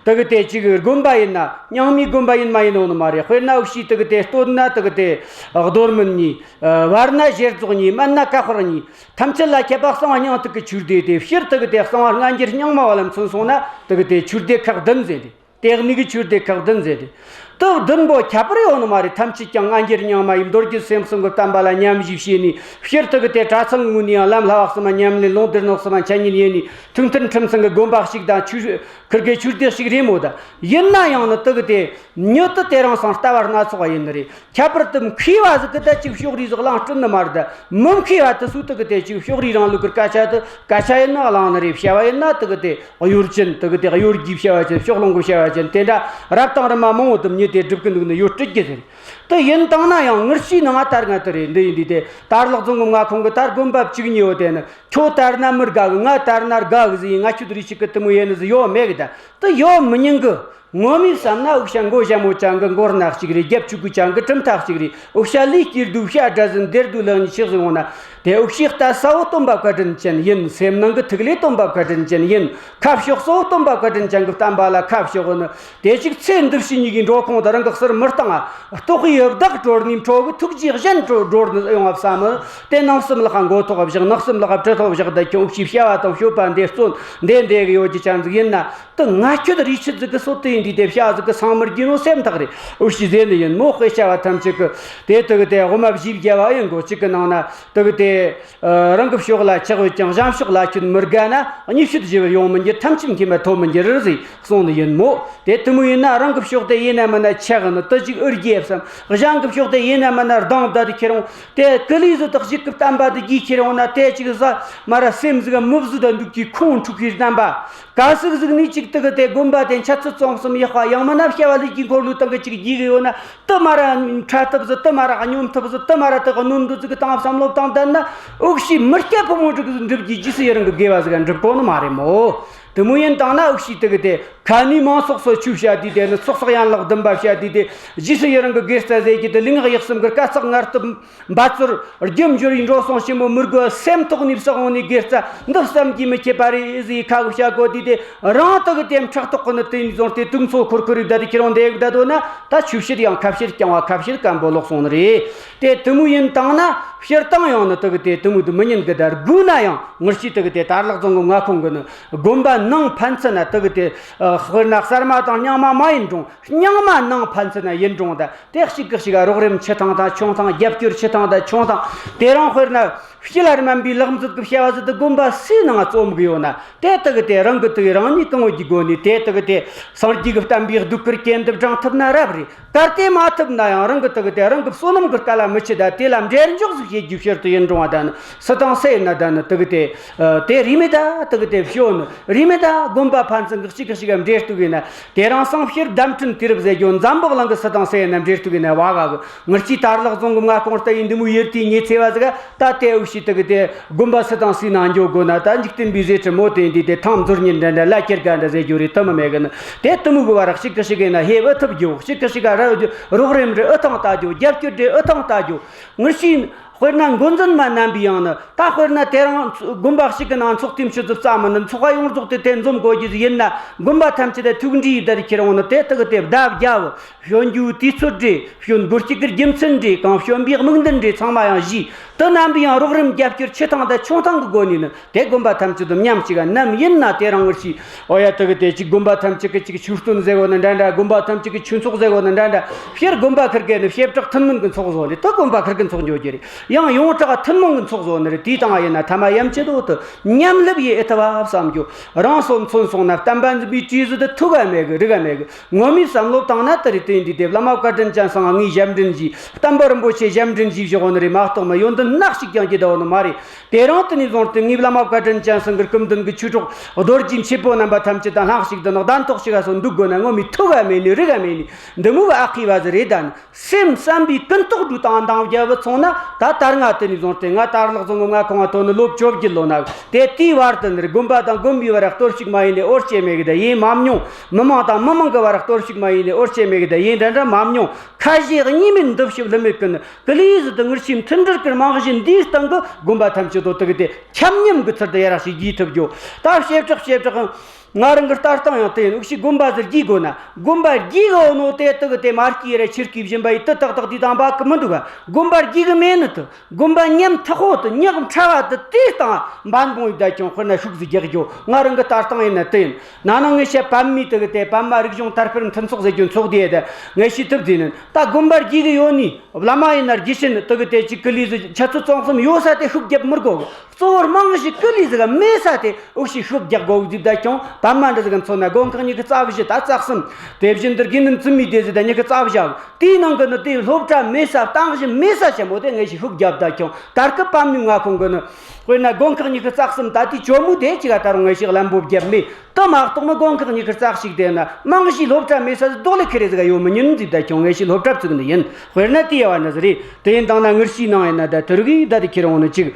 དེ་གི་དེ་ཅིག་དགོན་པ་ཡིན་ན་རྙིང་མའི་དགོན་པ་ཡིན་མ་ཡིན་ནོ་ནི་མ་རེད། དཔེར་ན་འུ་ཤི་དེ་གི་དེ་སྟོད་ན་དེ་གི་དེ་རྡོར་སྨིན་གཉིས། བར་ན་ཞེ་རྫོགས་གཉིས། སྨད་ན་ཀ་དཔལ་གཉིས། ཐམས་ཅད་ལ་ཁྱད་པར་གསང་བ་སྙིང་ཐིག་གི་ཆོས་སྡེ་དེ། ཕྱིར་དེ་གི་དེ་གསང་བ་སྔ་འགྱུར་རྙིང་མ་བ་ལ་མཚོན་སོང་ན་དེ་གི་དེ་ཆོས་སྡེ་ཁག་བདུན་ཟེར་རེད། དེ་གཉིས་ཀྱི་ཆོས་སྡེ་ཁག་བདུན་ཟེར་རེད། དེ་བདུན་པོ་ཁྱད་པར་ཡོད་ནི་མ་རེད། ཐམས་ཅད་ཀྱང་སྔ་འགྱུར་རྙིང་མ་ཡི་མདོ་རྒྱུད་སེམས་གསུམ་གྱི་བསྟན་པ་ལ་ཉམས་ཞིབ་བྱས་ནས། ཕྱིར་དེ་གི་དེ་གྲྭ་ཚང་ངོས་ནས་ཡང་ལམ་བསླབ་པ་གསུམ་མ་ཉམས་ལེན། ལུང་སྡེ་སྣོད་གསུམ་མ་འཆད་ཉན་ཡེ་ནས། ཐུགས་མཐུན་ཁྲིམས་གཙང་གི་དགོན་པ་ཞིག་དང་ཆོས་ཁིར་གེ་ཆོས་སྡེ་ཞིག་རེད་མོད། ད་ཡིན་ན་ཡང་ནི་དེ་གི་དེ་མྱི་དེ་དེ་རིང་སང་ལྟ་བ་སྣ་ཚོགས་པ་ཡིན་ནི་རེད། ཁྱད་པར་དུ་མཁས་པ་ཟིག་གིས་ད་ཅིག་ཕྱོགས་རིས་ཟིག་གླེང་སྲིད་ནི་མ་རེད། ད་མི་མཁས་པ་དེ་ཚོས་དེ་གི་དེ་ཅིག་ཕྱོགས་རིས་རིང་ལུགས་ཀྱི་སྐད་ཆ་དེ་སྐད་ཆ་ཡིན་ན་གླེང་ནི་རེད། བྱ་བ་ཡིན་ན་དེ་གི་དེ་གཡོ་ཅན། དེ་གི་དེ་གཡོ་སྒྱུའི་བྱ་བ་ཅན། ཕྱོགས་ལྷུང་གི་བྱ་བ་ཅན། དེ་འདྲ་རབ་དང་རིམ་པ་མང་བོ་དེ་མྱི་དེ་སྒྲུབ་གི་འདུག་ནི་ཡོད་སྲིད་ཀྱི་ཟེར། དེ་ཡིན་དང་ན་ཡང་ངེད་ཤི་ནང་ང་ད་རུང་དེ་རེད། འདི་ཡིན་དུས་དེ་དར་ལག་རྫོང་གི་མངའ་ཁོངས་གི་ད་དགོན་པ་བཅུ་གཉིས་བོ་དེ་ནི་ཁྱོད་དར་ན་མི་དགའ་གི། ང་དར་ན་དགའ་གི་ཟིག་ཡིན། ང་ཁྱོད་རིས་ཆད་གི་དེ་མོ་ཡེ་ནི་ཟིག་ཡོད་མེད་གི། ད་དེ་ཡོད་མི་ཉན་གི། ངོ་མས་བསམ་ན་འུ་ཤ་མགོ་ཞྭ་མོ་ཅན་གི་མགོ་སྣ་གཅིག་རེད། རྒྱབ་ཕྱུག་གུ་ཅན་གི་གྲུབ་མཐའ་གཅིག་རེད། འུ་ཤ་ལས་སྐྱིད་སྡུག་བྱ་དགྲ་ཟིན། བདེ་སྡུག་ལེགས་ཉེས་ཆི་ཟིག་འོང་ན། དེ་འུ་ཤའི་ལྟ་ས་བོ་སྟོན་པ་བཀའ་དྲིན་ཅན་ཡིན། སེམས་ནང་གི་ཐིག་ལེ་སྟོན་པ་བཀའ་དྲིན་ཅན་ཡིན། ཁ་ཕྱོགས་ས་བོ་སྟོན་པ་བཀའ་དྲིན་ཅན་གི་བསྟན་པ་ལ་ཁ་ཕྱོགས་ནི། དེ་ཅིག་ཚེ་འདི་ཕྱི་གཉིས་ཀའི་འགྲོ་ཁུངས་དེ་རང་གི་ཟུར་མི་བཏང་ང་། ལྟོགས་ཡི་བདག་གྲོལ་ནས་འཕྲོ་གི་ཐུགས་རྗེས་གཞན་གྲོལ་གྲོལ་ནི་ཡོང་བ་བསམ་མི། དེ་ནང་སེམས་ལ་ཁ་མགོ་ཐོག་བཞག། ནང་སེམས་ལ་ཁ་གྲི་ཐོག་བཞག། ད་ཁྱོད་འུ་ཤའི་བྱ་བ་དང་སྤྱོད་པ་འདི་བརྩོན་འདི་འདི་གི་ཡོད་རྒྱུ་ཅན་ཟིག་ཡིན་ན། དེ་ང་ཁྱོད་རིས་ཆད་ཟིག་གི་སོ་དེ་ཡིན་དུས་དེ་བྱ་ཟིག་གི་སང་མི་རྒྱུ་ནོ་སེམས་ཐག་རེད། འུ་ཤི་ཟེར་ནི་ཡིན་མོ། དཔེ་བྱ་བ་ཐམས་ཅད་གི་དེ་དེ་གི་དེ་དབུ་མ་བཞི་བརྒྱ་བ་ཡི་མགོ་གཅིག་གི་ནང་ན་དེ་གི་དེ་རང་གི་ཕྱོགས་ལ་ཆགས་ཡོད་ཀྱང་གཞན་ཕྱོགས་ལ་ཁྱོད་མི་དགའ་ན། གཉིས་ཕྱོགས་ཞི་བར་ཡོང་མི་འགྱུར། ཐམས་ཅད་མཁྱེན་པ་ཐོབ་མི་འགྱུར་ཟེར་གསུངས་ནི་ཡིན་མོ། དེ་དེ་མོ་ཡིན་ན་རང་གི་ཕྱོགས་དེ་ཡིན་ན་མིན་ན་ཆགས་ནི་དེ་ཅིག་ཨུར་རྒྱབ་བསམ། གཞན་གི་ཕྱོགས་དེ་ཡིན་ན་མིན་ན་སྡང་བསྡད་དེ་ཁྱེར་འོང་། དེ་ཀི་ལི་ཟིག་དག་ཞིག་གི་བསྟན་པ་དེ་རྒྱས་ཁྱེར་འོང་ན། དེ་ཅིག་ཟ་མ་ར་སེམས་ཟིག་མི་བཟོད་ད་འདུག་གི་ཁོང་ཕྲུག་གི་རྣམ་པ། ག་ཟིག་ཟིག་ནས་ཅིག་དེ་གི་དེ་དགོན་པ་དེ་འཆད་རྩོད་རྩོམ་གསུམ་ཡག་པ། ཡང་མིན་ན་བྱ་བ་ལས་ཀྱི་འཁོར་ལོའི་སྟེང་གི་ཅིག་རྒྱས་གི་ཡོད་ན། དེ་མ་ར་འཕྲད་ཐུབ་ཟིག། དེ་མ་ར་སྙོམས་ཐུབ་ཟིག། དེ་མ་ར་དེ་གི་སྣོན་འདུ་ཟིག་གི་སྟེང་བསམ་བློ་བཏང་བསྡད་ན། འུ་ཤི་མི་སྐྱ་ཕོ་མོ་དྲུག་གི་འགྲུབ་རྒྱུའི་རྗེས་སུ་ཡི་རང་གི་དགེ་བ་ཟིག་འགྲུབ་གོ་ནི་མ་རེད་མོ། དེ་མོ་ཡིན་དང་ན་འུ་ཤི་དེ་གི་དེ་ཁ་ནས་མང་ཚོགས་སོ་ཆུ་བཤད་དུས་དེ་ནི་ཚོགས་གསོག་ཡན་ལག་བདུན་པ་བཤད་དུས་དེ་རྗེས་སུ་ཡི་རང་གི་དགེ་རྩ་ཟེར་གྱི་དེ་ལུས་ངག་ཡིད་གསུམ་གི་དཀའ་ཚེགས་ངལ་དུབ། འབད་རྩོལ་རྒྱུ་འབྱོར་ཡི་འགྲོ་སོང་ཆེན་མོ་མི་དགོས། སེམས་ཐོག་ནས་བསགས་འོང་ནས་དགེ་རྩ་འདི་བསམ་གྱིས་མི་ཁྱབ་པ་རེད་ཟེར་ཁ་གི་བཤད་གོ་དུས་དེ་རང་དག་གི་དེ་ཕྲག་དོག་གི་ནི་དེ་ནས་བཟུང་སྟེ་དུག་མཚོ་འཁོར་འཁོར་རེ་བསྡད་དེ་ཁྱེར་འོང་དེ་བསྡད་དོ་ན། ད་ཆུ་ཕྱིར་ཡང་ཁ་ཕྱིར་རྐྱང་བ་ཁ་ཕྱིར་སྐམ་པོ་ལོག་སོང་ནི་རེད། དེ་དེ་མོ་ཡིན་དང་ན་སྤྱིར་བཏང་ཡང་ནི་དག་གི་དེ་དེ་མོ་དེ་མི་ཉན་གི། ད་དགོས་ན་ཡང་ངེད་ཤི་དག་གི་དེ་དར་ལག་རྫོང་གི་མངའ་ཁོངས་གི་ནི་དགོན་པ་ནང་ཕན་ཚུན་ན་དག་གི་དེ་དཔེར་ན་གསར་མ་དང་རྙིང་མ་མ་ཡིན་རུང་། རྙིང་མ་ནང་ཕན་ཚུན་ན་ཡིན་རུང་ད། དེ་གཅིག་གིས་གཅིག་རོགས་རམ་ཆེ་ཐང་དང་ཆུང་ཐང་། རྒྱབ་སྐྱོར་ཆེ་ཐང་དང་ཆུང་ཐང་། དེ་རིང་དཔེར་ན་སྤྱི་ལ་སྨན་པའི་ལག་འཛུགས་ཀྱི་བྱ་བ་ཟིག་དེ་དགོན་པ་སུའི་ནང་རྩོམ་གི་ཡོད་ན། དེ་དག་གི་དེ་རང་གི་དུས་རང་ཉིད་གང་བོ་གི་སྒོ་ནས་དེ་དག་གི་དེ་སངས་རྒྱས་ཀྱི་བསྟན་པའི་གདུགས་དཀར་གྱེན་དུ་བསྒྲེངས་ཐུབ་ན་རབ་རེད། གལ་ཏེ་མ་ཐུབ་ན་ཡང་རང་གི་དག་གི་དེ་རང་གི་བསོད་ནམས་ཀྱི་སྐལ་ལ་མི་ཆུད་ད། དེ་ལ་འབྲས་འཇོག་ཟིག་བྱེད་རྒྱུའི་ཕྱིར་དུ་ཡིན་རུང་བ་ད་ནི་སུ་དང་སུ་ཡིན་ན་ད་ནི་དག་གི་དེ་དེ་རིས་མེད་ད་དག་གི་དེ་བྱོས་ནི་རིས། མེད་ད། དགོན་པ་ཕན་ཚུན་གི་གཅིག་གི་གཅིག་ག་འབྲེལ་གཏུག་ཡིན་ན། དེ་རིང་སང་སྤྱིར་བརྡ་འཕྲིན་དུས་རབས་ཟེར་རྒྱུ་འཛམ་བུ་གླིང་གི་སུ་དང་སུ་ཡིན་ན་འབྲེལ་གཏུག་ཡིན་ན་བ་ག་གི། ངེད་ཆོའི་དར་ལག་རྫོང་གི་མངའ་ཁོངས་ལྟ་ཡི་འདི་མོ་ཡུལ་དེའི་ཉེ་ཚེ་བ་ཟིག་ག་ད་དེ་འུ་ཤི་དུ་གི་དེ་དགོན་པ་སུ་དང་སུའི་ནང་འགྱོ་དགོས་ན། ད་འཇིག་རྟེན་པའི་ཟས་བཅད་མོ་དེ་འདི་དེ་ཐང་མཛོར་ཉིན་འདྲ་འདྲ་ལ་ཁྱེར་ག་འདྲ་ཟེར་རྒྱུ་རེད། དུ་མི་མེད་གི་ནི། དེ་དུ་མོ་གི་བར་གཅིག་གི་གཅིག་གི་ན་ཧེ་བུ་ཐུབ་རྒྱུ། གཅིག་གི་གཅིག་ག་ར་རོགས་རམ་རེ་ཨུ་ཐང་ལྟ་རྒྱུ། རྒྱབ་སྐྱོར་རེ་ཨུ་ཐང་ལྟ་རྒྱུ། ངེད་ཆོའི་དཔེར་ན་འགོ་འཛིན་མ་རྣམ་པའི་ཡང་ནི། ད་དཔེར་ན་དེ་རིང་དགོན་པ་གཅིག་གི་ནང་ཚོགས་ཐེངས་ཆུ་ཚོད་ཙམ་མིན་ནི། ཚོགས་པ་ཡོངས་རྫོགས་དེ་དེ་འཛོམས་དགོས་རྒྱུ་ཡིན་ན། དགོན་པ་ཐམས་ཅད་དེ་ཐུགས་འདྲིས་ཡིས་ད་དེ་ཁྱེར་འོང་ནི། དེ་དག་གི་དེ་བརྡ་བརྒྱབ། བྱོན་རྒྱུའི་དུས་ཚོད་རེ། བྱོན་དགོས་རྒྱུ་གི་རྒྱུ་མཚན་རེ། གང་བྱོན་པའི་དམིགས་འདུན་རེ། ཚང་མ་ཡང་ཞུས། དེ་རྣམ་པའི་ཡང་རོགས་རམ་རྒྱབ་སྐྱོར་ཆེ་ཐང་དང་ཆུང་ཐང་གི་སྒོ་ནས་ནི། དེ་དགོན་པ་ཐམས་ཅད་དུ་མཉམ་གཅིག་ག་ནམ་ཡིན་ན། དེ་རིང་ངེད་ཆོའི་ཨོ་ཡ་དེ་གི་དེ་གཅིག་དགོན་པ་ཐམས་ཅད་གི་གཅིག་ཆོས་སྟོན་ཟེར་གོ་ནི་འདྲ་འདྲ། དགོན་པ་ཐམས་ཅད་གི་ཆོས་ཚོགས་ཟེར་གོ་ནི་འདྲ་འདྲ། སྤྱིར་དགོན་པ་ཁུར་གེ་ནི་བྱེ་བྲག་ཐུན་མོང་གི་ཚོགས་བཟོ་ནི། དེ་དགོན་པ་ཁུར་གི་ཚོགས་འགྱོ་རྒྱུ་རེད། ཡང་ཡོངས་གྲགས་ཐུན་མོང་གི་ཚོགས་བཟོ་ནི་རེད། དེའི་སྟེང་ཡིན་ན་ཐ་མ་ཡམ་ཆེ་དོ་དུ་མཉམ་ལེབ་ཡེ་ཨེ་ཐུབ་བ་བསམ་རྒྱུ། རང་སོ་མཚོན་སོང་ན་བསྟན་པ་འཛིན་པའི་གྲས་སུ་དེ་ཐུག་ག་མེད་གི། རིག་ག་མེད་གི། ངོ་མའི་བསམ་བློ་བཏང་ན་དེ་རེད། དེ་འདི་དེ་བླ་མ་བཀའ་དྲིན་ཅན་སང་ངའི་ཞབས་འདྲེན་ཞུས། བསྟན་པ་རིན་པོ་ཆེ་ཞབས་འདྲེན་ཞུས་བཞག་གོ་ནི་རེད་མ་གཏོགས། མི་ཡོན་ཏན་ནག་ཞིག་ཀྱང་གྱི་ད་བོ་ནི་མ་རེད། དེ་རིང་དེ་ནས་བཟུང་སྟེ་ངའི་བླ་མ་བཀའ་དྲིན་ཅན་སང་གི་སྐུ་མདུན་གྱི་ཆོས་གྲོགས་རྡོ་རྗེ་མཆེད་པོ་རྣམ་པ་ཐམས་ཅད་དང་ལྷན་ཞིག་ཏུ་ནི་གདན་ཐོག་ཞིག་ག་སོང་འདུག་དགོས་ན། ངོ་མའི་ཐུག་ག་མེད་ནི། རིག་ག་མེད་ནི། འདི་མོ་གི་ཨ་ཁི་བ་ཟིག་རེད། ད་ནི་སེམས་བསམ་པའི་ཀུན་རྟོག་སྒྲོ་དང་འདང་བརྒྱབ་བུད་སོང་ན། ད་ལྟར་ང་དེ་ནས་བཟུང་སྟེ་ང་དར་ལག་རྫོང་གི་མངའ་ཁོངས་ང་ཐོན་ནི་ལོ་བཅོ་བརྒྱད་ལོན་ན། དེ་དེའི་བར་དུ་ནི་དགོན་པ་དང་དགོན་པའི་བར་གཏོར་བཤིག་མ་ཡེ་ནི་འོར་ཆེ་མེད་གི་ད་ཡེ་མ་མྱོང་། མི་མང་དང་མི་མང་གི་བར་གཏོར་བཤིག་མ་ཡེ་ནི་འོར་ཆེ་མེད་གི་ད་ཡེ་འདྲ་འདྲ་མ་མྱོང་། ཁ་ཞེ་གཉིས་མེད་འདུ་ཤེས་ལྷུ་མེད་ཀུན། ཀི་ལི་ཟིག་ཏུ་ངེད་ཆོའི་མཐུན་སྒྲིལ་གི་རྨང་གཞི་འདིའི་སྟེང་གི་དགོན་པ་ཐམས་ཅད་དོ་དུ་གི་དེ་ཁྱབ་མཉམ་གི་ཚུལ་དུ་ཡར་ར་ཞིག་རྒྱས་ཐུབ་རྒྱུ། ད་བྱེ་བྲག་བྱེ་བྲག་ང་རང་གི་ལྟ་སྟངས་ཡང་དེ་ཡིན། འུ་ཆོས་དགོན་པ་ཟིག་རྒྱས་དགོས་ན། དགོན་པ་རྒྱས་གི་ཡོད་ནོ་དེ་དུ་གི་དེ་མར་གི་ར་ཆེར་གི་བཞིན་པ་ཡི་དུ་ཏག་ཏག་དེ་དང་འབའ་གི་མི་འདུག་ག། དགོན་པ་རྒྱས་གི་མེད་ནི་དུ། དགོན་པ་ཉམ་ཐག་པོ་དུ་ཉག་ཕྲ་བ་དུ་དེའི་སྟེང་འབད་འབུངས་ཡི་ད་ཀྱང་དཔེར་ན་ཤུགས་ཟིག་རྒྱག་རྒྱུ། ང་རང་གི་ལྟ་སྟངས་ཡིན་ན་དེ་ཡིན། ན་ནིང་ངེད་ཆོ་པདྨའི་དུ་གི་དེ་པདྨ་རིག་གཞུང་དར་སྤེལ་མཐུན་ཚོགས་ཟེར་རྒྱུ་ཚོགས་དེ་དུ་ངེད་ཆོས་ཐུབ་ཟིན་ནི། ད་དགོན་པ་རྒྱས་གི་ཡོད་ནི། བླ་མ་ཡིན་ན་དགེ་བཤེས་ནི་དུ་གི་དེ་གཅིག་ཀི་ལི་ཟིག་ཆུ་ཚོད་ཙམ་ཙམ་ཡོད་ས་དེ་ཤུགས་རྒྱབ་མི་དགོས་གི། གཙོ་བོར་རྨང་གཞི་ཀི་ལི་ཟིག་མེད་ས་དེ་འུ་ཆོས་ཤུགས་རྒྱག་དགོས་གི་ཟིག་ད་ཀྱང་པདྨ་འདྲ་ཟིག་མཚོན་ན་དགོན་ཁག་ཉི་ཤུ་རྩ་བཞི་ད་རྩ་གསུམ། དེ་བཞིན་དུ་དགེ་འདུན་བཙུན་མའི་སྡེ་ཟིག་ད་ཉི་ཤུ་རྩ་བཞི། དེའི་ནང་གི་ནི་དེའི་སློབ་གྲྭ་མེད་ས་རྟེན་གཞི་མེད་ས་ཆེན་མོ་དེ་ངེད་ཆོས་ཤུགས་རྒྱབ་ད་ཀྱང་དར་གི་པདྨའི་མངའ་ཁོངས་གི་ནི། དཔེར་ན་དགོན་ཁག་ཉི་ཤུ་རྩ་གསུམ་ད་དེའི་ཇོ་མོ་དེ་གཅིག་ག་ད་རུང་ངེད་ཆོས་ལམ་བུ་བརྒྱབ་མེད། དེ་མ་གཏོགས་མི་དགོན་ཁག་ཉི་ཤུ་རྩ་གཅིག་དེ་ན་རྨང་གཞིའི་སློབ་གྲྭ་མེད་ས་ཟིག་རྡོག་ལེ་ཁེ་རེ་ཟིག་ཡོད་མི་ཉན་ཟིག་ད་ཀྱང་ངེད་ཆོས་སློབ་གྲྭ་བཙུགས་ནི་ཡིན། དཔེར་ན་དེ་ཡ་བ་ནི་ཟིག་རེད། དེ་ཡིན་དང་ན་ངེད་ཆོའི་ནང་ཡིན་ན་ད་དུ་རིག་ད་དེ་ཁྱེར་འོང་ནི་གཅིག་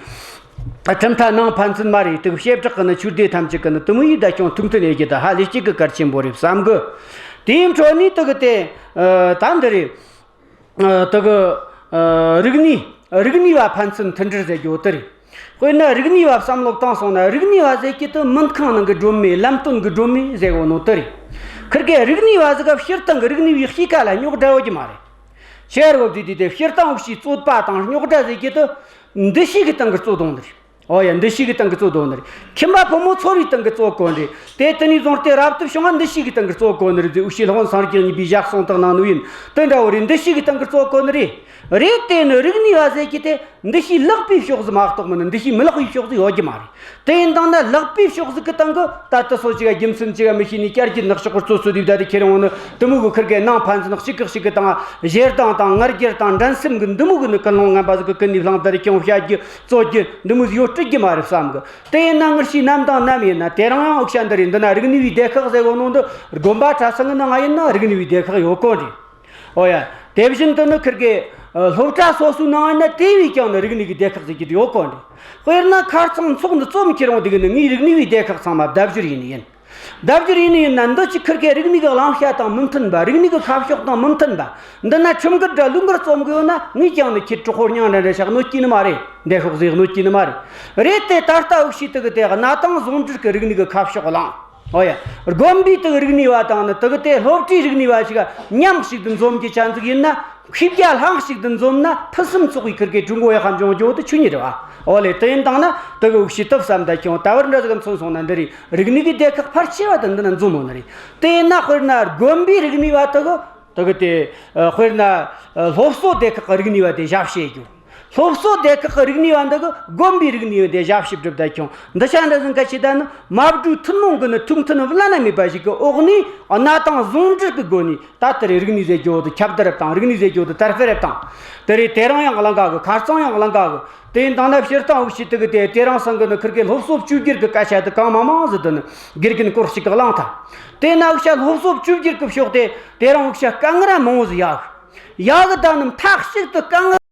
ཁྲིམས་མཐའ་ནང་ཕན་ཚུན་མ་རེད། དུ་བྱེ་བྲག་གི་ནི་ཆོས་སྡེ་ཐམས་ཅད་གི་ནི་དུ་མོ་ཡི་ད་ཀྱང་ཐུགས་མཐུན་ཡེ་རྒྱུ་ད་ཧ་ལས་གཅིག་གི་གལ་ཆེན་པོ་རེད་བསམ་གི། དེའི་འཕྲོ་ནས་དུ་གི་དེ་ད་འདི་རེད། དུ་གི་རིག་གནས་རིག་གནས་པ་ཕན་ཚུན་མཐུན་སྒྲིལ་ཟེར་རྒྱུ་དེ་རེད། དཔེར་ན་རིག་གནས་པ་བསམ་བློ་བཏང་སོང་ན། རིག་གནས་པ་ཟེར་རྒྱུ་དུ་མུན་ཁང་ནང་གི་སྒྲོན་མེ། ལམ་སྟོན་གི་སྒྲོན་མེ་ཟེར་གོ་ནོ་དེ་རེད། ཁིར་གེ་རིག་གནས་པ་ཟིག་ག་སྤྱིར་བཏང་གི་རིག་གནས་པའི་གཤིས་ཀ་ལ་རྙོག་དྲ་ཡོད་རྒྱུ་མ་རེད། ཆེ་བར་བབ་དུས་དུས་དེ་སྤྱིར་བཏང་འུ་ཆོས་རྩོད་པ་དང་རྙོག་དྲ་ཟེར་རྒྱུ་དུ་འདུ་ཤེས་ཀྱི་སྟེང་གི་རྩོད་དོན་ནི་རེད། ཨོ་ཡ། འདུ་ཤེས་ཀྱི་སྟེང་གི་རྩོད་དོན་ནི་རེད། ཁྱིམ་པ་ཕོ་མོ་ཚོར་བའི་སྟེང་གི་རྩོད་གོ་ནི་རེད། དེ་དེ་ནས་བཟུང་སྟེ་རབ་ཏུ་བྱུང་བ་འདུ་ཤེས་ཀྱི་སྟེང་གི་རྩོད་གོ་ནི་རེད་ཟེར། འུ་ཆོས་སློབ་དཔོན་སངས་རྒྱས་གཉིས་པའི་ཞལ་གསུང་དག་གནང་ནོ་ཡིན། དེ་འདྲ་བོ་རེད། འདུ་ཤེས་ཀྱི་སྟེང་གི་རྩོད་གོ་ནི་རེད། རེད། དེ་ནི་རིག་གནས་པ་ཟེར་རྒྱུ་དེ་འདུ་ཤེས་ལེགས་པའི་ཕྱོགས་སུ་མ་གཏོགས་མིན་ནི་འདུ་ཤེས་མི་ལེགས་པའི་ཕྱོགས་སུ་ཡོད་རྒྱུ་མ་རེད། དེ་ཡིན་དང་ན་ལེགས་པའི་ཕྱོགས་ཟིག་གི་སྟེང་གི་ད་ལྟ་སོ་ཅིག་ག་རྒྱུ་མཚན་ཅིག་ག་མི་ཤེས་ནས་བསྐྱར་གྱི་ནག་ཕྱོགས་ཀྱི་རྩོད་སྲོལ་དེ་བདའ་དེ་ཁྱེར་འོང་ནི་དུ་མོ་གི་ཁིར་གེ་ནང་ཕན་ཚུན་གཅིག་གི་གཅིག་གི་དང་ཞེ་སྡང་དང་ང་རྒྱལ་དང་འགྲན་སེམས་ཀྱི་འདི་མོ་གི་ནི་ཀུན་སློང་ངན་པ་ཟིག་གི་ཀུན་ནས་བསླངས་བདའ་དེ་ཀྱང་བཤད་རྒྱུ་རྩོད་རྒྱུ་འདི་མོ་ཟིག་ཡོད་སྲིད་རྒྱུ་མ་རེད་བསམ་གི། དེ་ཡིན་ན་ངེད་ཆོས་ནམ་དང་ནམ་ཡིན་ན་དེ་རིང་ཡང་འུ་ཅག་འདི་རེད། འདི་ན་རིག་གནས་པའི་སྡེ་ཁག་ཟེར་གོ་ནོ་འདི་དགོན་པ་གྲྭ་ཚང་གི་ནང་ང་ཡིན་ན་རིག་གནས་པའི་སྡེ་ཁག་ཡོད་གོ་རེད། ཨོ་ཡ། དེ་བཞིན་དུ་ནི་ཁིར་གེ་ཨ་སློབ་གྲྭ་སོ་སོའི་ནང་ན་དེ་བས་ཀྱང་ནི་རིག་གནས་ཀྱི་སྡེ་ཁག་ཟེར་རྒྱུ་དེ་ཡོད་གོ་འདི། དཔེར་ན་ཁར་ཚང་ཚོགས་འདུ་རྩོམ་ཁྱེར་འོང་དེ་གི་ནི་ངའི་རིག་གནས་པའི་སྡེ་ཁག་ཚང་མ་ལྡབ་བཞུར་ཡེ་ནི་ཡིན། ལྡབ་བཞུར་ཡེ་ནི་ཡིན་ན་འདི་ཅིག་ཁིར་གེ་རིག་གནས་ཀྱི་བླང་བྱ་དང་མི་མཐུན་པ། རིག་གནས་ཀྱི་ཁ་ཕྱོགས་དང་མི་མཐུན་པ། འདི་ན་ཁྲིམས་འགལ་དྲ་ལུགས་འགལ་རྩོམ་གི་ཡོད་ན་ངས་ཀྱང་ནི་ཁྱེད་གྲོགས་ཤོར་མྱང་འདྲ་འདྲ་བཞག་གནོད་ཀྱི་ནི་མ་རེད། འདི་ཤོག་ཟེར་གནོད་ཀྱི་ནི་མ་རེད། རེད་དེ་ད་ལྟ་འུ་ཅག་དེ་གི་དེ་གནའ་དེང་ཟུང་འབྲེལ་གྱི་རིག་གནས་ཀྱི་ཁ་ཕྱོགས་བླངས། ཨོ་ཡ། དགོན་པའི་དེ་གི་རིག་གནས་པ་དང་ནི་དེ་གི་དེ་སློབ་གྲྭའི་རིག་གནས་པ་ཞིག་མཉམ་ཞིག་ཏུ་འཛོམས་ཀྱི་ཆ་འཛུགས་ཡིན་ན། ཤེས་བརྒྱ་ལྷན་ཞིག་ཏུ་འཛོམས་ན་ཕུན་སུམ་ཚོགས་པའི་ཁིར་གེ་ཀྲུང་གོ་ཡག་ག་འབྱུང་རྒྱུ་དེ་ཆོས་ཉིད་རེད་བ། ཨོ་ལེ། དེ་ཡིན་དང་ན་དེ་གི་འུ་ཅག་དེ་བསམ་ད་ཀྱང་ད་བར་འདྲ་ཟིག་མཚོན་སོང་ན་འདི་རེད། རིག་གནས་ཀྱི་སྡེ་ཁག་ཕལ་ཆེ་བ་དེ་འདི་ན་འཛོམས་ཡོད་ནི་རེད། དེ་ཡིན་ན་དཔེར་ན་དགོན་པའི་རིག་གནས་པ་དེ་གི་དེ་གི་དེ་དཔེར་ན་སློབ་གསོ་སྡེ་ཁག་གི་རིག་གནས་པ་དེ་ཞབས་ཕྱི་རྒྱུ། སློབ་གསོ་སྡེ་ཁག་གི་རིག་གནས་བ་འདི་གི་དགོན་པའི་རིག་གནས་བ་འདི་ཞབས་ཞུ་སྒྲུབ་བསྡད་ཁྱོང་། འདི་ཆ་འདི་ཟིན་ག་ཆེ་ད་ནི་མ་བགྲོས་ཐུན་མོང་གི་ནི་ཐུགས་མཐུན་བླ་ན་མེད་པ་ཞིག་གི་འོག་ནས་གནའ་དེང་ཟུང་འབྲེལ་གི་སྒོ་ནས་ད་ལྟ་རེ་རིག་གནས་ཟེར་རྒྱུ་བོ་དེ་ཁྱབ་བརྡལ་རབ་དང་། རིག་གནས་ཟེར་རྒྱུ་བོ་དེ་དར་སྤེལ་རབ་དང་། དེ་རེད། དེ་རིང་ཡང་གླིང་ག་གི། ཁ་རྩང་ཡང་གླིང་ག་གི། དེ་ཡིན་དང་ན་སྤྱིར་བཏང་འུ་ཆོས་དེ་གི་དེ་དེ་རིང་སང་གི་ནི་ཁིར་གི་སློབ་གསོ་བཅོས་བསྒྱུར་གི་སྐད་ཆ་དེ་གང་མང་མང་ཟིག་དེ་ནི་དགེ་རྒན་སྐོར་ཞིག་གི་གླེང་ཐལ། དེ་ན་འུ་ཆོ་སློབ་གསོ་བཅོས་བསྒྱུར་གི་ཕྱོགས་དེ་དེ་རིང་འུ་ཆོ་དཀའ་ངལ་མང་བོ་ཟིག་ཡོད་གི། ཡོད་གི། ད་ནི་མཐའ་གཅིག་ཏུ་དཀའ་ངལ།